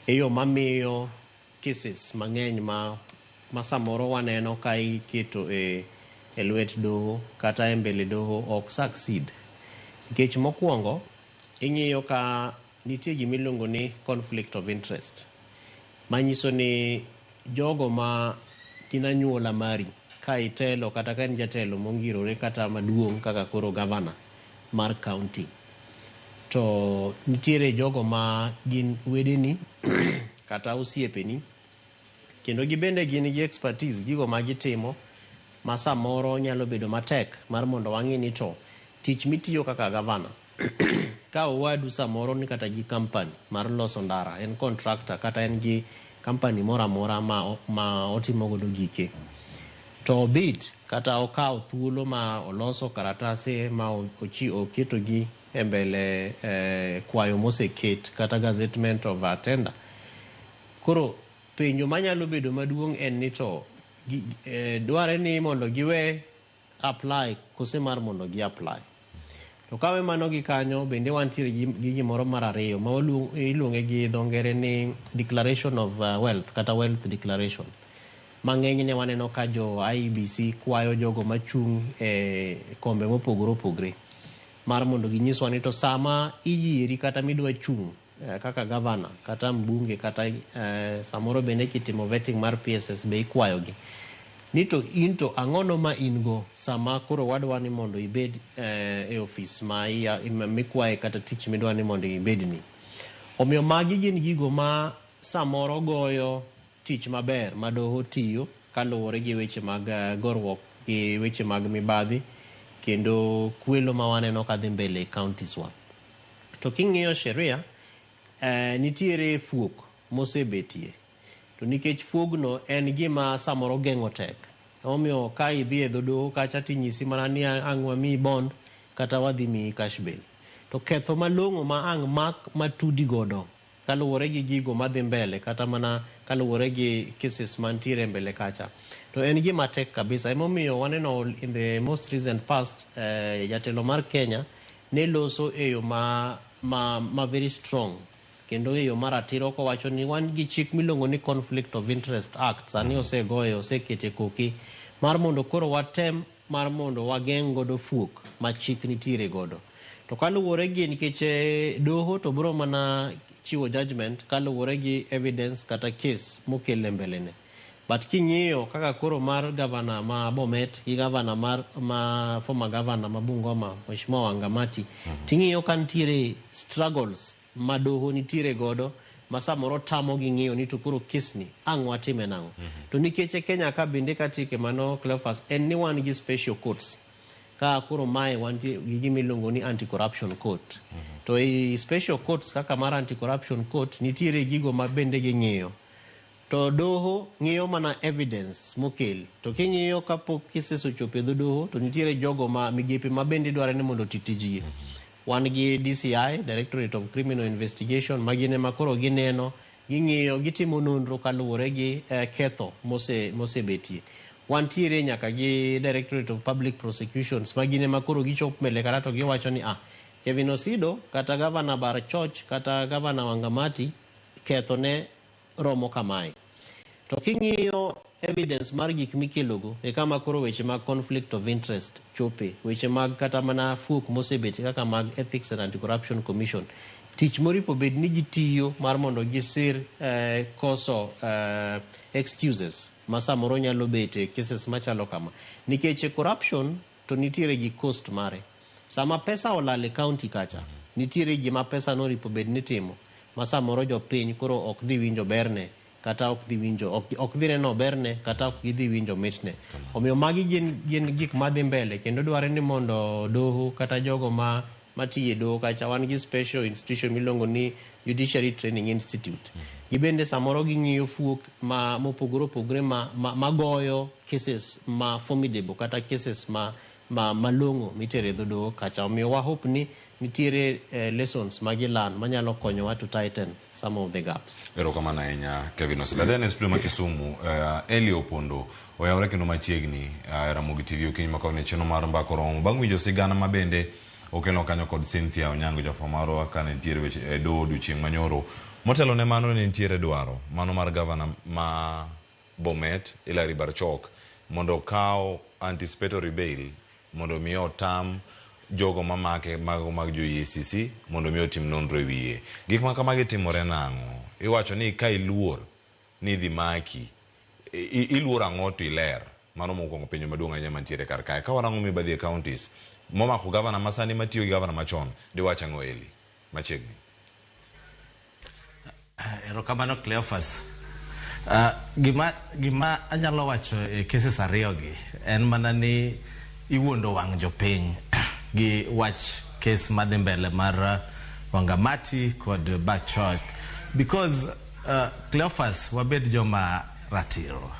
e yo mamiyo cases mang'eny ma samoro waneno ka iketo e lwet doho kata e mbele doho ok succeed. Nikech mokwongo, ing'iyo ka nitie gima iluongo ni conflict of interest. Manyiso ni jogo ma gin anyuola mari ka itelo kata ka in jatelo mongirore kata maduong' kaka koro gavana mar county, to nitiere jogo ma gin wedeni kata osiepeni, kendo gibende gin gi expertise gigo ma gitimo ma samoro nyalo bedo matek mar mondo wang'i ni to tich mitiyo kaka gavana ka owadu samoro ni kata gi company mar loso ndara, en contractor kata en gi company moro amora ma otimo godo gike, to obid kata okaw thuolo ma oloso karatase ma oketogi e mbele kwayo moseket kata gazettement of a tender. Koro penjo manyalo bedo maduong' en ni to dware ni mondo giwe apply kose mar mondo gi apply. To kawe mano gi kanyo bende wantiere gi gimoro mar ariyo ma iluonge gi dho ngere ni declaration of wealth kata wealth declaration. Mang'eny ne waneno ka jo IEBC kwayo jogo machung' e kombe mopogore opogore mar mondo ginyiswa ni to sama iyieri kata midwa chung' kaka gavana kata mbunge kata samoro bende kitimo vetting mar PSS be ikwayogi ni to in to ang'ono ma in go sama koro wadwa ni mondo ibed e ofis ma mikwaye kata tich midwa ni mondo ibedni. Omiyo magi gin gigo ma samoro goyo tich maber ma doho tiyo kaluwore gi weche mag goruok gi weche mag mibadhi kendo kwelo ma waneno kadhi mbele e counties wa. To king'iyo sheria, nitiere fuok mosebetie. To nikech fuogno en gima samoro geng'o tek. Omiyo ka idhi e dho doho kacha tinyisi mana ni ang' wamiyi bond kata wadhi miyi cash bail. To ketho malong'o ma ang' mak matudi godo kaluwore gi gigo madhi mbele kata mana kaluwore gi cases mantiere mbele kacha. To en gima tek kabisa. Emomiyo waneno in the most recent past jatelo mar Kenya ne loso e yo ma very strong kendo e yo mar ratiro kowacho ni wan gi chik miluongo ni Conflict of Interest Act sani osegoye osekete koki mar mondo koro watem mar mondo wageng' godo fuok ma chik nitiere godo. To kaluwore gi nikech doho to biro mana chiwo judgment kaluwore gi evidence kata case mokel e mbelene. But king'iyo kaka koro mar gavana ma Bomet gi gavana mar ma former governor ma Bungoma Mheshimiwa Wangamati, ting'iyo ka nitiere struggles ma doho nitiere godo ma samoro tamo gi ng'iyo ni to koro case ni ang' watime nang'o. To nikech e Kenya ka bende katike mano Cleophas en ni wan gi special courts. Ka koro mae wantie gi gima iluongo ni anti-corruption court. To e special courts kaka mar anti-corruption court nitiere gigo ma bende ging'iyo. To doho ng'iyo mana evidence mokel. To king'iyo kapok cases ochopo e dho doho to nitiere jogo ma migepe ma bende dware ni mondo oti tijgi. Wan gi DCI, Directorate of Criminal Investigation, ma gin ema koro gineno, ging'iyo, gitimo nonro kaluwore gi ketho mosebetie. Wantiere nyaka gi Directorate of Public Prosecutions, ma gin ema koro gichopo mbele kata to giwacho ni Kevin Osido kata Gavana Barchoch kata Gavana Wangamati ketho ne romo kamae. To king'iyo evidence mar gik mikelogo e kama koro weche mag conflict of interest chope, weche mag kata mana fuok mosebet kaka mag Ethics and Anti-Corruption Commission, tich moripo bed ni gitiyo mar mondo gisir koso excuses ma samoro nyalo bet e cases machalo kama. Nikech corruption to nitiere gi cost mare. Sama pesa olal e county kacha, nitiere gima pesa noripo bed ni timo ma samoro jopiny koro ok dhi winjo berne kata ok dhi winjo ok dhi neno berne kata ok gidhi winjo mitne. Omiyo magi gin gik madhi mbele kendo dware ni mondo doho kata jogo ma matiyo e doho kacha wan gi special institution miluongo ni Judiciary Training Institute. Gibende samoro ging'iyo fuok ma mopogore opogore ma goyo cases ma formidable kata cases ma malong'o mitere e dho doho kacha. Omiyo wa hope ni nitiere lessons ma gilan manyalo konyowa to tighten some of the gaps. Erokamano ahinya Kevin Osila. Then e studio ma Kisumu, Eli Opondo oyawore kendo machiegni Ramogi TV okinyi ma kawuono e chenro mar Mbaka Oromo. Bang' winjo sigana ma bende okelnwa kanyo kod Cynthia Onyango jafwambo marwa kane nitiere weche e doho odiochieng' manyoro. Motelo ne mano ne nitiere dwaro mano mar gavana ma Bomet Hilary Barchok mondo okaw anticipatory bail mondo mi otam jogo mamake mago mag jo EACC mondo mi otim nonro e wiye. Gik ma kamagi timore nang'o? Iwacho ni ka iluor ni idhi maki, iluor ang'o to iler? Mano mokwongo penjo maduong' ahinya mantiere kar kae. Ka warango mibadhi e counties, momako gavana masani matiyo gi gavana machon, diwach ang'o Eli? Machiegni. Erokamano Cleophas. Gima anyalo wacho e cases ariyogi en mana ni iwuondo wang' jopiny gi wach case madhi mbele mar Wangamati kod Barchok because Cleophas wabed joma ratiro.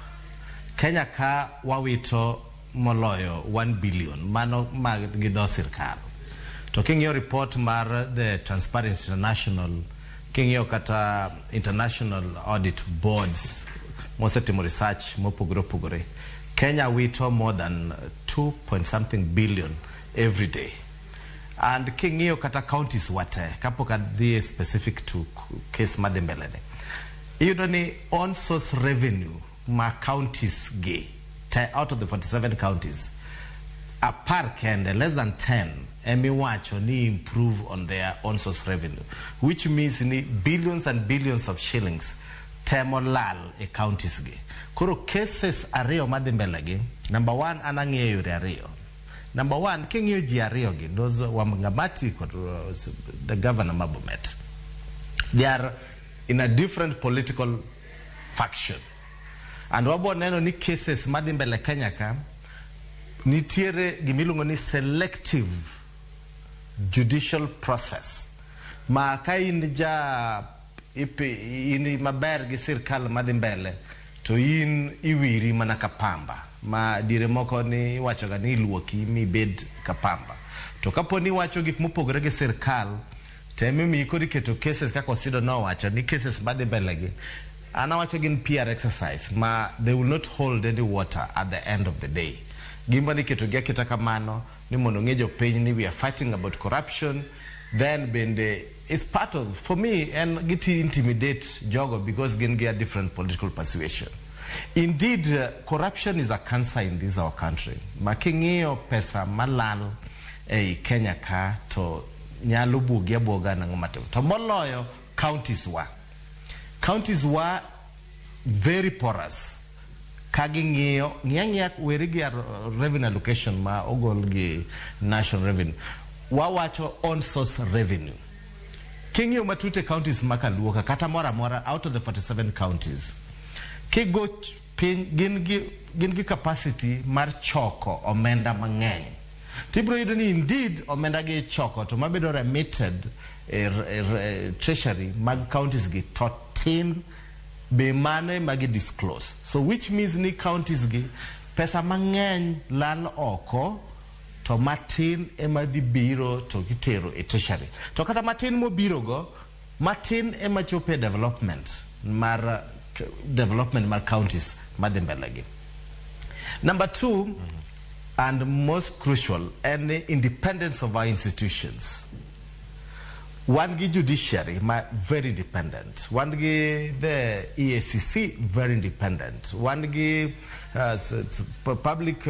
Kenya ka wawito moloyo 1 billion mano mag gi dho sirkal. To king'iyo report mar the Transparency International, king'iyo kata International Audit Boards mosetimo research mopogore opogore, Kenya wito more than 2 point something billion every day. And king'iyo kata counties wate, kapok adhi specific to case madhi mbele ni, iyudo ni on source revenue ma counties gi, te out of the 47 counties, apar kende, less than 10, emiwacho ni improve on their own source revenue, which means ni billions and billions of shillings temo lal e counties gi. Koro cases ariyo madhi mbele gi, number one, an ang'iyo yore ariyo. Number one, king'iyo ji ariyo gi, those Wangamati kod the governor ma Bomet, they are in a different political faction. And wabo neno ni cases madhi mbele Kenya ka, nitiere gimiluongo ni selective judicial process. Ma ka in ja in maber gi sirkal madhi mbele, to in iwiri mana ka pamba. Ma diere moko ni iwachoga ni iluoki mibed ka pamba. To kapo ni iwacho gik mopogore gi sirkal, to emomiyo koro iketo cases kaka Osido nowacho ni cases madhi mbele gi, an awacho gin PR exercise ma they will not hold any water at the end of the day. Gimba ni iketo gi aketa kamano ni mondo ng'e jopiny ni we are fighting about corruption, then bende it's part of, for me, en giti intimidate jogo because gin gi a different political persuasion. Indeed, corruption is a cancer in this our country. Ma king'iyo pesa malal ei Kenya ka to nyalo buogi abuoga nang'o matimo. To moloyo counties wa. Counties wa very porous. Ka ging'iyo, ng'iya ng'iya weri gi revenue allocation ma ogol gi national revenue. Wawacho on source revenue. King'iyo matut e counties ma kaluo ka, kata moro amora out of the 47 counties, kigo piny gin gi capacity mar choko omenda mang'eny. Tibiro yudo ni indeed omenda gi choko to mabedo remitted e treasury mag counties gi to tin be mano ema gi disclose. So which means ni counties gi pesa mang'eny lal oko to matin ema dhi biro to gitero e treasury. To kata matin mobiro go, matin ema chopo e development mar counties madhi mbele gi. Number two, and most crucial, en independence of our institutions. Wan gi judiciary ma very independent. Wan gi the EACC very independent. Wan gi public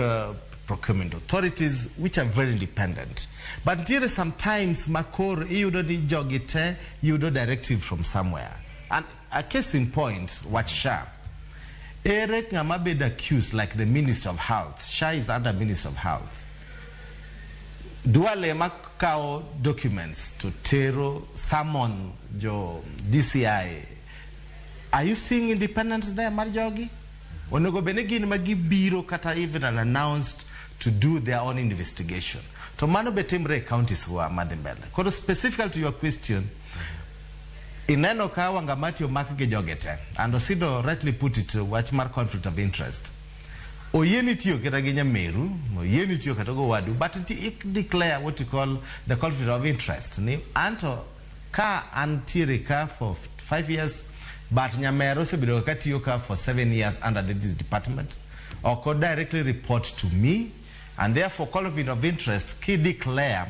procurement authorities which are very independent. But nitiere sometimes makoro iyudo ni jogi te yudo directive from somewhere. And a case in point, wach SHA. Ere ng'ama bedo accused like the Minister of Health? SHA is under Minister of Health. Duale ma kawo documents to tero summon jo DCI. Are you seeing independence there mar jogi? Onego bed ni gin ma gibiro kata even unannounced to do their own investigation. To mano be timre e counties wa madhi mbele. Koro specifically to your question, ineno ka Wangamati omak gi joge te. And Osido rightly put it, wach mar conflict of interest. Oyieni tiyo kata gi nyameru, oyieni tiyo kata go wadu, but i declare what you call the conflict of interest. Ni anto ka antiere ka for 5 years, but nyamero osebedo ka tiyo ka for 7 years under this department, ok directly report to me, and therefore conflict of interest ki declare,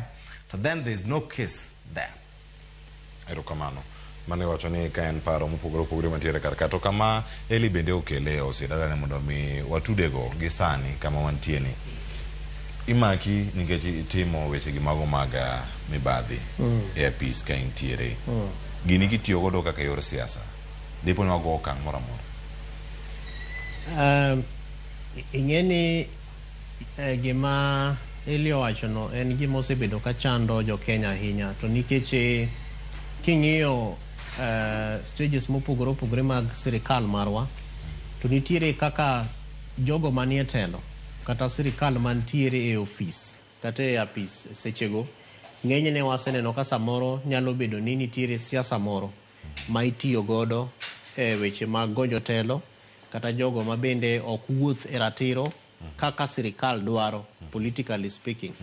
to then there is no case there. Erokamano. Mane wacho ni ka en paro mopogore opogore mantiere kar ka to kama Eli bende okele osidadane mondo mi watudego gi sani kama wantie ni imaki nikech itimo weche gi mago mag mibadhi e apis ka intiere. Gini kitiyo godo kaka yor siasa dipo ni wago okang' moro amora. Ing'e ni gima Eli owachono en gima osebedo ka chando jo Kenya ahinya, to nikech king'iyo stages mopogore opogore mag sirikal marwa, to nitiere kaka jogo manie telo kata sirikal mantiere e ofis kata e apis sechego, ng'enyne waseneno ka samoro nyalo bedo ni nitiere siasa moro ma itiyo godo e weche mag gonjo telo kata jogo ma bende ok wuoth e ratiro kaka sirikal dwaro, politically speaking.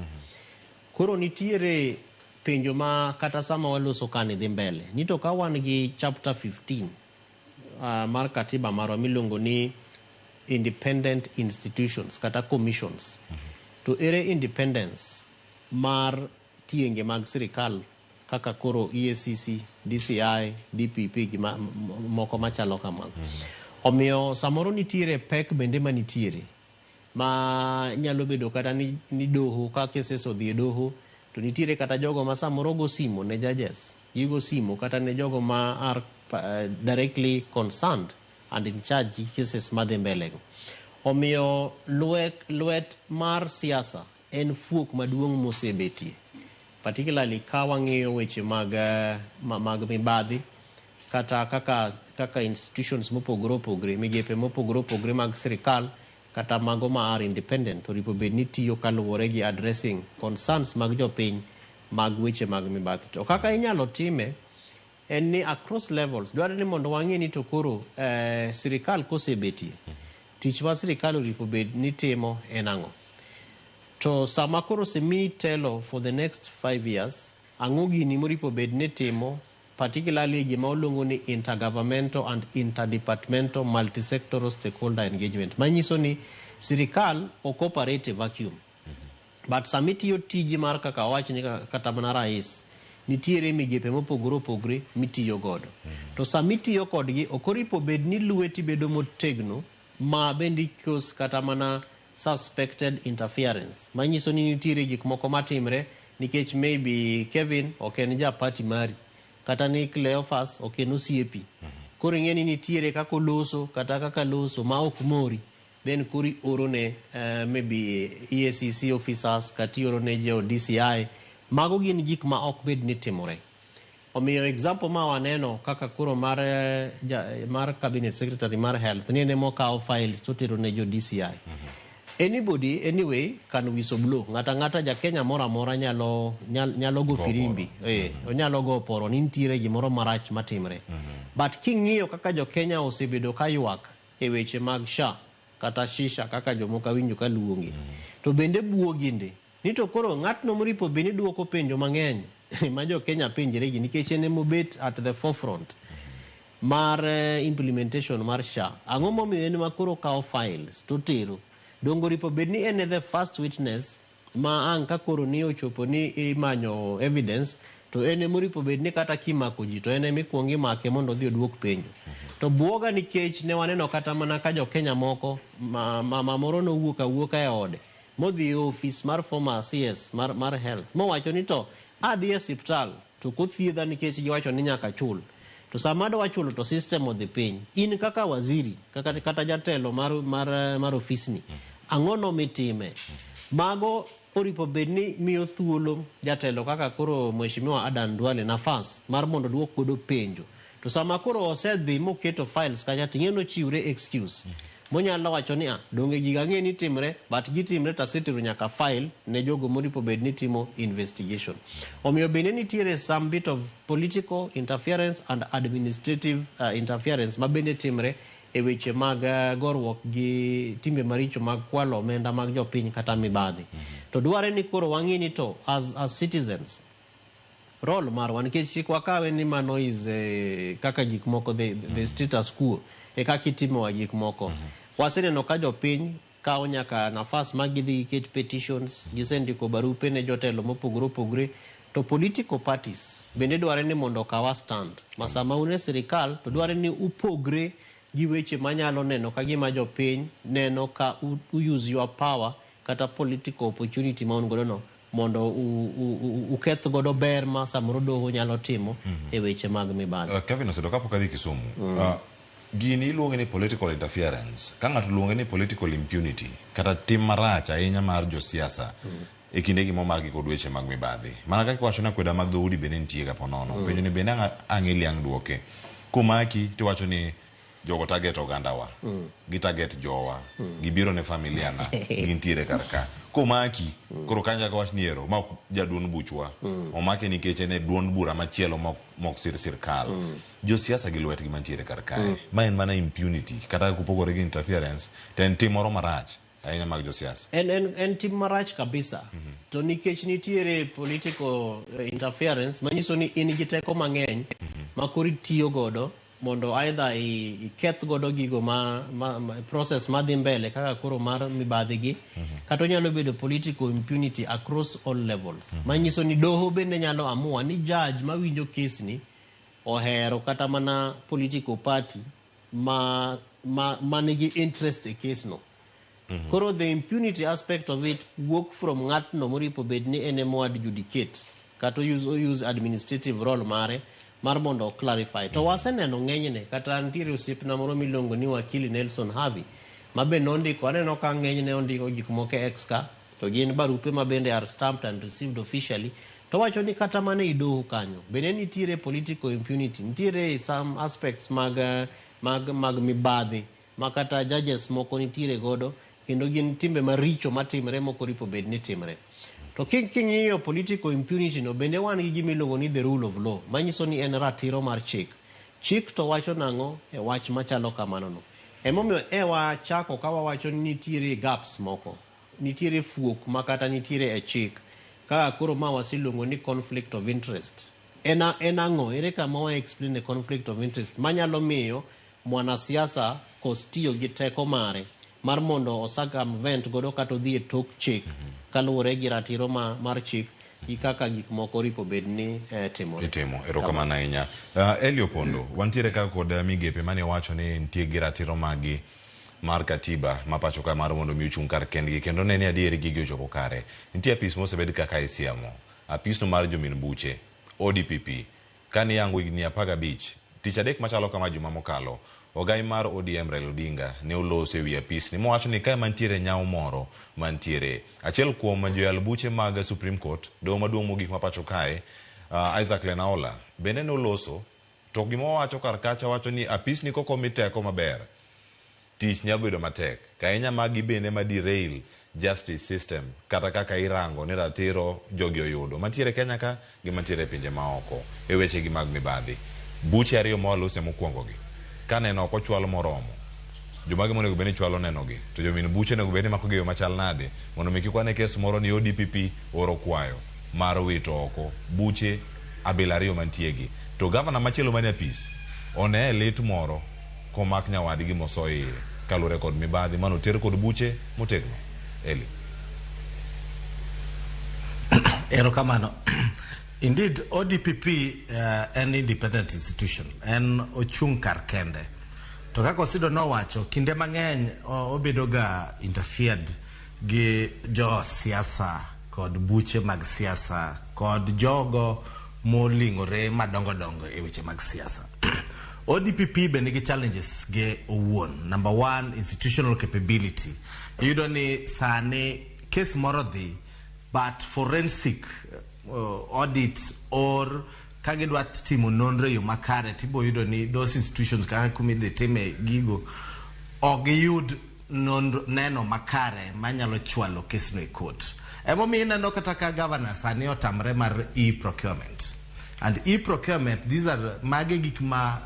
Koro nitiere penjo ma kata sama waloso kani dhi mbele ni to ka wan gi chapter 15 mar katiba marwa miluongo ni independent institutions kata commissions, to ere independence mar tienge mag sirikal kaka koro EACC, DCI, DPP gi moko machalo kamago? Omiyo samoro nitiere pek bende manitiere ma nyalo bedo kata ni doho ka cases odhi e doho, to nitiere kata jogo ma samoro go simo ne judges, gigo simo kata ne jogo ma are directly concerned and in charge gi cases madhi mbele go. Omiyo lwet mar siasa en fuok maduong' mosebetie, particularly ka wang'iyo weche mag mibadhi kata kaka institutions mopogore opogore, migepe mopogore opogore mag sirikal kata mago ma are independent oripo bed ni tiyo kaluwore gi addressing concerns mag jopiny mag weche mag mibadhi. To kaka inyalo time en ni across levels dwarore ni mondo wang'e ni to koro sirikal kosebetie, tich ma sirikal oripo bed ni timo en ang'o? To sama koro osemiyi telo for the next 5 years, ang'o gini moripo bed ni timo, particularly gima waluongo ni intergovernmental and interdepartmental multisectoral stakeholder engagement, manyiso ni sirikal ok operate e vacuum, but sama itiyo tiji mar kaka wawach ni kata mana rais, nitiere migepe mopogore opogore mitiyo godo, to sama itiyo kodgi ok oripo bed ni lweti bedo motegno ma bende cause kata mana suspected interference, manyiso ni nitiere gik moko matimre nikech maybe Kevin ok en ja party mari kata ni Cleophas ok en osiepi. Koro ing'e ni nitiere kaka oloso kata kaka loso ma ok mori, then koro ioro ne maybe EACC officers kata ioro ne jo DCI. Mago gin gik ma ok bed ni timore. Omiyo example ma waneno kaka koro mar, mar cabinet secretary mar health ni en emokawo files totero ne jo DCI. Anybody anyway can whistle blow. Ng'ata ng'ata, ja Kenya moro amora nyalo go firimbi, onyalo go poro ni nitiere gimoro marach matimre. But king'iyo kaka jo Kenya osebedo ka ywak e weche mag SHA kata shisha kaka jomoko awinjo ka luonge, to bende buogi ndi ni to koro ng'atno moripo bed ni duoko penjo mang'eny ma jo Kenya penjre gi nikech en emobet at the forefront mar implementation mar SHA. Ang'o momiyo en ma koro kawo files to tero? Dongo ripo bed ni en e the first witness ma ang' ka koro ni ochopo ni imanyo evidence. To en emoripo bed ni kata kimako ji to en emikuongo imake mondo odhi oduok penjo. To buoga nikech ne waneno kata mana ka jo-Kenya moko mama moro nowuok awuoka e ode modhi e ofis mar former CS mar health mowacho ni to adhi e siptal to ok othiedha nikech giwacho ni nyaka achul. To sama adwa chulo to system odhi piny. In kaka waziri kata jatelo mar ofisni, ang'ono mitime? Mago oripo bed ni miyo thuolo jatelo kaka koro Mheshimiwa Adan Duale nafas mar mondo oduok godo penjo. To sama koro osedhi moketo files kacha ting'e nochiwre excuse. Monyalo wacho ni ah, donge gigo ang'e ni timre, but gitimre to asetero nyaka file ne jogo moripo bed ni timo investigation. Omiyo bende nitiere some bit of political interference and administrative interference ma bende timre e weche mag goruok gi timbe maricho mag kwalo omenda mag jopiny kata mibadhi. To dware ni koro wang'i ni to as citizens role marwa nikech kik wakawe ni mano is kaka gik moko the status quo e kaka itimowa gik moko. Waseneno ka jopiny kawo nyaka nafas ma gidhi giket petitions, gisendiko barupe ne jotelo mopogore opogore, to political parties bende dware ni mondo okaw a stand. Ma sama un e sirikal to dware ni upogre gi weche manyalo neno ka gima jopiny neno ka u use your power kata political opportunity ma un godo no mondo uketh godo ber ma samoro doho nyalo timo e weche mag mibadhi. Kevin Osedo, kapok adhi Kisumu, gini iluonge ni political interference. Ka ng'ato luonge ni political impunity, kata tim marach ahinya mar josiasa e kindegi momaki kod weche mag mibadhi. Mana kaka iwacho ni akweda mag dhoudi bende nitie ga ponono. Penjo ni bende ang' Eli ang' duoke. Komaki tiwacho ni jogo target ogandawa, gi target jowa, gibiro ne familia na, gintiere kar ka. Komaki, koro kanyo chako wach ni ero, ma ok jaduond buchwa. Omake nikech en e duond bura machielo mok sir sirkal. Josiasa gi lwetgi mantiere kar kae. Ma en mana impunity, kata kopogore gi interference, to en tim moro marach ahinya mag josiasa. En tim marach kabisa. To nikech nitiere political interference, manyiso ni in gi teko mang'eny ma koro itiyo godo mondo either iketh godo gigo ma process madhi mbele kaka koro mar mibadhi gi, kata onyalo bedo political impunity across all levels. Manyiso ni doho bende nyalo amua ni judge mawinjo case ni ohero kata mana political party ma nigi interest e case no. Koro the impunity aspect of it wuok from ng'atno moripo bed ni en ema adjudicate kata use administrative role mare mar mondo clarify. To waseneno ng'enyne kata nitiere osiepna moro miluongo ni wakili Nelson Havi ma be nondiko, aneno ka ng'enyne ondiko gik moko e X ka, to gin barupe ma bende are stamped and received officially. To wacho ni kata mana e doho kanyo bende nitiere political impunity, nitiere some aspects mag mibadhi ma kata judges moko nitiere godo, kendo gin timbe maricho matimre mok oripo bed ni timre. To king'iyo political impunity no bende wan gi gima iluongo ni the rule of law, manyiso ni en ratiro mar chik. Chik to wacho nang'o e wach machalo kamano no. Emomiyo e wachako ka wawacho ni nitiere gaps moko, nitiere fuok ma kata nitiere e chik, kaka koro ma waseluongo ni conflict of interest. En ang'o? Ere kama wa explain a conflict of interest manyalo miyo mwanasiasa kos tiyo gi teko mare mar mondo o circumvent godo kata odhi e tok chik kaluwore gi ratiro mar chik gi kaka gik moko oripo bed ni timore. Itimo, erokamano ahinya. Eli Opondo, wantiere ka kod migepe mane wacho ni nitie gi ratiro magi mar katiba ma pacho ka mar mondo mi ochung' kar kendgi kendo ne ni adieri gigi ochopo kare. Nitie apis mosebed kaka isiemo, apisno mar jomin buche, ODPP, kane iyango higni 15, tich adek machalo kama juma mokalo, ogai mar ODM Raila Odinga ne oloso ewi apisni mowacho ni kae mantiere nyawo moro mantiere. Achiel kuom joyal buche mag Supreme Court, doho maduong' mogik ma pacho kae, Isaac Lenaola, bende ne oloso, to gima owacho kar kacha wacho ni apisni kokomi teko maber, tich nyalo bedo matek. Ahinya magi bende ma derail justice system kata kaka irango ni ratiro jogi oyudo mantiere Kenya ka gi mantiere e pinje maoko e weche gi mag mibadhi. Buche ariyo ma walose mokwongo gi, kaneno ok ochwal moromo, jomage monego bed ni chwalo neno gi, to jomin buche onego bed ni mako gi e yo machal nade mondo mi kik wane kes moro ni ODPP oro kwayo mar wito oko buche 2 mantie gi. To gavana machielo manie apis one e lit moro komak nyawadgi moso iye kaluwore kod mibadhi manoter kod buche motegno. Eli. Erokamano. Indeed, ODPP en independent institution, en ochung' kar kende. To kaka Osido nowacho, kinde mang'eny obedo ga interfered gi jo siasa kod buche mag siasa kod jogo moling'ore madongo dongo e weche mag siasa. ODPP be nigi challenges ge owuon. Number one, institutional capability. Iyudo ni sani case moro dhi, but forensic audit or ka gidwa timo nonro e yo makare, tibo yudo ni those institutions kaka kuma idhi time gigo ok giyud nonro neno makare manyalo chwalo kesno e court. Emomiyo ineno kata ka governor sani otamre mar e-procurement. And e-procurement, these are mage gik ma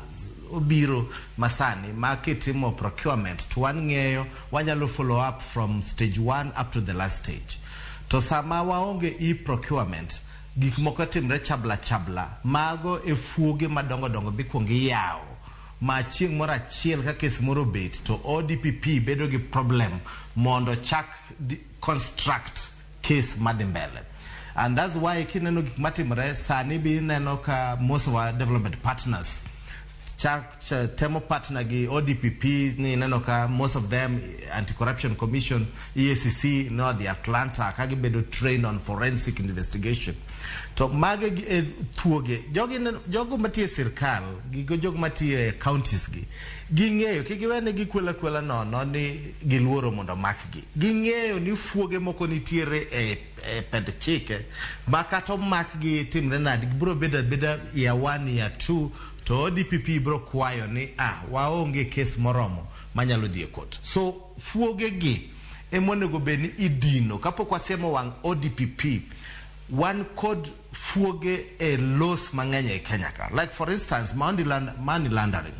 obiro masani ma kitimo procurement to wang'eyo wanyalo follow up from stage 1 up to the last stage. To sama waonge e-procurement, gik moko timre chabla chabla, mago e fuoge madongo dongo mikwongo iyawo ma chieng' moro achiel ka kes moro obet to ODPP bedo gi problem mondo chak construct case madhi mbele. And that's why kineno gik matimore sani, bi ineno ka most of our development partners chak temo partner gi ODPP, ni ineno ka most of them, Anti-Corruption Commission, EACC, no the Atlanta ka gibedo trained on forensic investigation. To mage e thuoge jogi jogo matiyo e sirkal gigo, jogo matiyo e counties gi ging'eyo kik iwene gikwela kwela nono ni giluoro mondo omakgi. Ging'eyo ni fuoge moko nitiere e pend chike ma kata omakgi timre nade, gibiro bedo abeda year 1, year 2, to ODPP biro kwayo ni waonge kes moromo manyalo dhi e court. So fuoge gi emonego bed ni idino kapok wasiemo wang' ODPP. Wan kod fuoge e laws mang'eny e Kenya ka, like for instance money laundering.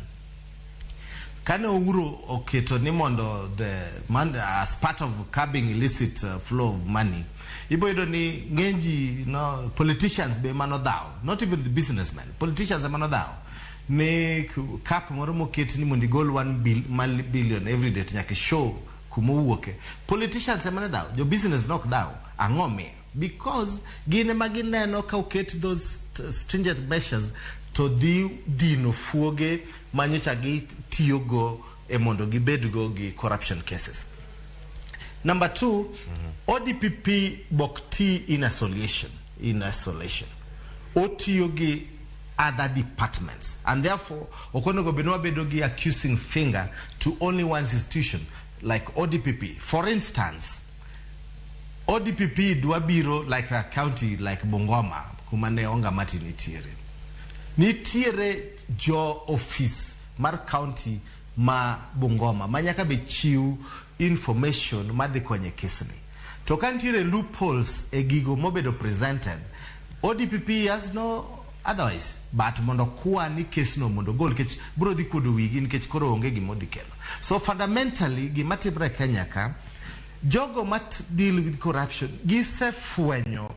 Kane Uhuru oketo ni mondo the man, as part of curbing illicit flow of money, ibo yudo ni ng'eny ji, no, politicians be mano dhaw, not even the businessmen, politicians ema nodhaw ni cap moro moket ni mondo igol 1 billion every day to nyaka show kuma owuoke. Politicians ema ne dhaw, jo business nok dhaw. Ang'o miyo? Because gin ema gineno ka oket those stringent measures to dhi dino fuoge manyocha gitiyogo e mondo gibedgo gi corruption cases. Number 2, ODPP bok ti in isolation. Otiyo gi other departments, and therefore ok onego bed ni wabedo gi accusing finger to only one institution like ODPP. For instance, ODPP dwa biro like a county like Bungoma kuma ne Wangamati nitiere. Nitiere jo office mar county ma Bungoma ma nyaka be chiw information madhi konyo e kesni. To ka nitiere loopholes e gigo mobedo presented, ODPP has no otherwise but mondo kwa ni kesno mondo gol, nikech biro dhi kuodo wigi, nikech koro onge gima odhi kelo. So fundamentally, gima timre e Kenya ka, jogo ma deal with corruption gisefwenyo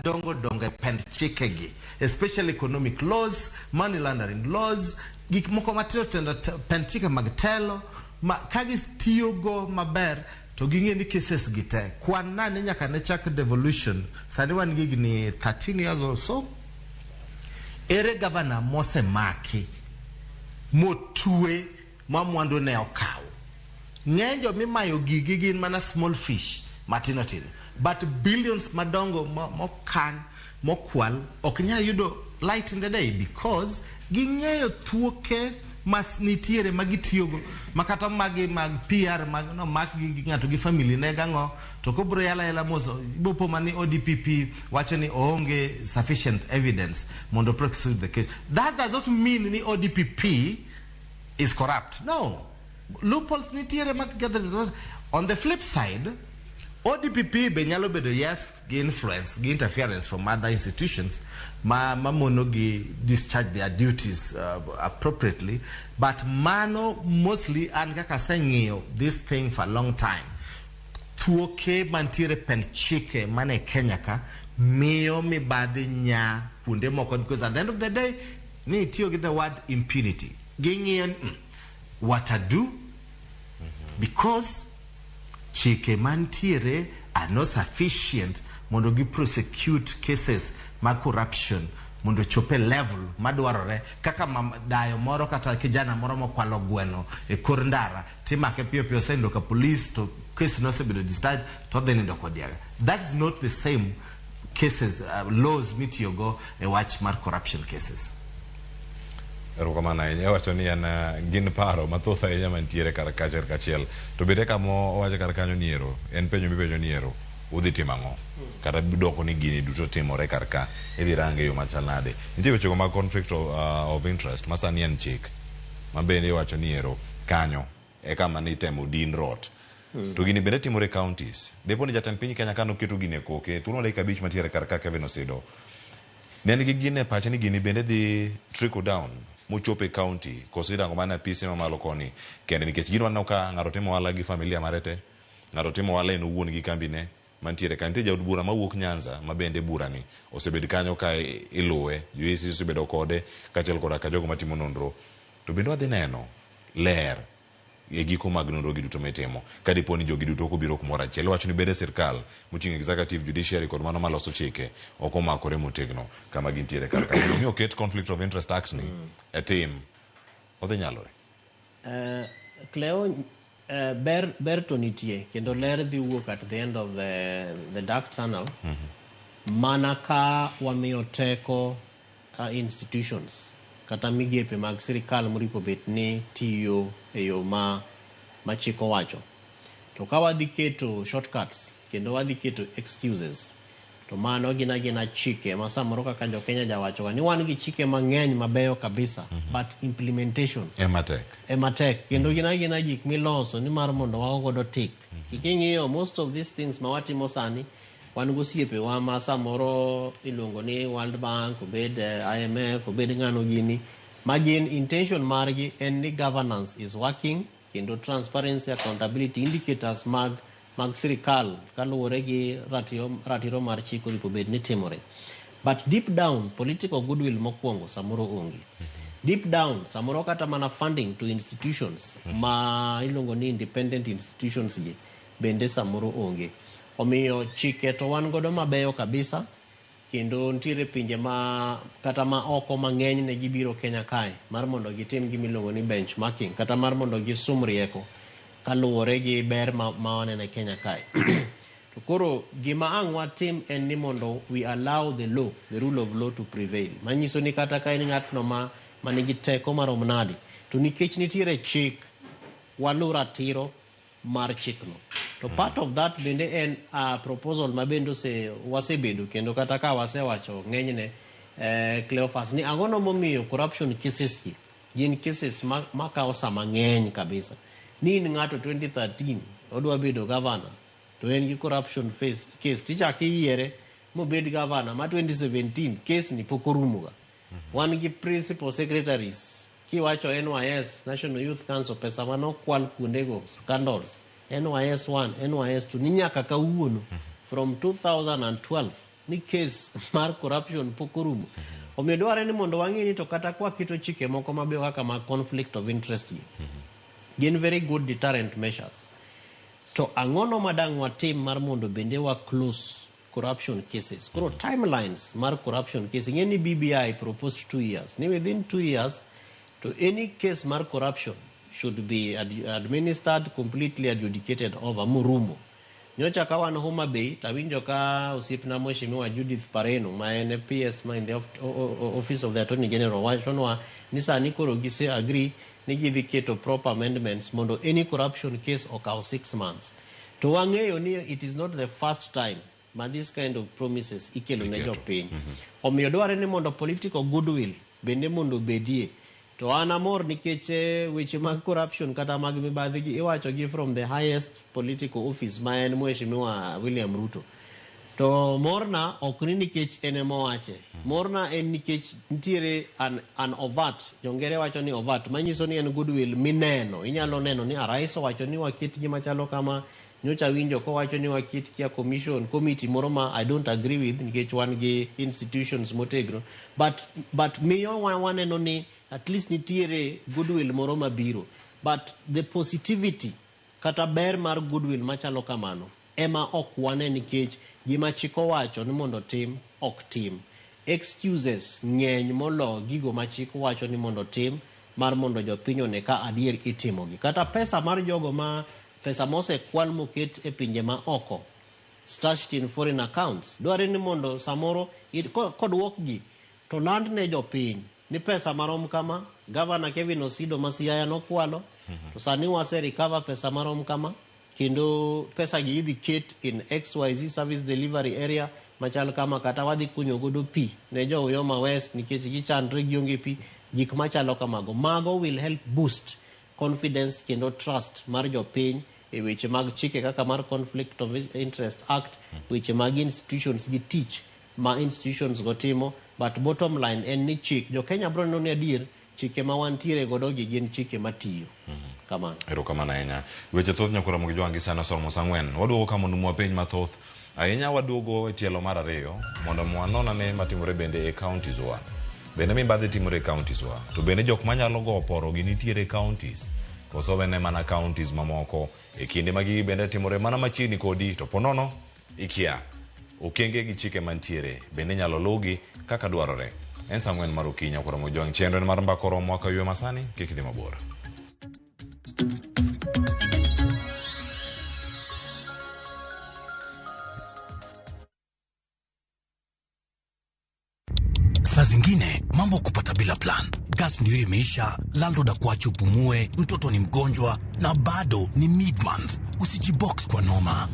dongo dongo e pend chikegi, especially economic laws, money laundering laws, gik moko matindo tindo, pend chike mag telo ma ka gitiyogo maber to ging'e ni cases gi te kwan nane nyaka ne chak devolution. Sani wan gi higni 13 years or so. Ere governor mosemaki motwe ma mwandu ne okaw? Ng'eny jomimayo gigi gin mana small fish matindo tindo, but billions madongo mokan mokwal ok nyal yudo light in the day, because ging'eyo thuoke mas nitiere ma gitiyogo, ma kata magi mag PR mag no mak gi ng'ato gi family ne gang'o to kobro yala yala mos ibo po mani ODPP wacho ni oonge sufficient evidence mondo prosecute the case. That does not mean ni ODPP is corrupt. No, loopholes nitiere mag gather. On the flip side, ODPP be nyalo bedo, yes, gi influence, gi interference from other institutions ma mono gi discharge their duties appropriately, but mano mostly an kaka aseng'iyo this thing for a long time, thuoke mantiere pend chike mane Kenya ka miyo mibadhi nya kuonde moko, because at the end of the day ni itiyo gi the word impunity. Ging'iyo ni, what I do because chike mantiere are not sufficient. mondo gi prosecute cases mag corruption mondo ochop e level madwarore kaka dayo moro kata kijana moro mokwalo gweno e kor ndara timake piyo piyo osenindo ka police to case nosebedo discharged to odhi nindo kodiaga. That is not the same cases, laws mitiyogo e wach mar corruption cases. Erokamano ahinya. Iwacho ni en gin paro mathoth ahinya mantiere kar kachiel kachiel. To bende kama owacho kar kanyo ni ero, en penjo mipenjo ni ero, udhi timo ang'o? Kata dwoko ni gini duto timore kar ka, idhi range e yo machal nade? Nitie wechego mag conflict of interest ma sani en chik, ma bende iwacho ni ero kanyo e kama nitemo din rot. To gini bende timore e counties. Depo ni jatend piny Kenya kane oketo gini e koke, thuolo mar dakika 5 mantiere kar ka Kevin Osido, ne en gi gino e pache ni gini bende dhi trickle down mochop e county, koso irango mana apise mamalo koni kende, nikech gino waneno ka ng'ato timo ohala gi familia mare te, ng'ato timo ohala en owuon gi kambine mantiere ka. Nitie jaod bura mawuok Nyanza ma bende burani osebet kanyo ka iluwe, jo EACC osebedo kode kaachiel koda ka jogo matimo nonro. To bende wadhi neno ler e giko mag nonro gi duto mitimo ka dipo ni jogi duto ok obiro kumoro achiel. Iwacho ni bede sirkal moting'o executive, judiciary kod mano maloso chike ok omakore motegno kama gintiere kar ka. Mondo mi oket Conflict of Interest Act ni e tim, odhi nyalore? Cleo, ber to nitie kendo ler dhi wuok at the end of the dark tunnel mana ka wamiyo teko institutions kata migepe mag sirikal moripo bet ni tiyo e yo ma chik owacho. To ka wadhi keto shortcuts kendo wadhi keto excuses, to mano gin agina chike ma samoro kaka jo Kenya jawacho ga ni wan gi chike mang'eny mabeyo kabisa, but implementation ema tek. Ema tek kendo gin agina gik miloso ni mar mondo wago godo tik. King'iyo most of these things ma watimo sani, wan gosiepewa ma samoro iluongo ni World Bank, obed IMF, obed ng'ano gini, ma gin intention margi en ni governance is working kendo transparency, accountability indicators mag sirikal kaluwore gi ratiro mar chik oripo bed ni timore. But deep down, political goodwill mokwongo samoro onge. Deep down, samoro kata mana funding to institutions ma iluongo ni independent institutions gi bende samoro onge. Omiyo chike to wan godo mabeyo kabisa kendo nitiere pinje ma kata ma oko mang'eny ne gibiro Kenya kae mar mondo gitim gima iluongo ni benchmarking kata mar mondo gisum rieko kaluwore gi ber ma waneno e Kenya kae. To koro gima ang' watim en ni mondo we allow the law, the rule of law to prevail. Manyiso ni kata ka en ng'atno ma manigi teko marom nade, to nikech nitiere chik, walu ratiro mar chikno. To part of that bende en a proposal ma bende wasebedo kendo kata ka wasewacho ng'enyne, Cleophas, ni ang'ono momiyo corruption cases gi gin cases makawo sa mang'eny kabisa. Ni in ng'ato 2013 odwa bedo governor to en gi corruption case tichako iyiere mobed governor ma 2017 case ni pok orumo ga. Wan gi principal secretaries kiwacho NYS, National Youth Council, pesa manokwal kuondego, scandals, NYS 1, NYS 2, ni nyaka kawuono from 2012 ni case mar corruption pok orumo. Omiyo dwarore ni mondo wang'e ni to kata kwa keto chike moko mabeyo kaka mag conflict of interest gi, gin very good deterrent measures. To ang'ono madang' watim mar mondo bende wa close corruption cases. Koro timelines mar corruption case, ing'e ni BBI proposed 2 years. Ni within 2 years, to any case mar corruption should be administered, completely adjudicated over morumo. Nyocha ka wan Homa Bay, tawinjo ka osiepna Mheshimiwa Judith Pareno, ma en PS ma in the Office of the Attorney General, wachonwa ni sani koro gise agree ni gidhi keto proper amendments mondo any corruption case okaw 6 months. To wang'eyo ni it is not the first time ma this kind of promises ikelo ne jopiny. Omiyo dwarore ni mondo political goodwill bende mondo obedie. To an amor nikech weche mag corruption kata mag mibadhi gi iwacho gi from the highest political office ma en Mheshimiwa William Ruto. To morna ok ni nikech en ema owache. Morna en nikech nitiere an overt, jongere wacho ni overt, manyiso ni en goodwill mineno. Inyalo neno ni rais owacho ni waket gima chalo kama, nyocha winjo kowacho ni waket kia commission, committee moro ma I don't agree with nikech wan gi institutions motegno. But miyo waneno ni at least nitiere goodwill moro mabiro. But the positivity kata ber mar goodwill machalo kamano ema ok wane nikech gima chik owacho ni mondo tim ok tim. Excuses ng'eny molo gigo ma chik wacho ni mondo tim mar mondo jopiny one ka adier itimogi. Kata pesa mar jogo ma pesa mosekwal moket e pinje ma oko stashed in foreign accounts dware ni mondo samoro koduokgi to land ne jopiny ni pesa marom kama Governor Kevin Osido ma Siaya nokwalo to sani wase recover pesa marom kama kendo pesa gi idhi ket in XYZ service delivery area machal kama kata wadhi kunyo godo pi ne jo Uyoma West nikech gichandre gionge pi gik machalo kamago mago will help boost confidence kendo trust mar jopiny e weche mag chike kaka mar Conflict of Interest Act weche mag institutions gi tich ma institutions go timo but bottom line en ni chik jo Kenya bro neno ni adier chike ma wantiere godo gi gin chike matiyo kamano. Erokamano ahinya. Weche thoth nyakora Ramogi Jwangi sani osoromo saa ang'wen. Waduogo ka mondo mwa penj mathoth. Ahinya waduogo e tielo mar ariyo mondo wanon ane matimore bende e counties wa. Bende mibadhi timore e counties wa. To bende jok manyalo go oporo gi nitiere e counties. Koso wene mana counties mamoko. E kinde ma gigi bende timore mana machiegni kodi to ponono ikia. Okenge gi chike mantiere bende inyalo luwgi kaka dwarore. En saa ang'wen mar okinyi nyakora Ramogi Jwangi. Chenro en mar mbaka oromo ka ywe masani kik idhi mabor. Saa zingine mambo kupata bila plan. Gas ndio imeisha, landlord akuache upumue, mtoto ni mgonjwa na bado ni mid month. Usijibox kwa noma.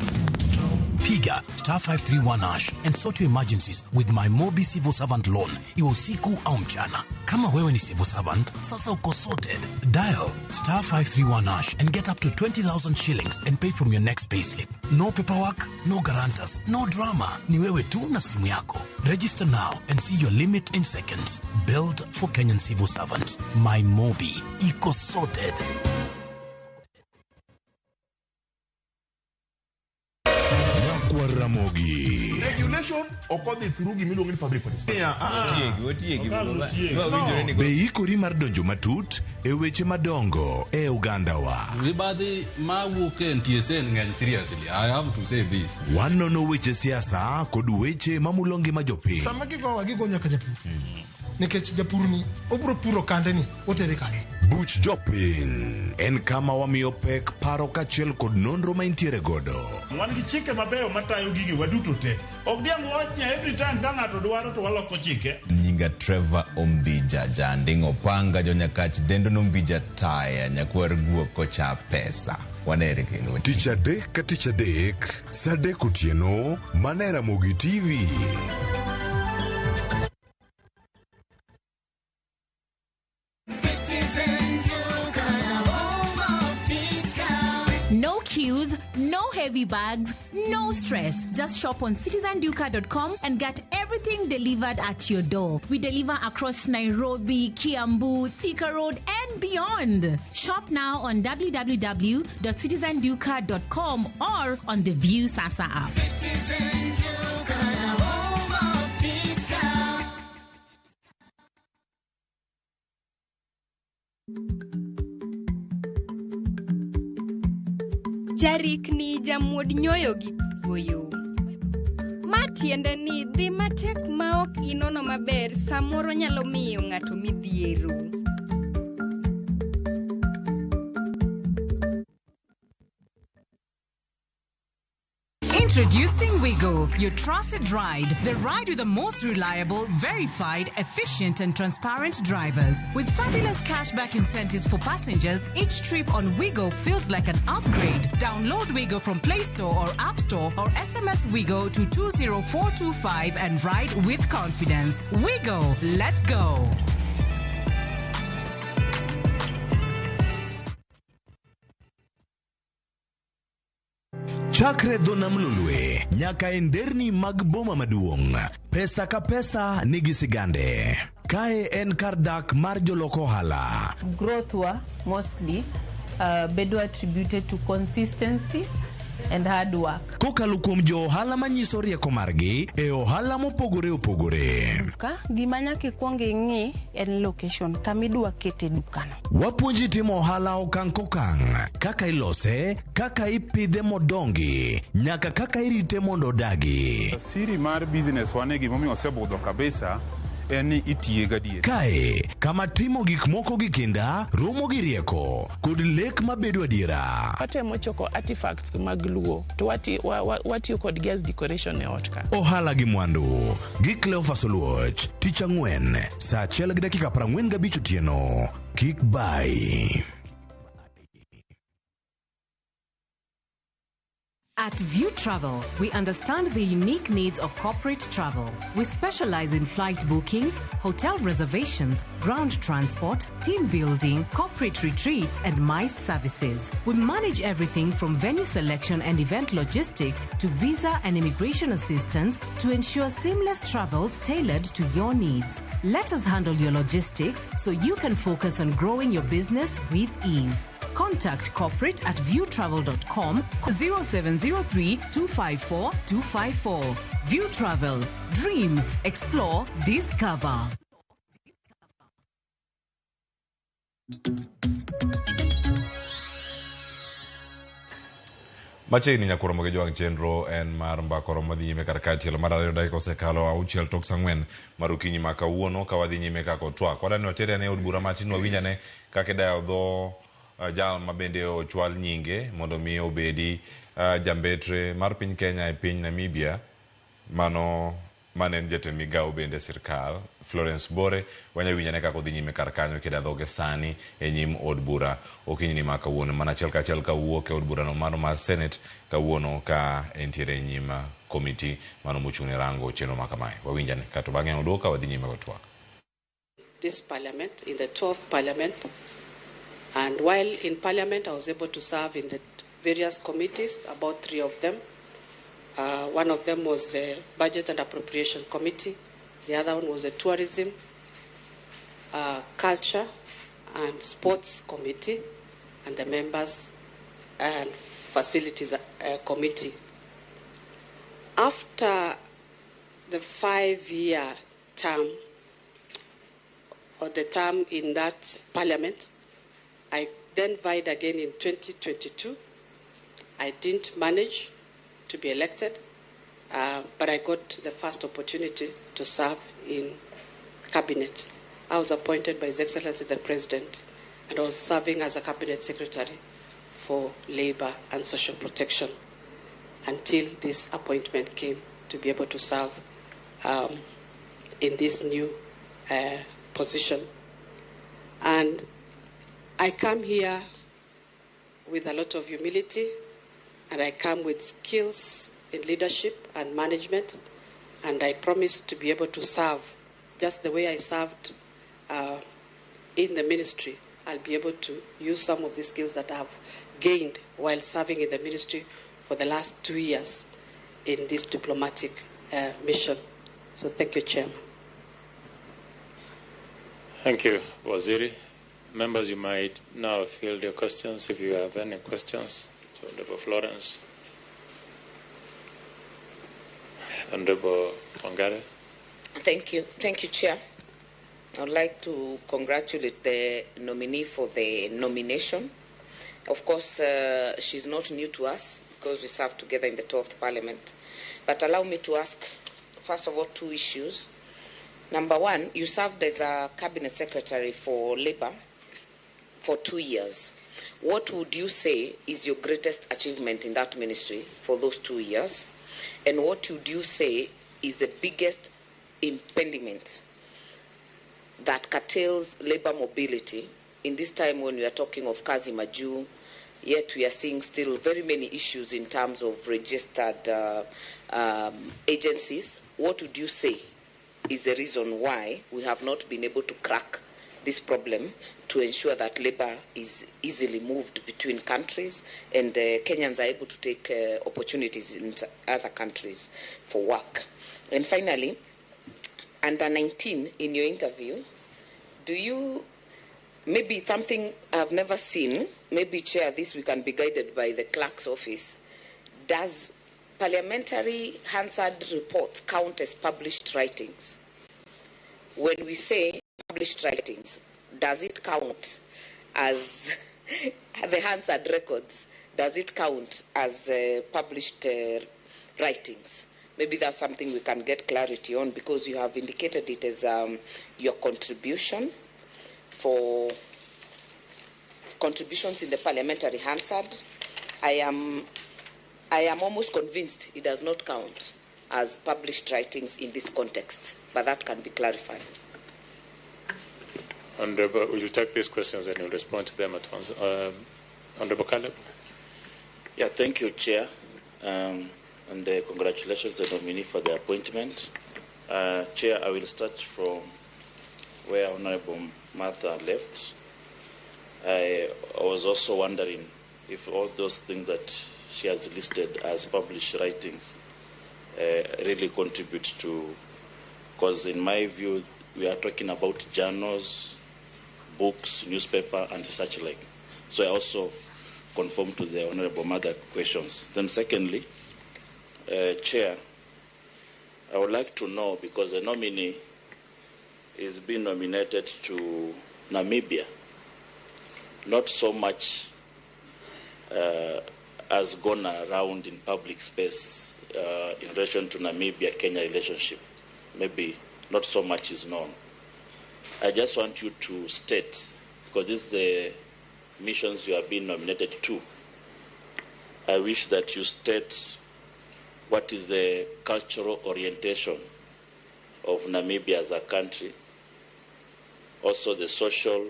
Piga star 531 hash and sort your emergencies with my Mobi Civil Servant Loan, iwe usiku au mchana. Kama wewe ni civil servant, sasa uko sorted. Dial star 531 hash and get up to 20,000 shillings and pay from your next payslip. No paperwork, no guarantors, no drama. Ni wewe tu na simu yako. Register now and see your limit in seconds. Build for Kenyan civil servants. My Mobi. Iko sorted. Ramogi. Regulation ok odhi through gimiluongo ni public participation. Otiegi, otiegi. No. Be ikori mar donjo matut e weche madongo e ogandawa. Mibadhi mawuok e NTSA ng'eny seriously. I have to say this. Wanono weche siasa kod weche mamulo ngima jopiny. Sama gigowa gigo nyaka japur. Nikech japur ni obro puro kande ni otere kanye. Buch jopiny en kama wamiyo pek paro kaachiel kod nonro ma intiere godo. Wan gi chike mabeyo matayo gigi waduto te. Ok diang' wach ni every time ka ng'ato dwaro to waloko chike. Nyinga Trevor Ombija Janding Opanga jonyakach dendo nombija taya nyakwar guok kocha pesa. Wanere kendo. Tich adek ka tich adek, saa adek otieno, mana e Ramogi TV. No queues, no heavy bags, no stress. Just shop on citizenduka.com and get everything delivered at your door. We deliver across Nairobi, Kiambu, Thika Road, and beyond. Shop now on www.citizenduka.com or on the View Sasa app. Citizen Duka, the home of discount. Jarikni jamuod nyoyo gi kuoyo. Ma tiende ni dhi matek ma ok inono maber samoro nyalo miyo ng'ato midhiero. Introducing Wigo, your trusted ride. The ride with the most reliable, verified, efficient, and transparent drivers. With fabulous cashback incentives for passengers, each trip on Wigo feels like an upgrade. Download Wigo from Play Store or App Store or SMS Wigo to 20425 and ride with confidence. Wigo, let's go. Chakre dho nam Lolwe nyaka e nderni mag boma maduong', pesa ka pesa nigi sigande. Kae en kar dak mar jolok ohala. Growth wa mostly bedo attributed to consistency and hard work. Kokalo kuom jo ohala manyiso rieko margi e ohala mopogore opogore. Duka, gima nyaka ikwong ing'i en location, kama idwa kete dukano. Wapuonji timo ohala okang' kokang', kaka ilose, kaka ipidhe modongi, nyaka kaka irite mondo odagi. Siri mar business wane gimomiyo osebudho kabisa en ni itiye gadier. Kae, kama timo gik moko gi kinda, romo gi rieko, kod lek mabedo adiera. Watemo choko artifacts mag Luo to watiyo kodgi as decoration e ot ka. Ohala gi mwandu gi Cleophas Oluoch, tich ang'wen, saa 1:45 otieno. Kik bai. At View Travel, we understand the unique needs of corporate travel. We specialize in flight bookings, hotel reservations, ground transport, team building, corporate retreats, and MICE services. We manage everything from venue selection and event logistics to visa and immigration assistance to ensure seamless travels tailored to your needs. Let us handle your logistics so you can focus on growing your business with ease. Contact corporate at viewtravel.com 0703 254 254. View Travel. Dream, explore, discover. Machiegni nyakuro gi jwang' chenro en mar mbako romo dhi nyime kar ka tielo mar 2 dakika osekalo 6 tok saa 4 mar okinyi ma kawuono ka wadhi nyime kaka twak. Wadani watere ane od bura matin wawinj ane kaka idayo dho jal ma bende ochwal nyinge mondo mi obedi jambetre mar piny Kenya e piny Namibia, mano mane en jatend migawo bende sirkal Florence Bore. Wanya winj ane kaka odhi nyime kar kanyo kida dhoge sani e nyim od bura okinyi ni ma kawuono, mana achiel kachiel kawuok e od burano mano mar Senate kawuono ka entiere e nyim komiti mano mochung' ne rango chenro ma kamae. Wawinj ane kato bang'e oduoka wadhi nyime kod twak. This parliament, in the 12th parliament, and while in parliament I was able to serve in the various committees, about 3 of them. One of them was the Budget and Appropriation Committee. The other one was the Tourism, Culture and Sports Committee, and the Members and Facilities Committee. After the 5-year term, or the term in that parliament, I then vied again in 2022. I didn't manage to be elected, but I got the first opportunity to serve in cabinet. I was appointed by His Excellency the President, and I was serving as a cabinet secretary for Labor and Social Protection until this appointment came to be able to serve in this new position. And I come here with a lot of humility, and I come with skills in leadership and management, and I promise to be able to serve just the way I served in the ministry. I'll be able to use some of the skills that I've gained while serving in the ministry for the last 2 years in this diplomatic mission. So thank you, Chairman. Thank you, Waziri. Members, you might now field your questions if you have any questions. So, Honorable Florence, Honorable Wangare. Thank you. Thank you, Chair. I would like to congratulate the nominee for the nomination. Of course, she's not new to us because we served together in the 12th Parliament. But allow me to ask, first of all, two issues. Number one, you served as a cabinet secretary for Labour for 2 years. What would you say is your greatest achievement in that ministry for those 2 years? And what would you say is the biggest impediment that curtails labor mobility in this time when we are talking of Kazi Maju, yet we are seeing still very many issues in terms of registered agencies? What would you say is the reason why we have not been able to crack this problem to ensure that labor is easily moved between countries and Kenyans are able to take opportunities in other countries for work? And finally, under 19, in your interview, do you, maybe it's something I've never seen, maybe, Chair, this we can be guided by the clerk's office. Does parliamentary Hansard reports count as published writings? When we say published writings, does it count as the Hansard records? Does it count as published writings? Maybe that's something we can get clarity on, because you have indicated it as your contribution for contributions in the parliamentary Hansard. I am almost convinced it does not count as published writings in this context, but that can be clarified. Honorable, we'll take these questions and you'll respond to them at once. Honorable Caleb. Yeah, thank you, Chair. And congratulations to the nominee for the appointment. Chair, I will start from where Honorable Martha left. I was also wondering if all those things that she has listed as published writings really contribute to, because in my view, we are talking about journals, books, newspaper, and such like. So I also conform to the Honorable Martha questions. Then secondly, Chair, I would like to know, because the nominee is being nominated to Namibia, not so much has gone around in public space in relation to Namibia-Kenya relationship. Maybe not so much is known. I just want you to state, because this is the missions you have been nominated to, I wish that you state what is the cultural orientation of Namibia as a country, also the social,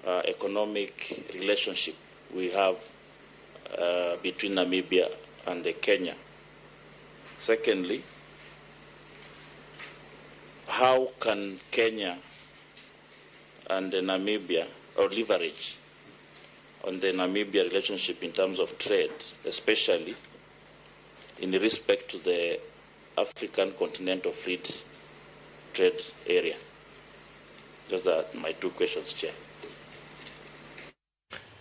economic relationship we have between Namibia and Kenya. Secondly, how can Kenya and Namibia or leverage on the Namibia relationship in terms of trade, especially in respect to the African Continental Free Trade Area? Those are my two questions, Chair.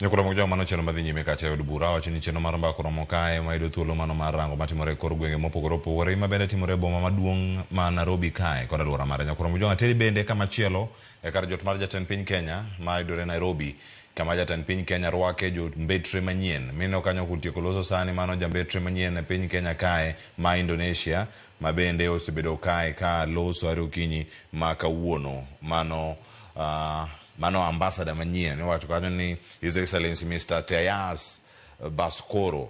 Nyakura moja mano chenro madhi nyime kacha e od bura wacho ni chenro mar mbaka romo kae ma yudo thuolo mano mar rango matimore e kor gwenge mopogore opogore ma bende timore e boma maduong' ma Nairobi kae kod alwora mare. Nyakura Mojwang' ateri bende kamachielo e kar jot mar jatend piny Kenya ma yudore Nairobi, kama jatend piny Kenya rwake jombetre manyien. Mineno kanyo kotieko loso sani mano jambetre manyien e piny Kenya kae ma Indonesia ma bende osebedo kae ka loso are okinyi ma kawuono mano mano ambassador manyien iwacho kanyo ni His Excellency Mr. Tejas Baskoro.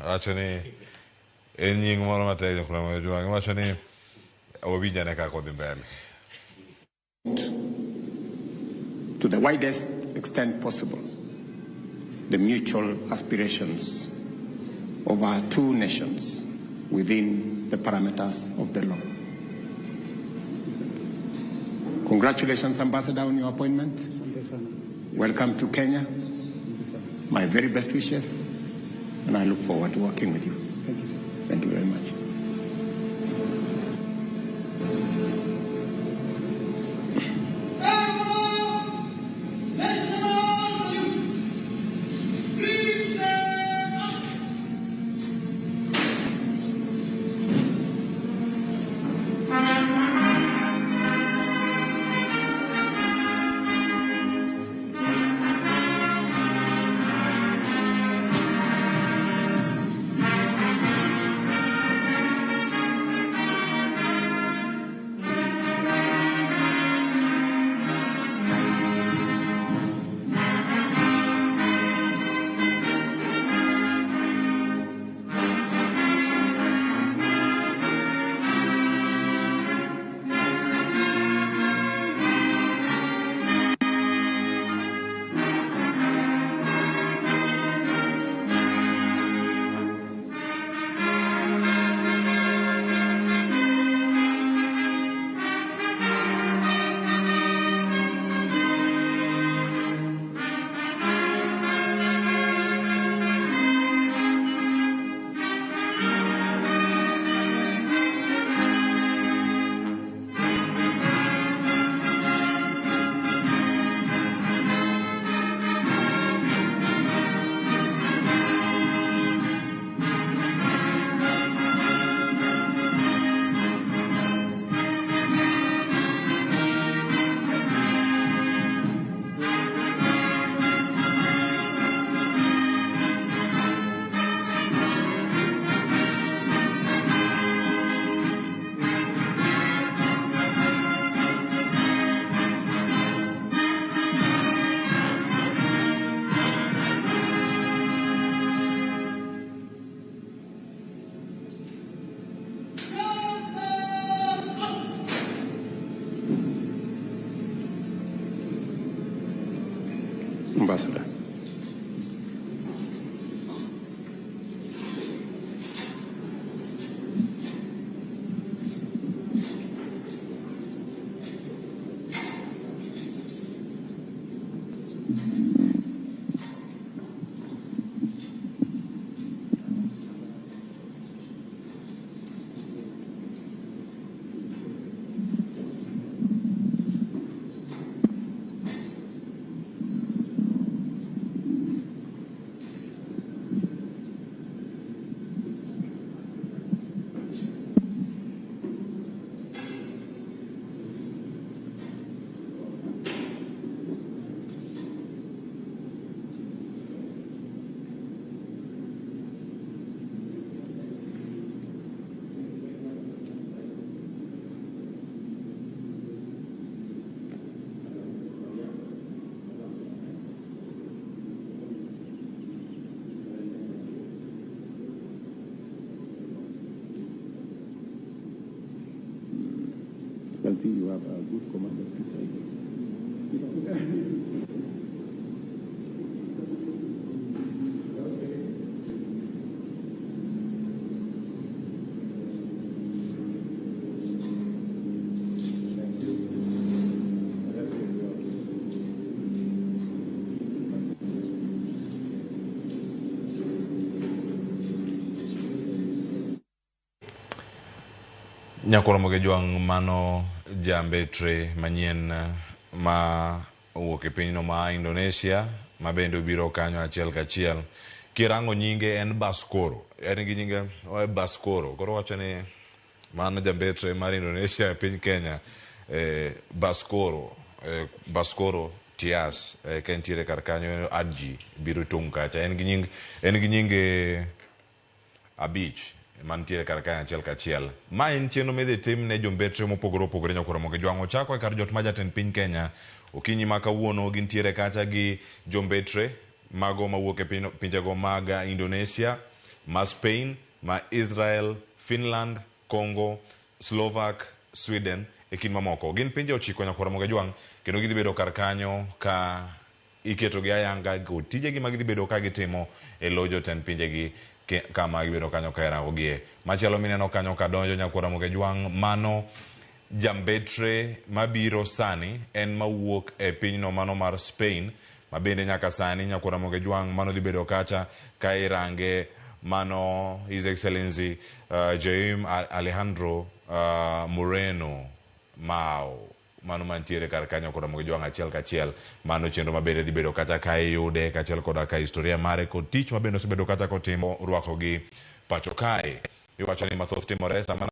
Wacho ni en nying moro matek Nyakura Mojwang' iwacho ni wawinjane kaka odhi mbele. To the widest extent possible, the mutual aspirations of our two nations within the parameters of the law. Congratulations, Ambassador, on your appointment. Welcome to Kenya. My very best wishes, and I look forward to working with you. Thank you, sir. Thank you very much. can see you have a good command of Kiswahili. Nyakoro Jwang' mano jambetre manyien ma owuok e pinyno ma Indonesia ma bende obiro kanyo achiel kachiel. Kirango nyinge en Baskoro, en gi nyinge Baskoro. Koro wacho ni mano jambetre mar Indonesia e piny Kenya, Baskoro, Baskoro Tias, ka entiere kar kanyo Adji biro tung' kacha. En gi nyinge abich mantiere kar kae achiel kachiel. Ma en chenro midhi tim ne jombetre mopogore opogore Nyakoro Jwang'. Ochako e kar jot ma jatend piny Kenya okinyi ma kawuono gintiere kacha gi jombetre mago mawuok e pinjego mag Indonesia, ma Spain, ma Israel, Finland, Congo, Slovak, Sweden e kind mamoko. Gin pinje 9 Nyakoro Jwang' kendo gidhi bedo kar kanyo ka iketogi ayanga go tijegi ma gidhi bedo ka gitimo e lo jotend pinjegi kama gibedo kanyo ka irangogie. Machielo mineno kanyo ka donjo Nyakoro Jwang' mano jambetre mabiro sani en mawuok e pinyno mano mar Spain ma bende nyaka sani Nyakoro Jwang' mano dhi bedo kacha ka irange mano His Excellency Jaime Alejandro Moreno Mao mano mantiere kar kanyo Nyakoro Jwang' achiel kachiel. Mano chenro mabende dhi bedo kacha ka iyude kachiel koda ka historia mare kod tich mabende osebedo kacha kotimo rwakogi pacho kae. Iwacho ni mathoth timore sama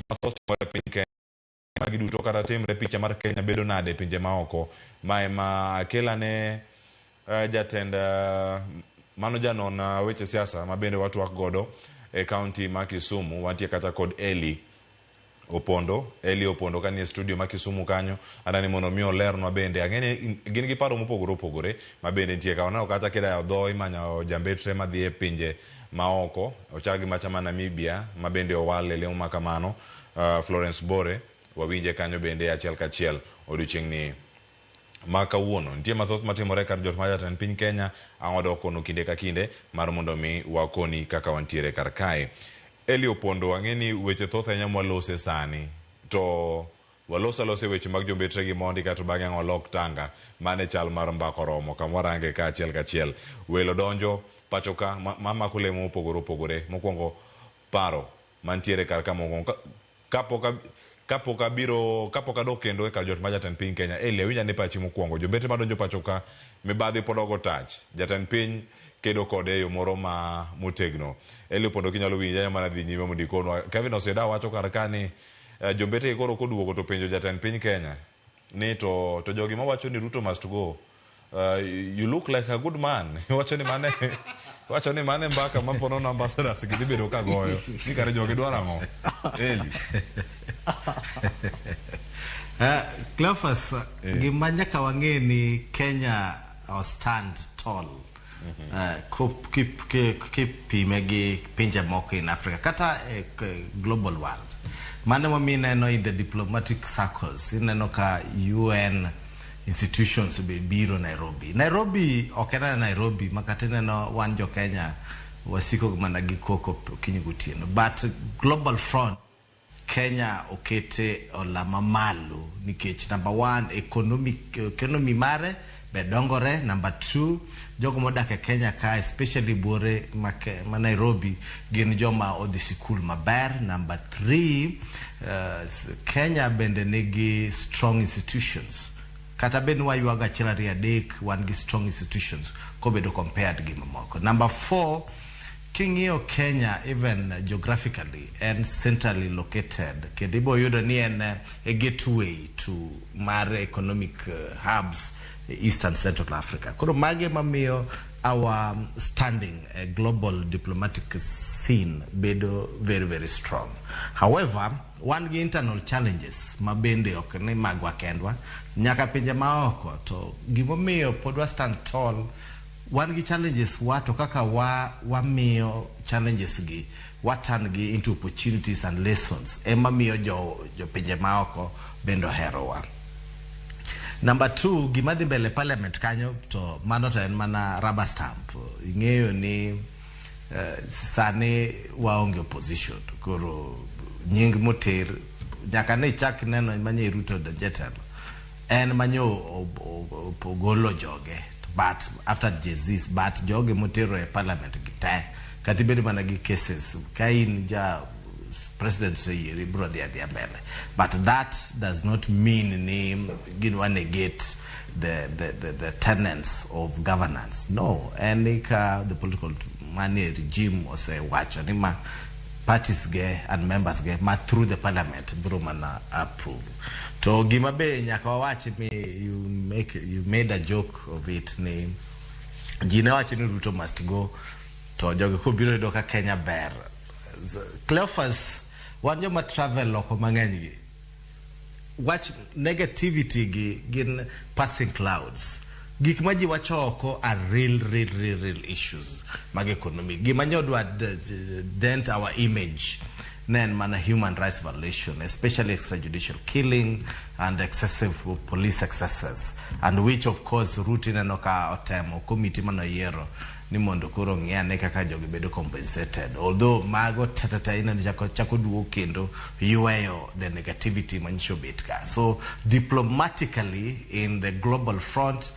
mathoth timore piny Kenya magi duto kata timre picha mar Kenya bedo nade e pinje maoko. Ma ema akelane jatend mano janon weche siasa ma bende watwak godo e county ma Kisumu. Wantie kata kod Eli Opondo. Eli Opondo kanie studio ma Kisumu kanyo adani mondo mi olernwa bende. Ang'e gin gi paro mopogore opogore ma bende nitie ka waneno kata kidayo dho imanyo jambetre madhi e pinje maoko. Ochak gi macha ma Namibia ma bende owal e lemo ma kamano. Florence Bore wawinje kanyo bende achiel kachiel odiochieng' ni ma kawuono. Nitie mathoth matimore kar jot ma jatend piny Kenya ang' wadok kono kinde ka kinde mar mondo mi wakoni kaka wantiere kar kae. Eli Opondo, ang'e ni weche thoth ahinya mwalose sani to waloso alose weche mag jombetre gi mondi kato bang'e ang' walok tanga mane chal mar mbako romo kama warange ka achiel kachiel. Welo donjo pacho ka mamako lemo mopogore opogore. Mokwongo paro mantiere kar ka mokwongo kapok adok kendo e kar jot ma jatend piny Kenya. Eli, awinjo ni pachi mokwongo jombetre madonjo pacho ka mibadhi pod ogo tach, jatend piny kedo kode e yo moro ma motegno. Eli Opondo kinyalo winja mana dhi nyime mondo ikonwa. Kevin Oseda wacho kar ka ni jombetre koro koduogo to penjo jatend piny Kenya ni to jogi mawacho ni Ruto must go, you look like a good man. Wacho ni mane mbaka ma ponono ambassadors gi dhi bedo ka goyo ni kare jogi dwaro ang'o. Eli. Cleophas, gima nyaka wang'e ni Kenya stand tall kipime gi pinje moko in Africa kata global world. Mano momiyo ineno in the diplomatic circles, ineno ka UN institutions be biro Nairobi. Nairobi ok en Nairobi makata ineno wan jo Kenya wasiko mana gi koko okinyi gotieno, but global front Kenya okete olama malo nikech number 1 economy mare be dongore, number 2 jogo modak e Kenya ka especially buore ma Nairobi gin joma odhi sikul maber, number 3 Kenya bende nigi strong institutions. Kata bed ni waywago achiel ariyo adek, wan gi strong institutions kobedo compared gi mamoko. Number 4, king'iyo Kenya even geographically en centrally located kendo ibo yudo ni en a gateway to mar economic hubs East and Central Africa. Koro mage mamiyo our standing global diplomatic scene bedo very very strong. However, wan gi internal challenges ma bende ok ni magwa kendwa nyaka pinje maoko, to gimomiyo pod wa stand tall, wan gi challenges wa to kaka wamiyo challenges gi Watan gi into opportunities and lessons ema miyo jo jopinje maoko bende oherowa. Number 2, gima dhi mbele parliament kanyo to mano to en mana rubber stamp. Ing'eyo ni sani waonge opposition, koro nying moter nyaka ne chak neno manye Ruto donje telo en manye ogolo joge, but after Jesus, but joge motero e parliament gi te kata ibed mana gi cases ka in ja president oseyieri biro dhi adhiya mbele, but that does not mean ni gin negate the tenets of governance. No, en ni ka the political manie regime osewacho ni ma parties ge and members ge ma through the parliament biro mana approve. To gima be nyaka wawach ni you made a joke of it ni ji ne wacho ni Ruto must go, to jogi kobiro yudo ka Kenya ber. Cleophas, wan joma travel loko mang'eny gi wach negativity gi gin passing clouds. Gik ma ji wacho oko are real, real, real, real issues mag economy. Gima nyodwa dent our image ne en mana human rights violation, especially extrajudicial killing and excessive police excesses, and which of course Ruto ineno ka otemo committee manoyiero ni mondo koro ng'i ane kaka jogi bedo compensated, although mago tetete ineno chako duogo kendo yweyo the negativity manyiso bet ka. So diplomatically in the global front,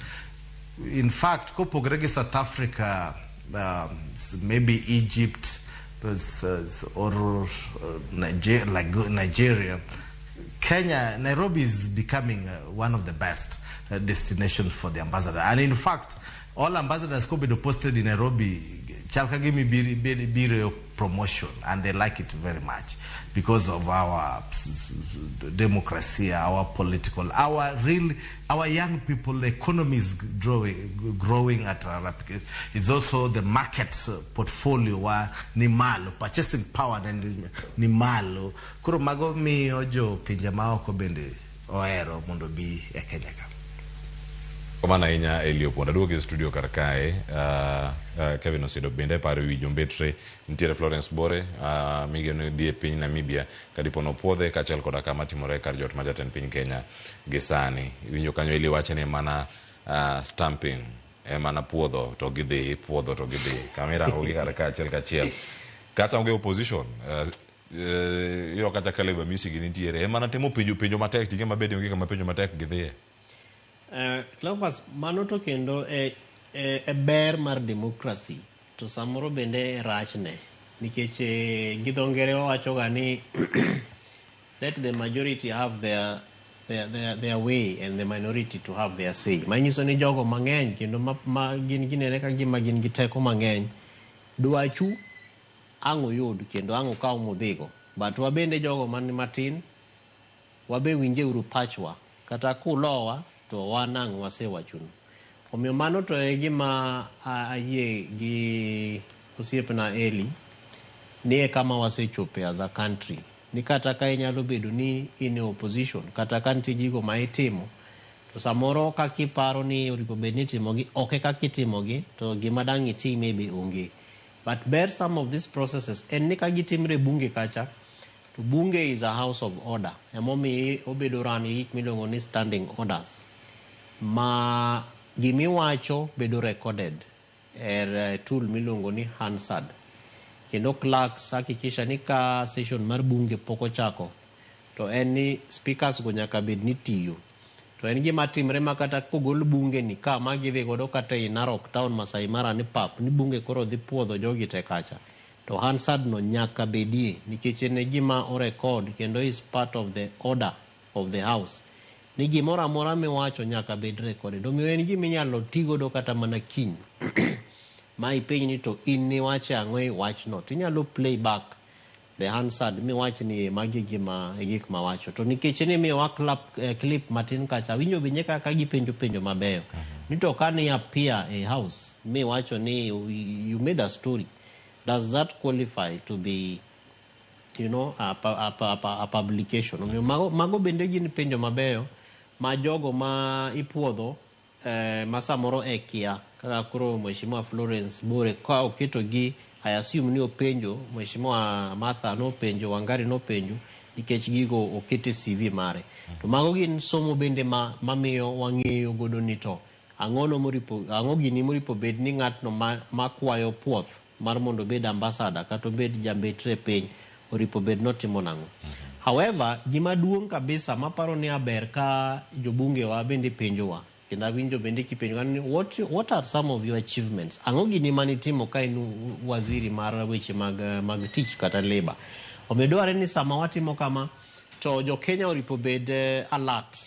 in fact kopogore gi South Africa, maybe Egypt or like Nigeria, Kenya, Nairobi is becoming one of the best destinations for the ambassador. And in fact, all ambassadors could be posted in Nairobi, chal ka gima biro promotion, and they like it very much because of our democracy, our political, our real, our young people, the economy is growing at a rapid. It's also the market portfolio wa ni malo, purchasing power ni malo. Koro mago miyo jo pinje maoko bende ohero mondo bi e Kenya ka. Kamano ahinya Eli Opondo. Aduogo e studio kar kae, Kevin Osido bende paro wi jombetre nitiere Florence Bore, migeno dhi e piny Namibia kadipo nopuodhe kaachiel koda kama timore kar jot ma jatend piny Kenya gi sani. Iwinjo kanyo Eli wacho ni mana stamping mana puodho to gidhi, puodho to gidhi. Kama irango gi kar ka achiel kachiel. Kata onge opposition, iyudo kata Caleb Amisi gi nitiere mana temo penjo matek ting'e mabende onge kama penjo matek gidhiye. Cleophas, mano to kendo e ber mar democracy to samoro bende e rachne nikech gi dho ngere wawacho ga ni let the majority have their way and the minority to have their say. Manyiso ni jogo mang'eny kendo ma gin ginene ka gima gin gi teko mang'eny dwachu ang' uyud kendo ang' ukaw mudhigo, but wabende jogo man matin wabe winje uru pachwa kata kulowa to wan ang' wasewachunu. Omiyo mano to e gima ayie gi osiepna Eli ni e kama wasechope as a country, ni kata ka inyalo bedo ni in e opposition kata ka nitie gigo ma itimo to samoro kaka iparo ni oripo bed ni itimogi ok e kaka itimogi to gima dang' itime be onge. But ber some of these processes en ni ka gitimre e bunge kacha to bunge is a house of order, emomiyo obedo ran gi gik miluongo ni standing orders ma gimiwacho bedo recorded e tool miluongo ni Hansard, kendo clerks hakikisha ni ka session mar bunge pok ochako to en ni speakers go nyaka bed ni tiyo. To en gima timre ma kata kogol bunge ni ka ma gidhi godo kata ei Narok town Masai Mara ni pap ni bunge koro dhi puodho jogi te kacha, to Hansard no nyaka bedie nikech en e gima orekod kendo is part of the order of the house ni gimoro amora miwacho nyaka bed recorded. Omiyo en gima inyalo ti godo kata mana kiny ma ipenj ni to in niwacho ang'o e wachno, tinyalo play back the Hansard miwach ni magi gima e gik mawacho. To nikech ni miyowa clip matin kacha, winjo winje kaka gipenjo penjo mabeyo ni to ka ni appear e house miwacho ni you made a story, does that qualify to be, you know, a publication? Omiyo mago bende gin penjo mabeyo ma jogo ma ipuodho ma samoro e kia kaka koro Mheshimiwa Florence Bore ka oketo gi I assume ni openjo Mheshimiwa Martha nopenjo Wangari nopenjo nikech gigo okete CV mare. To mago gin somo bende ma mamiyo wang'eyo godo ni to ang'ono moripo ang'o gini moripo bed ni ng'atno ma, makwayo puoth mar mondo obed ambassador kata obed jambetre e piny oripo bed notimo nang'o. However, gima duong' kabisa maparo ni aber ka jobungewa bende penjowa kendo awinjo bende kipenjo ni what are some of your achievements? Ang'o gini manitimo ka in waziri mar weche mag, mag tich kata labor? Omiyo dwarre ni sama watimo kama to jo Kenya oripo bed alert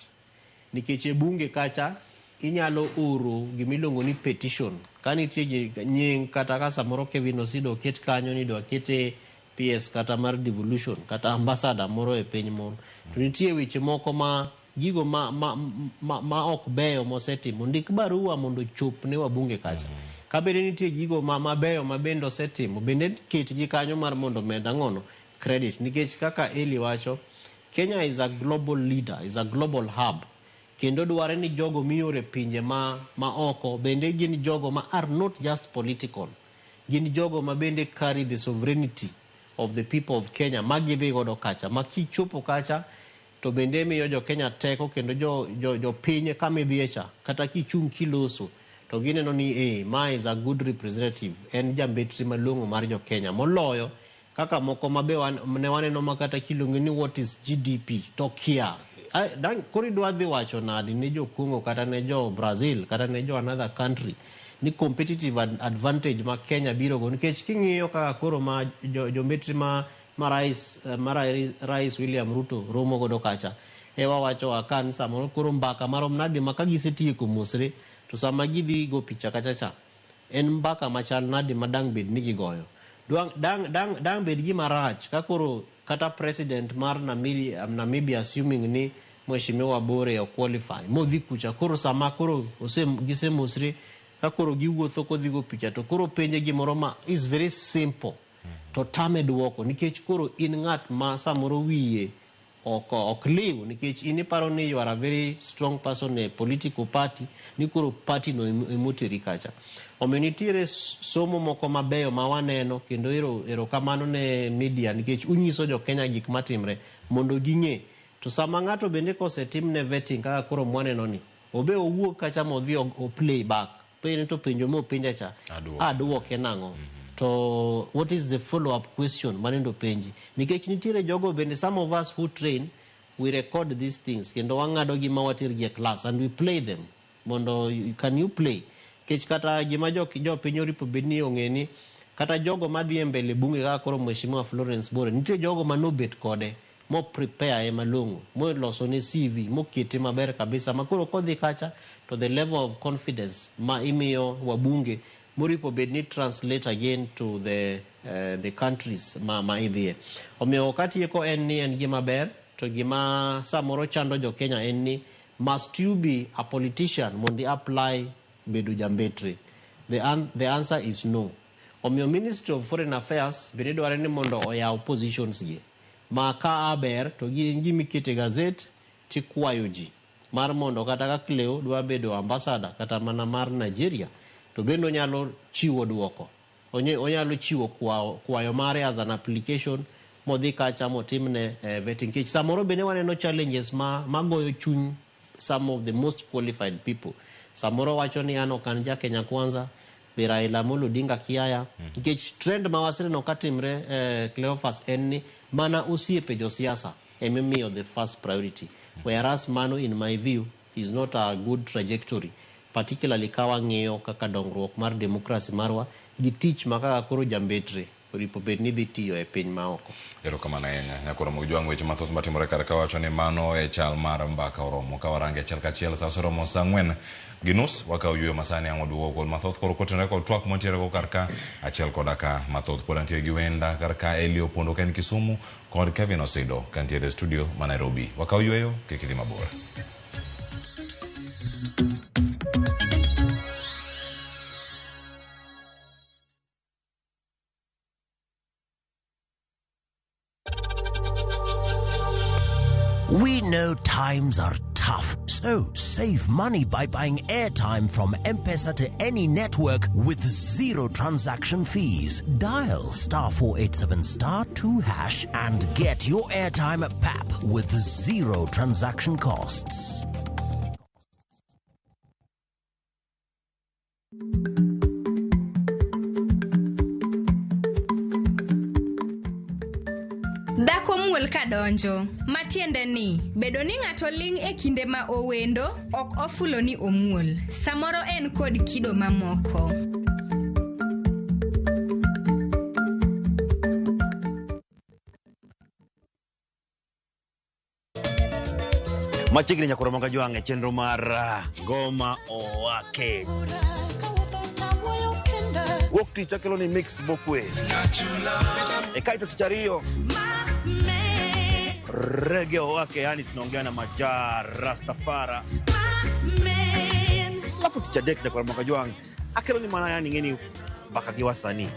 nikech e bunge kacha inyalo oro gimiluongo ni petition ka nitie nying kata ka samoro Kevin Osido oket kanyo ni idwa kete PS kata mar devolution kata ambassador moro e piny moro to nitie weche moko ma gigo ma ok beyo mosetimo ndik barua mondo ochop ne wabunge kacha ka bende nitie gigo ma mabeyo ma bende osetimo bende ketgi kanyo mar mondo omed ang'ono credit nikech kaka Eli wacho Kenya is a global leader, is a global hub kendo dware ni jogo mioro e pinje ma oko bende gin jogo ma are not just political gin jogo ma bende carry the sovereignty of the people of Kenya ma gidhi godo kacha ma kichopo kacha to bende miyo jo Kenya teko kendo jo piny kama idhiye cha kata kichung' kiloso to gineno ni ma is a good representative en jambetri malong'o mar jo Kenya moloyo kaka moko mabe ne waneno ma kata kiluonge ni what is GDP to kia koro idwa dhi wacho nadi ne jo Congo kata ne jo Brazil kata ne jo another country ni competitive advantage ma Kenya biro go nikech king'iyo kaka koro ma jombetri ma rais William Ruto romo godo kacha ewa wacho akan samoro koro mbaka marom nadi ma ka gisetieko mosre to sama gidhi go picha kacha cha en mbaka machal nadi ma dang' bed ni gigoyo dang' bed gima rach ka koro kata president mar Namibia assuming ni Mheshimiwa Bore o qualify modhi kucha koro sama koro gisemosre ka koro giwuotho kodhi go picha to koro penje gimoro ma is very simple to tame duoko nikech koro in ng'at ma samoro wiye ok liw nikech in iparo ni you are a very strong person e political party ni koro party no emoteri kacha. Omiyo nitiere somo moko mabeyo ma waneno kendo erokamano ne media nikech unyiso jo Kenya gik matimre mondo ging'e. To sama ng'ato bende kosetimne vetting kaka koro mwaneno ni obe owuok kacha modhi o play back penjo to penjo mopenja cha aduoke nang'o to what is the follow up question manendo penji nikech nitiere jogo bende some of us who train we record these things kendo wang'ado gima watergi e class and we play them mondo can you play nikech kata gima jo piny oripo bed ni ong'e ni kata jogo madhi e mbele bunge kaka koro Mheshimiwa Florence Bore nitie jogo manobet kode mo prepare malong'o mo losone CV mokete maber kabisa ma koro kodhi kacha to the level of confidence ma imiyo wabunge moripo bed ni translate again to the countries ma idhiye. Omiyo katieko en ni en gima ber to gima samoro chando jo Kenya en ni must you be a politician mondo apply bedo jambetre? The answer is no. Omiyo Ministry of Foreign Affairs bende dware ni mondo oyaw positions gi ma ka aber to gin gimikete gazet tikwayo ji mar mondo kata ka Cleo dwa bedo ambassador kata mana mar Nigeria to bende onyalo chiwo duoko onyalo chiwo kwayo mare as an application modhi kacha motimne vetting nikech samoro bende waneno challenges ma goyo chuny some of the most qualified people. Samoro wacho ni an ok an ja Kenya Kwanza be Raila Amolo Odinga kiaya nikech trend ma waseneno katimre Cleophas en ni mana osiepe josiasa emimiyo the first priority whereas mano in my view is not a good trajectory particularly ka wang'iyo kaka dongruok mar democracy marwa gi tich ma kaka koro jambetre oripo bed ni dhi tiyo e piny maoko. Erokamano ahinya nyakoro Mojwang' weche mathoth matimore kar ka wacho ni mano e chal mar mbaka oromo ka warange achiel kachiel sa oseromo sa 4:30 wakawo yueyo masani ang' waduogo kod mathoth koro kotenore kod twak mantiere go kar ka achiel koda ka mathoth pod antiere gi wenda kar ka Eli Opondo ka en Kisumu kod Kevin Osido ka ntiere e studio ma Nairobi. Wakawo yueyo kik idhi mabor. We know times are tough. tough. So save money by buying airtime from M-Pesa to any network with zero transaction fees. Dial star 487 star 2 hash and get your airtime at PAP with zero transaction costs. Dhako muol kadonjo, matiende ni bedo ni ng'ato ling' e kinde ma owendo ok ofulo ni omuol. Samoro en kod kido mamoko. Machiegni nyakoro moga jwang' e chenro mar Ngoma Owake. Wuok tich akelo ni mix mokwe. E kaito tich ariyo Reggae Owake, yani tunaongea na Majaa Rastafara. Alafu tich adek nyakoro moga jwang' akelo ni mana yani ng'eni mbaka gi wasanii.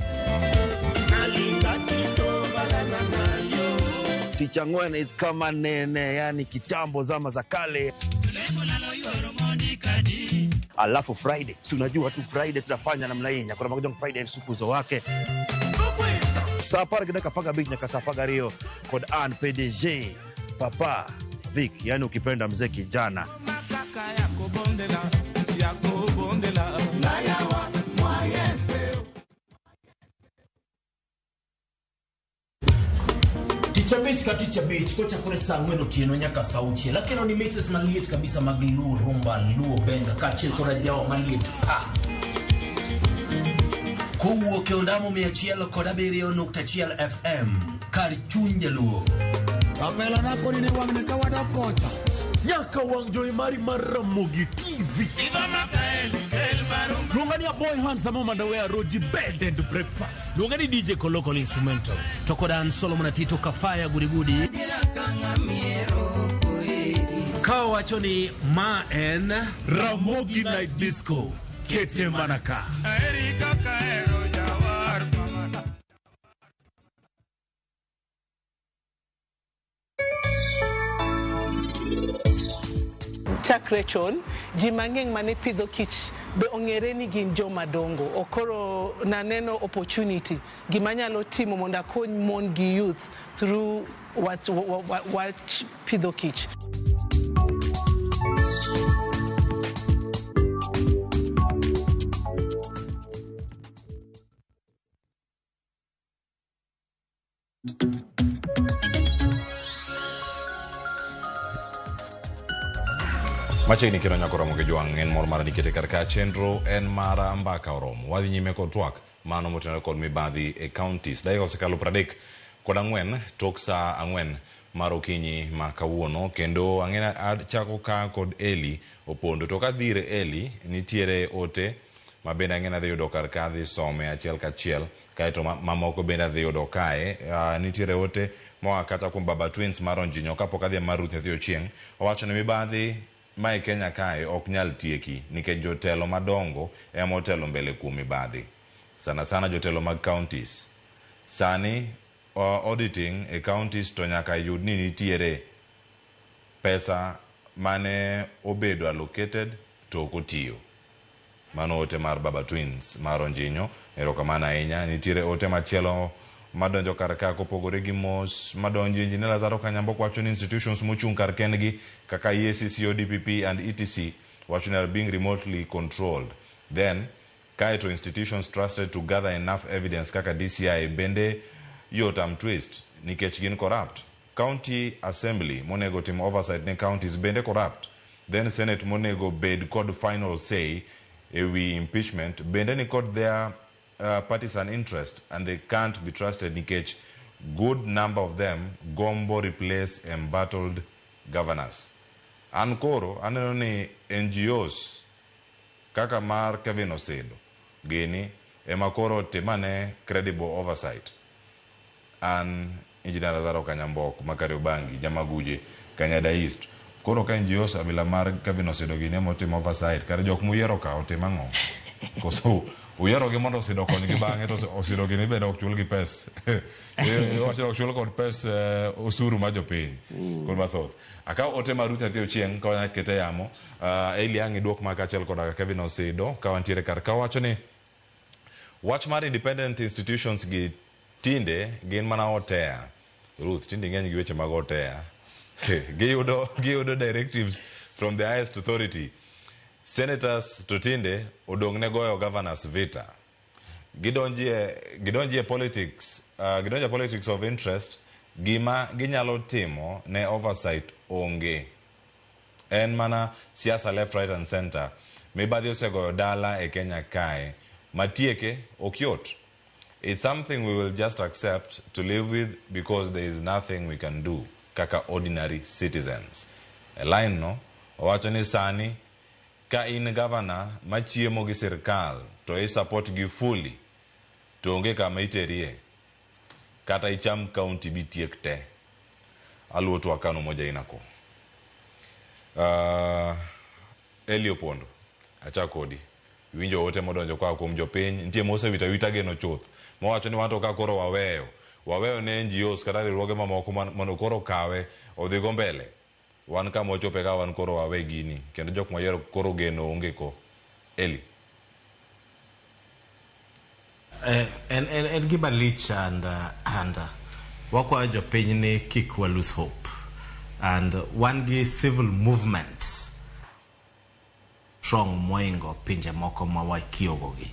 Tich ang'wen is kama nene, yani kitambo zama za kale. Alafu Friday, si unajua tu Friday tunafanya namna hii, nyakoro moga jwang' Friday supuzo wake. Saa apar gi dakika 15 nyaka saa 12 kod an PDG Papa Vic, yani ukipenda mzee kijana. Tich abich ka tich abich kochakore saa ang'wen otieno nyaka saa auchiel akelo ni mixes maliet kabisa mag Luo rumba, Luo benga kaachiel kod ajawa maliet pa Kowuok e ondamo 107.1 FM kar chuny jaluo. Kapela nako ni wang'ni ka wadok kocha. Nyaka wang' jowi mari mar Ramogi TV. Luonga ni Aboy Handsome Mandawe Roji Bed and Breakfast. Luonga ni DJ Koloko Instrumental. To kod an Solomon Atito Kafaya Gudigudi. Ka wacho ni ma en Ramogi Night Disco. Kete manaka. Chakre chon, ji mang'eny mane pidho kich be ong'ere ni gin joma dongo. Okoro naneno opportunity gima nyalo timo mondo akony mon gi youth through wach pidho kich. Machiegni kendo nyako romo gi jwang' en mor mara nikete kar ka chenro en mara mbaka oromo. Wadhi nyime kod twak mano motenore kod mibadhi e counties. Dakika osekalo 34 tok saa 4 mar okinyi ma kawuono kendo ang'e achako ka kod Eli Opondo. To kadhi ir Eli nitiere ote ma bende ang'e adhi yudo kar ka adhi some achiel kachiel kaeto mamoko bende adhi yudo kae. Nitiere ote moa kata kuom Baba Twins mar Onjinyo kapok adhi mar Ruth Nyathi Ochieng'. Owacho ni mibadhi ma e Kenya kae ok nyal tieki nikech jotelo madongo ema otelo mbele kuom mibadhi. Sana sana jotelo mag counties. Sani auditing e counties to nyaka yud ni nitiere pesa mane obedo allocated to ok otiyo. Mano ote mar Baba Twins mar Onjinyo. Erokamano ahinya. Nitiere ote machielo madonjo kar ka kopogore gi mos madonjo Engineer Lazaro Kanyambo wacho ni institutions mochung' kar kendgi kaka EACC, ODPP and ETC wacho ni are being remotely controlled. Then kaeto institutions trusted to gather enough evidence kaka DCI bende yot am twist nikech gin corrupt. County Assembly monego tim oversight ne counties bende corrupt. Then Senate monego bed kod final say ewi impeachment bende ni kod their partisan interest and they can't be trusted nikech good number of them gombo replace embattled governors. An koro aneno ni NGOs kaka mar Kevin Osedo gini ema koro timane credible oversight. An Engineer Lazaro Kanyambok Makariobangi Jamaguje Kanyada East. Koro ka NGOs abila mar Kevin Osedo gini ema otimo oversight kar jok moyiero ka otimo ang'o? Koso uyierogi mondo Osido okonygi bang'e to Osido gini bende ok chulgi pes. Iwacho ok chul kod pes osuru mar jopiny. Kod mathoth. Akaw ote mar Ruth Nyathi Ochieng' ka wanyalo kete e yamo. Eli ang' iduok ma kaachiel koda Kevin Osido ka wantiere kar ka wacho ni wach mar independent institutions gi tinde gin mana otea. Ruth, tinde ing'eny gi weche mag otea. Giyudo directives from the highest authority. Senators to tinde odong' ne goyo governors vita. Gidonjie politics, gidonje politics of interest, gima ginyalo timo ne oversight onge. En mana siasa left, right and center. Mibadhi osegoyo dala e Kenya kae. Matieke ok yot. It's something we will just accept to live with because there is nothing we can do kaka ordinary citizens. E line no, owacho ni sani ka in governor machiemo gi sirkal to i support gi fully to onge kama iterie kata icham county bitiek te. Aluo twak kano moja inako. Eli Opondo, achak kodi. Iwinjo ote modonjo koa kuom jopiny, nitie mosewito awita geno chuth. Mowacho ni wanto ka koro waweyo. Waweyo ne NGOs kata riwruoge mamoko mondo koro kawe odhi go mbele. Wan kama wachope ka wan koro wawe gini. Kendo jok moyiero koro geno onge ko. Eli. En gima lich and wakwayo jopiny ni kik wa lose hope. And wan gi civil movement strong moingo pinje moko ma wakiewo gi.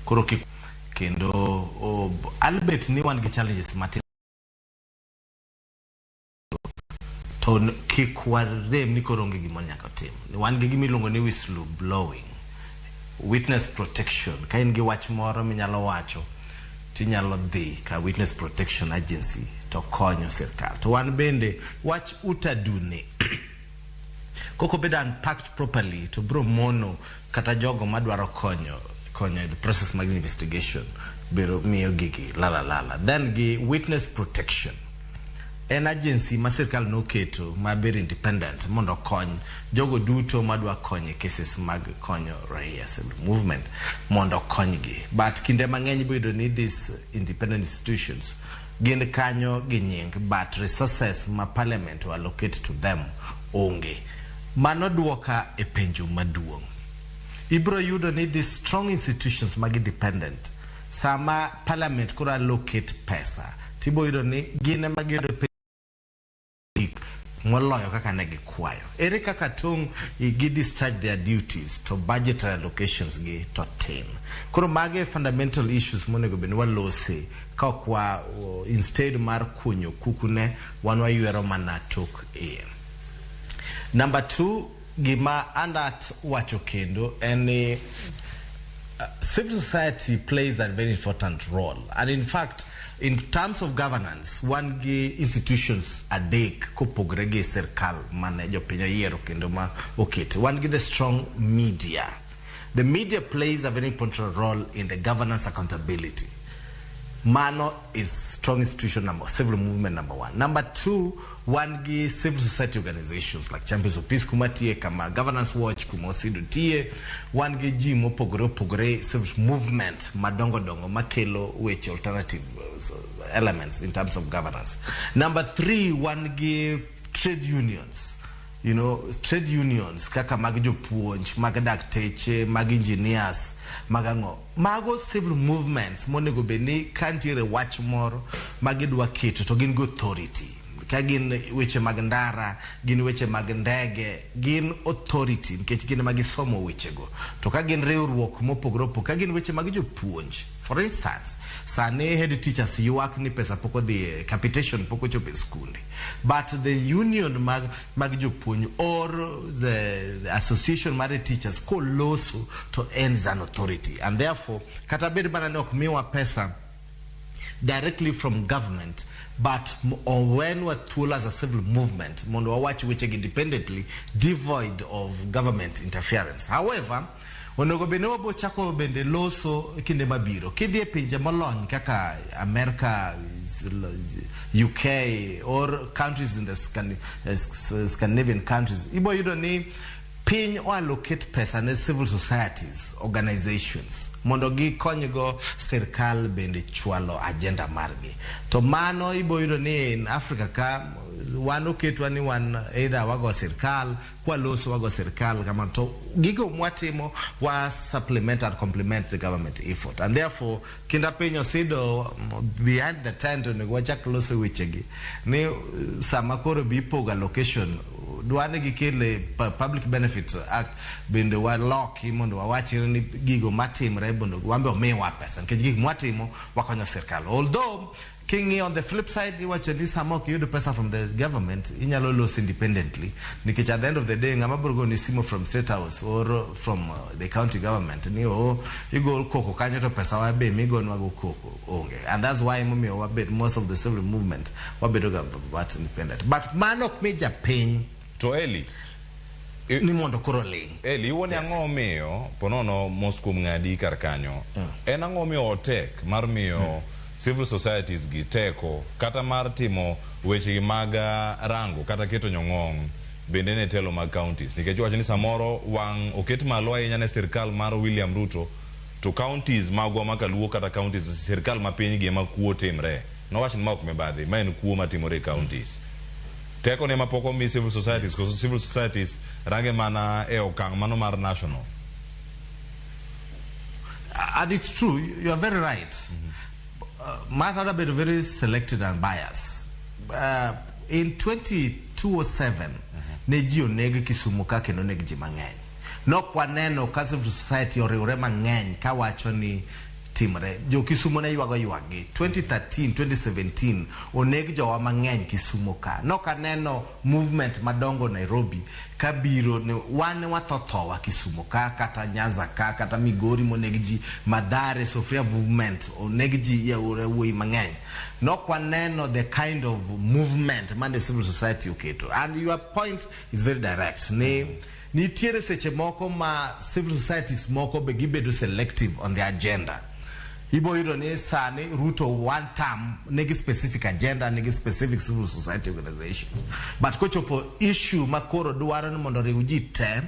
Koro kik kendo albet ni wan gi challenges matin to kik warem ni koro onge gima nyaka tim. Wan gi gima iluongo ni whistle blowing, witness protection. Ka in gi wach moro minyalo wacho, tinyalo dhi ka witness protection agency to konyo sirkal. To wan bende wach utaduni kok obedo unpacked properly to bro mono kata jogo madwaro konyo the process mag investigation biro miyo gigi lala lala. Then gi witness protection en agency ma sirkal noketo ma very independent mondo okony jogo duto madwa konyo e cases mag konyo raia civil movement mondo okonygi. But kinde mang'eny ibiro yudo ni these independent institutions gin kanyo gi nying, but resources ma parliament o allocate to them onge. Mano duoka e penjo maduong'. Ibiro yudo ni these strong institutions mag independent sama parliament koro allocate pesa tibiro yudo ni gin ema giyudo gik moloyo kaka ne gikwayo. Ere kaka tong' gi discharge their duties to budgetary allocations gi to tin. Koro mage fundamental issues monego bed ni walose ka ok wa instead mar kunyo kukune wan waywero mana tok iye. Number two, gima anat wacho kendo en ni civil society plays a very important role. And in fact, in terms of governance, wan gi institutions adek kopogre gi sirkal mane jopiny oyiero kendo ma oketi. Wan gi the strong media. The media plays a very important role in the governance accountability. Mano is strong institution number, civil movement number one. Number two, wan gi civil society organizations like Champions of Peace kuma tie, kama Governance Watch kuma Osido tie, wan gi ji mopogore opogore civil movement madongo dongo makelo weche alternative elements in terms of governance. Number three, wan gi trade unions. Trade unions kaka mag jopuonj, mag dakteche, mag engineers, mag ang'o. Mago civil movements monego bed ni ka nitiere wach moro ma gidwa keto to gin gi authority. Ka gin weche mag ndara, gin weche mag ndege, gin authority nikech gin ema gisomo wechego. To ka gin riwruok mopogore opogore, ka gin weche mag jopuonj, for instance, sani head teachers ywak ni pesa pok odhi, capitation pok ochopo e skunde. But the union mag jopuonj or the association mar teachers koloso to ends an authority. And therefore, kata bed mana ni ok miwa pesa directly from government, but owenwa thuolo as a civil movement mondo wawach wechegi independently, devoid of government interference. However, onego bed ni wabo chako bende loso kinde mabiro. Kidhi e pinje molony kaka America, UK or countries in the Scandinavian countries, ibo yudo ni Piny o allocate pesa ne civil societies organizations mondo gikonygo sirkal bende chwalo agenda margi. To mano ibo yudo ni in Africa ka wan oketwa ni wan either wago sirkal, kwaloso wago sirkal kama, to gigo mwatimo wa supplement and complement the government effort. And therefore kinda piny osido behind the tent onego wachak loso wechegi ni sama koro bi ipogo allocation, dwane gikele Public Benefit Act bende waloki mondo wawach ni gigo matimre mondo wambe omiwa pesa nikech gik mwatimo wakonyo sirkal. Although king'iyo on the flip side, iwacho ni sama ok iyudo pesa from the government, inyalo los independently, nikech at the end of the day ng'ama biro goni simu from State House or from the county government ni o igo koko kanyo to pesa wa be migonwa go koko onge. And that's why momiyo wabed most of the civil movement wabedo ga but independent, but mano ok mi japiny To Eli ni mondo koro ling. Eli, iwuon Yes. ang'o miyo ponono mos kuom ng'adi kar kanyo en ang'o miyo otek mar miyo civil societies gi teko kata mar timo wechegi mag rango kata keto nyong'ong bende ne telo mag counties, nikech iwacho ni samoro wang' oket malo ahinya ne sirkal mar William Ruto to counties magwa ma kaluo kata counties sirkal ma piny gi ema kuo timre. Nowach ni ma ok mibadhi, ma en kuo matimore e counties. Teko ne mapok omi civil societies, koso civil societies range mana e okang' mano mar national? And it's true, you are very right. Matter bedo very selected and biased. In 2207 ne ji oneg Kisumu ka kendo oneg ji mang'eny. Nok waneno ka civil society oriwre mang'eny kawacho ni timre. Jo Kisumu ne ywago ywakgi. 2013, 2017 oneg jowa mang'eny Kisumu ka. Nok aneno movement madongo Nairobi kabiro ni wan watho thowa Kisumu ka, kata Nyanza ka, kata Migori moneg ji, Mathare, Sofria movement oneg ji yawuoyi wuoyi mang'eny. Nok waneno the kind of movement mane civil society oketo. And your point is very direct. Ni nitiere seche moko ma civil societies moko be gibedo selective on the agenda. Ibo yudo ni sani Ruto one term nigi specific agenda, nigi specific civil society organizations. But kochopo issue ma koro dwaro ni mondo riw ji te,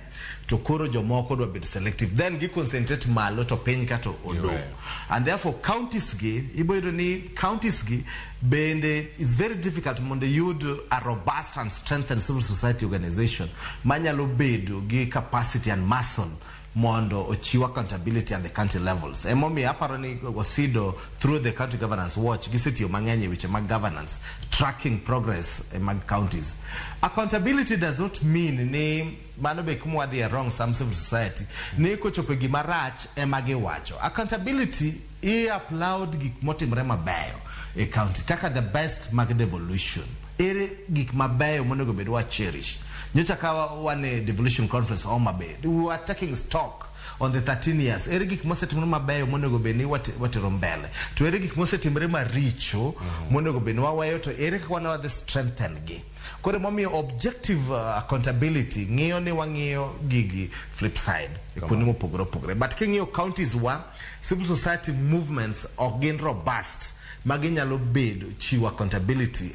to koro jomoko dwa bedo selective. Then gi concentrate malo to piny ka to odong'. And therefore counties gi, ibo yudo ni counties gi bende it's very difficult mondo iyud a robust and strengthened civil society organization manyalo bedo gi capacity and muscle mondo ochiw accountability at the county levels. Emomiyo aparo ni Osido through the County Governance Watch gisetiyo mang'eny e weche mag governance, tracking progress e mag counties. Accountability does not mean ni mano be kuma wadhi e wrong some civil society ni kochopo e gima rach ema giwacho. Accountability i applaud gik motimre mabeyo e county kaka the best mag devolution. Ere gik mabeyo monego bed wa cherish. Nyocha ka wan e devolution conference Homa Bay, we were taking stock on the 13 years. Ere gik mosetimore mabeyo monego bed ni watero mbele. To ere gik mosetimore maricho monego bed ni waweyo, to ere kaka wan wadhi strengthen gi. Koro emomiyo objective accountability ng'iyo ni wang'iyo gigi flip side e kuonde mopogore opogore. But king'iyo counties wa, civil society movements ok gin robust maginyalo bedo chiwo accountability.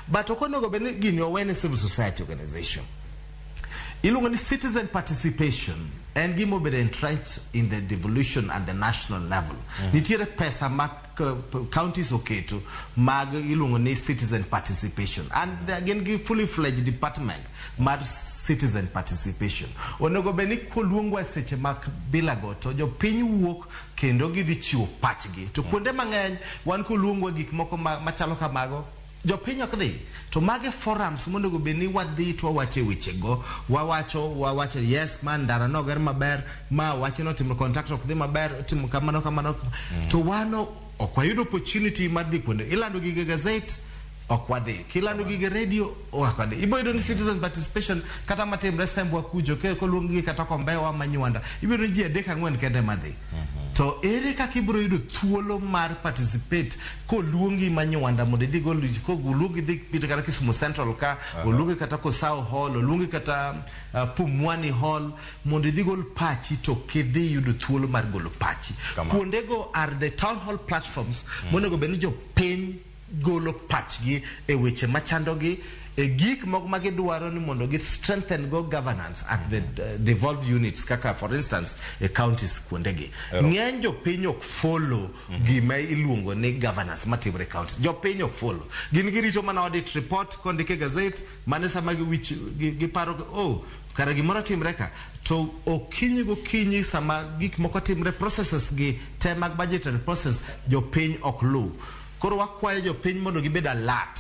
But ok onego bed ni gini owe ne civil society organization. Iluongo ni citizen participation en gima obedo entrenched in the devolution at the national level. Nitiere pesa ma counties oketo mag iluongo ni citizen participation, and gin gi fully fledged department mar citizen participation. Onego bed ni koluongwa e seche mag bilago to jopiny wuok kendo gidhi chiwo pachgi. To kuonde mang'eny wan koluongwa gik moko machalo kamago, jopiny ok dhi. To mage forums monego bed ni wadhi to wawache wechego. Wawacho yes, ma ndara noger maber, ma wache notimo contract ok dhi maber, timo kamano kamano. To wano ok wayudo opportunity mar dhi kuonde. Ilando gige gazette, ok wadhi. Kilando gige radio, ok wadhi. Ibo yudo ni citizen participation kata matimre Sembwa kucho, koluong gi kata Kombewa Manywanda, ibo yudo ni ji 3 4 kende madhi. To ere kaka ibiro yudo thuolo mar participate koluongi Manywanda mondo idhi gol, koluongi dhi pito kata Kisumu Central ka, oluongi kata Kosao Hall, oluongi kata Pumwani Hall mondo idhi gol pachi, to kidhi yudo thuolo mar golo pachi. Kuondego are the town hall platforms monego bed ni jopiny golo pachgi e weche machandogi, E gik moko ma gidwaro ni mondo gi strengthen go governance at the devolved units, kaka for instance e counties kuondegi. Ng'eny jopiny ok follow gima iluongo ni governance matimore e counties. Jopiny ok follow. Gin girito mana audit report kondik e gazette, mane sama giwich giparo, oh, kara gimoro timre ka. To okinyi gokinyi sama gik moko timre, processes gi te mag budgetary process, jopiny ok luw. Koro wakwayo jopiny mondo gibed alert.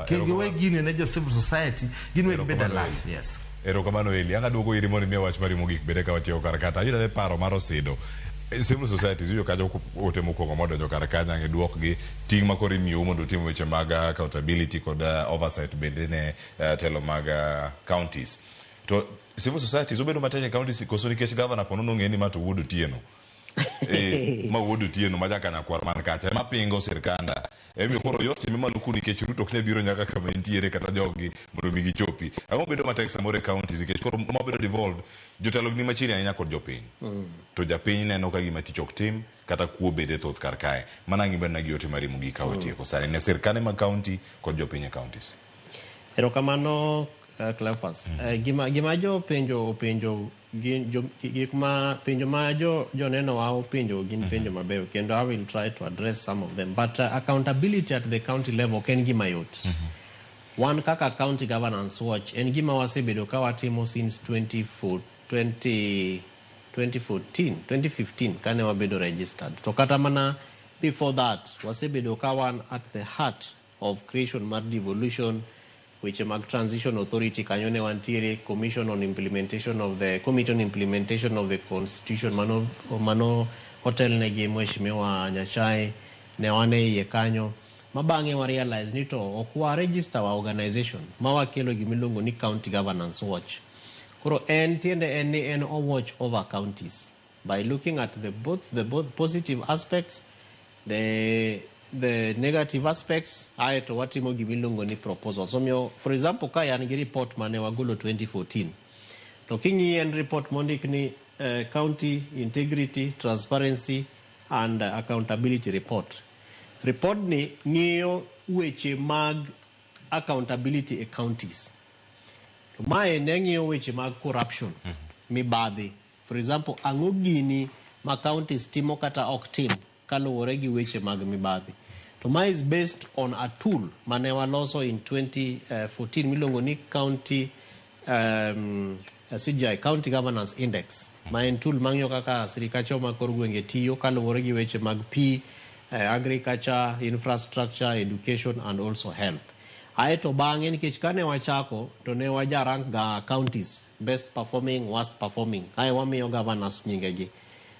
Kik giwe gini ne jo civil society, gin we gibed alert. Yes. Erokamano Eli. Ang' aduogo iri mondo imiya wach mari mogik bende ka watieko kar ka. To ayudo ane paro mar Osido. Civil societies iwinjo kanyo ote mokwongo modonjo kar kanyo ang' iduokgi. Ting' ma koro imiyou mondo utim weche mag accountability kod oversight bende ne telo mag counties. To civil societies obedo matek e counties koso nikech governor po nono ong'e ni ma to wuod Otieno. Ma wuod Otieno ma jakanyakwar man kacha ema pingo sirkanda. Emomiyo koro yot time maluku nikech Ruto ok nyal biro nyaka kama entiere kata joggi mondo mi gichopi. Ang'o bedo matek samoro e counties nikech koro mabedo devolved jotelo ni machiegni ahinya kod jopiny. To japiny neno ka gima tich ok tim kata kuo bende thoth kar kae. Mano ang' ibedna gi ote mari mogik ka watieko sani ne sirkande mag county kod jopiny e counties. Erokamano Cleophas. Gima jo penjo openjo gin jo, gik ma penjo ma jo joneno wa openjo gin penjo mabeyo kendo I will try to address some of them, but accountability at the county level ok en gima yot. Wan kaka County Governance Watch en gima wasebedo ka watimo since 24, 20, 2014 2015 kane wabedo registered, to kata mana before that wasebedo ka wan at the heart of creation mar devolution, weche mag transition authority kanyo ne wantiere, commission on implementation of the committee on implementation of the constitution mano otelnegi Mheshimiwa Nyachae ne wan e iye kanyo, ma bang'e wa realize ni to ok wa register wa organization ma wakelo gimiluongo ni County Governance Watch. Koro en tiende en ni en o watch over counties by looking at the both positive aspects, the negative aspects, aeto watimo gimiluongo ni proposals. Omiyo, for example, ka an gi report mane wagolo 2014, to king'iyi en report mondik ni County Integrity, Transparency and Accountability Report. Report ni ng'iyo weche mag accountability e counties. To mae ne ng'iyo weche mag corruption, mibadhi. For example, ang'o gini ma counties timo kata ok tim kaluwore gi weche mag mibadhi. To mae is based on a tool mane waloso in 2014 miluongo ni County CGI, County Governance Index, ma en tool mang'iyo kaka sirikache mag kor gwenge tiyo kaluwore gi weche mag pi, agriculture, infrastructure, education and also health. Aeto bang'e, nikech kane wachako to ne waja rank ga counties best performing, worst performing, ae wamiyo governors nyingegi,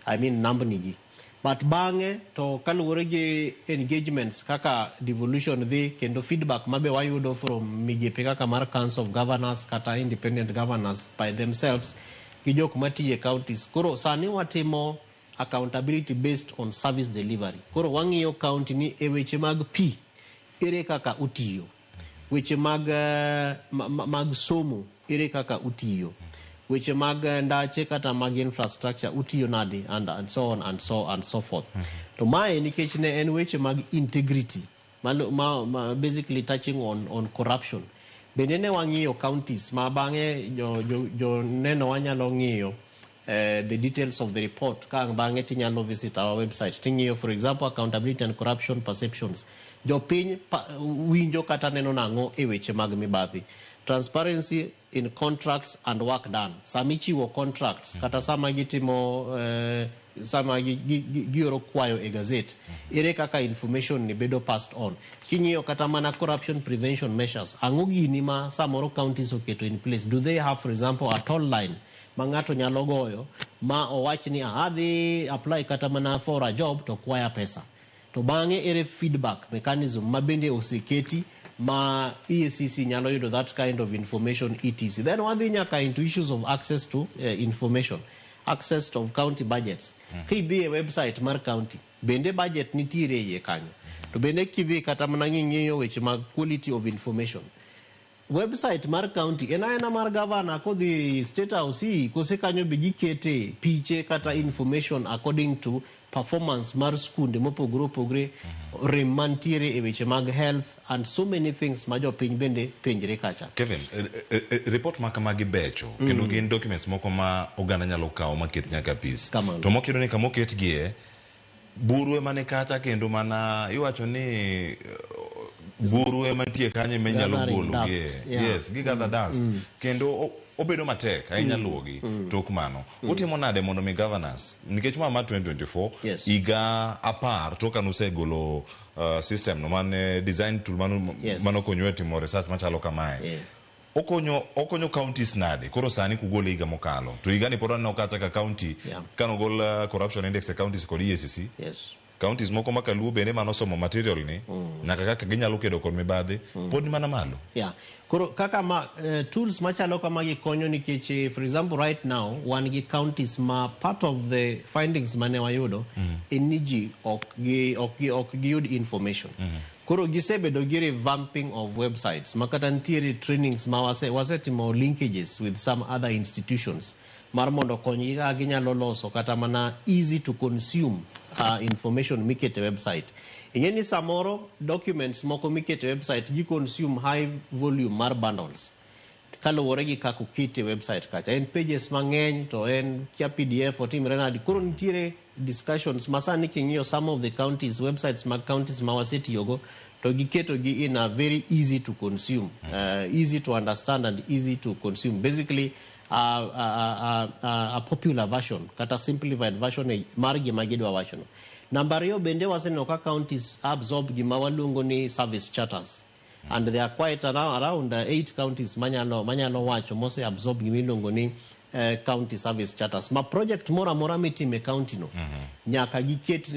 I mean nambni gi. But bang'e to kaluwore gi engagements kaka devolution dhi kendo feedback mabe wayudo from migepe kaka mar Council of Governors kata independent governors by themselves gi jok matiyo e counties, koro sani watimo accountability based on service delivery. Koro wang'iyo county ni e weche mag pi ere kaka utiyo, weche mag, mag somo ere kaka utiyo, weche mag ndache kata mag infrastructure utiyo nadi, and so on and so forth. To mae nikech ne en weche mag integrity ma basically touching on corruption. Bende ne wang'iyo counties ma bang'e jo neno wanyalo ng'iyo the details of the report ka ang' bang'e tinyalo visit our website ting'iyo, for example, accountability and corruption perceptions, jopiny winjo kata neno nang'o e weche mag mibadhi, transparency in contracts and work done, sama ichiwo contracts kata sama gitimo sama gioro kwayo e gazette, ere kaka information ni bedo passed on. King'iyo kata mana corruption prevention measures, ang'o gini ma samoro counties oketo in place? Do they have, for example, a toll line ma ng'ato nyalo goyo ma owach ni, "Ah, adhi apply kata mana for a job to kwaya pesa"? To bang'e ere feedback mechanism ma bende oseketi ma EACC nyalo yudo that kind of information, etc? Then wadhi nyaka into issues of access to information, access of county budgets. Kidhi e website mar county, bende budget nitiere e iye kanyo? To bende kidhi kata mana ng'iyo weche mag quality of information. Website mar county en aena mar governor kodhi State House ii, kose kanyo be gikete piche kata information according to performance mar skunde mopogore opogore, rem mantiere e weche mag health and so many things ma jopiny bende penjre kacha. Kevin, report ma kamagi becho kendo gin documents moko ma oganda nyalo kawo maket nyaka pis. To moko iyudo ni kama oketgie buru ema ni kacha kendo mana iwacho ni buru ema nitie kanyo ema inyalo Gathering golo gie. dust, yeah. Yes, gi gather dust. Kendo obedo matek ahinya luwogi tok mano. Utimo nade mondo mi governors nikech ma 2024 higa 10 tok kane usegolo system no mane design tool mano manokonyo e timo research machalo kamae. Okonyo counties nade koro sani kugole higa mokalo to higani pod aneno kata ka county kanogol corruption index e counties kod EACC. Counties moko ma Kaluo bende manosomo material ni nyaka kaka ginyalo kedo kod mibadhi pod ni mana malo. Yeah. Koro kaka ma tools machalo kamagi konyo nikech for example right now wan gi counties ma part of the findings mane wayudo en ni ji ok giyud information. Koro gisebedo gi revamping of websites ma kata nitiere trainings ma wasetimo linkages with some other institutions mar mondo konygi kaka ginyalo loso kata mana easy to consume information mikete website. Ing'e ni samoro documents moko mikete website gi consume high volume mar bundles kaluwore gi kaka okete website kacha. En pages mang'eny to en kia PDF otimre nadi. Koro nitiere discussions ma sani king'iyo some of the counties websites mag counties ma wasetiyogo to giketo gi in a very easy to consume, easy to understand and easy to consume. Basically a popular version kata simplified version mar gima gidwa wachono. Namba ariyo bende waseneno ka counties absorb gima waluongo ni service charters. And they are quite around 8 counties manyalo wacho mose absorb gima iluongo ni county service charters. Ma project moro amora mitime county no nyaka giket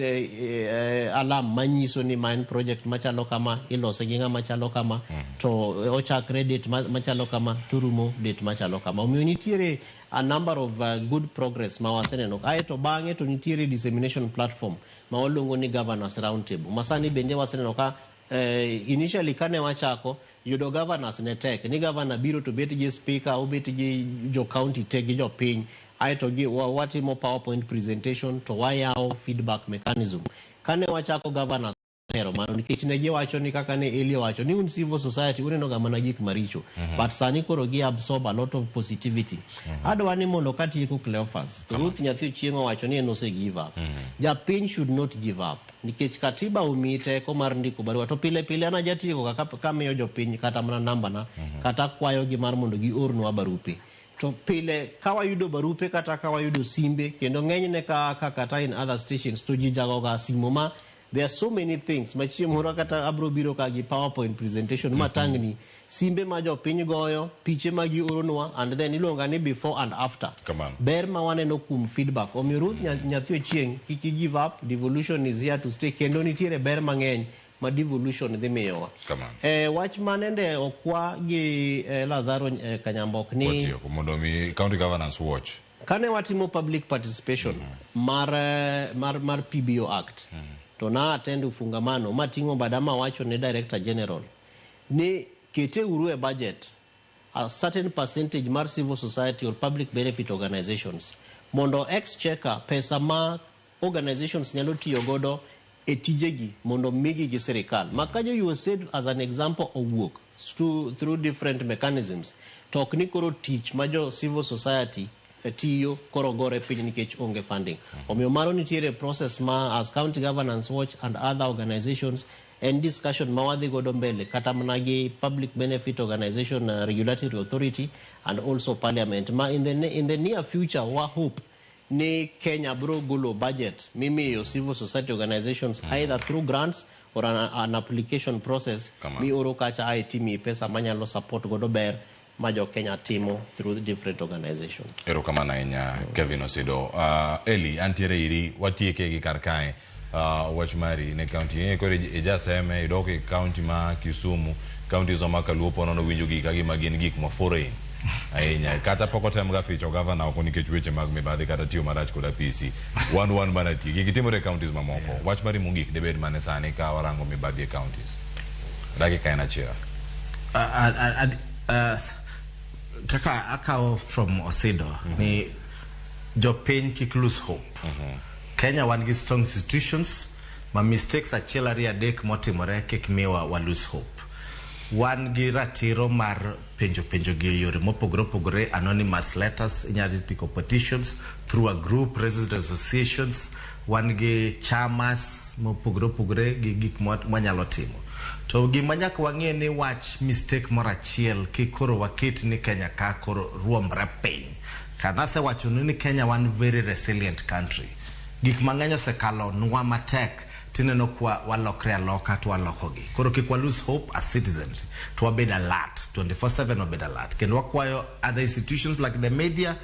alarm manyiso ni ma en project machalo kama, ilose gi ng'ama chalo kama, to ochakre date machalo kama, to rumo date machalo kama. Omiyo nitiere a number of good progress ma waseneno. Aeto bang'e to nitiere dissemination platform ma waluongo ni governors round table. Ma sani bende waseneno ka initially kane wachako yudo governors ne tek ni governor biro to bet gi speaker obet gi jo county te gi jopiny aeto gi watimo PowerPoint presentation to wayawo feedback mechanism. Kane wachako governors hero mano nikech ne giwacho ni kaka ne Eli owacho ni un civil society uneno ga mana gik maricho. But sani koro gi absorb a lot of positivity. Adwa ni mondo katieko Cleophas, Ruth Nyathi Ochieng' owacho ni en ose give up. Japiny should not give up nikech katiba omiyi teko mar ndiko barua to pile pile an ajatieko kamiyo jopiny kata mana namba na kata kwayogi mar mondo giornwa barupe. To pile ka wayudo barupe kata ka wayudo simbe kendo ng'enyne ka kata in other stations to ji jagoga simo ma there are so many things ma chieng' moro kata abro biro ka gi PowerPoint presentation matangni simbe ma jopiny goyo piche ma gioronwa and then iluonga ni before and after. Ber ma waneno kuom feedback. Omiyo Ruth Nyathi Ochieng' kik i give up, devolution is here to stay kendo nitiere ber mang'eny ma devolution dhi miyowa. Wach manende okwa gi Lazaro Kanyambok ni Watieko mondo mi county governance watch. Kane watimo public participation mar PBO Act to na attend ufungamano mating'o bada mawacho ne Director General ni kete uru e budget a certain percentage mar civil society or public benefit organizations mondo exchequer pesa ma organizations nyalo tiyo godo e tijegi mondo migi gi sirikal. Ma ka jo USAID as an example owuok through different mechanisms to ok ni koro tich ma jo civil society tiyo koro gore piny nikech onge funding. Omiyo mano nitiere process ma as County Governance Watch and other organizations en discussion ma wadhi godo mbele kata mana gi Public Benefit Organization Regulatory Authority and also Parliament ma in the near future wa hope ni Kenya bro golo budget mimiyo civil society organizations either through grants or an application process mioro kacha IT mi pesa manyalo support godo ber ma jo Kenya timo through the different organizations. Erokamano ahinya Kevin Osido. Eli antiere iri watieke gi kar kae. Wach mari ne county koro ijaseme idok e county ma Kisumu, counties ma Kaluo po nono winjo gik ka gima gin gik ma foreign ahinya kata pok otem ga ficho governor oko nikech weche mag mibadhi kata tiyo marach kod apisi wan mana ti gigi timore e counties mamoko. Wach mari mogik debed mane sani ka warango mibadhi e counties dakika en achiel. Kaka akawo from Osido ni jopiny kik lose hope. Kenya wan gi strong institutions ma mistakes achiel ariyo adek motimore kik miwa wa lose hope. Wan gi ratiro mar penjo penjo gi e yore mopogore opogore, anonymous letters, inyalo ndiko petitions through a group, resident associations, wan gi chamas mopogore opogore gi gik mwanyalo timo. To gima nyaka wang'e ni wach mistake moro achiel kik koro waket ni Kenya ka koro ruombre piny. Kana asewachonu ni Kenya wan very resilient country. Gik mang'eny osekalo nwa matek tineno kwa walokre aloka to walokogi. Koro kik wa lose hope as citizens. To wabed alert, 24/7 wabed alert. Kendo wakwayo other institutions like the media,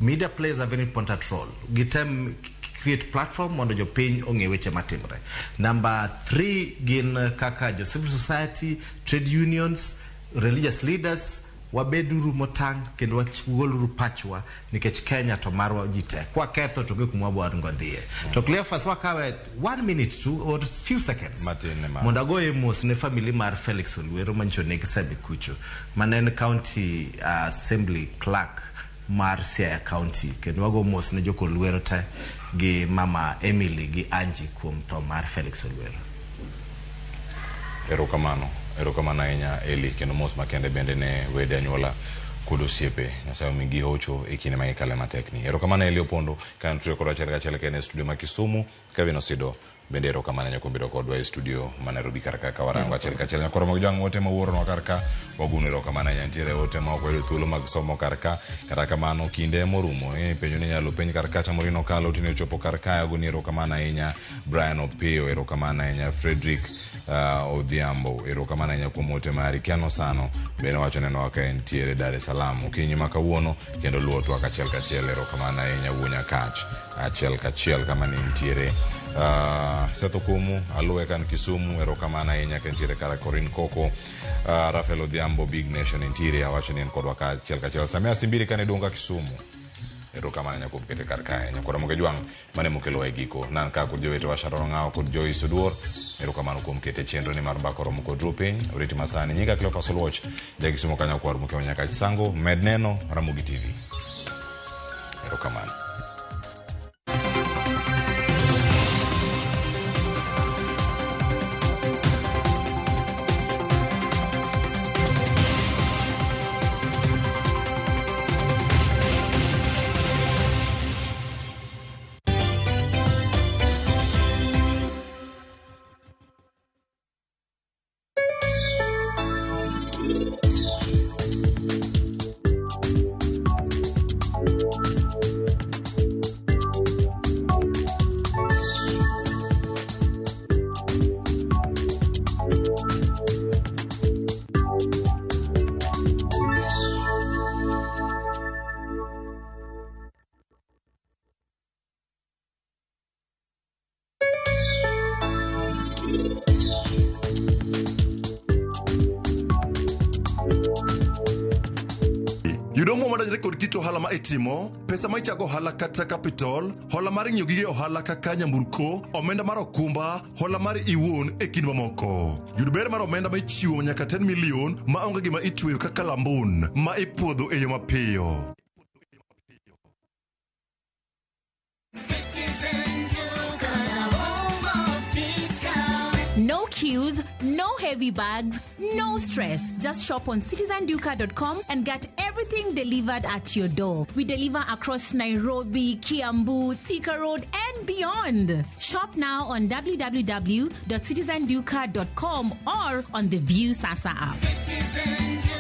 media plays a very important role. Gitem create platform mondo jopiny ong'e weche matimre. Number 3 gin kaka jo civil society, trade unions, religious leaders, wabeduru motang' kendo wagoluru pachwa nikech Kenya to marwa ji te. Kwaketho to onge kuma wabiro dhiye. To Cleophas wakawe 1 minute to or few seconds. Matin ne ma. Mondo agoye mos ne family mar Felix Olwero manyicho neg Sembe kucho, mane en county assembly clerk mar Siaya County, kendo wago mos ne jok Olwero te gi mama Emily gi Angie kuom tho mar Felix Olwero. Erokamano, erokamano ahinya Eli, kendo mos makende bende ne wede anyuola kod osiepe. Nyasaye omigi hocho e kinde ma gikale matek ni. Erokamano Eli Opondo, ka nitiere kodwa achiel kachiel ka en e studio ma Kisumu, Kevin Osido bende erokamano ahinya kuom bedo kodwa e studio ma Nairobi kar ka warango achiel kachiel. Nyakoro mag jwang' ote ma wuoronwa kar ka, waguno erokamano ahinya. Nitiere ote ma ok wayudo thuolo mag somo kar ka, kata kamano kinde morumo, penjo ni nyalo penj kar ka, Chamorino Kalo tinde ochopo kar ka, agoni erokamano ahinya. Brian Opiyo erokamano ahinya. Frederick Odhiambo erokamano ahinya kuom ote mari. Kiano Sano bende wacho neno ka entiere Dar es Salaam okinyi ma kawuono kendo luwo twak achiel kachiel. Erokamano ahinya wuo Nyakach achiel kachiel kama ne nitiere. Seth Okumu aluwe kan Kisumu erokamano ahinya ka entiere kara Corin Koko. Rafael Odhiambo Big Nation entiere awacho ni en kodwa ka achiel kachiel. Samia Simbiri kane dunga Kisumu erokamano ahinya kuom kete kar kae. Nyakoro Moge Jwang' mane mokelowa e giko. Nan ka kod jowetewa Sharon Ong'awo kod Joyce Oduor erokamano kuom kete chenro ni mar mbaka oromo kod ruo piny. Oriti masani nyinga Cleophas Oluoch ja Kisumu kanyo kwar Mukewa Nyakach Sango med neno Ramogi TV. Erokamano. Yudo omuom madonjore kod kit ohala ma itimo, pesa ma ichago ohala kata capital, hola mar ng'iewo gige ohala kaka nyamburko, omenda mar okumba, hola mar iwuon e kind mamoko. Yud ber mar omenda ma ichiwo nyaka 10 million ma onge gima itweyo kaka lambun ma ipuodho e yo mapiyo. No queues, no heavy bags, no stress. Just shop on citizenduka.com and get everything delivered at your door. We deliver across Nairobi, Kiambu, Thika Road, and beyond. Shop now on www.citizenduka.com or on the View Sasa app. Citizen Duka.